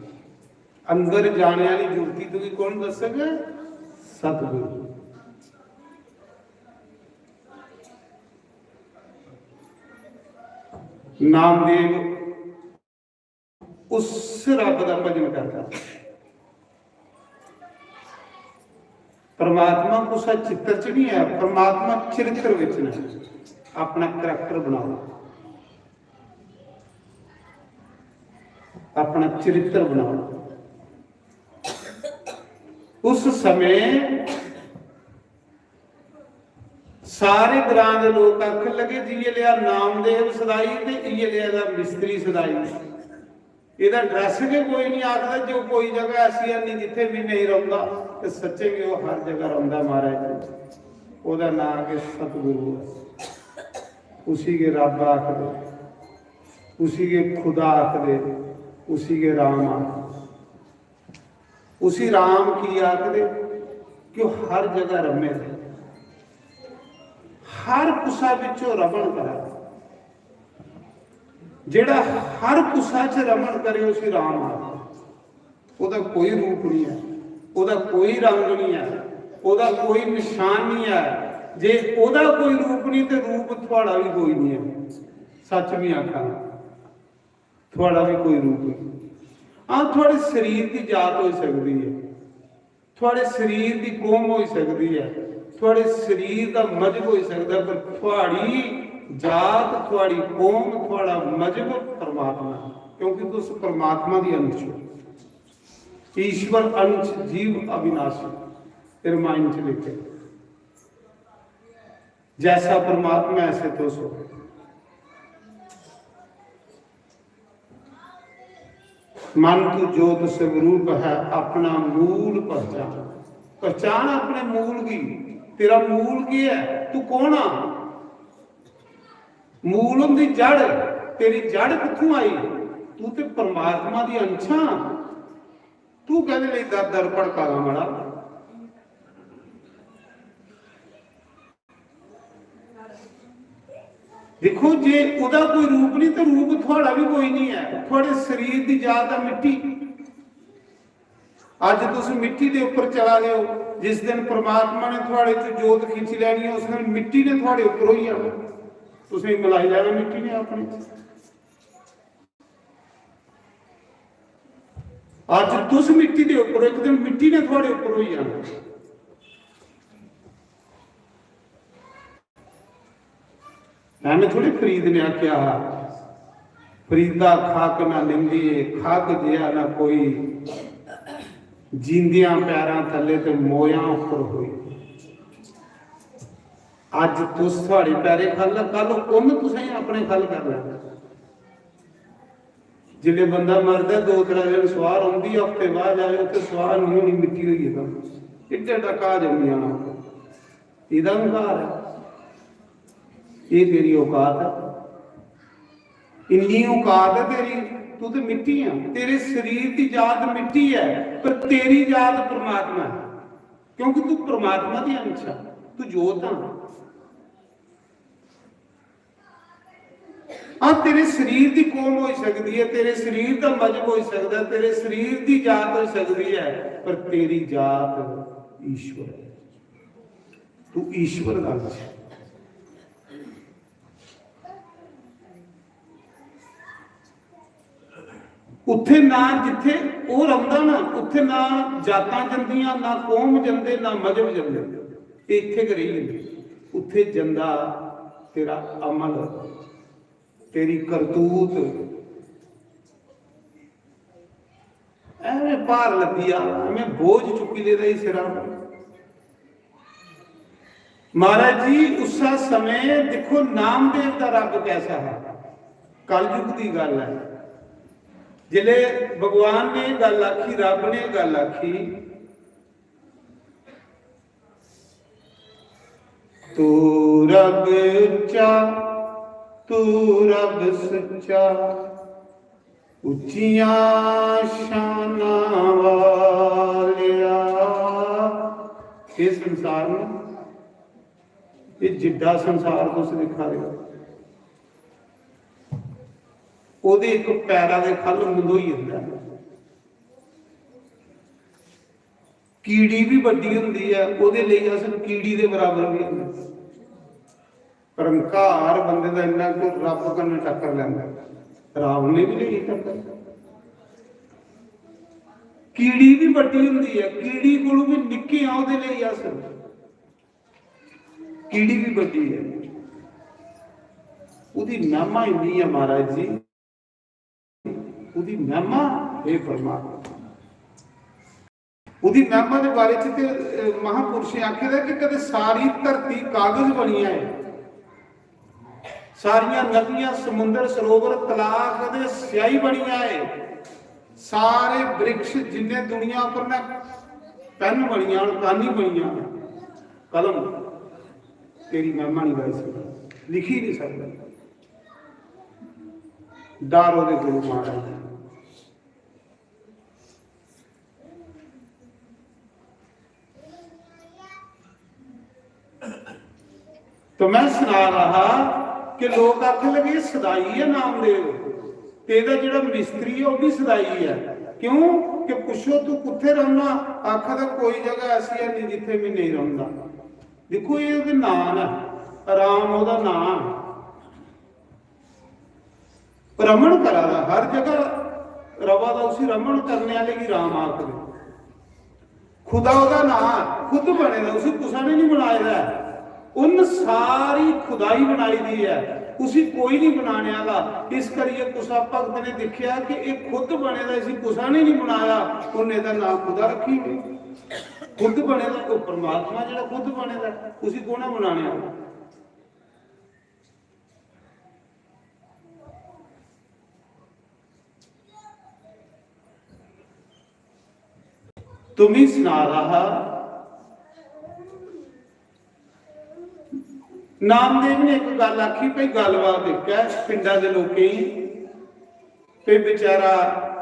अंदर जाने वाली जुक्ति तुगी कौन दस्सग? सतगुरु। नामदेव उस रब दा भजन करदा। परमात्मा कुसै चित्तर च नहीं है, परमात्मा चरित्र विच ने। अपना करैक्टर बनाओ, अपना चरित्र बनाओ। उस समय सारे ग्रां दे लोक आखन लगे जी, इयै लेआ नामदेव सदाई ते इयै लेआ दा मिस्त्री सदाई। एह्दा ड्रैस गै कोई नहीं आखदा। जो कोई जगह ऐसी है नहीं जित्थै बी नहीं रौंह्दा, ते सच्चें गै ओह् हर जगह रौंह्दा महाराज जी। ओह्दा नांऽ गै सतगुरु ऐ, उसी गै रब्ब आखदे, उसी गै खुदा आखदे, उसी गै राम आखदे। उसी राम की आखदे? कि ओह् हर जगह रमे दे, हर कुसा बिच ओह् रमण करै। जेह्ड़ा हर कुसा च रमण करे, उसी राम आखदे। ओह्दा कोई रूप नहीं है, ओह्दा कोई रंग नहीं है, ओह्दा कोई निशान नहीं है। जे ओह्दा कोई रूप नहीं, ते रूप थुआड़ा भी कोई नहीं है। सच भी आखा ना, थुआड़ा भी कोई रूप नहीं। हां, थुआड़े शरीर दी जात होई सकदी है, थुआड़े शरीर दी कौम होई सकदी है, थुआड़े शरीर दा मजहब होई सकदा है, पर थुआड़ी जात, थुआड़ी कौम, थुआड़ा मजहब परमात्मा है, क्योंकि तुस परमात्मा दी अंश हो। ईश्वर अंश जीव अविनाशी, रामायण च लिखे। जैसा परमात्मा ऐसे तुस हो। मन तू जोत स्वरूप है, अपना मूल पहचान। पहचान अपने मूल की। तेरा मूल की है? तू कौन आ? मूल होंदी जड़। तेरी जड़ कित्थों आई? तू ते परमात्मा दी अंश आ। तू कहदे लेई दर दर भड़का दा मड़ा? दिक्खो, जे ओह्दा कोई रूप नहीं, ते रूप थुआड़ा भी कोई नहीं है। थुआड़े शरीर दी जात ऐ मिट्टी। अज्ज तुस मिट्टी दे उप्पर चला दे हो, जिस दिन परमात्मा ने थुआड़े च जोत खिंची लैनी है, उस दिन मिट्टी ने थुआड़े उप्पर होई जाना, तुसें मलाई लैना मिट्टी ने अपने। अज्ज तुस मिट्टी दे उप्पर, एक दिन मिट्टी ने थुआड़े उप्पर होई जाना। एवें थोड़े फरीद ने आख्या हा, "फरीदा खाक ना निंदी, खाक जिया ना कोई, जींदियां पैरां थल्ले ते मोयां उप्पर होई।" अज्ज तुस साढ़े पैरे खल, कल उन्न तुसें अपने खल कर लैना। जिसले बंदा मरदा, दो त्रै दिन सुआह रौंहदी, हफ्ते बाद जाए, उत्थे सुआह नहीं होनी, मिट्टी होई गेदा, इड्डे इड्डा घाह जम्मी जाना। एह्दा हंकार ऐ? एह् तेरी औकात ऐ? इन्नी औकात ऐ तेरी? तू ते मिट्टी ऐ, तेरे शरीर दी जात मिट्टी ऐ, पर तेरी जात परमात्मा ऐ, क्योंकि तू परमात्मा दी अंश ऐ, तू जोत ऐ। हां, तेरे शरीर दी कौम होई सकदी ऐ, तेरे शरीर दा मजहब होई सकदा ऐ, तेरे शरीर दी जात होई सकदी ऐ, पर तेरी जात ईश्वर ऐ। तू ईश्वर दा अंश ऐ। उत्थे ना जित्थे ओह रौंहदा ना, उत्थे ना जातां जंदियां, ना कौम जंदे, ना मजहब जंदे। ते इत्थे गै रेही जंदे। उत्थे जंदा तेरा अमल, तेरी करतूत। एवें भार लद्दी आ, एवें बोझ चुक्की लेदा ई सिरा पर। महाराज जी, उस्सै समें दिक्खो नामदेव दा रब कैसा हा। कलयुग दी गल्ल ऐ, जिसले भगवान ने गल्ल आखी, रब ने गल्ल आखी, "तू रब उच्चा, तू रब सुच्चा, उच्चियां शानां वालेआ।" एह् संसार न, एह् जिड्डा संसार तुस दिक्खा दे ओ, ओह्दे इक पैरा दे ख'ल्ल मंदोई जंदा ऐ। कीड़ी बी बड्डी होंदी ऐ, ओह्दे लेई अस कीड़ी दे बराबर बी होंदे। पर हंकार बंदे दा इन्ना कि रब कन्नै टक्कर लैंदा, रावण ने बी लेई टक्कर। कीड़ी बी बड्डी होंदी ऐ, कीड़ी कोलू बी निक्के आं, ओह्दे लेई अस, कीड़ी बी बड्डी ऐ। ओह्दी मैमा इन्नी ऐ महाराज जी, ओह्दी मैमा, हे परमात्मा। ओह्दी मैमा दे बारे च ते, अ, महापुरुशें आखे दा कि कदे सारी धरती कागज बनी जाए, सारियां नदियां, समुंदर, सरोवर, तलाऽ कदे स्याही बनी जाए, सारे वृक्ष जिन्ने दुनिया उप्पर न, पेन बनी जान, कानी बनी जान, कलम, तेरी मैमा नहीं गाई सकदा, लिखी नहीं सकदा। डर ओह्दे कोल महाराज। तो मैं सना रहा हा कि लोक आखन लगे, "एह् सदाई ऐ नामदेव, ते एह्दा जेह्ड़ा मिस्त्री ऐ, ओह् बी सदाई ऐ।" क्यों? कि पुच्छो, "तू कुत्थे रौह्ना?" आखा दा, "कोई जगह ऐसी है नहीं जित्थे मैं नेईं रौंह्दा।" दिक्खो, एह् ओह्दे नांऽ न, राम ओह्दा नांऽ ऐ। रमण करा दा, हर जगह रवा दा, उसी रमण करने आह्ले गी राम आखदे। खुदा ओह्दा नांऽ ऐ, खुद बने दा, उसी कुसै ने निं बनाए दा ऐ। उन्न सारी खुदाई बनाई दी ऐ, उसी कोई निं बनाने आह्ला। इस करियै कुसै भगत ने दिक्खेआ कि एह् खुद बने दा, इसी कुसै ने निं बनाया, उन्न एह्दा नांऽ खुदा रक्खी ओड़ेआ। खुद बने दा ओह् परमात्मा जेह्ड़ा खुद बने दा ऐ, उसी कु'न ऐ बनाने आह्ला? तुम्मी सना दा हा, नामदेव ने इक गल्ल आखी, भई गल्लबात इक ऐ, पिंडा दे लोकें गी, भई बेचारा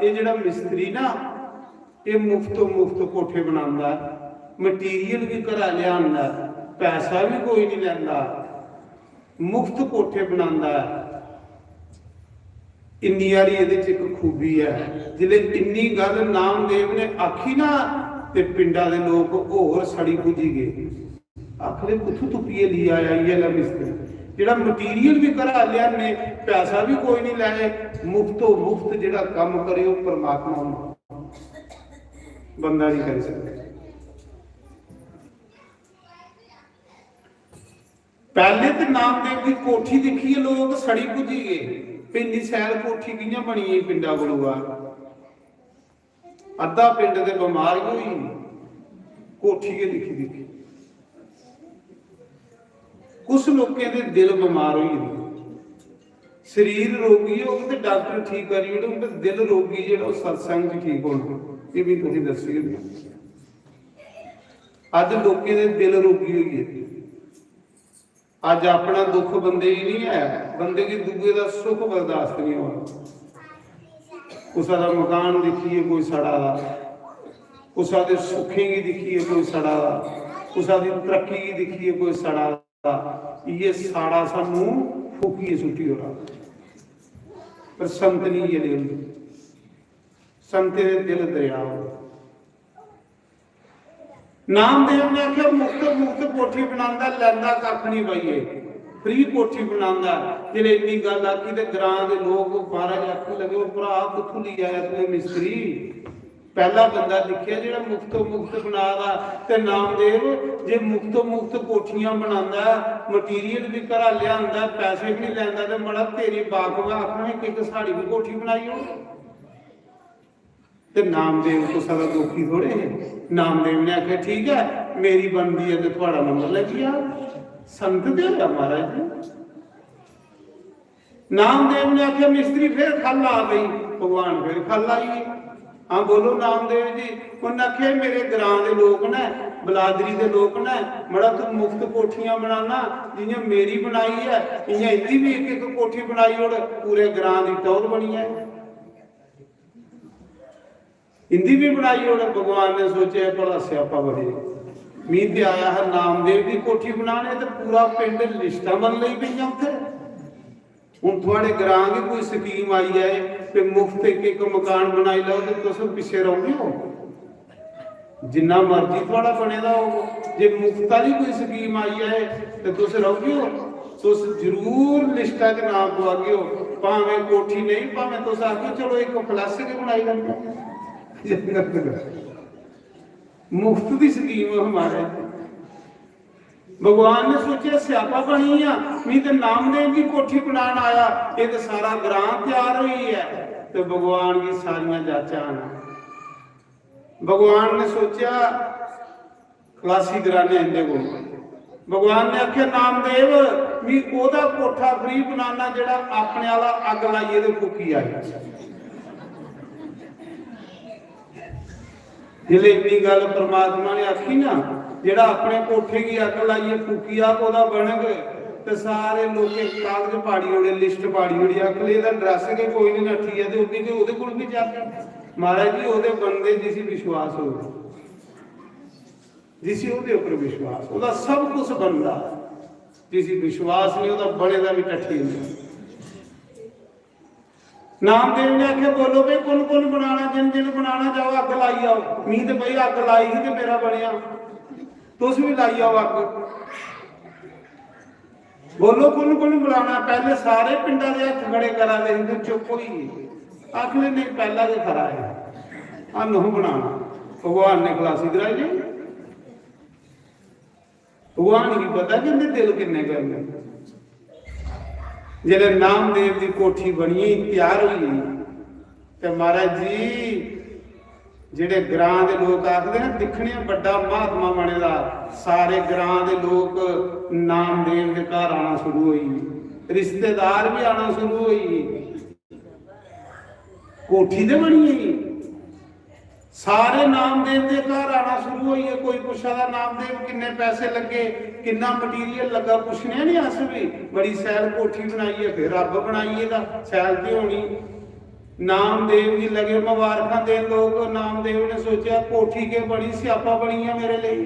एह् जेह्ड़ा मिस्त्री ना, एह् मुफ्तो मुफ्त कोठे बनांदा ऐ, मटीरियल बी घरा लेआंदा ऐ, पैसा बी कोई निं लैंदा, मुफ्त कोठे बनांदा ऐ। इन्नी हारी एह्दे च इक खूबी ऐ। जिसलै इन्नी गल्ल नामदेव ने आखी ना, ते पिंडा दे लोक होर सड़ी भुज्जी गे। आखदे, "कुत्थूं तुप्पियै लेई आया इ'यै नेहा मिस्त्री, जेह्ड़ा मटीरियल बी घरा लेआने, पैसा बी कोई निं लैए, मुफ्तो मुफ्त जेह्ड़ा कम्म करे, ओह् परमात्मा होंदा, बंदा निं करी सकदा।" पैह्ले ते नामदेव दी कोठी दिक्खियै लोक सड़ी भुज्जी गे, "भी इन्नी सैल कोठी कि'यां बनी गेई पिंडा कोलू बाह्र?" अद्धा पिंड ते बमार गै होई गेआ, कोठी गै दिक्खी दिक्खी। कुछ लोकें दे दिल बमार होई गेदे, शरीर रोगी होग ते डॉक्टर ठीक करी ओड़ग, ते दिल रोगी जेह्ड़ा ओह् सत्संग च ठीक होना। एह् बी तुसें दस्सी ओड़ना। अज्ज लोकें दे दिल रोगी होई गेदे। अज्ज अपना दुख बंदे गी नहीं है, बंदे गी दूए दा सुख बर्दाश्त नहीं होना। कुसै दा मकान दिक्खियै कोई सड़ा दा, कुसै दे सुखें गी दिक्खियै कोई सड़ा दा, कुसै दी तरक्की गी दिक्खियै कोई सड़ा दा। इयै साड़ा सानू फूकियै सुट्टी ओड़ा। पर संत नहीं, ये दिल, संतें दे दिल दरिया होंदे। नामदेव ने आखेआ, "मुफ्त, मुफ्त कोठी बनांदा, लैंदा कक्ख नहीं बाइये, फ्री कोठी बनांदा।" जिसलै इन्नी गल्ल आखी ते ग्रां दे लोक महाराज आखन लगे, "ओ भ्रा, कुत्थूं लेई आया तूं एह् मिस्त्री? पैह्ला बंदा दिक्खेआ जेह्ड़ा मुफ्तो मुफ्त बना दा।" ते नामदेव जे मुफ्तो मुफ्त कोठियां बनांदा, मटीरियल बी घरा लेआंदा, पैसे बी लैंदा, ते मड़ा तेरी बाकफ आखना कि इक साढ़ी बी कोठी बनाई ओड़। ते नामदेव कुसै दा दोखी थोड़े हे। नामदेव ने आखेआ, "ठीक ऐ, मेरी बनदी ऐ ते थुआड़ा नंबर लग्गी जा।" संत ते होआ महाराज जी। नामदेव ने आखेआ, "मिस्त्री, फिर खल्ल आ गई।" भगवान फिर खल्ल आई गे। "हां, बोलो नामदेव जी।" उन्नै आखेआ, "मेरे ग्रां दे लोक न, बलादरी दे लोक न, मड़ा तू मुफ्त कोठियां बनाना, जियां मेरी बनाई ऐ, इयां इंदी बी इक इक कोठी बनाई ओड़, पूरे ग्रां दी टौहर बनी जाए।" इंदी बी बनाई ओड़। भगवान ने सोचेआ, "बड़ा स्यापा बने, मी ते आया हा नामदेव दी कोठी बनाने, ते पूरा पिंड लिस्टां बन लगी पेइयां उत्थे। हुन थुआड़े ग्रां गी कोई स्कीम आई जाए ते मुफ्त इक इक मकान बनाई लैओ, ते तुस पिच्छे रौह्गे ओ? जिन्ना मर्जी थुआड़ा बने दा होग, जे मुफ्त आह्ली कोई स्कीम आई जाए ते तुस रौह्गे ओ? तुस जरूर लिस्टा च नाम पुआगे ओ, भामें कोठी नेईं, भामें तुस आखो, 'चलो, इक फ्लैश गै बनाई लैंदे आं।'" मुफ्त दी स्कीम हमारे। भगवान ने सोचेआ, "स्यापा बनी गेआ, मी ते नामदेव दी कोठी बनान आया, एह् ते सारा ग्रां त्यार होई गेआ।" ते भगवान गी सारियां जाचां आन। भगवान ने सोचेआ, "खलासी कराने इंदे कोल।" भगवान ने आखेआ, "नामदेव, मी ओह्दा कोठा फ्री बनाना जेह्ड़ा अपने आह्ला अग्ग लाइयै ते फूकी आए।" जिसलै इन्नी गल्ल परमात्मा ने आखी ना, "जेह्ड़ा अपने कोठे गी अग्ग लाइयै फूकी आ, ओह्दा बनग।" ते सारे लोकें कागज पाड़ी ओड़े, लिस्ट पाड़ी ओड़ी, आखन लगे, "एह्दा ड्रैस गै कोई निं नट्ठी ऐ, ते ओह्दी ते ओह्दे कोल बी जाह्गा।" महाराज जी, ओह्दे बनदे जिसी विश्वास होवे, जिसी ओह्दे उप्पर विश्वास, ओह्दा सब कुछ बनदा। जिसी विश्वास नहीं, ओह्दा बने दा बी टट्ठी जंदा। नामदेव ने आखेआ, "बोलो भाई, कु'न कु'न बनाना? जिन जिन बनाना, जाओ, अग्ग लाई आओ।" मी ते भाई अग्ग लाई ही ते मेरा बनेआ, तुस बी लाई आओ अग्ग। बोलो, कु'न कु'न बनाना? पैह्ले सारे पिंडा दे हत्थ खड़े करा दे हे, ते चुप होई गे। आखन लगे, "नेईं, पैह्ला गै खरा ऐ, अन्न हूं बनाना।" भगवान ने खलासी कराई लेई। भगवान गी पता कि इंदे दिल किन्ने गर्म न। जिसलै नामदेव दी कोठी बनी गेई, त्यार होई गेई, ते महाराज जी, जेह्ड़े ग्रां दे लोक आखदे न, "दिक्खने आं, बड्डा महात्मा बने दा," सारे ग्रां दे लोक नामदेव दे घर आना शुरू होई गे, रिश्तेदार बी आना शुरू होई गे। कोठी ते बनी गेई। सारे नामदेव दे घर आना शुरू होई गे। कोई पुच्छा दा, "नामदेव, किन्ने पैसे लग्गे, किन्ना मटीरियल लग्गा?" पुच्छने आं नी अस बी। बड़ी शैल कोठी बनाई ऐ, फिर रब्ब बनाइयै दा शैल ते होनी। नामदेव गी लगे मबारखां देन लोक। नामदेव ने सोचेआ, "कोठी केह् बनी, स्यापा बनी गेआ मेरे लेई।"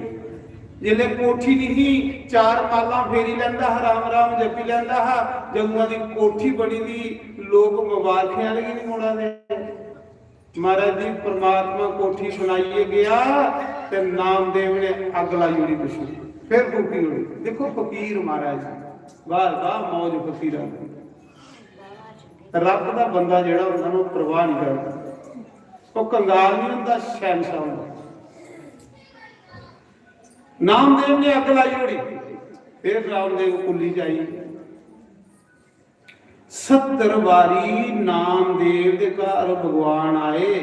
जिसलै कोठी निं ही, चार मालां फेरी लैंदा हा, राम राम जपी लैंदा हा। जदूं दी कोठी बनी दी, लोक मबारखें आह्ले गी निं मुड़ा दे। महाराज जी, परमात्मा कोठी बनाइयै गेआ ते नामदेव ने अग्ग लाई ओड़ी पिच्छों, फिर फूकी ओड़ी। दिक्खो फकीर महाराज जी, वाह वाह, मौज फकीरा दी। रब दा बंदा जेह्ड़ा होंदा ना, ओह् परवाह निं करदा, ओह् कंगाल निं होंदा, शैंशा होंदा। नामदेव ने अग्ग लाई ओड़ी, फिर नामदेव कुल्ली च आई। सत्तर बारी नामदेव दे घर भगवान आए,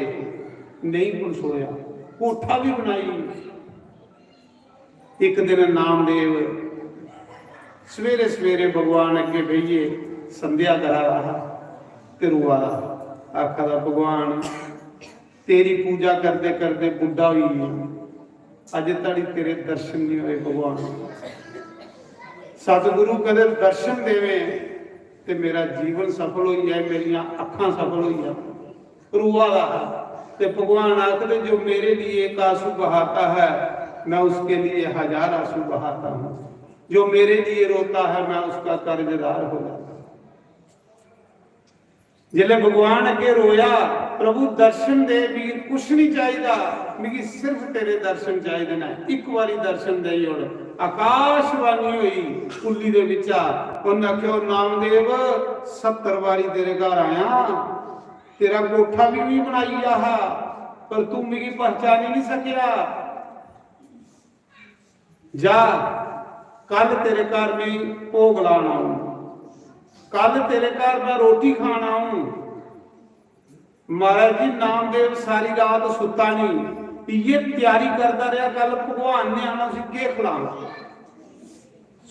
नेईं पनसोया, कोठा भी बनाई। इक दिन नामदेव सवेरे सवेरे भगवान अग्गे बेहियै संध्या करा दा हा ते रोआ दा हा। आखा दा, "भगवान, तेरी पूजा करदे करदे बुड्ढा होई गेआ, अजे धड़ी तेरे दर्शन नहीं होए भगवान। सतगुरु कदे दर्शन देवे ते मेरा जीवन सफल होई जाए, मेरियां अखां सफल होई जाए।" रोआ दा हा। ते भगवान आखदे, "जो मेरे लिए एक आंसू बहाता है, मैं उसके लिए हजार आंसू बहाता हूँ। जो मेरे लिए रोता है, मैं उसका कर्जदार हो जाता हूँ।" जिसले भगवान अगे रोया, "प्रभु दर्शन दे, मीर कुछ नहीं चाहिदा, मिगी सिर्फ तेरे दर्शन चाहिदे ने, एक बारी दर्शन देई ओड़।" आकाशवाणी हुई कुल्ली दे बिचा, उन्हें आख्या, "ओ नामदेव, सत्तर बारी तेरे घर आया, तेरा कोठा भी, भी बनाई गया हा, पर तू मिगी पहचानी नहीं सकिया। जा, कल तेरे घर मैं भोग लाना हूं, कल तेरे घर मैं रोटी खाना हूं।" महाराज जी, नामदेव सारी रात सुत्ता नहीं, इये तैयारी करता रहा, कल भगवान ने आना, उसी केह खिलाना।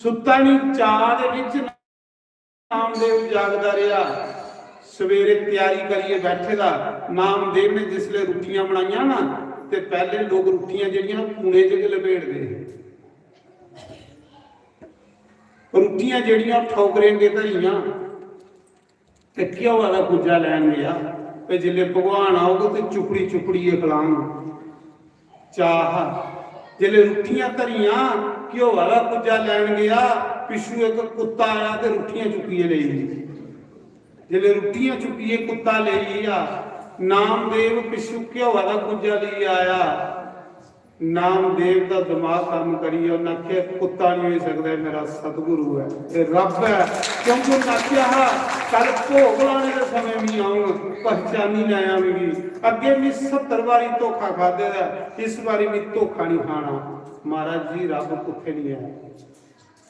सुत्ता नहीं, चाह दे विच नामदेव जागदा रहा। सवेरे तैयारी करिए बैठे दा। नामदेव ने जिसले रुट्टियां बनाइयां ना, ते पहले लोग रुट्टियां जेह्ड़ियां कूड़े च गै लपेटदे हे। रुट्टियां जेह्ड़ियां ठौकरें दे धरियां, ते घ्योआ दा कुज्जा लैन गेआ, ते जिसले भगवान औग ते चुपड़ी चुपड़ियै खलांग। चाह, जिसले रुट्टियां धरियां, घ्योआ दा कुज्जा लैन गेआ, पिच्छू इक कुत्ता आया ते रुट्टियां चुक्कियै लेई गेई। जिसले रुट्टियां चुक्कियै कुत्ता लेई गेआ, नामदेव पिच्छू घ्योआ दा कुज्जा लेई आया। नामदेव दा दिमाग कम्म करियै उन्नै आखेआ, "कुत्ता नहीं होई सकदा, एह् मेरा सतगुरु ऐ, एह् रब ऐ।" क्योंकि उन्नै आखेआ हा, "कल भोग लाने दे समें मी आऊं, पहचानी लैया मिगी। अग्गे मी सत्तर बारी धोखा खाद्धे दा ऐ, इस बारी मी धोखा नहीं खाना।" महाराज जी, रब कुत्थे नहीं ऐ,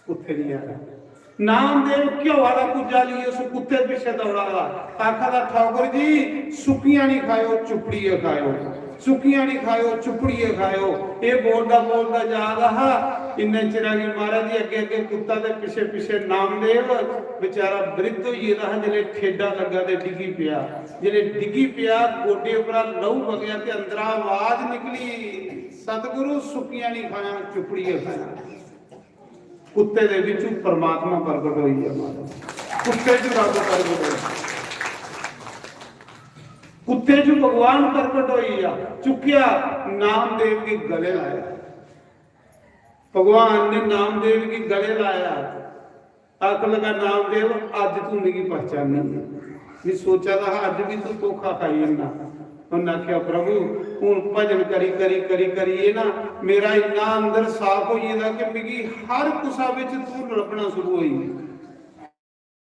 कुत्थे नहीं ऐ। नामदेव घ्योआ दा कुज्जा लेइयै उस कुत्ते पिच्छे दौड़ा दा, आखा दा, "ठाकुर जी, सुक्कियां नहीं खायो, चुपड़ियै खायो, सुक्कियां नहीं खायो, चुपड़ियै खायो।" एह् बोलदा बोलदा जा दा हा। इन्ने चिरा गी महाराज जी अग्गे अग्गे कुत्ता ते पिच्छे पिच्छे नामदेव। बेचारा वृद्ध होई गेदा हा, जिसलै ठेडा लग्गा ते डिग्गी पेआ। जिसलै डिग्गी पेआ, गोडे उप्परा लहू बगेआ ते अंदरा आवाज निकली, "सतगुरु, सुक्कियां नहीं खाया, चुपड़ियै खाया।" कुत्ते दे विचू परमात्मा प्रगट होई गया, महाराज। कुत्ते च रब प्रगट होया, कुत्ते च भगवान प्रगट होई गया। चुक्किया, नामदेव के गले लाया। भगवान ने नामदेव के गले लाया। आख लगा, "नामदेव, अज तू मिगी पहचानी है। मैं सोचा दा हा, अज भी तू धोखा खाई जन्ना।" उन्नै आखेआ, "प्रभु, हून भजन करी, करी, करी, करियै ना मेरा इन्ना अंदर साफ होई गेदा कि मिगी हर कुसा बिच तू लब्भना शुरू होई गेआ।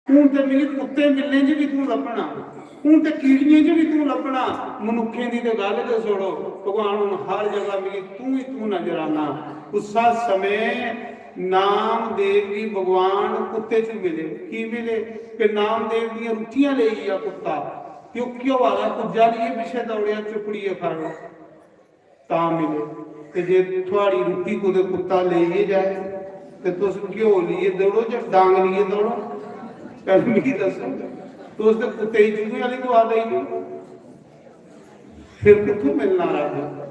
हून ते मिगी कुत्ते मिलने च बी तू लब्भना, हून ते कीड़ियें च बी तू लब्भना, मनुक्खें दी ते गल्ल गै छोड़ो, भगवान हून हर जगह मिगी तू ही तू नजर आना।" उस्सा समें नामदेव गी भगवान कुत्ते च मिले। की मिले? कि नामदेव दियां रुट्टियां लेई गेआ कुत्ता, कि ओह् घ्योआ दा कुज्जा लेइयै पिच्छे दौड़ेआ, चुपड़ियै खाए, तां मिले। ते जे थुआड़ी रुट्टी कुतै कुत्ता लेइयै जाए, ते तुस घ्यो लेइयै दौड़ो जां डांग लेइयै दौड़ो, पैह्लें मिगी दस्सो। तुस ते कुत्ते गी चूहे आह्ली दुआ देई ओड़ो, फिर कुत्थों मिलना रब?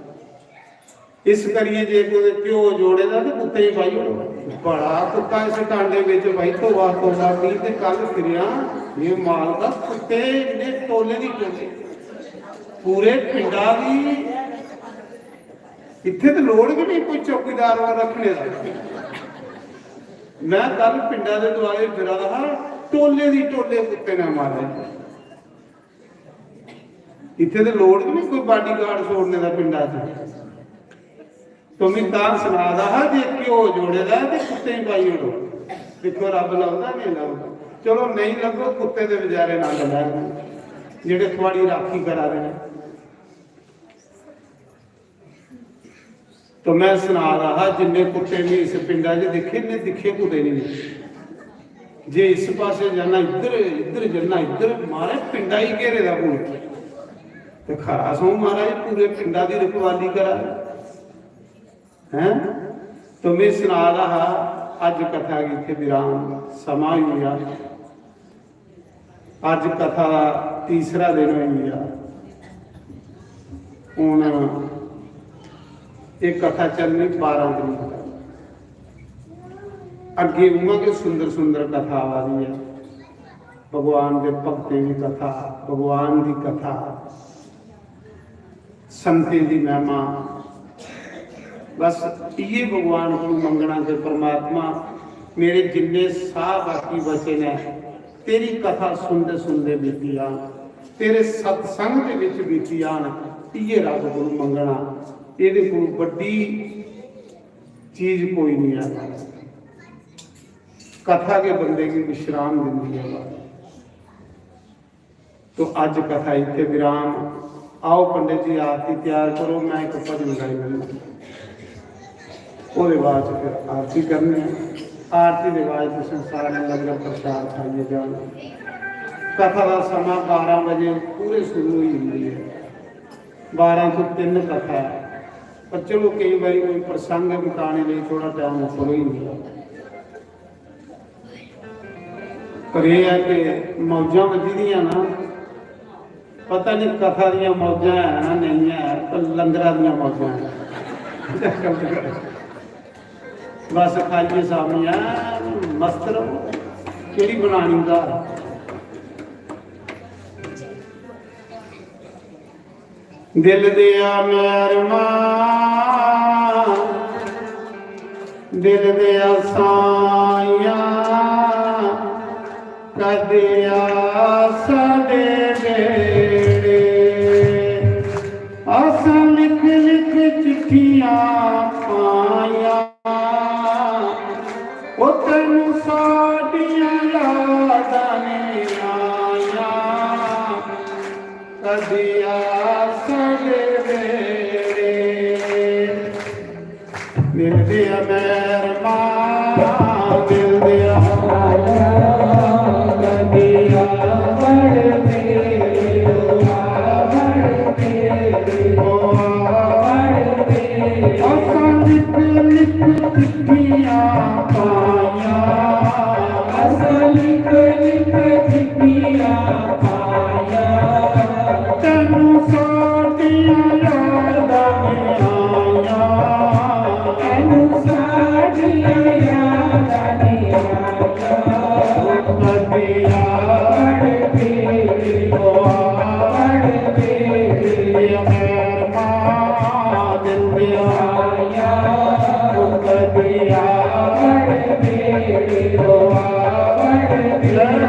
इस करियै जे कुतै घ्यो जोड़े दा ते कुत्ते गी पाई ओड़ो। बड़ा कुत्ता इस टांडे बिच भाई, तौबा तौबा, मी ते कल फिरेआ, ये मालका, कुत्ते इन्ने टोले दी टोले, पूरे पिंडा दी। इत्थे ते लोड़ गै नहीं कोई चौकीदार रखने दा। मैं कल पिंडा दे दुआरे फिरा दा हा, टोले दी टोले कुत्ते ने मारे। इत्थे ते लोड़ गै नहीं कोई बाडीगार्ड छोड़ने दा पिंडा च। तो मैं तां सना दा हा जे घ्यो जोड़े दा ते कुत्ते गी पाई ओड़ो। दिक्खो रब लभदा नहीं लभदा। चलो नहीं लभो, कुत्ते दे बेचारे नंद लैन जेह्ड़े थुआड़ी राखी करा दे न। तो मैं सना दा हा, जिन्ने कुत्ते मैं इस पिंडा च दिक्खे, इन्ने दिक्खे कुतै नहीं। जे इस पासे जाना इद्धर, इद्धर जाना इद्धर, मारे पिंडा ही घेरे दा पूरे। ते खरा सो महाराज पूरे पिंडा दी रखवाली करा दे। हैं? तो मैं सना दा हा, अज्ज कथा गी इत्थै विराम, समां होई गेआ। अज्ज कथा दा तीसरा दिन होई गेआ। हून एह् कथा चलनी बारां तरीक तक। अग्गें उ'आं गै सुंदर सुंदर कथा आवा दी ऐ, भगवान दे भक्तें दी कथा, भगवान दी कथा, संतें दी महिमा। बस इ'यै भगवान कोल मंगना कि परमात्मा, मेरे जिन्ने साह बाकी बचे न, तेरी कथा सुनदे सुनदे बीती जान, तेरे सत्संग दे विच बीती जान, इ'यै रब कोल मंगना। एह्दे कोल बड्डी चीज कोई नहीं है। कथा के बंदे गी विश्राम दिंदी है। तो अज्ज कथा इत्थे विराम। आओ पंडित जी, आरती तैयार करो, मैं एक भजन गाई लैना, ओह्दे बाद च फिर आरती करनी है। आरती दे बाद तुसें सारें लंगर प्रसाद खाइयै जाना। कथा दा समां बारां बजे पूरे शुरू होई जंदी है, बारां तो तिन्न कथा है। पर चलो, केई बारी कोई प्रसंग मकाने लेई थोड़ा टाइम उप्पर होई जंदा। पर एह् ऐ कि मौजां बज्जी दियां ना, पता नहीं कथा दियां मौजां है ना नेईं है, पर लंगरा दियां मौजां है। बस खाइयै सामने ऐ, मस्त रहो। केह्ड़ी बनानी घर? दिल दिया मैरमा, दिल दिया साया, कदिया साडे बेड़े। असां लिख लिख चिट्ठियां पाया, ओ तैनू साडियां यादां ने आया। कदिया साडे बेड़े। दिल दिया मैरमा, दिल दिया, कदिया बड़ तेरी, बड़ तेरी, ओ बड़ तेरी। असां लिख लिख चिट्ठियां पाइयां, असां लिख लिख चिट्ठियां पाइयां, तैनू साडियां यादां ने आइयां, तैनू साडियां यादां ने आइयां। कदिया बड़ तेरी, ओ बड़ तेरी, मैरमा दिल दिया, कदिया बड़ तेरी, ओ बड़ तेरी।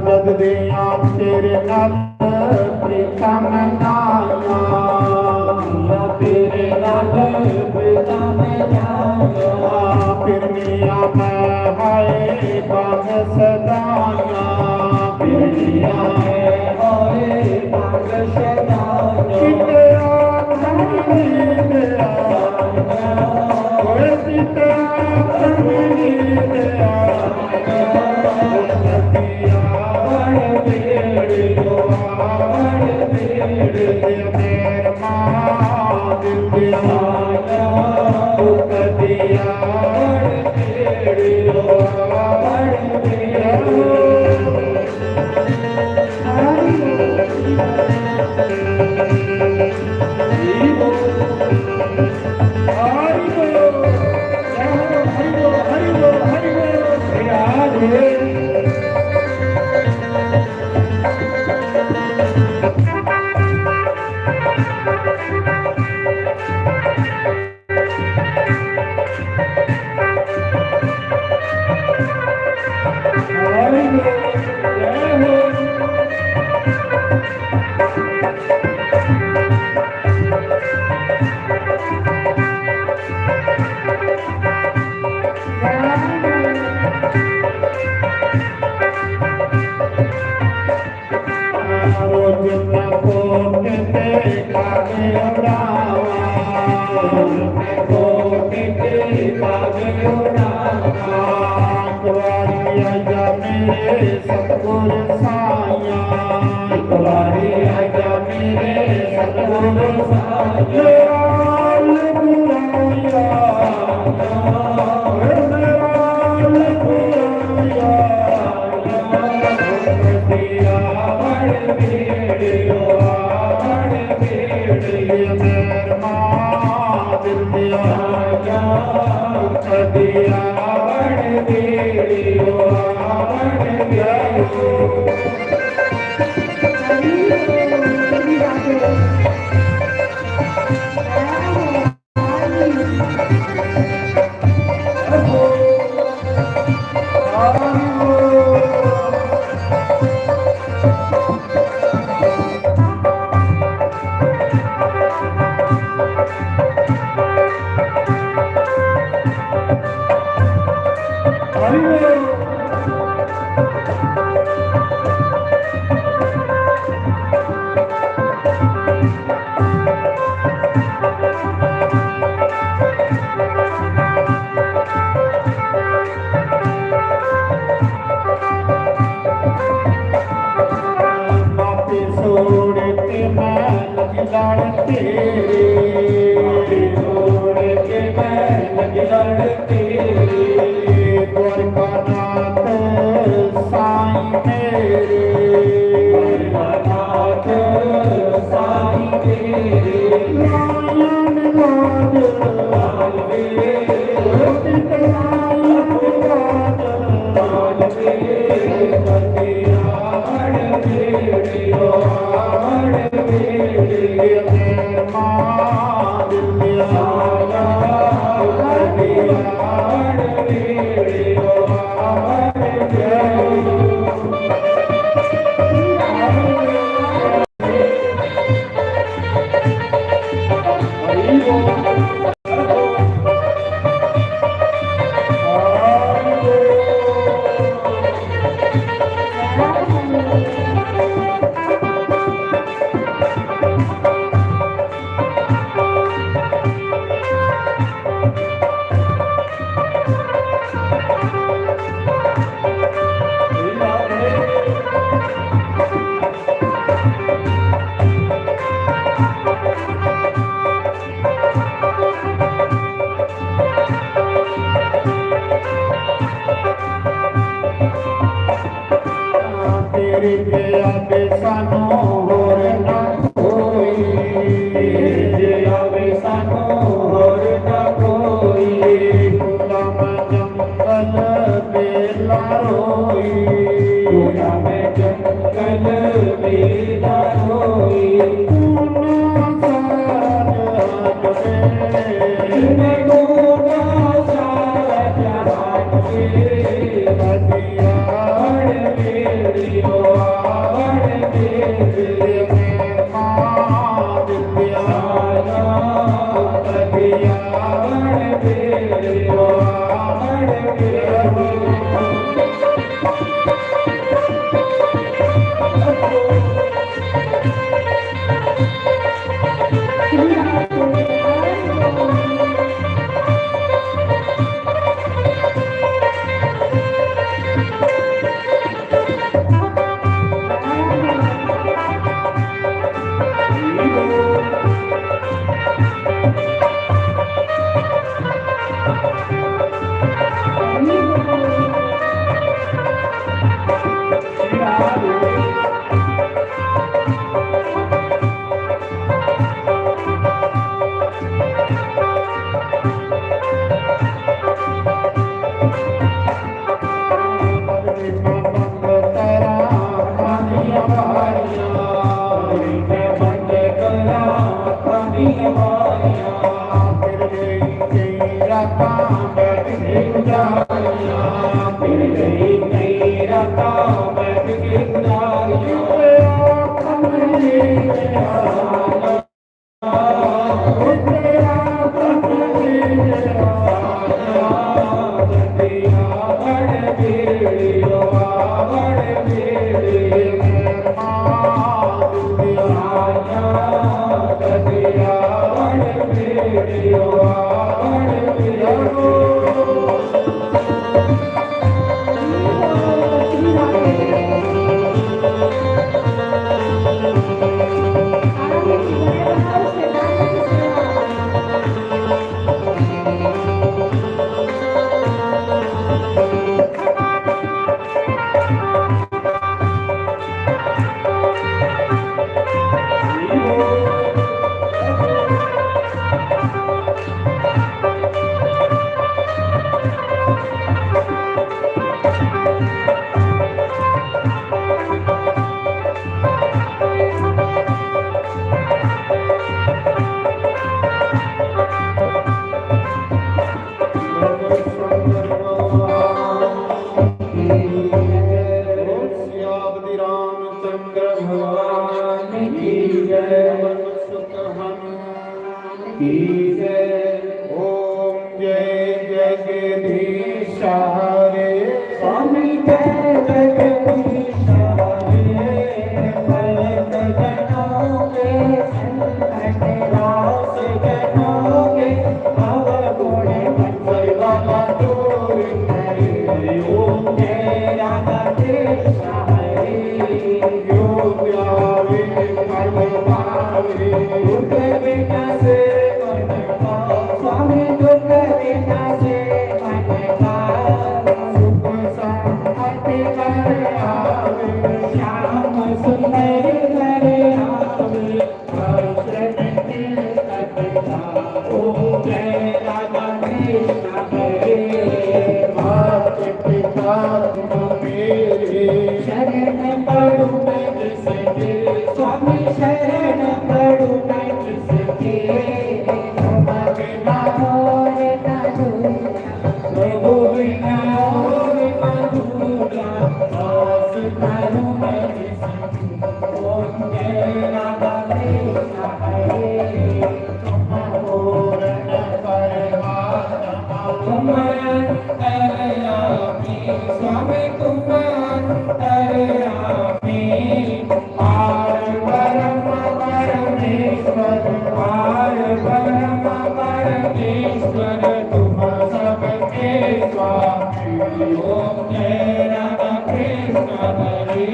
जद दियां तेरे नाल प्रीतम नाया, तेरे नाल प्रीतम नाया, फिर मियां मैं हाय बाग सदाया, फिर मियां मैं हाय बाग सदाया। किते आखण नहीं दिया, ओए किते आखण नहीं दिया। आवा, मैं कोटि के पग उड़ावा। एक बारी आजा मेरे सतगुर साइया, एक बारी आजा मेरे सतगुर साइया। लाल बुलाया, लाल बुलाया। तेरे जैसा बेसानो होर ना कोई, तेरे जैसा बेसानो होर ना कोई। टूटा मैं जंगल बेला रोई, टूटा मैं जंगल बेला रोई। तू ना साथ की जय। ओम जय जगदीश हरे। स्वामी जय जगदीश हरे। भक्त जनों के संकट नाश जनों के, भव गुण मंजिल दूर करे। ओम जय राधा कृष्ण हरे। शरण पड़ूं मैं किसके, स्वामी शरण पड़ूं मैं किसके, तुम बिना और ना दूजा, प्रभु बिना और ना दूजा, दास करूं मैं किसके। ओम जय राधा कृष्ण हरे। तुम पूर्ण परमात्मा, तुम अंतर्यामी, स्वामी तुम अंतर्यामी। पार ब्रह्म परमेश्वर, पार ब्रह्म परमेश्वर, तुम सबके स्वामी। ओम जय राधा कृष्ण हरे।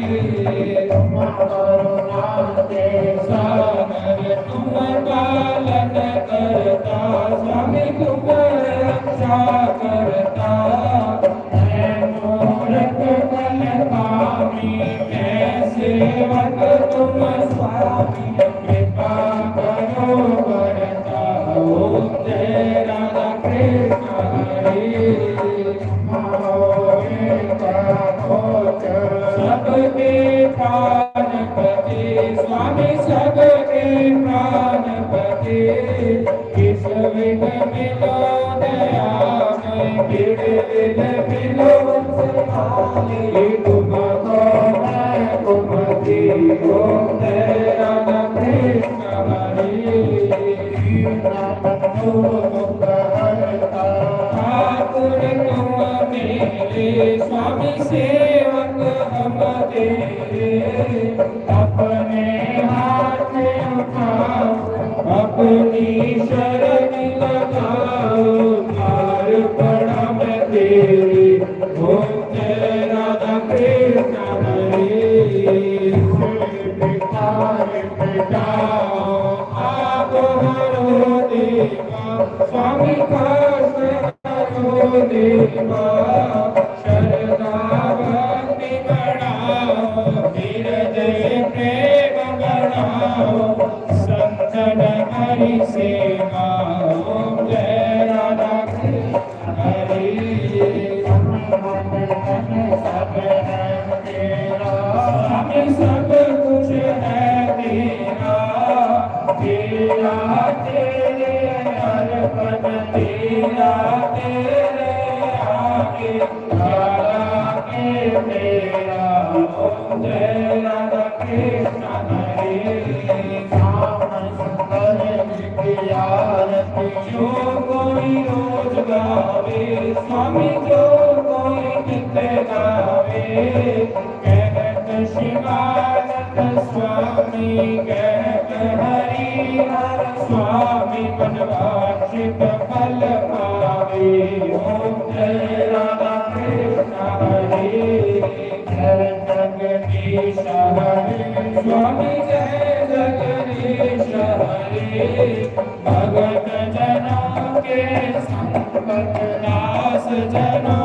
तुम करुणा के सागर, तुम पालन करता, स्वामी तुम रक्षा करता। मैं मूर्ख कलपामी, मैं सेवक तुम स्वामी, कृपा करो वरता। ओम जय राधा कृष्ण हरे। सबके प्राणपति, स्वामी सबके प्राणपति, इस विघ्न मिलो दया में, पीड़ विघ्न मिलो सुखावे, तुम तो मैं तुम दी। ओम जय राधा कृष्ण हरे। ठाकुर तुम मेरे, स्वामी सेवक हम तेरे। अपने हाथ उठाओ, अपनी शरण लगाओ, हार पड़ा मैं तेरे। ओम जय राधा कृष्ण हरे। भिखारी मिटाओ, आप हरो देवा, स्वामी कष्ट हरो देवा। श्रद्धा भक्ति बढ़ाओ, हृदय प्रेम बढ़ाओ। संतन हरि सेवा। ओम जय राधा कृष्ण हरे। स्वामी सब कुछ है तेरा, तेरा तेरे अर्पण, तेरा तेरे आगे, राधा के तेरा। ओम जय राधा कृष्ण हरे। श्याम सुंदर जी की आरती। जो कोई रोज गावे, स्वामी जो कोई नित गावे, कहत शिवानंद स्वामी, कहत हरि हर स्वामी, मनवांछित फल पावे। ओम जय राधा कृष्ण हरे। जय जगदीश हरे। स्वामी जय जगदीश हरे। भगत जनों के संकट नाश, जनों